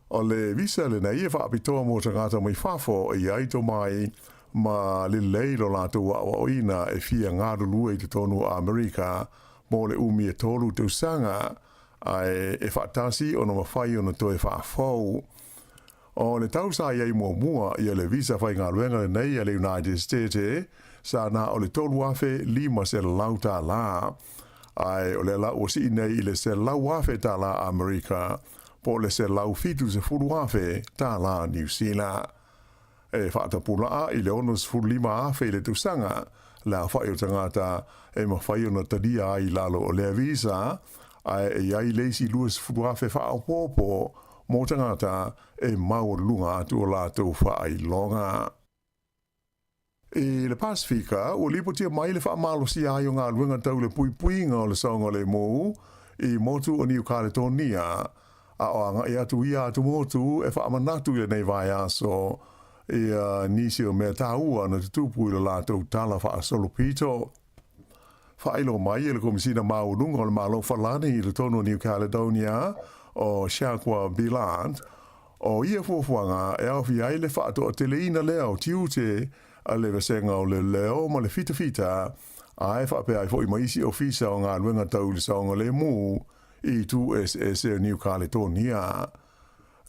O le visa lenei e faapitoa mo tagata mai fafo e i ai tomai ma lelei lo latou aoaoina e fia galulue i totonu o Amerika mo le umi e 3 tausaga, ae e faatasi ona mafai ona toe faafou. O le tau sa i ai muamua ia le visa faigaluega lenei a le United States sa na o le $3,500, ae o lea la ua sii nei i le $100,000 Amerika po o le $170,000 Niu Sila. E faatapulaa i le $65,000 i le tausaga le aofai o tagata e mafai ona talia ai i lalo o lea visa, ae e i ai le isi $20,000 faaopoopo mo tagata e maualuluga atu o latou faailoga. I le Pasefika, ua lipotia mai le faamalosia ai o galuega tau le puipuiga o le saogalemu i motu o Niu Kaletonia, a o agai atu ia atumotu e faamanatu i lenei vaiaso ia nisi o mea taua na tutupu i lo latou tala faasolopito. Faailoa mai e le Komesina Maualuga o le Malo Falani i totonu o New Caledonia o Jacques Billant, o ia fuafuaga e aofia ai le faatoateleina lea o tiute a le Vasega o Leoleo ma le Fitafita, ae faapea ai foi ma isi ofisa o galuega tau i le saogalemu i itu eseese o New Caledonia.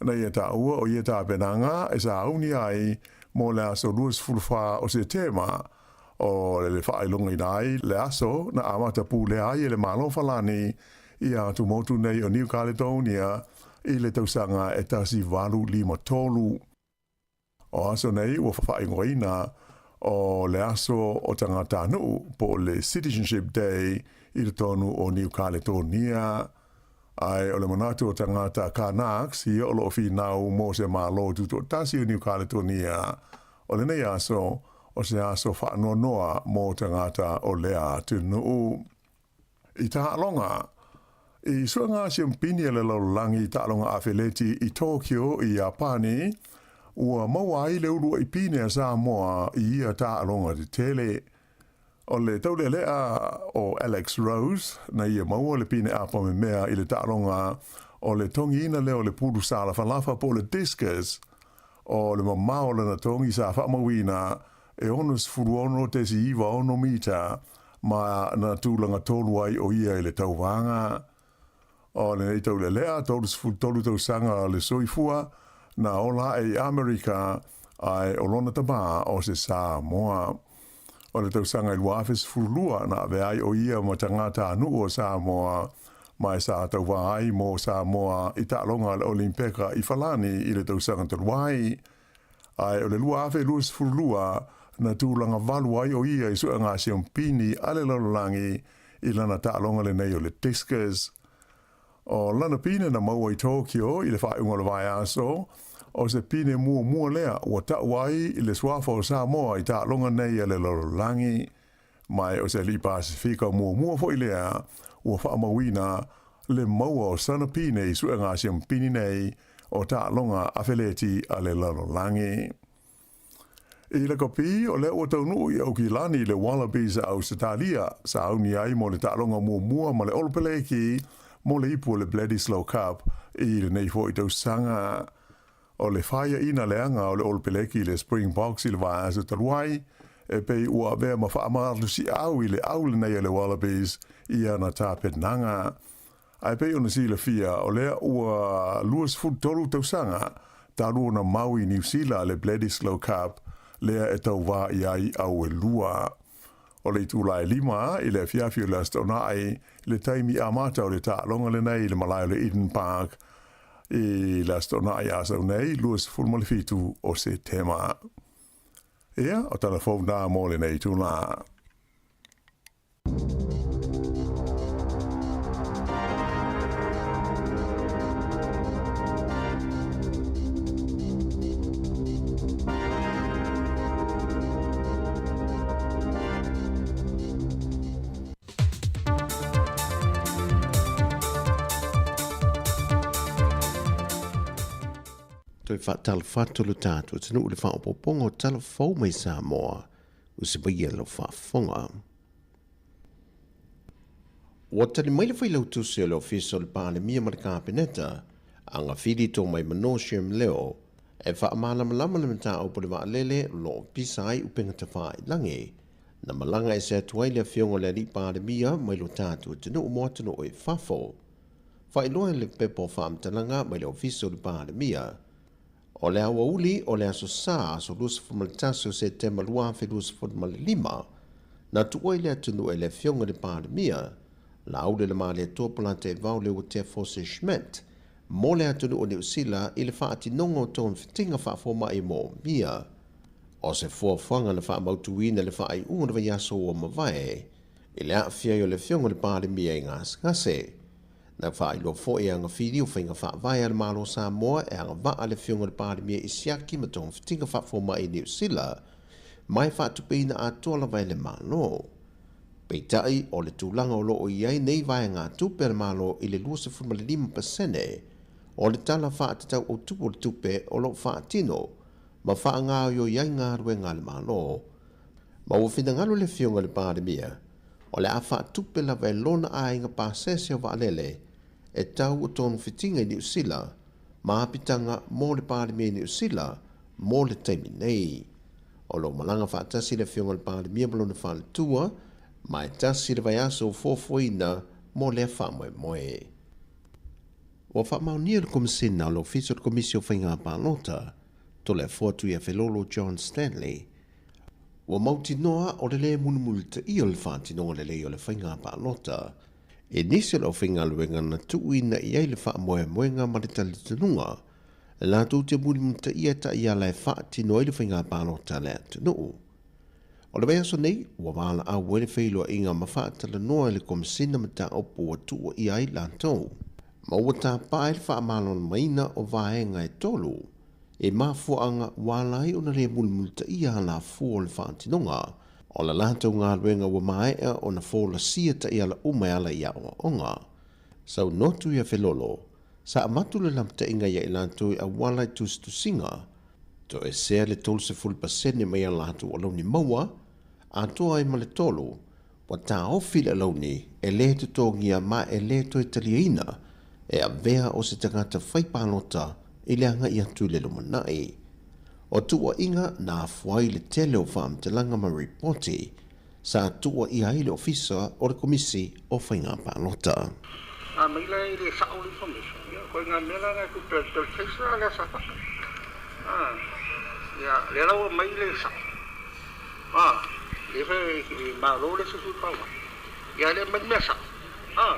Na ia taua o ia tapenaga e sauni ai mo le aso 24 o Setema, o le faailogaina ai le aso na amata pulea ai e le Malo Falani ia atumotu nei o New Caledonia i le tausaga e 1853. O aso nei ua faaigoaina o le aso o tagatanuu po o le Citizenship Day i totonu o Niu Kaletonia. Ae o le manatu o tagata Kanaks ia o loo finau mo se Malo Tutoatasi o Niu Kaletonia, o lenei aso o se aso faanoanoa mo tagata o lea atunuu. I taaloga, i suega siampini a le lalolagi i taaloga afeleti i Tokyo i Iapani, ua maua ai le uluai pine a Samoa i ia taaloga tetele. O le taulealea o Alex Rose na ia maua le pine apa memea i le taaloga o le togiina lea o le pulu salafalafa po o le discus. O le mamao o lana togi sa faamauina e 66.96 mita ma na tulaga tolu ai o ia i le tauvaga. O lenei taulealea, 33 tausaga le soifua, na ola ae i Amerika, ae o lona tamā o se Samoa. O le tausaga i 2012 na avea ai o ia ma tagata nuu o Samoa, ma e sa tauvā ai mo Samoa i taaloga a le Olimpeka i Falani i le tausaga talu ai. Ae o le 2022 na tulaga valu ai o ia i suega siompini a le lalolagi i lana taaloga lenei o le discus. O lana pine na maua i Tokyo i le faaiuga o le vaiaso, o se pine muamua lea ua ta'u ai i le suafa o Samoa i taaloga nei a le lalolagi. Ma o se alii Pasefika muamua foi lea ua faamauina le maua o sana pine i suega siompini nei o taaloga afeleti a le lalolagi. I le kapi, o lea ua taunuu i Aukilani le Wallabies a Ausetalia, sa auni ai mo le taaloga muamua ma le Olopeleki mo le ipu o le Bledisloe Cup i lenei foi tausaga. O le faiaina leaga o le Olopeleki i le Springboks i le vaiaso talu ai, e pei ua avea ma faamalosiau i le au lenei a le Wallabies i ana tapenaga. Ae pei ona silafia, o lea ua 23 tausaga talu ona mau i Niu Sila le Bledisloe Cup lea e tauvā i ai au e lua. O le itula e 5 i le afiafi o le Aso Toonai le taimi amata o le taaloga lenei i le malae o le Eden Park i le Aso Toonai a sau nei, 27 o Setema. Ia, o tala fou nā mo lenei itula. Toe faatalofa atu lo tatou atunuu i le faaopoopoga o tala fou mai Samoa ua sivaia lau faafofoga. Ua tali mai le Failautusi o le Ofisa o le Palemia ma le Kapeneta, Agafili Tomaimano Sherm Leo, e faamalamalama le mataupu o le vaalele o lo o pisa ai upega tafailagi, na malaga ese atu ai le afioga o le Alii Palemia mai lo tatou atunuu mo atunuu i fafo. Faailoa e le pepa o faamatalaga mai le Ofisa o le Palemia, O le aoauli o le Aso Sa, aso 21 o Setema 2025, na tuua i le atunuu e le Afioga i le Palemia, Laauli le Malietoa Polataivao Leuatea Fosse Schmidt, mo le atunuu o Niu Sila i le faatinoga o togafitiga faafomai moomia. O se fuafuaga na faamautuina i le faaiuga o le vaiaso ua mavae i le aafia ai o le Afioga i le Palemia i gasegase. Na faailoa foi e agafili o faiga faavae a le Malo o Samoa e agavaa le Afioga i le Palemia i siaki ma togafitiga faafomai i Niu Sila, ma e faatupeina atoa lava e le Malo. Peitai, o le tulaga o lo o i ai nei vaegatupe a le Malo i le 25% o le Tala Faatatau Autu o le Tupe o lo o faatino ma faagaoioi ai galuega a le Malo, ma ua finagalo le Afioga i le Palemia o le a faatupe lava e lona aiga pasese o vaalele e tau o togafitiga i Niu Sila ma apitaga mo le Palemia i Niu Sila mo le taimi nei. O lo o malaga faatasi le Afioga i le Palemia ma lona faletua ma e tasi le vaiaso ua fuafuaina mo lea faamoemoe. Ua faamaonia le Komesina o le Ofisa o le Komisi o Faiga Palota, Toleafoa Tuiafelolo John Stanley, Ua mautinoa o le lē mulimulitaia o le faatinoga lelei o le faiga palota e nisi o le aufaigaluega na tuuina i ai le faamoemoega ma le talitonuga latou te mulimulitaia taiala e faatino ai le faiga palota a le atunuu. O le vaiaso nei, ua valaau ai le feiloaiga ma faatalanoa i le Komesina mataupu ua tuuaia ai latou, ma ua tapaa ai le faamalamalamaina o vaega e tolu E mafuaaga ua ala ai ona le mulimulitaia alafua o le faatinoga o la latou galuega ua maea ona folasia taiala uma e ala i aoaoga. Saunoa Tuiafelolo, sa avatu le lapataiga ia i latou i auala i tusitusiga, toesea le 30% mai a latou alauni maua, atoa ai ma le tolu, ua taofi le alauni e le totogia ma e le toe taliaina e avea o se tagata fai palota i le agai atu i le lumanai. O tuuaiga na afua ai le tele o faamatalaga ma ripoti sa tuuaia ai le Ofisa o le Komisi o Faiga Palota. A mai la e le sao le information, ia, ko ngā mea la ngai kupe te tracer lea sa whaka. Ah, ia, lea la ua mai le sao. Ah, le fe e malo le se pawa. Ia le mai mea sao. Ah,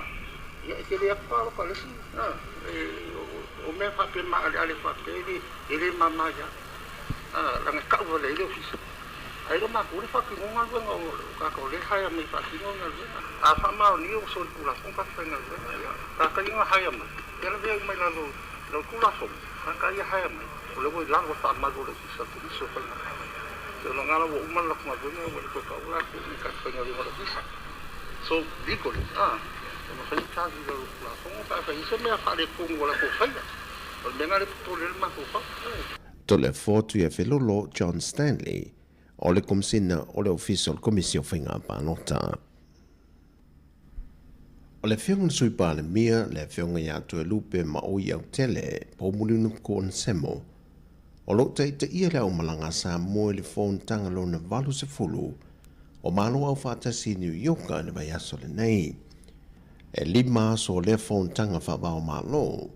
ia e te le atu whaalofa le si. Ah, e, o mea whape ma ale ale whape e le mama ia. Leaga e tau vale ai le ofisa. Ae le o matou le faatinoa galuega o tagata o lea e hire mai e faatino le galuega. A faamaonia ua solitulafono tagata faigaluega, ia, tagata ia na hire mai, ia lavea uma i lalo o le Tulafono, tagata ia hire mai, o lea ua i lalo o le faamalu o le Ofisa o le Komisi o Faiga Palota. O lena la ua uma le latou galuega ua le toe pau latou i tagata faigaluega o le Ofisa. So, legally, e mafai ona charge i lalo o le Tulafono pe afai e i ai se mea faaletonu ua latou faia. O le mea lena lea e popole ai le mafaufau. Toleafoa Tuiafelolo John Stanley o le Komesina o le Ofisa o le Komisi o Faiga Palota. O le Afioga i le Sui Palemia, le Afioga ia Toelupe Maoi Autele, Poumulinuku Onesemo, o lo o taitaia le aumalaga a Samoa i le Fonotaga lona 80 o Malo Aufaatasi i Niu Ioka i le vaiaso lenei. E 5 aso o lea fonotaga faava-o-Malo,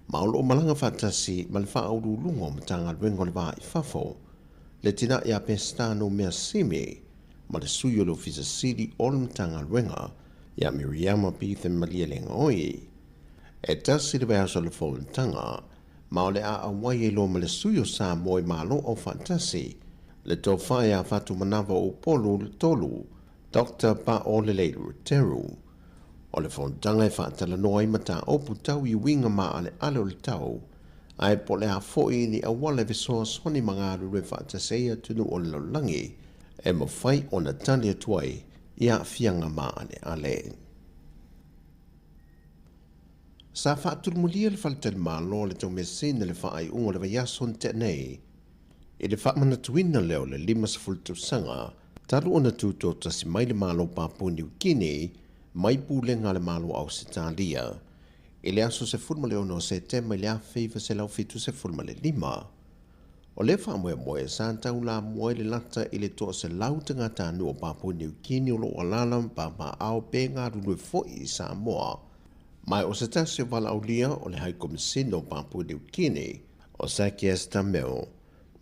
ma o lo o malaga faatasi ma le Faauluuluga o Matagaluega o le Va i Fafo, le tina ia Peseta Noumea Simi ma le Sui o le Ofisa Sili o le Matagaluega ia Miriama Beatham Malielegaoi. E tasi le vaiaso o le fonotaga, ma o le a auai ai loa ma le Sui o Samoa i Malo Aufaatasi, le Tofa ia Fatumanava Upolu III, Doctor Paolelei Luteru. O le fonotaga e faatalanoa ai mataupu tau i uiga maaleale o le tau, ae po o le a foi ni auala e fesoasoani ma galulue faatasi ai atunuu o le lalolagi e mafai ona tali atu ai i aafiaga maaleale. Sa faatulumulia le faletalimalo o le Taumeasina i le faaiuga o le vaiaso na tea nei i le faamanatuina lea o le 50 tausaga talu ona tutoatasi mai le Malo Papua Niu Kini mai pulega a le Malo o Ausetalia i le aso 16 o Setema i le 1975. O lea faamoemoe sa taulamua ai le lata i le 100 tagatanuu o Papua Niu Kini o lo o alaala ma papaaao pe galulue foi i Samoa. Ma o se tasi o valaaulia o le Haikomisina o Papua Niu Kini, o Zacchaeus Tameo,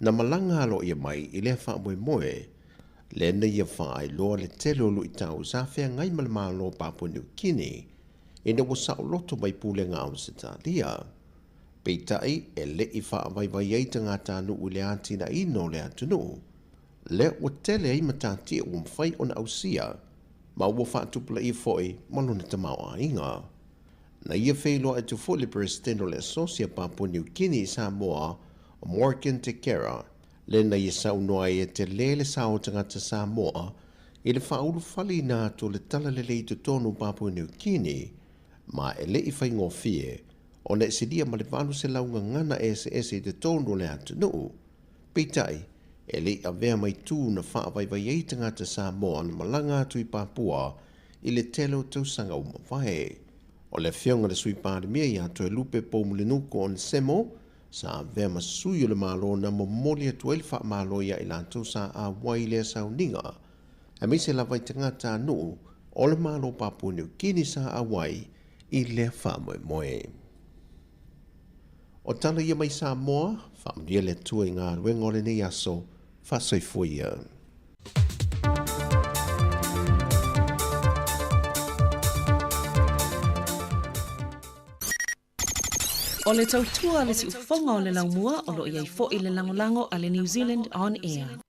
na malaga aloaia mai i lea faamoemoe, lea na ia faailoa le tele o luitau sa feagai ma le Malo o Papua Niu Kini ina ua saoloto mai pulega Ausetalia. Peitai, e le i faavaivai ai tagatanuu i le atinaeina o le atunuu, lea ua tele ai matatia ua mafai ona ausia ma ua faatupulaia foi ma lona tamaoaiga. Na ia feiloai atu foi le Peresetene o le Asosi a Papua Niu Kini i Samoa, o Morgan Tekera, lea na ia saunoa ai e tele le sao o tagata Samoa i le faaulufaleina atu o le talalelei i totonu o Papua Niu Kini, ma e le i faigofie ona e silia ma le 800 gagana eseese i totonu o le atunuu. Peitai, e le i avea mai tu na faavaivai ai tagata Samoa na malaga atu i Papua i le tele o tausaga ua mavae. O le Afioga i le Sui Palemia ia Toelupe Poumulinuku Onesemo sa avea ma sui o le Malo na momoli atu ai le faamalo ia i latou sa auai i lea sauniga, aemaise lava i tagatanuu o le Malo Papua Niu Kini sa auai i lea faamoemoe. O tala ia mai Samoa, faamanuia le Atua i galuega o lenei aso, faasoifua ia. O le tautua a le siufofoga o le laumua o lo o i ai foi le lagolago a le New Zealand On Air.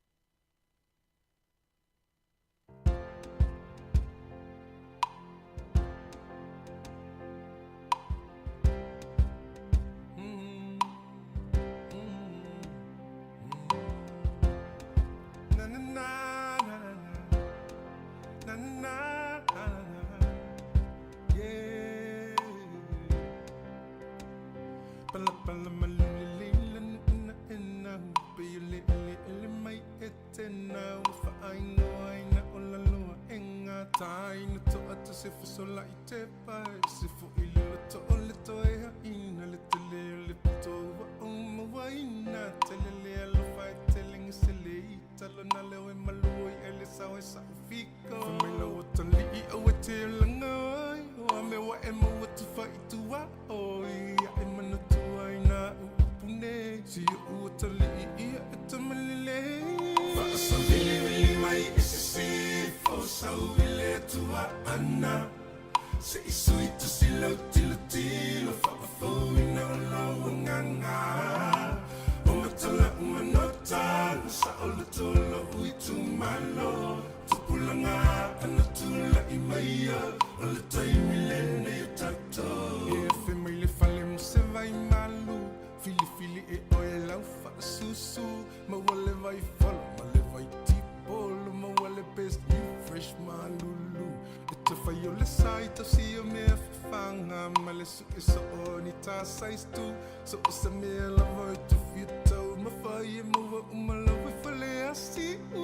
ma le suʻe soo ni tā size tu. So o se mea lava e tufi e tau ma fai e maua uma lau e fale asiʻu.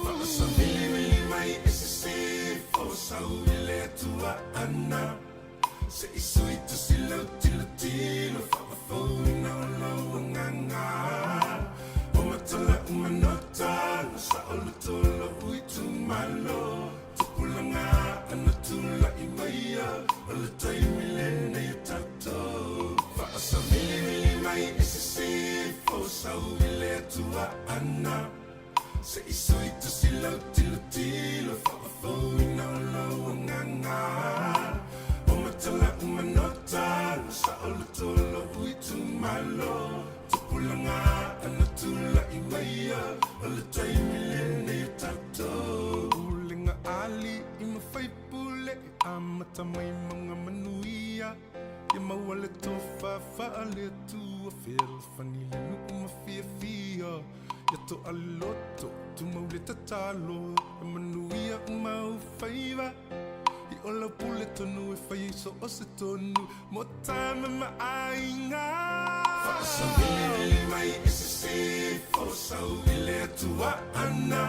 Faasavilivili mai e sisifo sau i le Atua ana se i sui tusi lau tilotilo faafouina o lou agaga o matala uma nota na saoloto lou itumalo tupulaga ana tula'i maia o le taimi lenei o tatou faasavilivili mai e sisifo sau i le Atua ana se i sui tusi lau tilotilo faafouina o lou agaga o matala uma nota na saoloto lou itumalo tupulaga ana tula'i maia o le taimi lenei o tatou Pulega a alii ma faipule e amata mai mauga manuia ia maua le tofa faale-Atua fealofani le nuu ma fiafia ia to'a le loto tumau le tatalo e manuia uma ou faiva i o lau pule tonu e fai ai so o se tonu mo tama ma aiga. Faasavilivili mai e sisifo sau i le Atua ana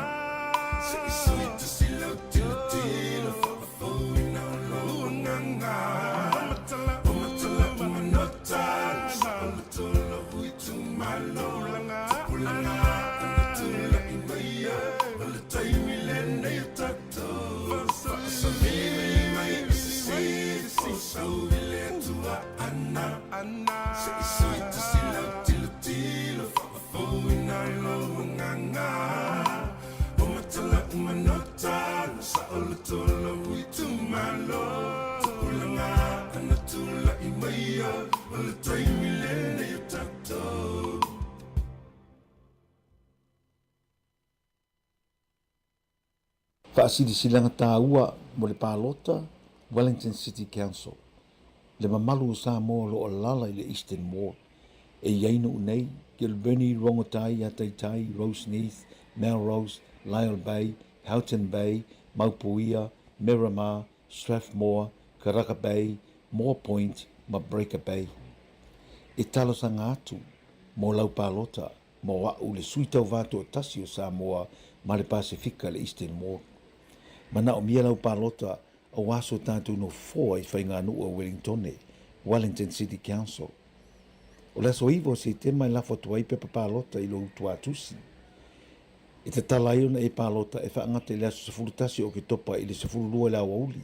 se i sui tusi lau tilotilo faafouina o lou agaga o matala uma nota na saoloto lou itumalo tupulaga ana tula'i maia o le taimi lenei o tatou faasavilivili mai e sisifo sau i le Atua ana se i sui tusi lau tilotilo faafouina o lou agaga o matala uma nota na saoloto lou itumalo tupulaga ana tula'i maia o le taimi lenei o tatou. Faasilasilaga taua mo le palota Wellington City Council, le mamalu o Samoa o lo o alaala i le Eastern Ward, e i ai nuu nei, Kilbirnie, Rongotai, Ataitai, Roseneath, Melrose, Lyall Bay, Houghton Bay, Maupuia, Miramar, Strathmore, Karaka Bay, Moa Point ma Breaker Bay. E talosaga atu mo lau palota mo a'u le sui tauva toatasi o Samoa ma le Pasefika le Eastern Ward. Manaomia lau palota aua so tatou nofoa i faiganuu a Wellingtone, Wellington City Council. O le aso 9 o Setema e lafo atu ai pepa palota i lou tuatusi. E tatala ai ona e palota e faagata i le aso 11 o Oketopa i le 12 i le aoauli.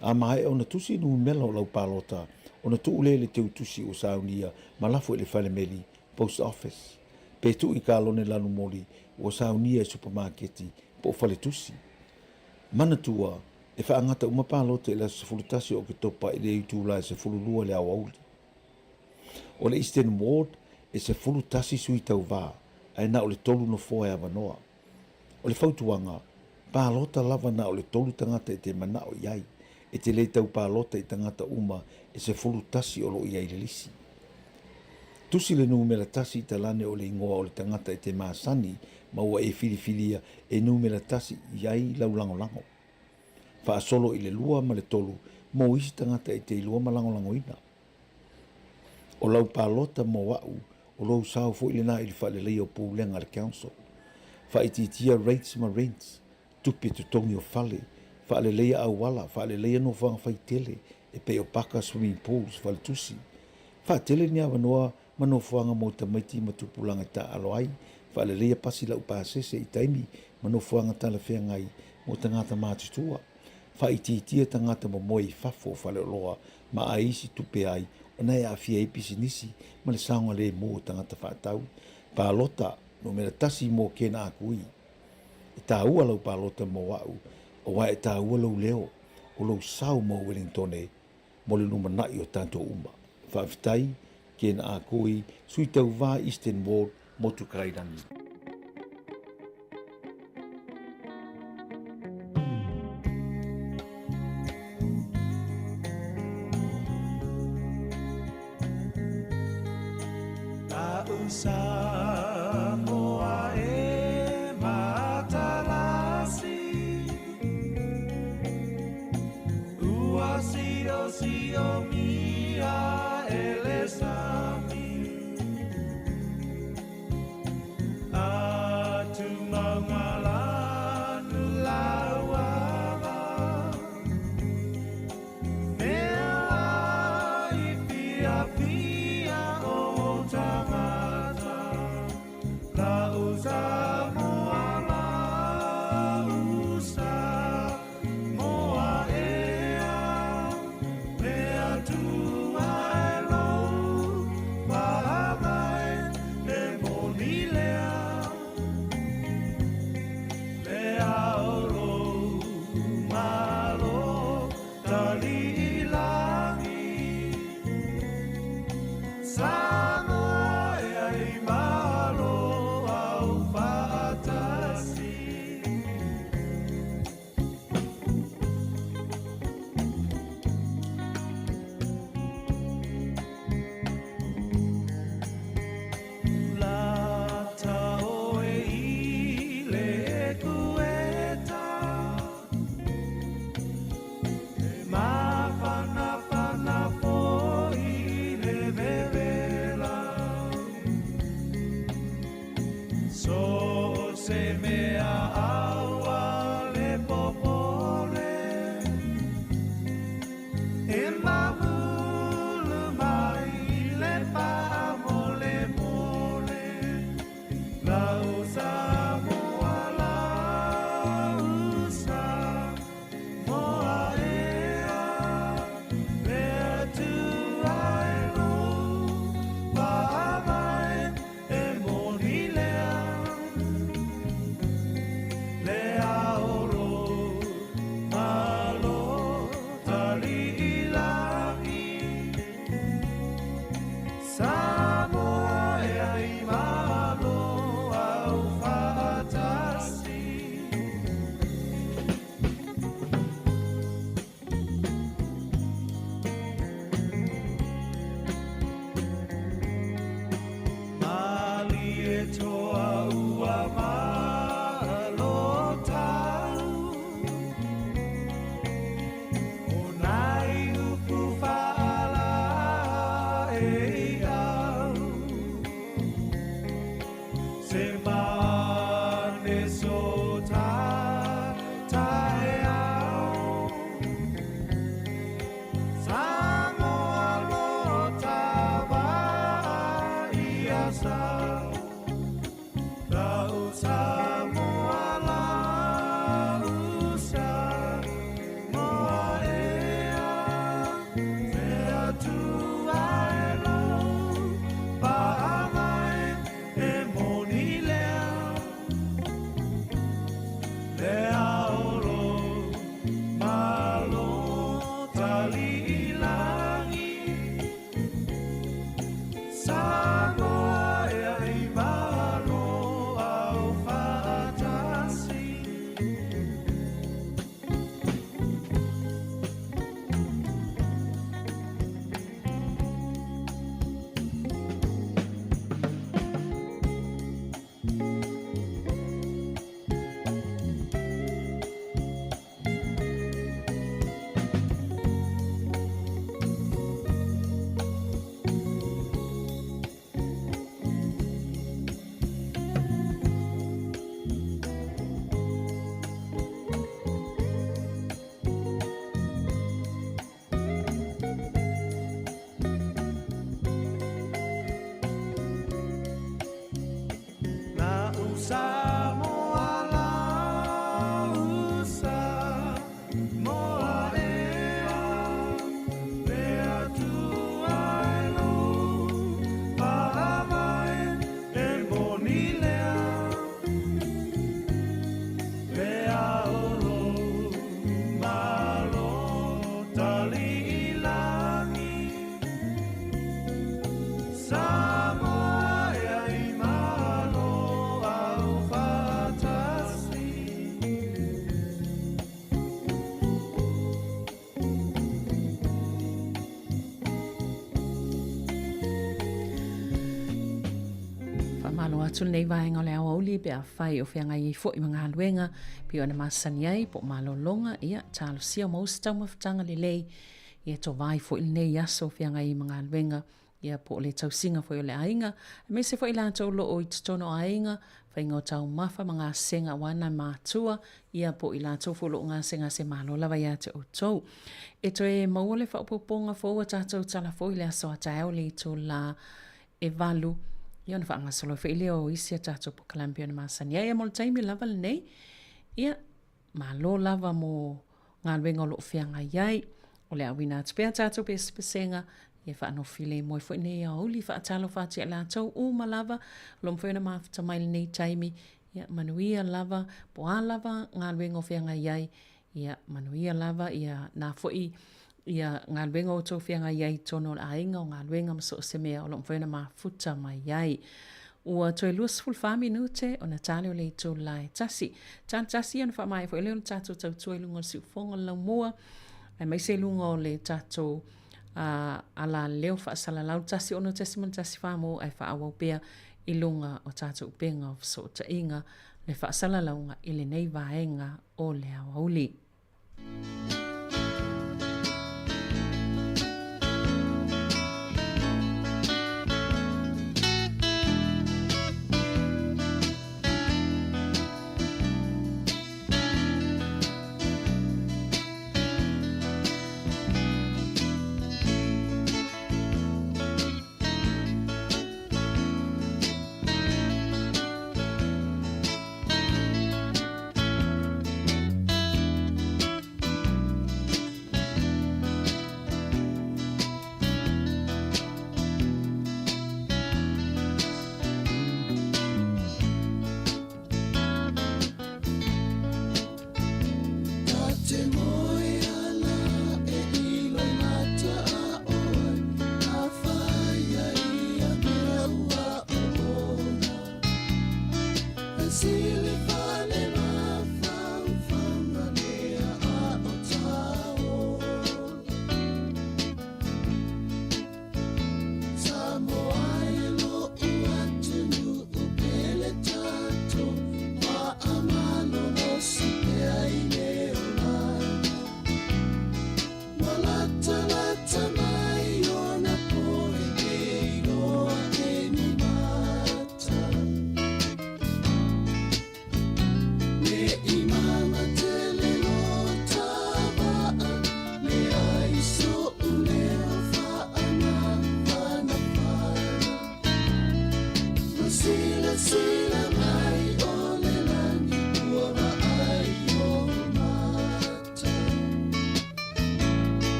A maea ona tusi numera o lau palota, ona tuu lea i le teutusi ua saunia ma lafo i le falemeli, post office, pe tuu i kalone lanumoli ua saunia i supamaketi po o faletusi. Manatua, e faagata uma palota i le aso 11 o Oketopa i le itula e 12 i le aoauli. O le Eastern Ward e 11 sui tauva, ae na o le tolu nofoa e avanoa. O le fautuaga, palota lava na o le tolu tagata e te manao i ai, e te le tau palota i tagata uma e 11 o lo o i ai i le lisi. Tusi le numera tasi i talane o le igoa o le tagata e te masani ma ua e filifilia e numera tasi i ai lau lagolago. Faasolo i le lua ma le tolu mo isi tagata e te iloa ma lagolagoina. O lau palota mo a'u, o lou sao foi lena i le faaleleia o pulega a le Council. Faaitiitia rates ma rents, tupe totogi o fale, faaleleia auala, faaleleia nofoaga faitele e pei o paka, swimming pools, faletusi. Faatele ni avanoa ma nofoaga mo tamaiti ma tupulaga e taaalo ai, faaleleia pasi laupasese i taimi ma nofoaga talafeagai mo tagata matutua. Faaitiitia tagata momoe i fafo o faleoloa ma ai isi tupe ai ona e aafia ai pisinisi ma le saogalemu o tagata faatau. Palota numera tasi mo Ken Akui. E taua lau palota mo a'u, auā e taua lou leo, o lou sao mo Wellingtone mo le lumana'i o tatou uma. Faafetai, Ken Akui, Sui Tauva Eastern Ward, Motu Kairangi. Samoa e matalasi Ua sio sio Omia e le sami Atu maunga lanu lauava Mea ai fiafia o tangata Lau Samoa lau Samoa ea Le Atua e lou faavae e moni lea Le ao lou malo tali i lagi Samoa e ai malo au faatasi. Lata oe i le ekueta E mafanafana foi i le vevela So se mea aua le popole E mamulu mai le faamolemole Lau Samoa lau Samoa ea Le Atua e lou faavae e moni lea Le ao lou malo tali i lagi Samoa e ai malo au faatasi. Malie toa ua malo tau O nai upu whaala e au Se mane so ta tae au Samoa lo tava ia sa Lau Samoa lau Samoa ea Te Atua e lou faavae e moni lea Le ao lou malo tali i lagi Samoa e ai malo au faatasi. Lau Samoa lau Samoa ea Le Atua e lou faavae e moni lea Le ao lou malo tali i lagi Samoa e ai malo au faatasi. Faamalo atu lenei vaega o le aoauli pe afai o feagai ai foi ma galuega pei ona masani ai po o malologa, ia talosia o maua se taumafataga lelei. Ia tovai foi lenei aso feagai ai ma galuega, ia po o le tausiga foi o le aiga, aemaise foi i latou o lo o i totonu o aiga, faiga o taumafa ma gasega aua nai matua, ia po o i latou foi o lo o gasegase malo lava ia te outou. E toe maua le faaopoopoga fou a tatou tala fou i le aso a taeao i le itula e 8, ia ona faagasolo ai foi lea o isi a tatou polokalame pei ona masani ai. Ia mo le taimi lava lenei, ia, Malo lava mo galuega o lo o feagai ai. O le auina atu pea tatou pesepesega, ia faanofilemu ai foi nei aoauli faatalofa atu ia i latou uma lava o lo o mafai ona mafuta mai i lenei taimi. Ia manuia lava, po o a lava galuega o feagai ai, ia manuia lava ia na foi ia galuega o outou feagai ai i totonu o le aiga, o galuega ma so o se mea o lo o mafai ona mafuta mai ai. Ua toe 24 minute ona ta lea o le itula e tasi. Ta le tasi ona faamaea foi lea o le tatou tautua i luga o le siufofoga o le laumua, aemaise i luga o le tatou uh, alaleo faasalalau 106.14 mo ae faaauau pea i luga o tatou upega o fesootaiga le faasalalauga i lenei vaega o le aoauli.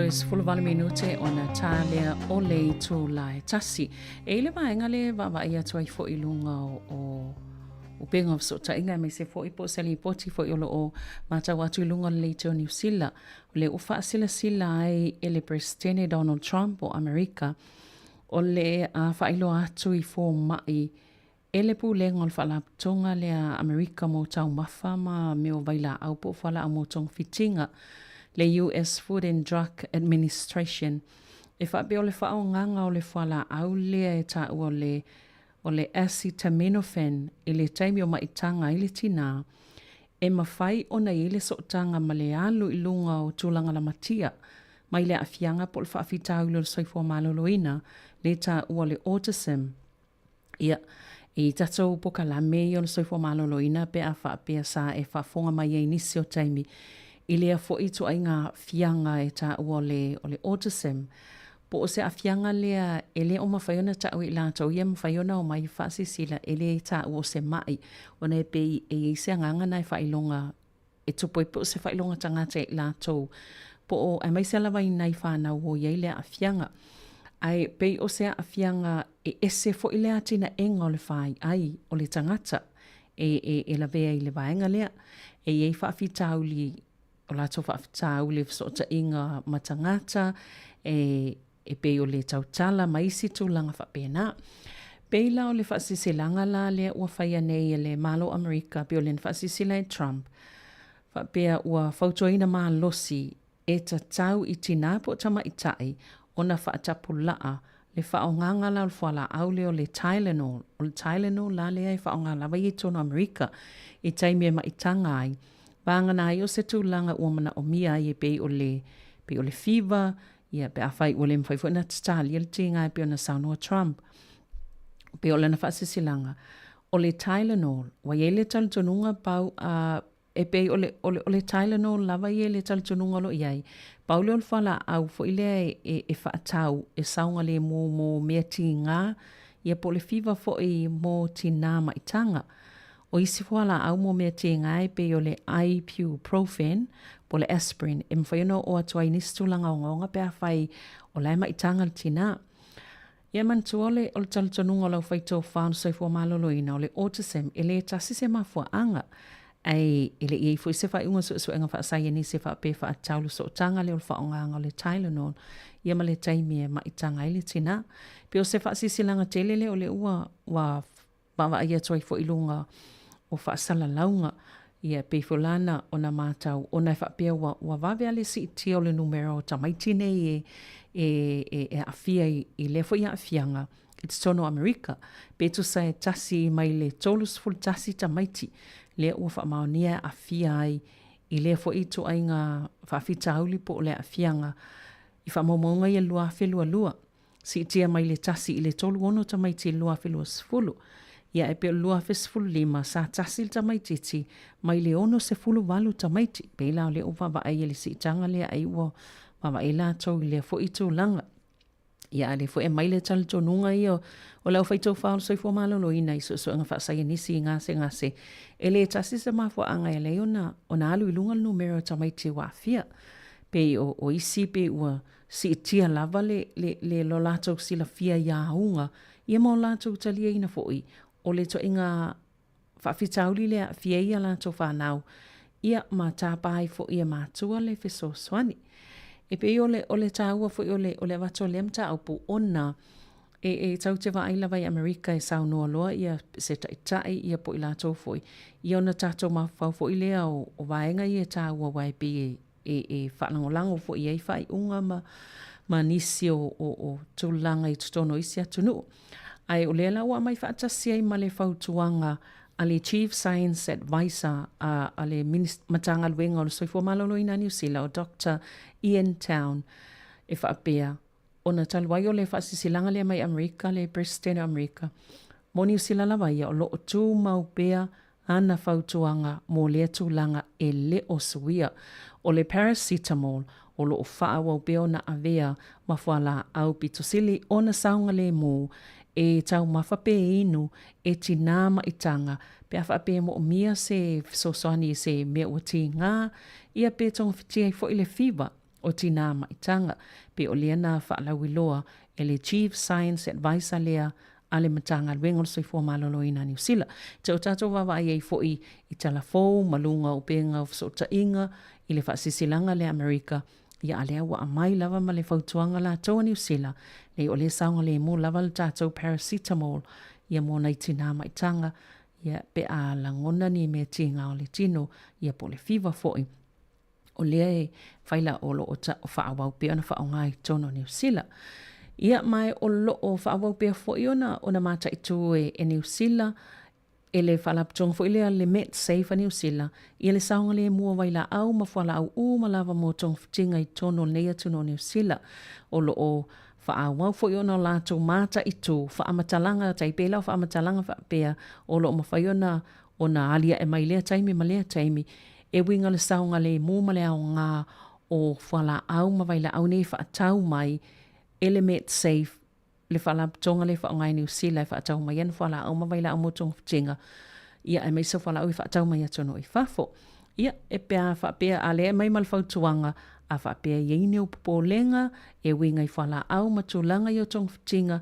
Toe 18 minute ona tā lea o le itulā e tasi. E i le vaega le vaavaai atu ai foi i luga o, o upega o fesootaiga aemaise foi po o se lipoti foi o lo o matau atu i luga o le leitio Niu Sila. O le ua faasilasila ai e le Peresetene Donald Trump o Amerika o le a faailoa atu i fomai e le Pulega o le Faalapotopotoga lea a Amerika mo Taumafa ma mea o Vailaau po o Fualaau mo Togafitiga, le US Food and Drug Administration, e faapea o le faaaogaga o le fualaau lea e taua o le o le acetaminophen i le taimi o maitaga ai le tinā, e mafai ona i ai le sootaga ma le alu i luga o tulaga lamatia mai le aafiaga po o le faafitauli o le soifua maloloina, le taua o le autism. Ia, i tatou pokalame ia o le soifua maloloina pe a faapea sa e faafofoga mai ai i nisi o taimi i lea foi ituaiga aafiaga e taua o le, o le autism, po o se aafiaga lea e le o mafai ona tau e i latou ia e mafai ona omai e faasilasila e le taua o se mai, ona e pei e i ai se agaga na e faailoga e tupu ai po o se faailoga tagata ia i latou, po o, aemaise lava i nai fanau o i ai le aafiaga. Ae pei o se aafiaga e ese foi le atinaega o le faiai o le tagata e, e, e lavea i le vaega lea. E i ai faafitauli, o latou faafitauli o fesootaiga ma tagata, e, e pei o le tautala ma isi tulaga faapena. Pei la o le faasilasilaga la lea ua faia nei e le Malo o Amerika, pei o lea na faasilasila e Trump, faapea ua fautuaina malosi e tatau i tinā po o tamaitai ona faatapulaa le faaaogaga la o le fualaau lea o le Tylenol. O le Tylenol la lea e faaaoga lava ia i totonu o Amerika i taimi e maitaga ai, vagana ai o se tulaga ua manaomia ai e pei o le, pei o le fever, Ia, pe afai ua le mafai foi ona tatalia le tiga e pei ona saunoa Trump, pei o lana faasilasilaga, o le Tylenol, ua i ai le talitonuga pau, a, e pei o le, o le, o le Tylenol lava ia i le talitonuga o lo o i ai, pau lea o le fualaau foi lea e, e, e faatau e saogalemu mo mea tiga, ia po o le fiva foi mo tinā maitaga. O isi fualaau mo mea tiga e pei o le ibuprofen po o le aspirin e mafai ona oo atu ai i nisi tulaga ogaoga pe afai o la e maitaga le tinā. Ia manatua o le, o le talitonuga o le aufai-tofa o le soifua maloloina o le autism e le tasi se mafuaaga ae e le i ai foi se faaiuga suesuega faasaienisi e faapea e faatatau le sootaga lea o le faaaogaga o le Tylenol ia ma le taimi e maitaga ai le tinā. Pei o se faasilasilaga tele lea o lea ua, ua vaavaai atu ai foi i luga o faasalalauga, ia e pei foi la na ona matau, ona e faapea ua, ua vave lava le siitia o le numera o tamaiti nei e, e, e, e aafia i, i lea foi aafiaga i totonu o Amerika. Pe tusa e tasi mai le 31 tamaiti lea ua faamaonia e aafia ai i lea foi ituaiga faafitauli po o le aafiaga i faamaumauga ia 2022. Siitia mai le tasi i le 36 tamaiti i le 2020. Ia e pei o le 2015, sa tasi le tamaitiiti mai le 68 tamaiti. Pei la o lea ua vaavaai i le siitaga lea ai ua vaavaai latou i lea foi tulaga. Ia a lea foi e aumai le talitonuga ia o le aufaitofa o le soifua maloloina i suesuega faasaienisi i gasegase, e le tasi se mafuaaga e ala ai ona, ona alu i luga le numera o tamaiti ua aafia. Pei o, o isi pei ua Siitia lava le, le, le lo latou silafia i auga, ia ma o latou taliaina foi o le ituaiga faafitauli lea e aafia ai a latou fanau, ia ma tapa ai foi e matua le fesoasoani. E pei o le, o le taua foi o le, o le avatu o lea mataupu ona e, e tau te vaai lava i Amerika e saunoa loa ia se taitai ia po o i latou foi, ia ona tatou mafaufau foi lea o, o vaega ia e taua aua e pei e, e, e faalagolago foi i ai faaiuga ma, ma nisi o, o, o tulaga i totonu o isi atunuu. Ae o lea la ua aumai faatasi ai ma le fautuaga a le Chief Science Advisor a, a le Matagaluega o le Soifua Maloloina a Niu Sila, o Doctor Ian Town, e faapea, ona talu ai o le faasilasilaga lea mai Amerika, le Peresetene o Amerika, mo Niu Sila lava ia, o lo o tumau pea ana fautuaga mo lea tulaga e le o suia. O le paracetamol o lo o faaauau pea ona avea ma fualaau pito sili ona saogalemu e taumafa pe inu e tinā maitaga pe a faapea e moomia se fesoasoani i se mea ua tigā ia pe togafitia ai foi le fiva. o tinā maʻitaga. Pei o lea na faalauiloa e le Chief Science Advisor lea a le Matagaluega o le Soifua Maloloina a Niu Sila. Te o tatou vaavaai ai foi i tala fou ma luga o upega o fesootaiga i le faasilasilaga lea a Amerika, ia a lea ua aumai lava ma le fautuaga latou a Niu Sila, nei o lea saogalemu lava le tatou paracetamol ia mo nai tinā maitaga, ia pe a lagona ni mea tiga o le tino, ia po o le fiva foi. O lea e fai la o lo o faaauau pea ona faaaoga i totonu o Niu Sila. Ia, ma o lo o faaauau pea foi ona ona mataitu e, e Niu Sila, e le faalapotopotoga foi lea le Medsafe a Niu Sila, ia le saogalemu o vailaau ma fualaau uma lava mo togafitiga i totonu o lenei atunuu o Niu Sila. O lo o faaauau foi ona o latou mataitu faamatalaga, tai pei la o faamatalaga faapea o lo o mafai ona ona aliae mai lea taimi ma lea taimi e uiga le saogalemu ma le aoga o fualaau ma vailaau nei e faatau mai e le Medsafe, le faalapotopotoga lea e faaaoga i Niu Sila e faatau mai ana fualaau ma vailaau mo togafitiga, ia aemaise o fualaau e faatau mai atunuu i fafo. Ia, e pe a faapea a lea e aumai ma le fautuaga, a faapea e i ai ni ou popolega e uiga i fualaau ma tulaga i o togafitiga,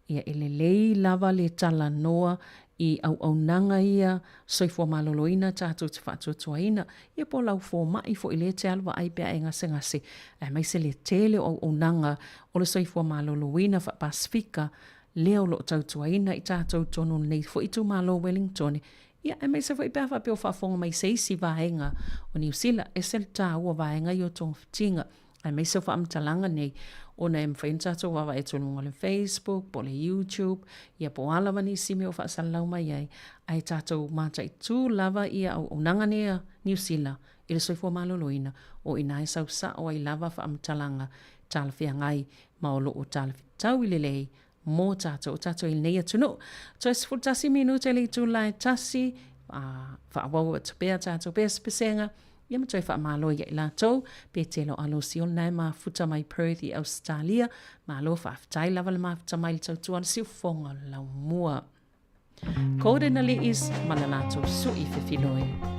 Ia, e lelei lava le talanoa i auaunaga ia soifua maloloina tatou te faatuatuaina, ia po o lau fomai foi lea e te alu vaai pe a e gasegase, aemaise le tele o auaunaga o le soifua maloloina faa-Pasefika lea o lo o tautuaina i tatou totonu o lenei foi itumalo o Wellingtone, ia aemaise foi pe a faapea o faafofoga mai se isi vaega o Niu Sila, ese le taua o vaega ia o togafitiga. Aemaise o faamatalaga nei, ona e mafai ona tatou vaavaai atu i luga o le Facebook po o le YouTube, ia po o a lava nisi mea o faasalalau mai ai, ae tatou mataitu lava ia auaunaga nei a Niu Sila i le soifua maloloina, o i ina e sau sao ai lava faamatalaga talafeagai ma o lo o talafetaui lelei mo tatou, o tatou i lenei atunuu. Toe 11 minute le itula e tasi, a faaauau atu pea tatou pesepesega, ia ma toe faamalo ia i latou, Petelo Alosio lena e mafuta mai Perth i Ausetalia, malo faafetai lava le mafuta mai le tautua le siufofoga o le laumua. Golden Ali'is ma le latou su'i fefiloi.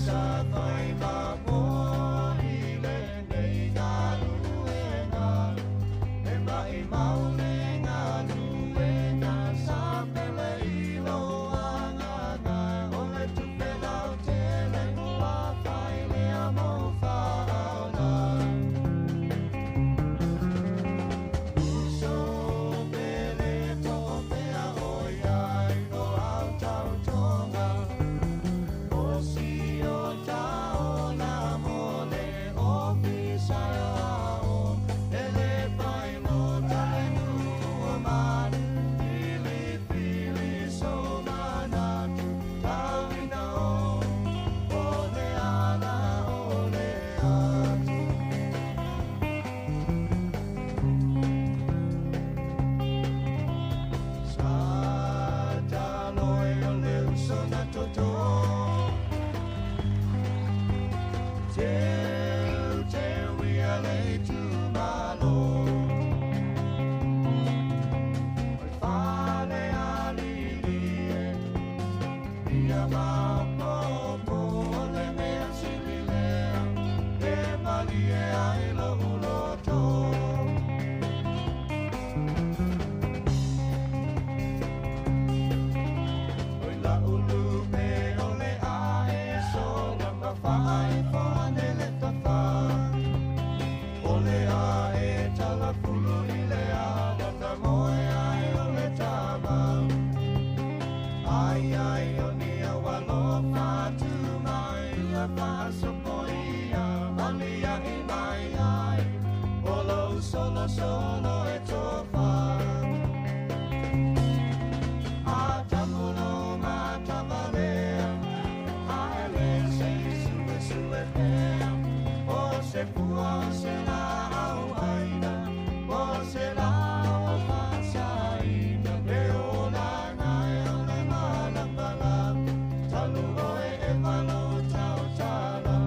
sa fai ma mo i lenei galuega. E mai mau le galuega sa pele i lou agaga. O le tupe lautele ua fai lea mo faaoga. Uso pele to'opea ʻoiai o au tautoga. O si o taola mo le ofisa aoao. E le pailota le nuu o manu, filifili sou manatu, tauina o, o le ala o le atu. Sa talo e o le uso na toto. Teu teu ia le itumalo. O le fale alili e, ia maopoopo o le mea sili lea, e malie ai lou loto. Oi lau lupe o le ae sola ma faaifo ane le tafa. O le ae talafulu i le ala na moe ai o le tama. Ai ai o ni au alofa tu mai ia faasopoia, aliaʻi mai ai, o lou solosolo e tofa. A tamulo matavalea, a ele se sue sue pea. O se pua o se la au aina, o se la o fasaina. Le olaga e o le malamalama, talu oe e malo tautala.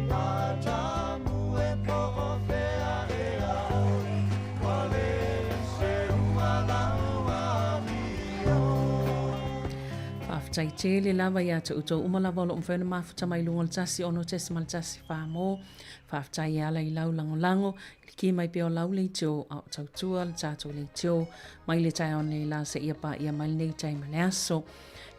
Ia tamu e po o fea ea oe, ua le se ua lau amio. Faafetai tele lava ia te outou uma lava o lo o mafai ona mafuta mai i luga o le 106.1 mo. Faafetai e ala i lau lagolago i le ki mai pea o lau leitio a o tautua le tatou leitio mai le taeao nei la seia paia mai lenei taimi o le aso.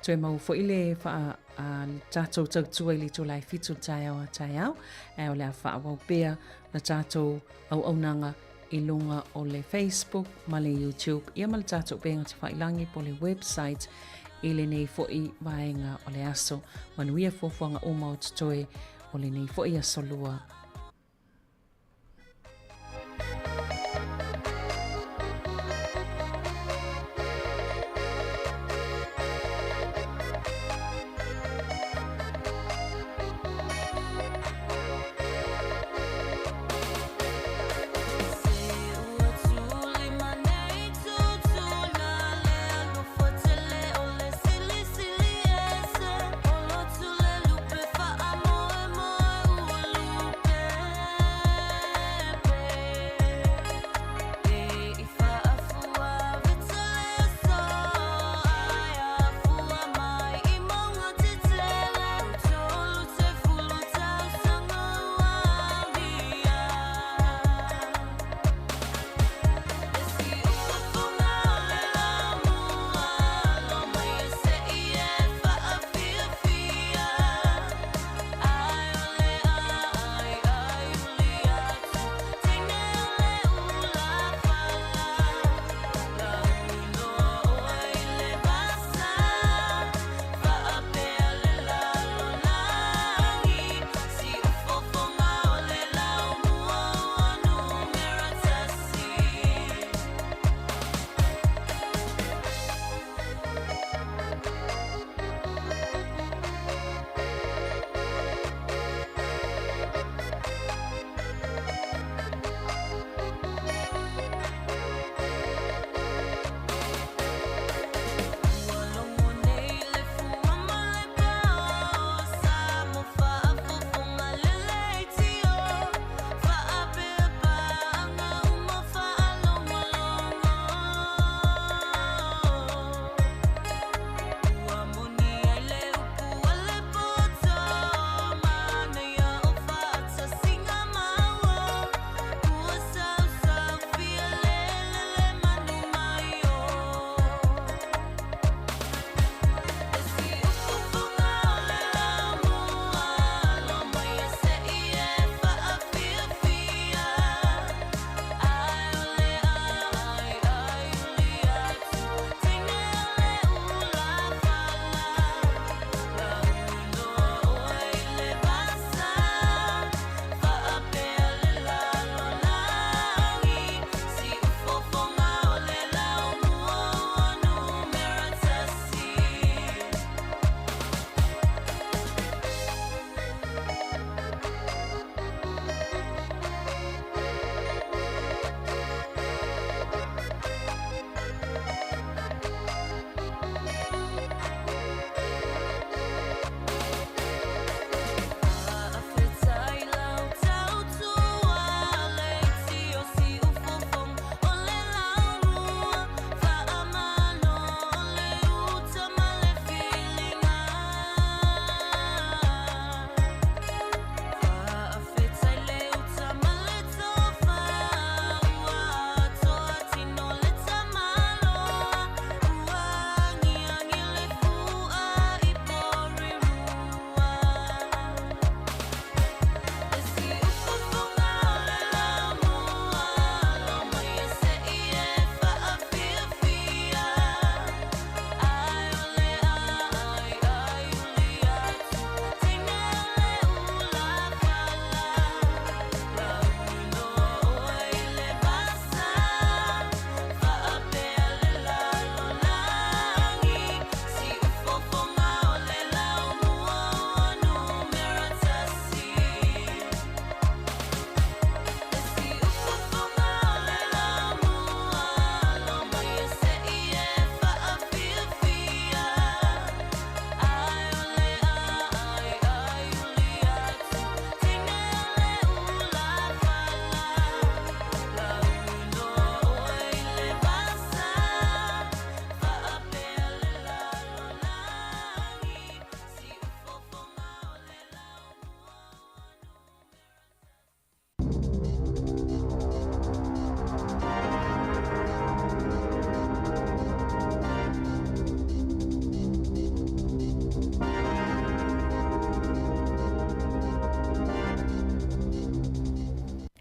Toe maua foi le faa a le tatou tautua i le itula e 7 le taeao a taeao, ae o le a faaauau pea la tatou auaunaga i luga o le Facebook ma le YouTube, ia ma le tatou upega tafailagi po o le website i lenei foi vaega o le aso. Manuia fuafuaga uma o totoe o lenei foi aso lua.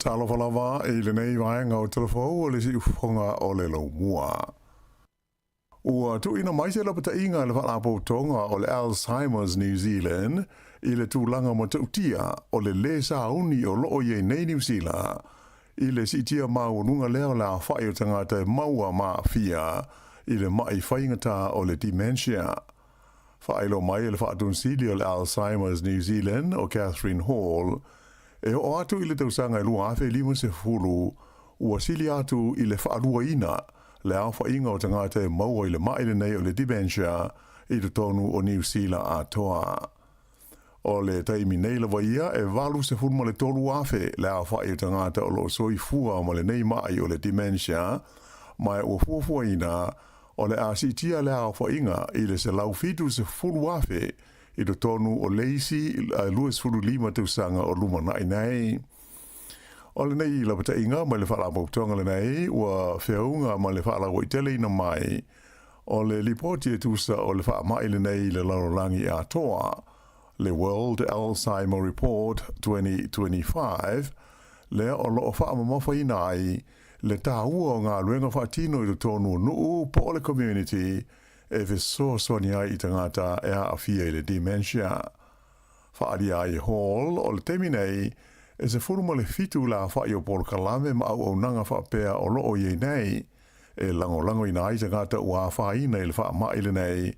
Talofa lava i lenei vaega o Talafou o le Siufofoga o le Laumua. Ua tuuina mai se lapataiga e le Faalapotopotoga o le Alzheimer's New Zealand i le tulaga matautia o le lē sauni o loo i ai nei Niu Sila i le siitia maualuga lea o le aofai o tagata e maua ma aafia i le ma'i faigata o le dementia. Faailoa mai e le Faatonisili o le Alzheimer's New Zealand o Catherine Hall, e oo atu i le tausaga e 2050, ua sili atu i le faaluaina le aofaiga o tagata e maua i le ma'i lenei o le dementia i totonu o Niu Sila atoa. O le taimi nei lava ia e 83,000 le aofai o tagata o lo o soifua ma lenei ma'i o le dementia, ma ua fuafuaina o le a siitia le aofaiga i le 170,000 i totonu o le isi 25 tausaga o lumanai nei. O lenei lapataiga mai le Faalapotopotoga lenei ua feauga ma le faalauaiteleina mai o le lipoti e tusa o le faamai lenei i le lalolagi atoa, le World Alzheimer Report 2025, lea o lo o faamamafaina ai le taua o galuega faatino i totonu o nuu po o le community e fesoasoani ai i tagata e aafia i le dementia. Faaalia ai e Hall, o le taimi nei, e 17 le aofai o polokalame ma auaunaga faapea o lo o i ai nei, e lagolagoina ai tagata ua afaina i le faamai lenei,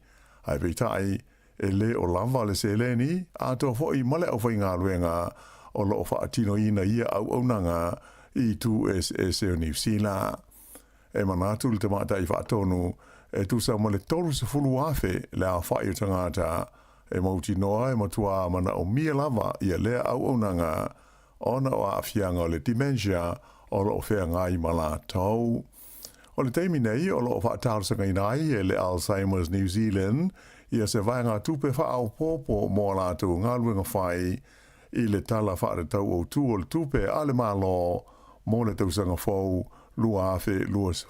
ae peitai, e le o lava le seleni, atoa foi ma le aufaigaluega o lo o faatinoina ia auaunaga i itu eseese o Niu Sila. E manatu le tamaitai faatonu, e tusa ma le 30,000 le aofai o tagata e mautinoa e matuā manaomia lava ia lea auaunaga ona o aafiaga o le dementia o lo o feagai ma latou. O le taimi nei o lo o faatalosagaina ai e le Alzheimer's New Zealand ia se vaegatupe faaopoopo mo a latou galuega fai i le Tala Faatatau Autu o le Tupe a le Malo mo le tausaga fou 2026.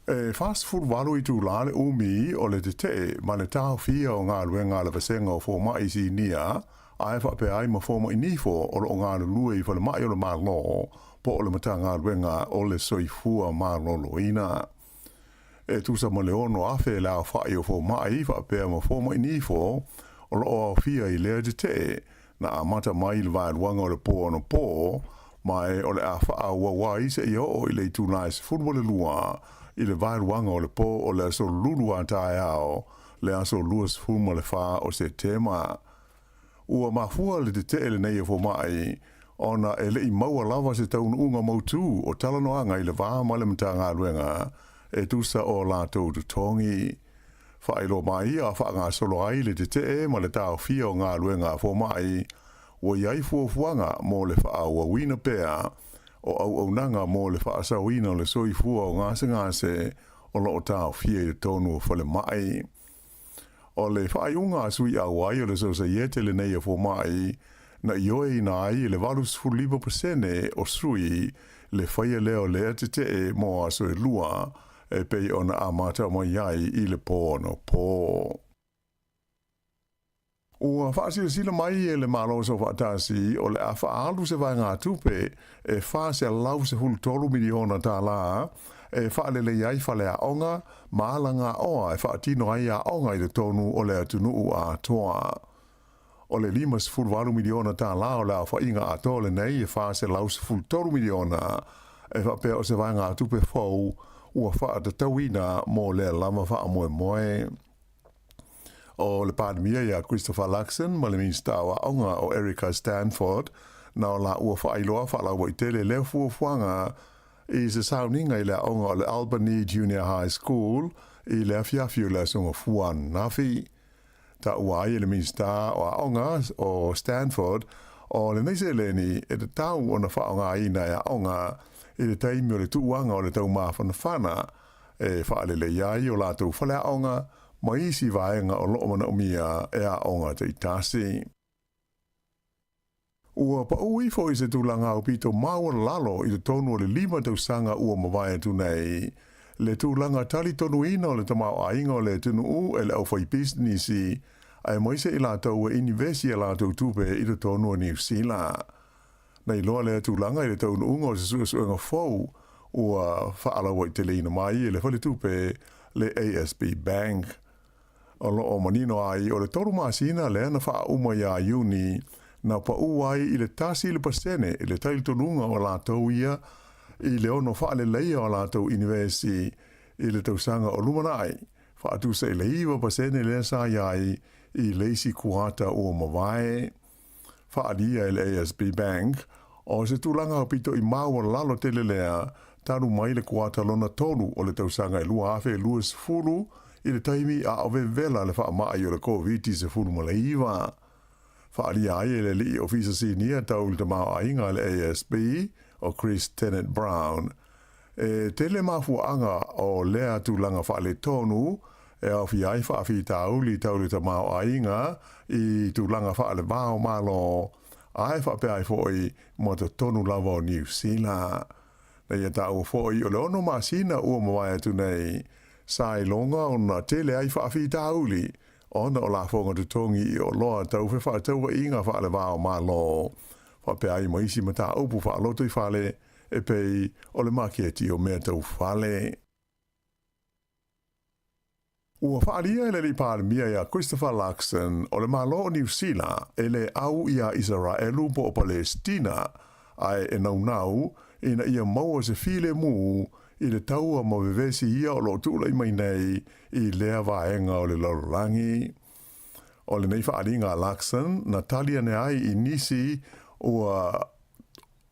E 48 itulā le umi o le tetee ma le taofia o galuega a le Vasega o Fomai Sinia ae faapea ai ma fomai nifo o lo o galulue i falemai o le Malo po o le Matagaluega o le Soifua Maloloina. E tusa ma le 6,000 le aofai o fomai faapea ma fomai nifo o lo o aofia i lea tetee na amata mai i le vaeluaga o le pō anapō, ma e o le a faaauau ai seia oo i le itula e 12 i le vaeluaga o le pō o le aso Lulu a taeao, le aso 24 o Setema. Ua mafua le tetee lenei o fomai ona e le i maua lava se taunuuga mautū o talanoaga i le va ma le Matagaluega e tusa o latou totogi. Faailoa mai a faagasolo ai le tetee ma le taofia o galuega a fomai, ua i ai fuafuaga mo le faaauauina pea o auaunaga mo le faasaoina o le soifua o gasegase o lo o taofia i totonu o falemai. O le faaiuga a sui auai o le Sosaiete lenei a Fomai, na ioeina ai e le 85% o sui le faia lea o lea tetee mo aso e lua e pei ona amata mai ai i le pō anapo. Ua faasilasila mai e le Malo Soofaatasi o le a faaalu se vaegatupe e $413 miliona tālā e faalelei ai faleaoga ma alagaoa e faatino ai aoga i totonu o le atunuu atoa. O le $58 miliona tālā o le aofaiga atoa lenei e $413 miliona e faapea o se vaegatupe fou ua faatatauina mo lea lava faamoemoe. O le Palemia ia Christopher Luxon ma le Minisita o Aoga o Erica Stanford na o laua faailoa faalauaitele lea fuafuaga i se sauniga i le aoga o le Albany Junior High School i le afiafi o le Aso Gafua ananafi. Taua ai e le Minisita o Aoga o Stanford o lenei seleni e tatau ona faaaogaina e aoga i le taimi o le tuuaga o le taumafanafana e faalelei ai o latou faleaoga ma isi vaega o lo o manaomia e aoga taitasi. Ua paʻu ifo i se tulaga aupito maualalo i totonu o le 5 tausaga ua mavae atu nei, le tulaga talitonuina o le tamaoaiga o le atunuu e le aufaipisinisi, aemaise i latou e inivesi a latou tupe i totonu o Niu Sila. Na iloa lea tulaga i le taunuuga o se suesuega fou ua faalauaiteleina mai e le faletupe le ASB Bank. O lo o manino ai o le tolu masina lea na faauma iā Iuni na paʻu ai i le 1% le talitonuga o latou ia i le ono faaleleia o latou inivesi i le tausaga o lumanai, faatusa i le 9% lea sa i ai i le isi kuata ua mavae. Faaalia e le ASB Bank, o se tulaga aupito i maualalo tele lea talu mai le kuata lona tolu o le tausaga e 2020 i le taimi a o vevela le faamai o le Koviti-19. Faaalia ai e le alii ofisa sinia tau i le tamaoaiga a le ASB, o Chris Tennent-Brown, E tele mafuaaga o lea tulaga faaletonu e aofia ai faafitauli tau le tamaoaiga i tulaga faalevao Malo ae faapea ai foi ma totonu lava o Niu Sila. Na ia taua foi o le ono masina ua mavae atu nei, sa iloga ona tele ai faafitauli ona o lafoga totogi i oloa tau fefaatauaiga faalevao Malo faapea ai ma isi mataupu faalotoifale e pei o le maketi o mea tau fale. Ua faaalia e le Alii Palemia iā Christopher Luxon o le Malo o Niu Sila e le au iā Isaraelu po o Palestina ae e naunau ina ia maua se filemu i le taua ma vevesi ia o lo o tulai mai nei i lea vaega o le lalolagi. O lenei faaaliga a Luxon na tali ane ai i nisi ua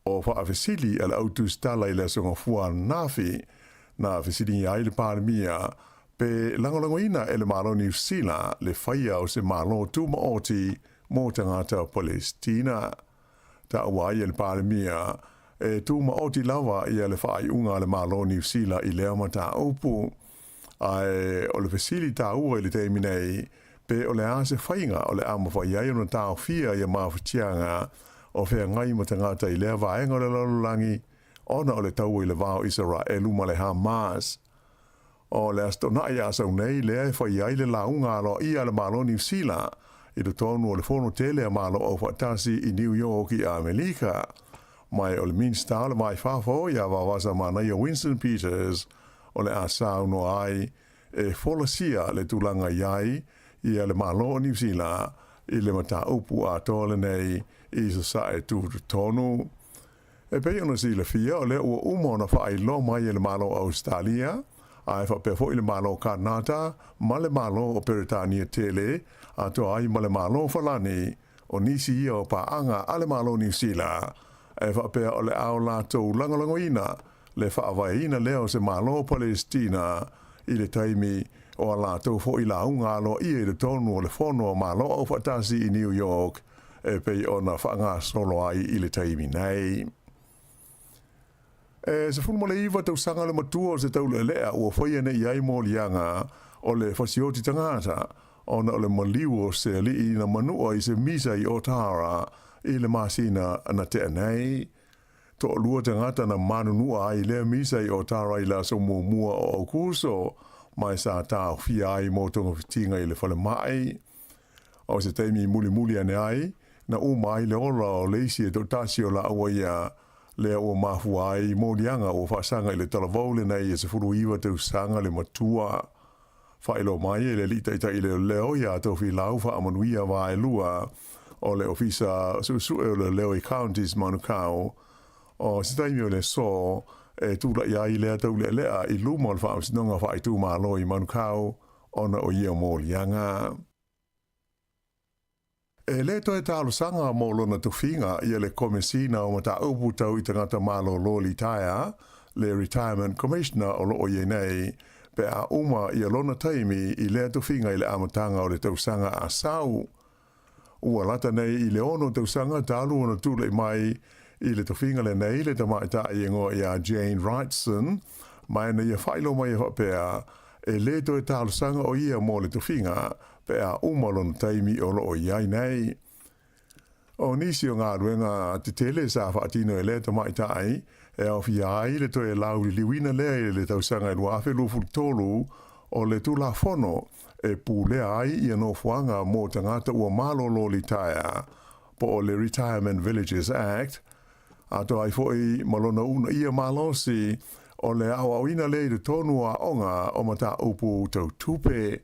O faafesili a le au tusitala i le Aso Gafua ananafi, na fesiligia ai le Palemia pe lagolagoina e le Malo Niu Sila le faia o se Malo tumaoti mo tagata Palesitina. Taua ai e le Palemia e tumaoti lava ia le faaiuga a le Malo Niu Sila i lea mataupu. Ae o le fesili taua i le taimi nei, pe o le a se faiga o le a mafai ai ona taofia ia mafatiaga o feagai ma tagata i lea vaega o le lalolagi ona o le taua i le va o Isaraelu ma le Hamas. O le Aso Toonai a sau nei lea e fai ai le lauga aloaia a le Malo Niu Sila i totonu o le Fono Tele a Malo Aufaatasi i New York i Amelika. Mai o le Minisita o le Va i Fafo ia Vavasa Manaia Winston Peters o le a saunoa ai e folasia le tulaga i ai ia le Malo o Niu Sila i le mataupu atoa lenei i Sasae tutotonu. E pei ona silafia o lea ua uma ona faailoa mai e le Malo o Ausetalia, ae faapea foi le Malo o Kanata ma le Malo o Peretania tele, atoa ai ma le Malo o Falani, o nisi ia o paaga a le Malo o Niu Sila, e faapea o le a o latou lagolagoina le faavaeina lea o se Malo o Palesitina i le taimi o a latou foi lauga aloaia i totonu o le Fono a Malo Aufaatasi i New York e pei ona faagasolo ai i le taimi nei. E 19 tausaga le matua o se taulealea ua faia nei i ai moliaga o le fasioti tagata ona o le maliu o se alii na manua i se misa i Otara i le masina na tea nei. Toalua tagata na manunua ai i lea misa i Otara i le aso muamua o Aukuso, ma e sa taofia ai mo togafitiga i le falemai. O se taimi mulimuli ane ai, na uma ai le ola o le isi e toatasi o laaua ia, lea ua mafua ai moliaga ua faasaga i le talavou lenei e 19 tausaga le matua. Faailoa mai e le Alii Taitai Leoleo iā Tofilau Faamanuia Vaelua o le Ofisa Suesue o Leoleo i Counties Manukau, o se taimi o le aso e tulai ai lea taulealea i luma o le Faamasinoga Faaitumalo i Manukau ona o ia moliaga. E le toe talosaga mo lona tofiga ia le Komesina o Mataupu Tau i Tagata Malolo Litaea, le Retirement Commissioner o lo o i ai nei, pe a uma ia lona taimi i lea tofiga i le amataga o le tausaga a sau. Ua lata nei i le ono tausaga talu ona tulai mai i le tofiga lenei le tamaitai e igoa ia Jane Wrightson, ma ina ia faailoa mai e faapea, e le toe talosaga o ia mo le tofiga pe a uma lona taimi o lo o i ai nei. O nisi o galuega tetele sa faatino e lea tamaitai e aofia ai le toe lauliliuina lea i le tausaga e 2023 o le Tulafono e pulea ai ia nofoaga mo tagata ua malolo litaea, po o le Retirement Villages Act. Atoa ai foi ma lona uunaia malosi o le aoaoina lea i totonu o aoga o mataupu tau tupe,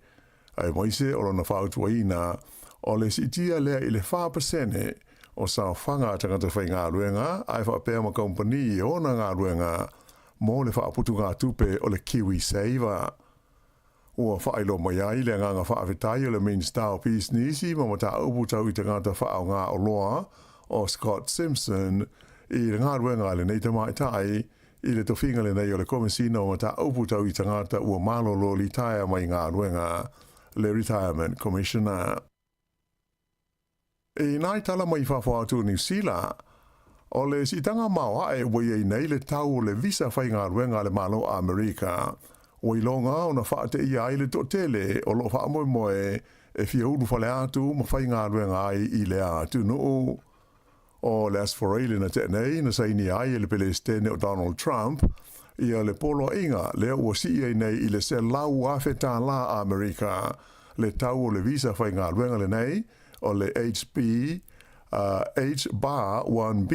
aemaise o lona fautuaina o le siitia lea i le 4% o saofaga a tagata faigaluega ae faapea ma kamupani e ona galuega mo le faaputugatupe o le KiwiSaver. Ua faailoa mai ai le agaga faafetai o le Minisita o Pisinisi ma Mataupu Tau i Tagata Faaaoga Oloa o Scott Simpson i le galuega a lenei tamaitai i le tofiga lenei o le Komesina o Mataupu Tau i Tagata Ua Malolo Litaea Mai Galuega, le Retirement Commissioner. I nai tala mai fafo atu o Niu Sila, o le siitaga maoae ua i ai nei le tau o le visa faigaluega a le Malo o Amerika, ua iloga ona faateia ai le toatele o lo o faamoemoe e fia ulufale atu ma faigaluega ai i lea atunuu. O le Aso Faraile na tea nei na sainia ai e le Pelesitene o Donald Trump ia le poloaiga lea ua sii ai nei i le $100,000 tālā Amerika le tau o le visa faigaluega lenei o le HB, H-1B,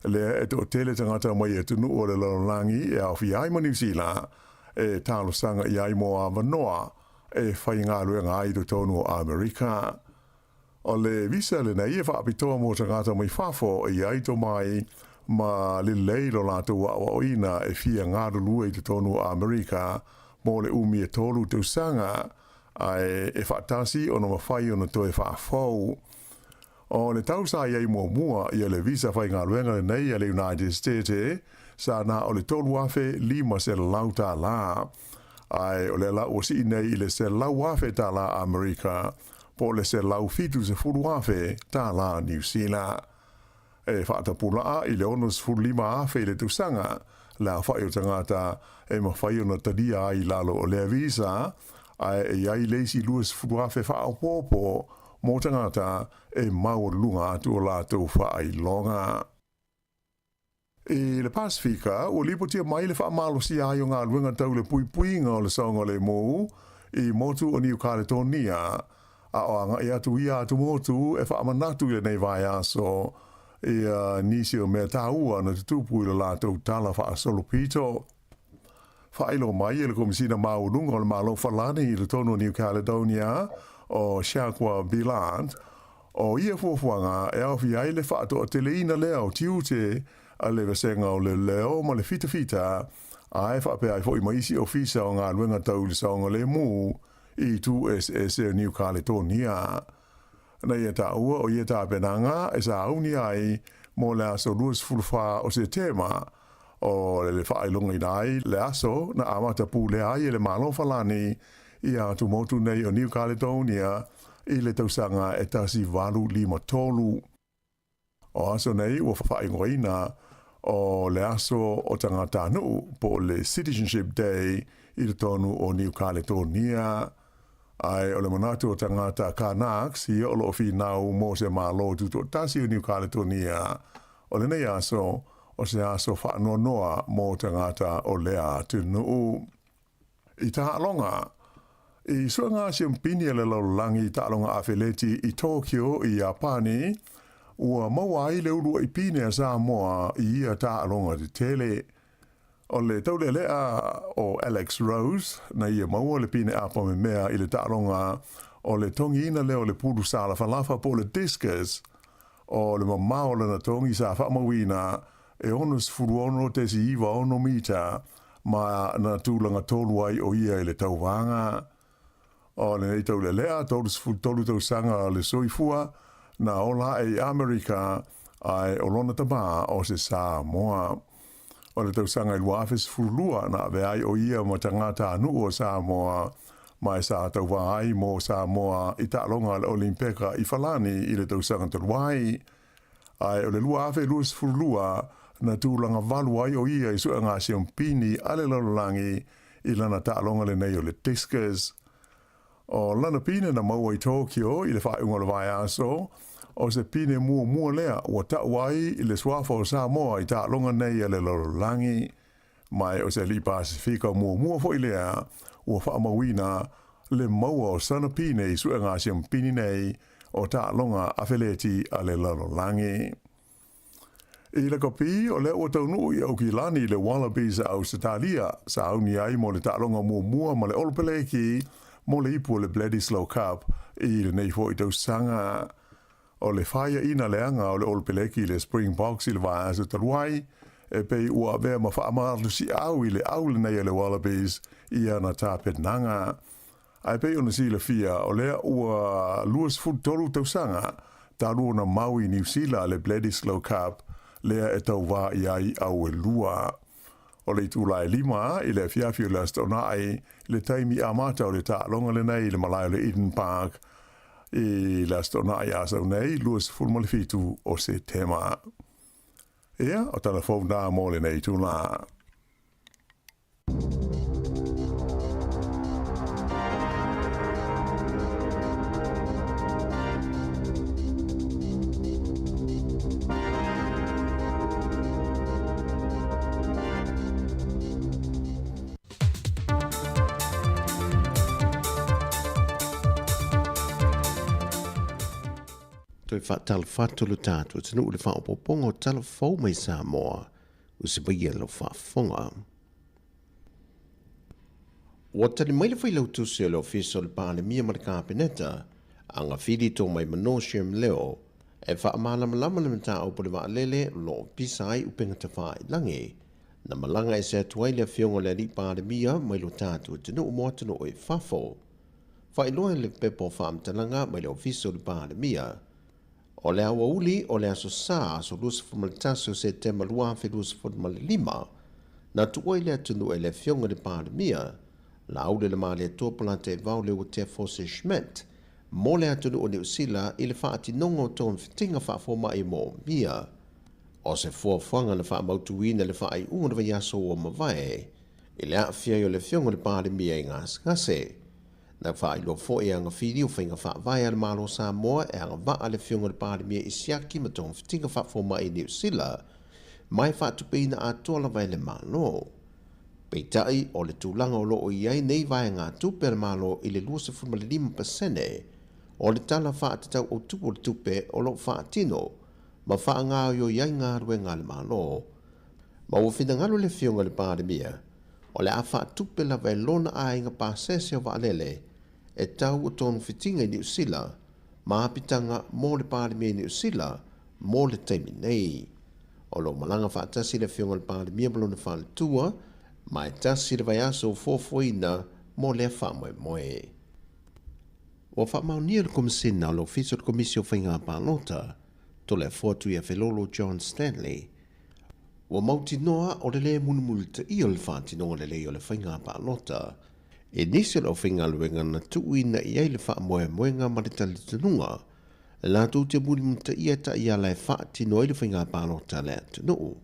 lea e toatele tagata mai atunuu o le lalolagi e aofia ai ma Niu Sila e talosaga i ai mo avanoa e faigaluega ai i totonu o Amerika. O le visa lenei e faapitoa mo tagata mai fafo e i ai tomai ma lelei lo latou aoaoina e fia galulue i totonu o Amerika mo le umi e 3 tausaga, ae e faatasi ona mafai ona toe faafou. O le tau sa i ai muamua ia le visa faigaluega lenei a le United States sa na o le $3,500 tālā, ae o lea la ua sii nei i le $100,000 tālā Amerika po o le $170,000 tālā Niu Sila. E faatapulaa i le $65,000 i le tausaga le aofai o tagata e mafai ona talia ai i lalo o lea visa, ae e i ai le isi $20,000 faaopoopo mo tagata e maualuluga atu o latou faailoga. I le Pasefika, ua lipotia mai le faamalosia ai o galuega tau le puipuiga o le saogalemu i motu o Niu Kaletonia, a o agai atu ia atumotu e faamanatu i lenei vaiaso ia nisi o mea taua na tutupu i lo latou tala faasolopito. Faailoa mai e le Komesina Maualuga o le Malo Falani i totonu o New Caledonia o Jacques Billant, o ia fuafuaga e aofia ai le faatoateleina lea o tiute a le Vasega o Leoleo ma le Fitafita, ae faapea ai foi ma isi ofisa o galuega tau i le saogalemu i itu eseese o New Caledonia. Na ia taua o ia tapenaga e sauni ai mo le aso 24 o Setema, o le faailogaina ai le aso na amata pulea ai e le Malo Falani ia atumotu nei o New Caledonia i le tausaga e 1853. O aso nei ua faaigoaina o le aso o tagatanuu po o le Citizenship Day i totonu o Niu Kaletonia. Ae o le manatu o tagata Kanaks ia o lo o finau mo se Malo Tutoatasi o Niu Kaletonia, o lenei aso o se aso faanoanoa mo tagata o lea atunuu. I taaloga, i suega siampini a le lalolagi i taaloga afeleti i Tokyo i Iapani, ua maua ai le uluai pine a Samoa i ia taaloga tetele. O le taulealea o Alex Rose na ia maua le pine apa memea i le taaloga o le togiina lea o le pulu sālafalafa po o le discus. O le mamao o lana togi sa faamauina e 66.96 mita ma na tulaga tolu ai o ia i le tauvaga. O lenei taulealea, 33 tausaga le soifua, na ola ae i Amerika, ae o lona tamā o se Samoa. O le tausaga i 2012 na avea ai o ia ma tagata nuu o Samoa, ma e sa tauvā ai mo Samoa i taaloga a le Olimpeka i Falani i le tausaga talu ai. Ae o le 2022 na tulaga valu ai o ia i suega siampini a le lalolagi i lana taaloga lenei o le discus. O lana pine na maua i Tokyo i le faaiuga o le vaiaso, o se pine muamua lea ua tau ai i le suafa o Samoa i taaloga nei a le lalolagi. Ma o se alii Pasefika muamua foi lea ua faamauina le maua o sana pine i suega siampini nei o taaloga afeleti a le lalolagi. I lakapi, o lea ua taunuu i Aukilani le Wallabies a Ausetalia, sa auni ai mo le taaloga muamua ma le Olopeleki mo le ipu o le Bledisloe Cup i lenei foi tausaga. O le faiaina leaga o le Olopeleki i le Springboks i le vaiaso talu ai, e pei ua avea ma faamalosiau i le au lenei a le Wallabies i ana tapenaga. Ae pei ona silafia, o lea ua 23 tausaga talu ona mau i Niu Sila le Bledisloe Cup lea e tauvā i ai au e lua. O le itula e 5 i le afiafi o le Aso Toonai le taimi amata o le taaloga lenei i le malae o le Eden Park i le Aso Toonai a sau nei, 27 o Setema. Ia, o tala fou nā mō lenei itula. Toe faatalofa atu lo tatou atunuu i le faaopoopoga o tala fou mai Samoa ua sivaia lau faafofoga. Ua tali mai le Failautusi o le Ofisa o le Palemia ma le Kapeneta, Agafili Tomaimano Shem Leo, e faamalamalama le mataupu o le vaalele o lo o pisa ai upega tafailagi na malaga ese atu ai le afioga o le Alii Palemia mai lo tatou atunuu mo atunuu i fafo. Faailoa i le pepa o faamatalaga mai le Ofisa o le Palemia, O le aoauli o le Aso Sa, aso 21 o Setema 2025, na tuua i le atunuu e le Afioga i le Palemia, Laauli le Malietoa Polataivao Leuatea Fosse Schmidt, mo le atunuu o Niu Sila i le faatinoga o togafitiga faafomai moomia. O se fuafuaga na faamautuina i le faaiuga o le vaiaso ua mavae i le aafia ai o le Afioga i le Palemia i gasegase. Na faailoa foi e agafili o faiga faavae a le Malo o Samoa e agavaa le Afioga i le Palemia i siaki ma togafitiga faafomai i Niu Sila, ma e faatupeina atoa lava e le Malo. Peitai, o le tulaga o lo o i ai nei vaegatupe a le Malo i le 25% o le Tala Faatatau Autu o le Tupe o lo o faatino ma faagaoioi ai galuega a le Malo, ma ua finagalo le Afioga i le Palemia o le a faatupe lava e lona aiga pasese o vaalele e tau o togafitiga i Niu Sila ma apitaga mo le Palemia i Niu Sila mo le taimi nei. O lo o malaga faatasi le Afioga i le Palemia ma lona faletua ma e tasi le vaiaso ua fuafuaina mo lea faamoemoe. Ua faamaonia le Komesina o le Ofisa o le Komisi o Faiga Palota, Toleafoa Tuiafelolo John Stanley, Ua mautinoa o le lē mulimulitaia o le faatinoga lelei o le faiga palota e nisi o le aufaigaluega na tuuina i ai le faamoemoega ma le talitonuga latou te mulimulitaia taiala e faatino ai le faiga palota a le atunuu.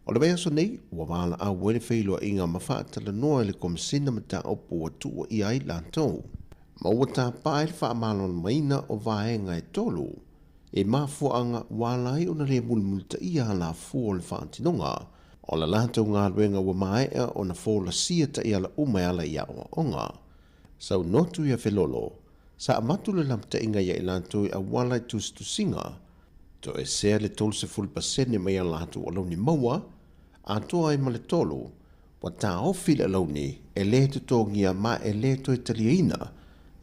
O le vaiaso nei, ua valaau ai le feiloaiga ma faatalanoa i le Komesina mataupu ua tuuaia ai latou, ma ua tapa ai le faamalamalamaina o vaega e tolu I mafuaaga ua ala ai ona le mulimulitaia alafua o le faatinoga o la latou galuega ua maea ona folasia taiala uma e ala i aoaoga. Saunoa Tuiafelolo, sa avatu le lapataiga ia i latou i auala i tusitusiga, toesea le 30% mai a latou alauni maua, atoa ai ma le tolu, Ua taofi le alauni e lē totogia ma e lē toe taliaina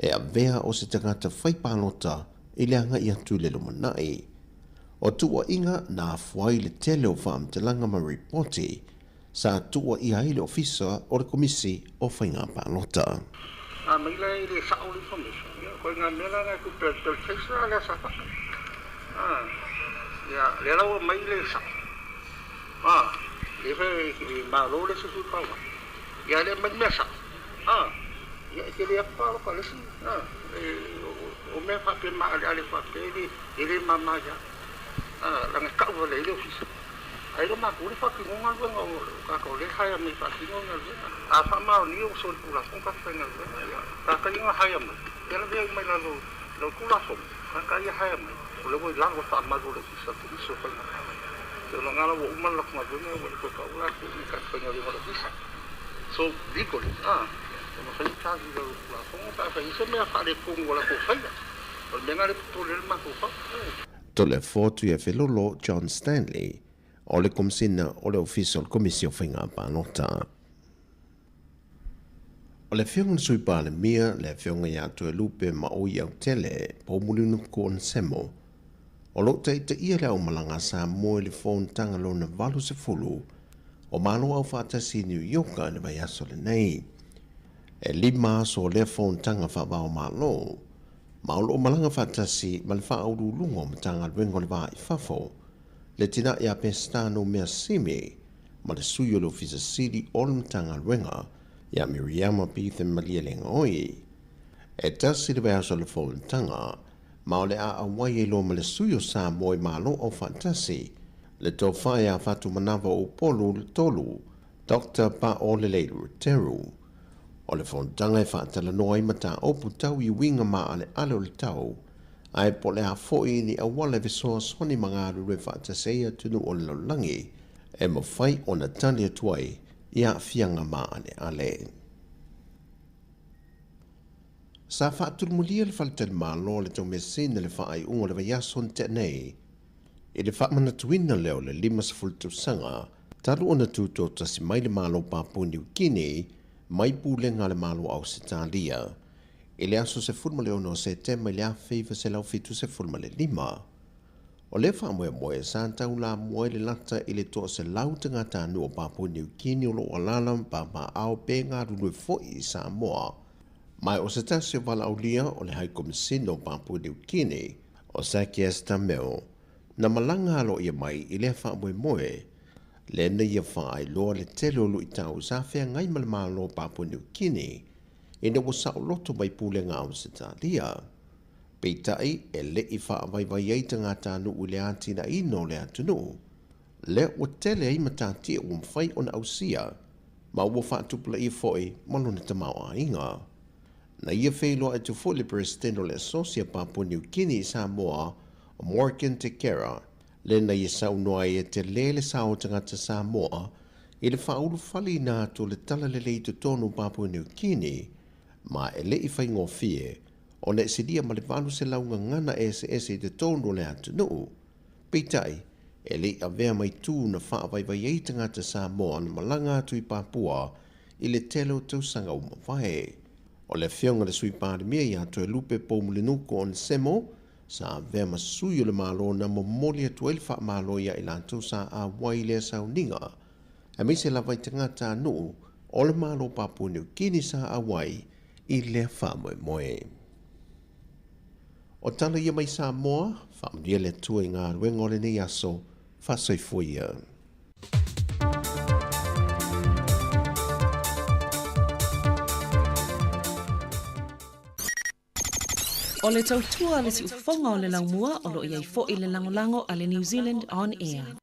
e avea o se tagata fai palota i le agai atu i le lumanai. O tuuaiga na afua ai le tele o faamatalaga ma ripoti sa tuuaia ai le Ofisa o le Komisi o Faiga Palota. A mai la e le sao le information, ia, koe ngā mea la na ku pe trace la lea sa whaka. Ah, ia, lea la ua mai le sao. Ah, le fe e malo le susu pawa. Ia le mai mea sao. Ah, ia e te le apa lo ka lesi. Ah, e, o mea whape ma ale ale whape le, e le mama ia. Ah, langa kau wale i le ofisa. Ai lo makou le faatino galuega o tatou lea haea mai faatino galuega. A faamaonia ua solitulafono tatou faigaluega, ia tata ia na haea mai, ia lavea ai mai lalo i lau Tulafono, tata ia haea mai, o lea ua i lalo o le faamalu o le Ofisa o le Komisi o Faiga Palota. So lena la ua uma le latou galuega ua le toe pau latou i tatou faigaluega o le Ofisa. So legally, e mafai ona charge i lalo o le Tulafono pe afai i ai se mea faaletonu ua latou faia. O le mea lena lea e popole ai le matou fau. Toleafoa Tuiafelolo John Stanley. o le Komesina o le Ofisa o le Komisi o Faiga Palota. O le Afioga i le Sui Palemia, le Afioga ia Toelupe Maoi Autele, Poumulinuku Onesemo, o lo o taitaia le aumalaga a Samoa i le Fonotaga lona 80 o Malo Aufaatasi i Niu Ioka i le vaiaso lenei. E lima aso o lea fonotaga faava-o-Malo, ma o lo o malaga faatasi ma le Faauluuluga o Matagaluega o le Va i Fafo, le tina ia Peseta Numea Simi, ma le sui o le Ofisa Sili o le Matagaluega ia Miriama Beatham Malielegaoi. E tasi le vaiaso o le fonotaga, ma o le a auai ai loa ma le sui o Samoa i Malo Aufaatasi, le Tofa ia Fatumanava Upolu Tolu, Doctor Paolelei Luteru. O le fonotaga e faatalanoa ai mataupu tau i uiga maaleale o le tau, ae po o le a foi ni auala e fesoasoani ma galulue faatasi ai atunuu o le lalolagi e mafai ona tali atu ai i aafiaga maaleale. Sa faatulumulia le faletalimalo a le Taumeasina i le faaiuga o le vaiaso na tea nei, i le faamanatuina lea o le 50 tausaga talu ona tutoatasi mai le Malo Papua Niu Kini mai pulega a le Malo o Ausetalia i le aso 16 o Setema i le 1975. O lea faamoemoe sa taulamua i le lata i le 100 tagatanuu o Papua Niu Kini o lo o alaala ma papaaao pe galulue foi i Samoa. Ma o se tasi o valaaulia o le Hai Komisina o Papua Niu Kini, o Zacchaeus Tameo, na malaga aloaia mai i lea faamoemoe, lea na ia faailoa le tele o luitau sa feagai ma le Malo o Papua Niu Kini ina ua saoloto mai pulega Ausetalia. Peitai, e le i faavaivai ai tagatanuu i le atinaeina o le atunuu, lea ua tele ai matatia ua mafai ona ausia ma ua faatupulaia foi ma lona tamaoaiga. Na ia feiloai atu foi le Peresetene o le Asosi a Papua Niu Kini i Samoa, o Morgan Tekera, lea na ia saunoa ai e tele le sao o tagata Samoa i le faaulufaleina atu o le talalelei i totonu o Papua Niu Kini, ma e le i faigofie ona e silia ma le 800 gagana eseese i totonu o le atunuu. Peitai, e le i avea mai tū na faavaivai ai tagata Samoa na malaga atu i Papua i le tele o tausaga ua mavae. O le Afioga i le Sui Palemia ia Toelupe Poumulinuku Onesemo sa avea ma sui o le Malo na momoli atu ai le faamalo ia i latou sa auai i lea sauniga, aemaise lava i tagatanuu o le Malo o Papua Niu Kini sa auai i lea faamoemoe. O tala ia mai Samoa, faamanuia le Atua i galuega o lenei aso, faasoifua ia. O le tautua a le siufofoga o le laumua o lo o i ai foi le lagolago a le New Zealand On Air.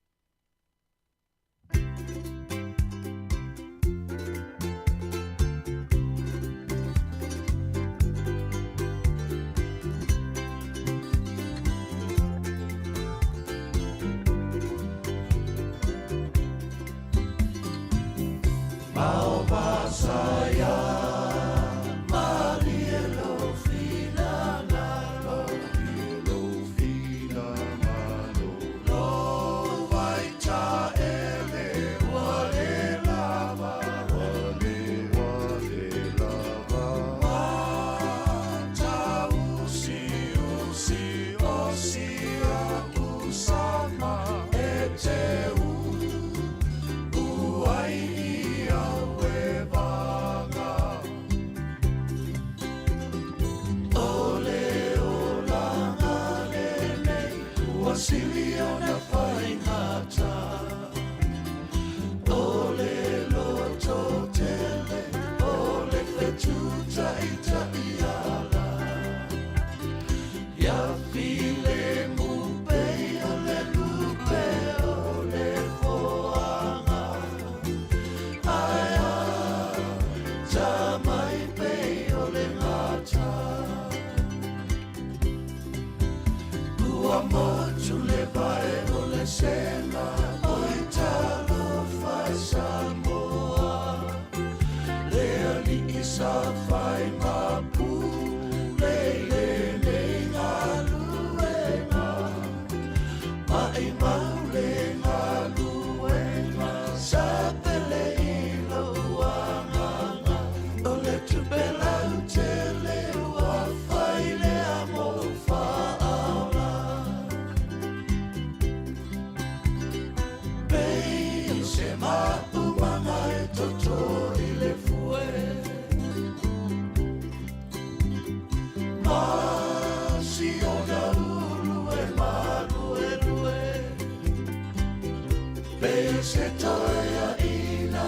se toeaina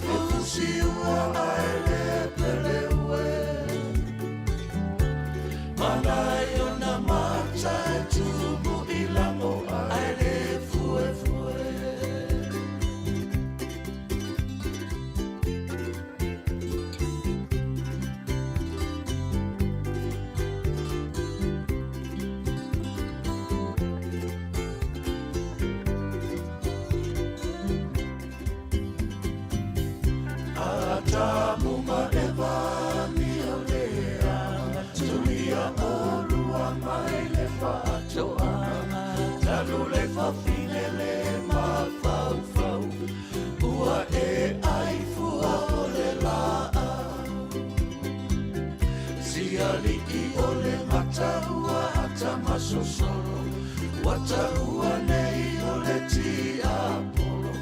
Fusiua ae le pele ue Manai ona mata e tumu i lago ae le fuefue. Atamu ma Eva mi o lea Tulia olua mai le faatoaga Talu le fafine le mafaufau Ua e ai fua o le laau Sialii o le mata ua atamasosolo Ua taua nei o le tiapolo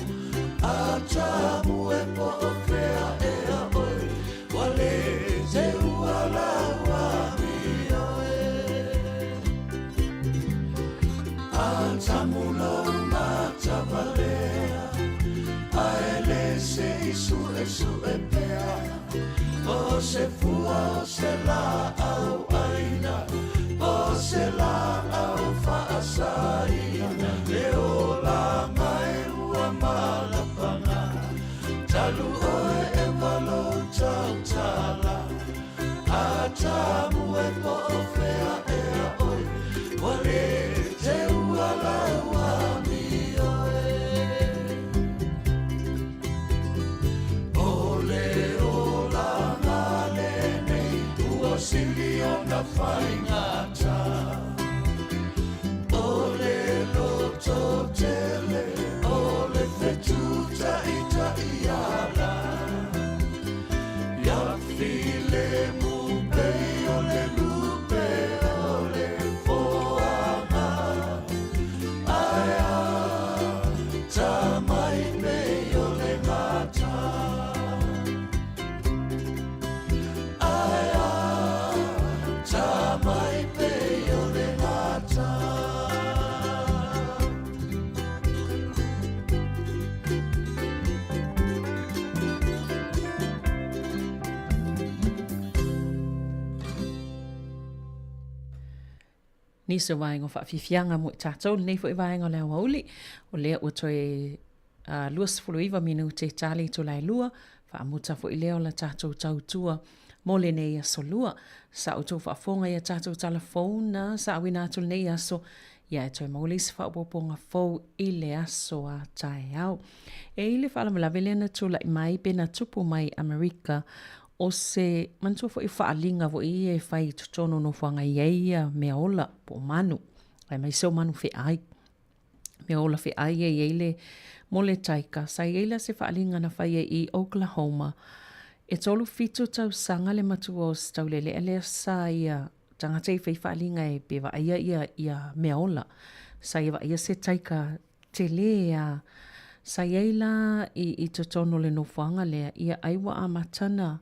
Atamu e po o fea ea oe Ua le teua lau amio e Atamu lou matavalea Ae le se i suesue pea O se fua o se laau aina O se laau faasaina Le olaga e ua malapaga Talu oe Eva lou tautala Atamu e po o fea ea oe Ua le teua lau amio e O le olaga lenei Ua sili ona faigata O le loto tele O le fetutaʻitaʻiala Ia filemu pei o le lupe o le foaga Ae a tamai pei o le gata Ae a tamai pei o le gata. Nisi o vaega o faafiafiaga mo i tatou lenei foi vaega o le aoauli, o lea ua toe 29 minute ta le itula e lua, faamuta foi lea o la tatou tautua mo lenei aso lua. Sa outou faafofoga i a tatou tala fou na saauina atu lenei aso, ia e toe maua le isi faaopoopoga fou i le aso a taeao. E i le faalavelave lea na tulai mai pe na tupu mai Amerika, o se manatua foi o faaaliga foi ia e fai i totonu o nofoaga e i ai ia meaola po o manu, aemaise o manu feai. Mea ola feai e i ai le mo le taika. Sa i ai la se faaaliga na faia i Oklahoma. E 37 tausaga le matua o se taulelea lea sa ia tagata i fai faaaliga e pe vaaia ia ia mea ola. Sa ia vaaia se taika tele a sa i ai la i i totonu o le nofoaga lea, ia ai ua amata na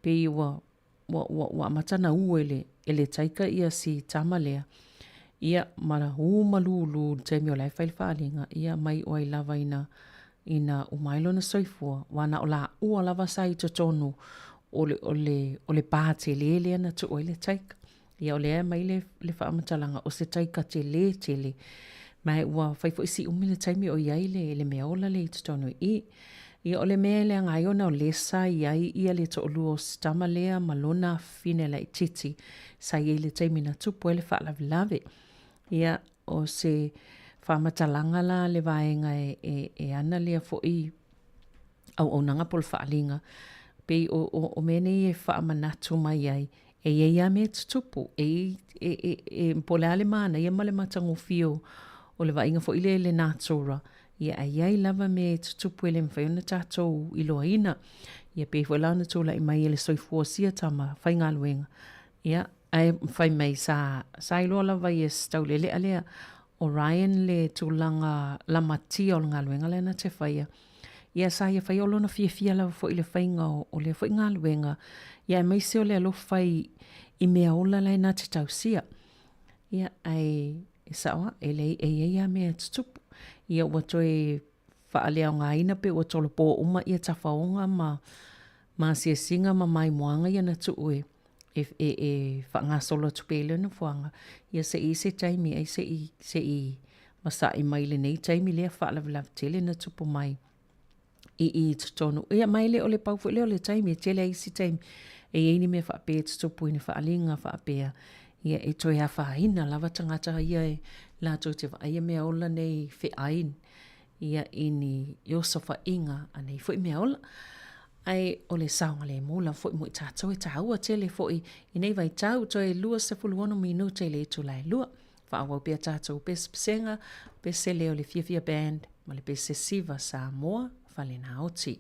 pei ua ua, ua, ua amata na ū e le, e le taika ia si tama lea, ia, ma ū ma lūlū i le taimi o la e fai le faaaliga, ia, mai o ai lava ina, ina uma ai lona soifua, aua na o laua lava sa i totonu o le, o le, o le pā tele lea na tuu ai le taika. Ia o lea e aumai le, le faamatalaga, o se taika tele tele. Ma ua fai foi si umi le taimi o i ai le, le mea ola lea i totonu i i. Ia o le mea e leaga ai ona o lea sa i ai ia le toalua o si tama lea ma lona afafine laitiiti sa i ai i le taimi na tupu ai le faalavelave. Ia o se faamatalaga la le vaega e, e, e ana lea foi auaunaga po o le faaaliga, pei o, o, o mea nei e faamanatu mai ai, e i ai lava mea e tutupu, e, e, e, e, po o le a le manaia ma le matagofie o, o le vaaiga foi lea i le natura, ia ae i ai lava mea e tutupu e le mafai ona tatou iloaina. Ia pei foi la ona tulai mai e le soifua o sia tama faigaluega, ia ae fai mai sa, sa iloa lava ia se taulelea lea o Ryan le tulaga lamatia o le galuega lea na te faia. Ia sa ia faia o lona fiafia lava foi i le faiga o, o lea foi galuega, ia aemaise o le alofa i, i mea ola la e na te tausia. Ia, ae e sao lava, e leai, e i ai lava mea e tutupu. Ia ua toe faaleaogaina pe ua tolopo uma ia tafaoga ma ma asiasiga ma maimoaga ia na tuu e e e e faagasolo atu pea i le nofoaga, ia se i se taimi ai se i se i masa'i mai lenei taimi lea faalavelave tele na tupu mai i i totonu. Ia ma e le o le pau foi lea o le taimi, e tele ai isi taimi e i ai ni mea faapea e tutupu i ni faaaliga faapea, ia e toe afaina lava tagata ia e latou te vaaia meaola nei feai ia i ni osofaiga a nei foi meaola. Ae o le saogalemu lava foi mo i tatou e taua tele foi i nei vaitau, toe 26 minute i le itula e 2. Faaauau pea tatou pesepesega, pese lea o le Fiafia Band ma le pese Siva Samoa Falenaoti.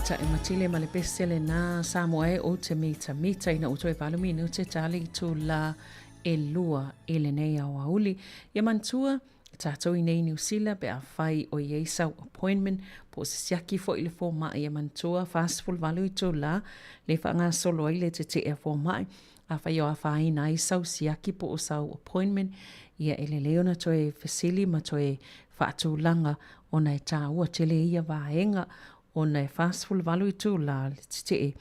Taʻe Matile ma le pese lenā Samoa e ou te mitamita ina ua toe 8 minute tale itulā ʻelua i lenei aoauli. Ia manatua, tātou i nei Niu Sila pe afai o i ai sau appointment po o se siaki foi i le fomai ia manatua 48 itulā le faagasolo ai le teteʻe a fomai. Afai o afaina ai sau siaki po o sau appointment, ia e lelei ona toe fesili ma toe faatulaga ona e tāua tele ia vaega ona e 48 itulā le tetee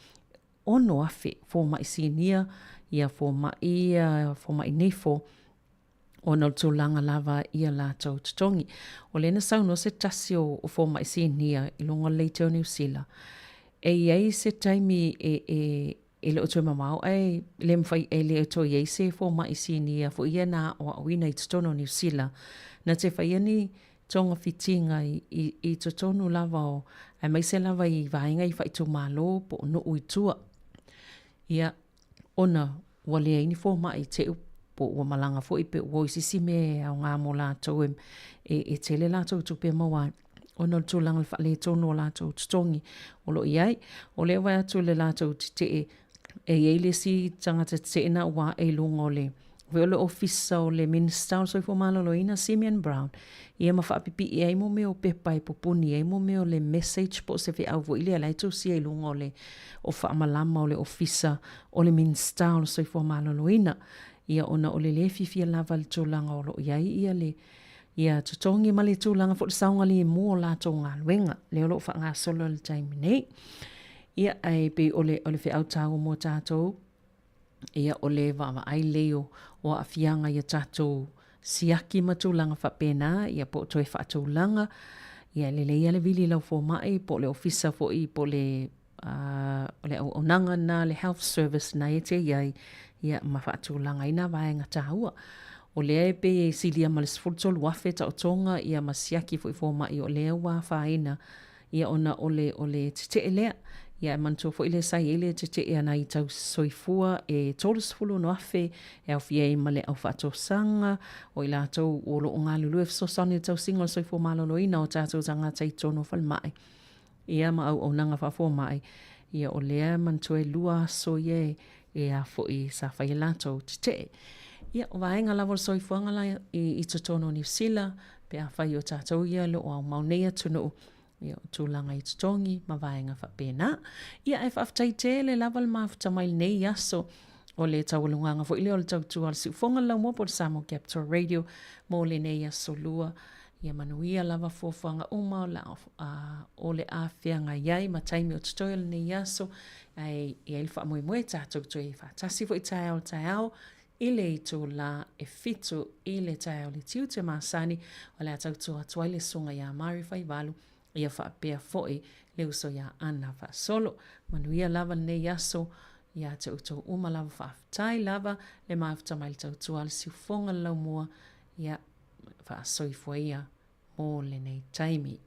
6,000 fomai sinia, ia fomai ia fomai nifo ona o le tulaga lava ia latou totogi. O lea na saunoa se tasi o fomai sinia i luga o le leitio o Niu Sila, e i ai se taimi e, e, e le o toe mamao ae le mawhai e le o toe i ai se fomai sinia foi ia na aoaoina i totonu o Niu Sila. Na te whaia ni togafitiga i, i, i totonu lava o, aemaise lava i vaega i faaitumalo po o nuu i tua. Ia, ona ua leai ni fomai i teʻu po ua malaga foi pe ua o i se isi mea e aoga mo latou e, e, e tele latou tupe e maua ai ona o le tulaga o le faaletonu o latou totogi o lo o i ai. O lea e vaai atu i le latou tetee e i ai le isi tagata tetee na ua ae i luga o le foi o le ofisa o le Minista o le Soifua Maloloina, Simeon Brown, ia ma faapipii ai mo mea o pepa e pupuni ai mo mea o le message po o se feau foi lea la e tusia i luga o le o faamalama o le ofisa o le Minista o le Soifua Maloloina. Ia ona o le lē fiafia lava i le tulaga o lo o i ai ia le ia totogi ma le tulaga foi o le saogalemu o latou galuega lea o lo o faagasolo i le taimi nei. Ia ae pei o le o le feau taua mo tatou ia o le vaavaai lelei o, o aafiaga ia tatou siaki ma tulaga faapena, ia po o toe faatulaga, ia e lelei lava le vili i lau fomai po o le ofisa foi po o le uh, o le auaunaga na le health service na e te i ai, ia ma faatulaga ai nā vaega tāua. O lea e pei e silia ma le 13,000 taotoga ia ma siaki foi fomai o lea ua afaina Ia ona o le, o le tetee lea. Ia e manatua foi lea sa i ai le tetee a nai tausisoifua e 36,000 e aofia ai ma le au faatosaga, o i latou o lo o galulue e fesoasoani i le tausiga o le soifua maloloina o tatou tagata i totonu o falemai, ia ma auaunaga faafomai. Ia o lea e manatua e lua aso ia e, e a foi sa fai e latou tetee. Ia, o vaega lava o le soifuaga la i, i totonu o Niu Sila, pe afai o tatou ia lo o aumau nei atunuu, ia o tulaga i totogi ma vaega faapena. Ia ae faafetai tele lava le mafuta mai lenei aso o le taualugaga foi lea o le tautua a le siufoga le laumua po o le Samoa Capital Radio mo lenei aso lua. Ia manuia lava fuafuaga uma o, la, o le a feagai ai ma taimi o totoe o lenei aso ae i ai le faamoemoe tatou toe faatasi foi taeao taeao i le itulā e 7 i le taeao le tiute masani o le a tautua atu ai le susuga iā Mari Faivalu ia faapea foi le uso iā Ana Faasolo. Manuia lava lenei aso iā te outou uma lava faafetai lava le mafuta mai le tautua a le siufofoga le laumua ia faasoifua ia mo lenei taimi.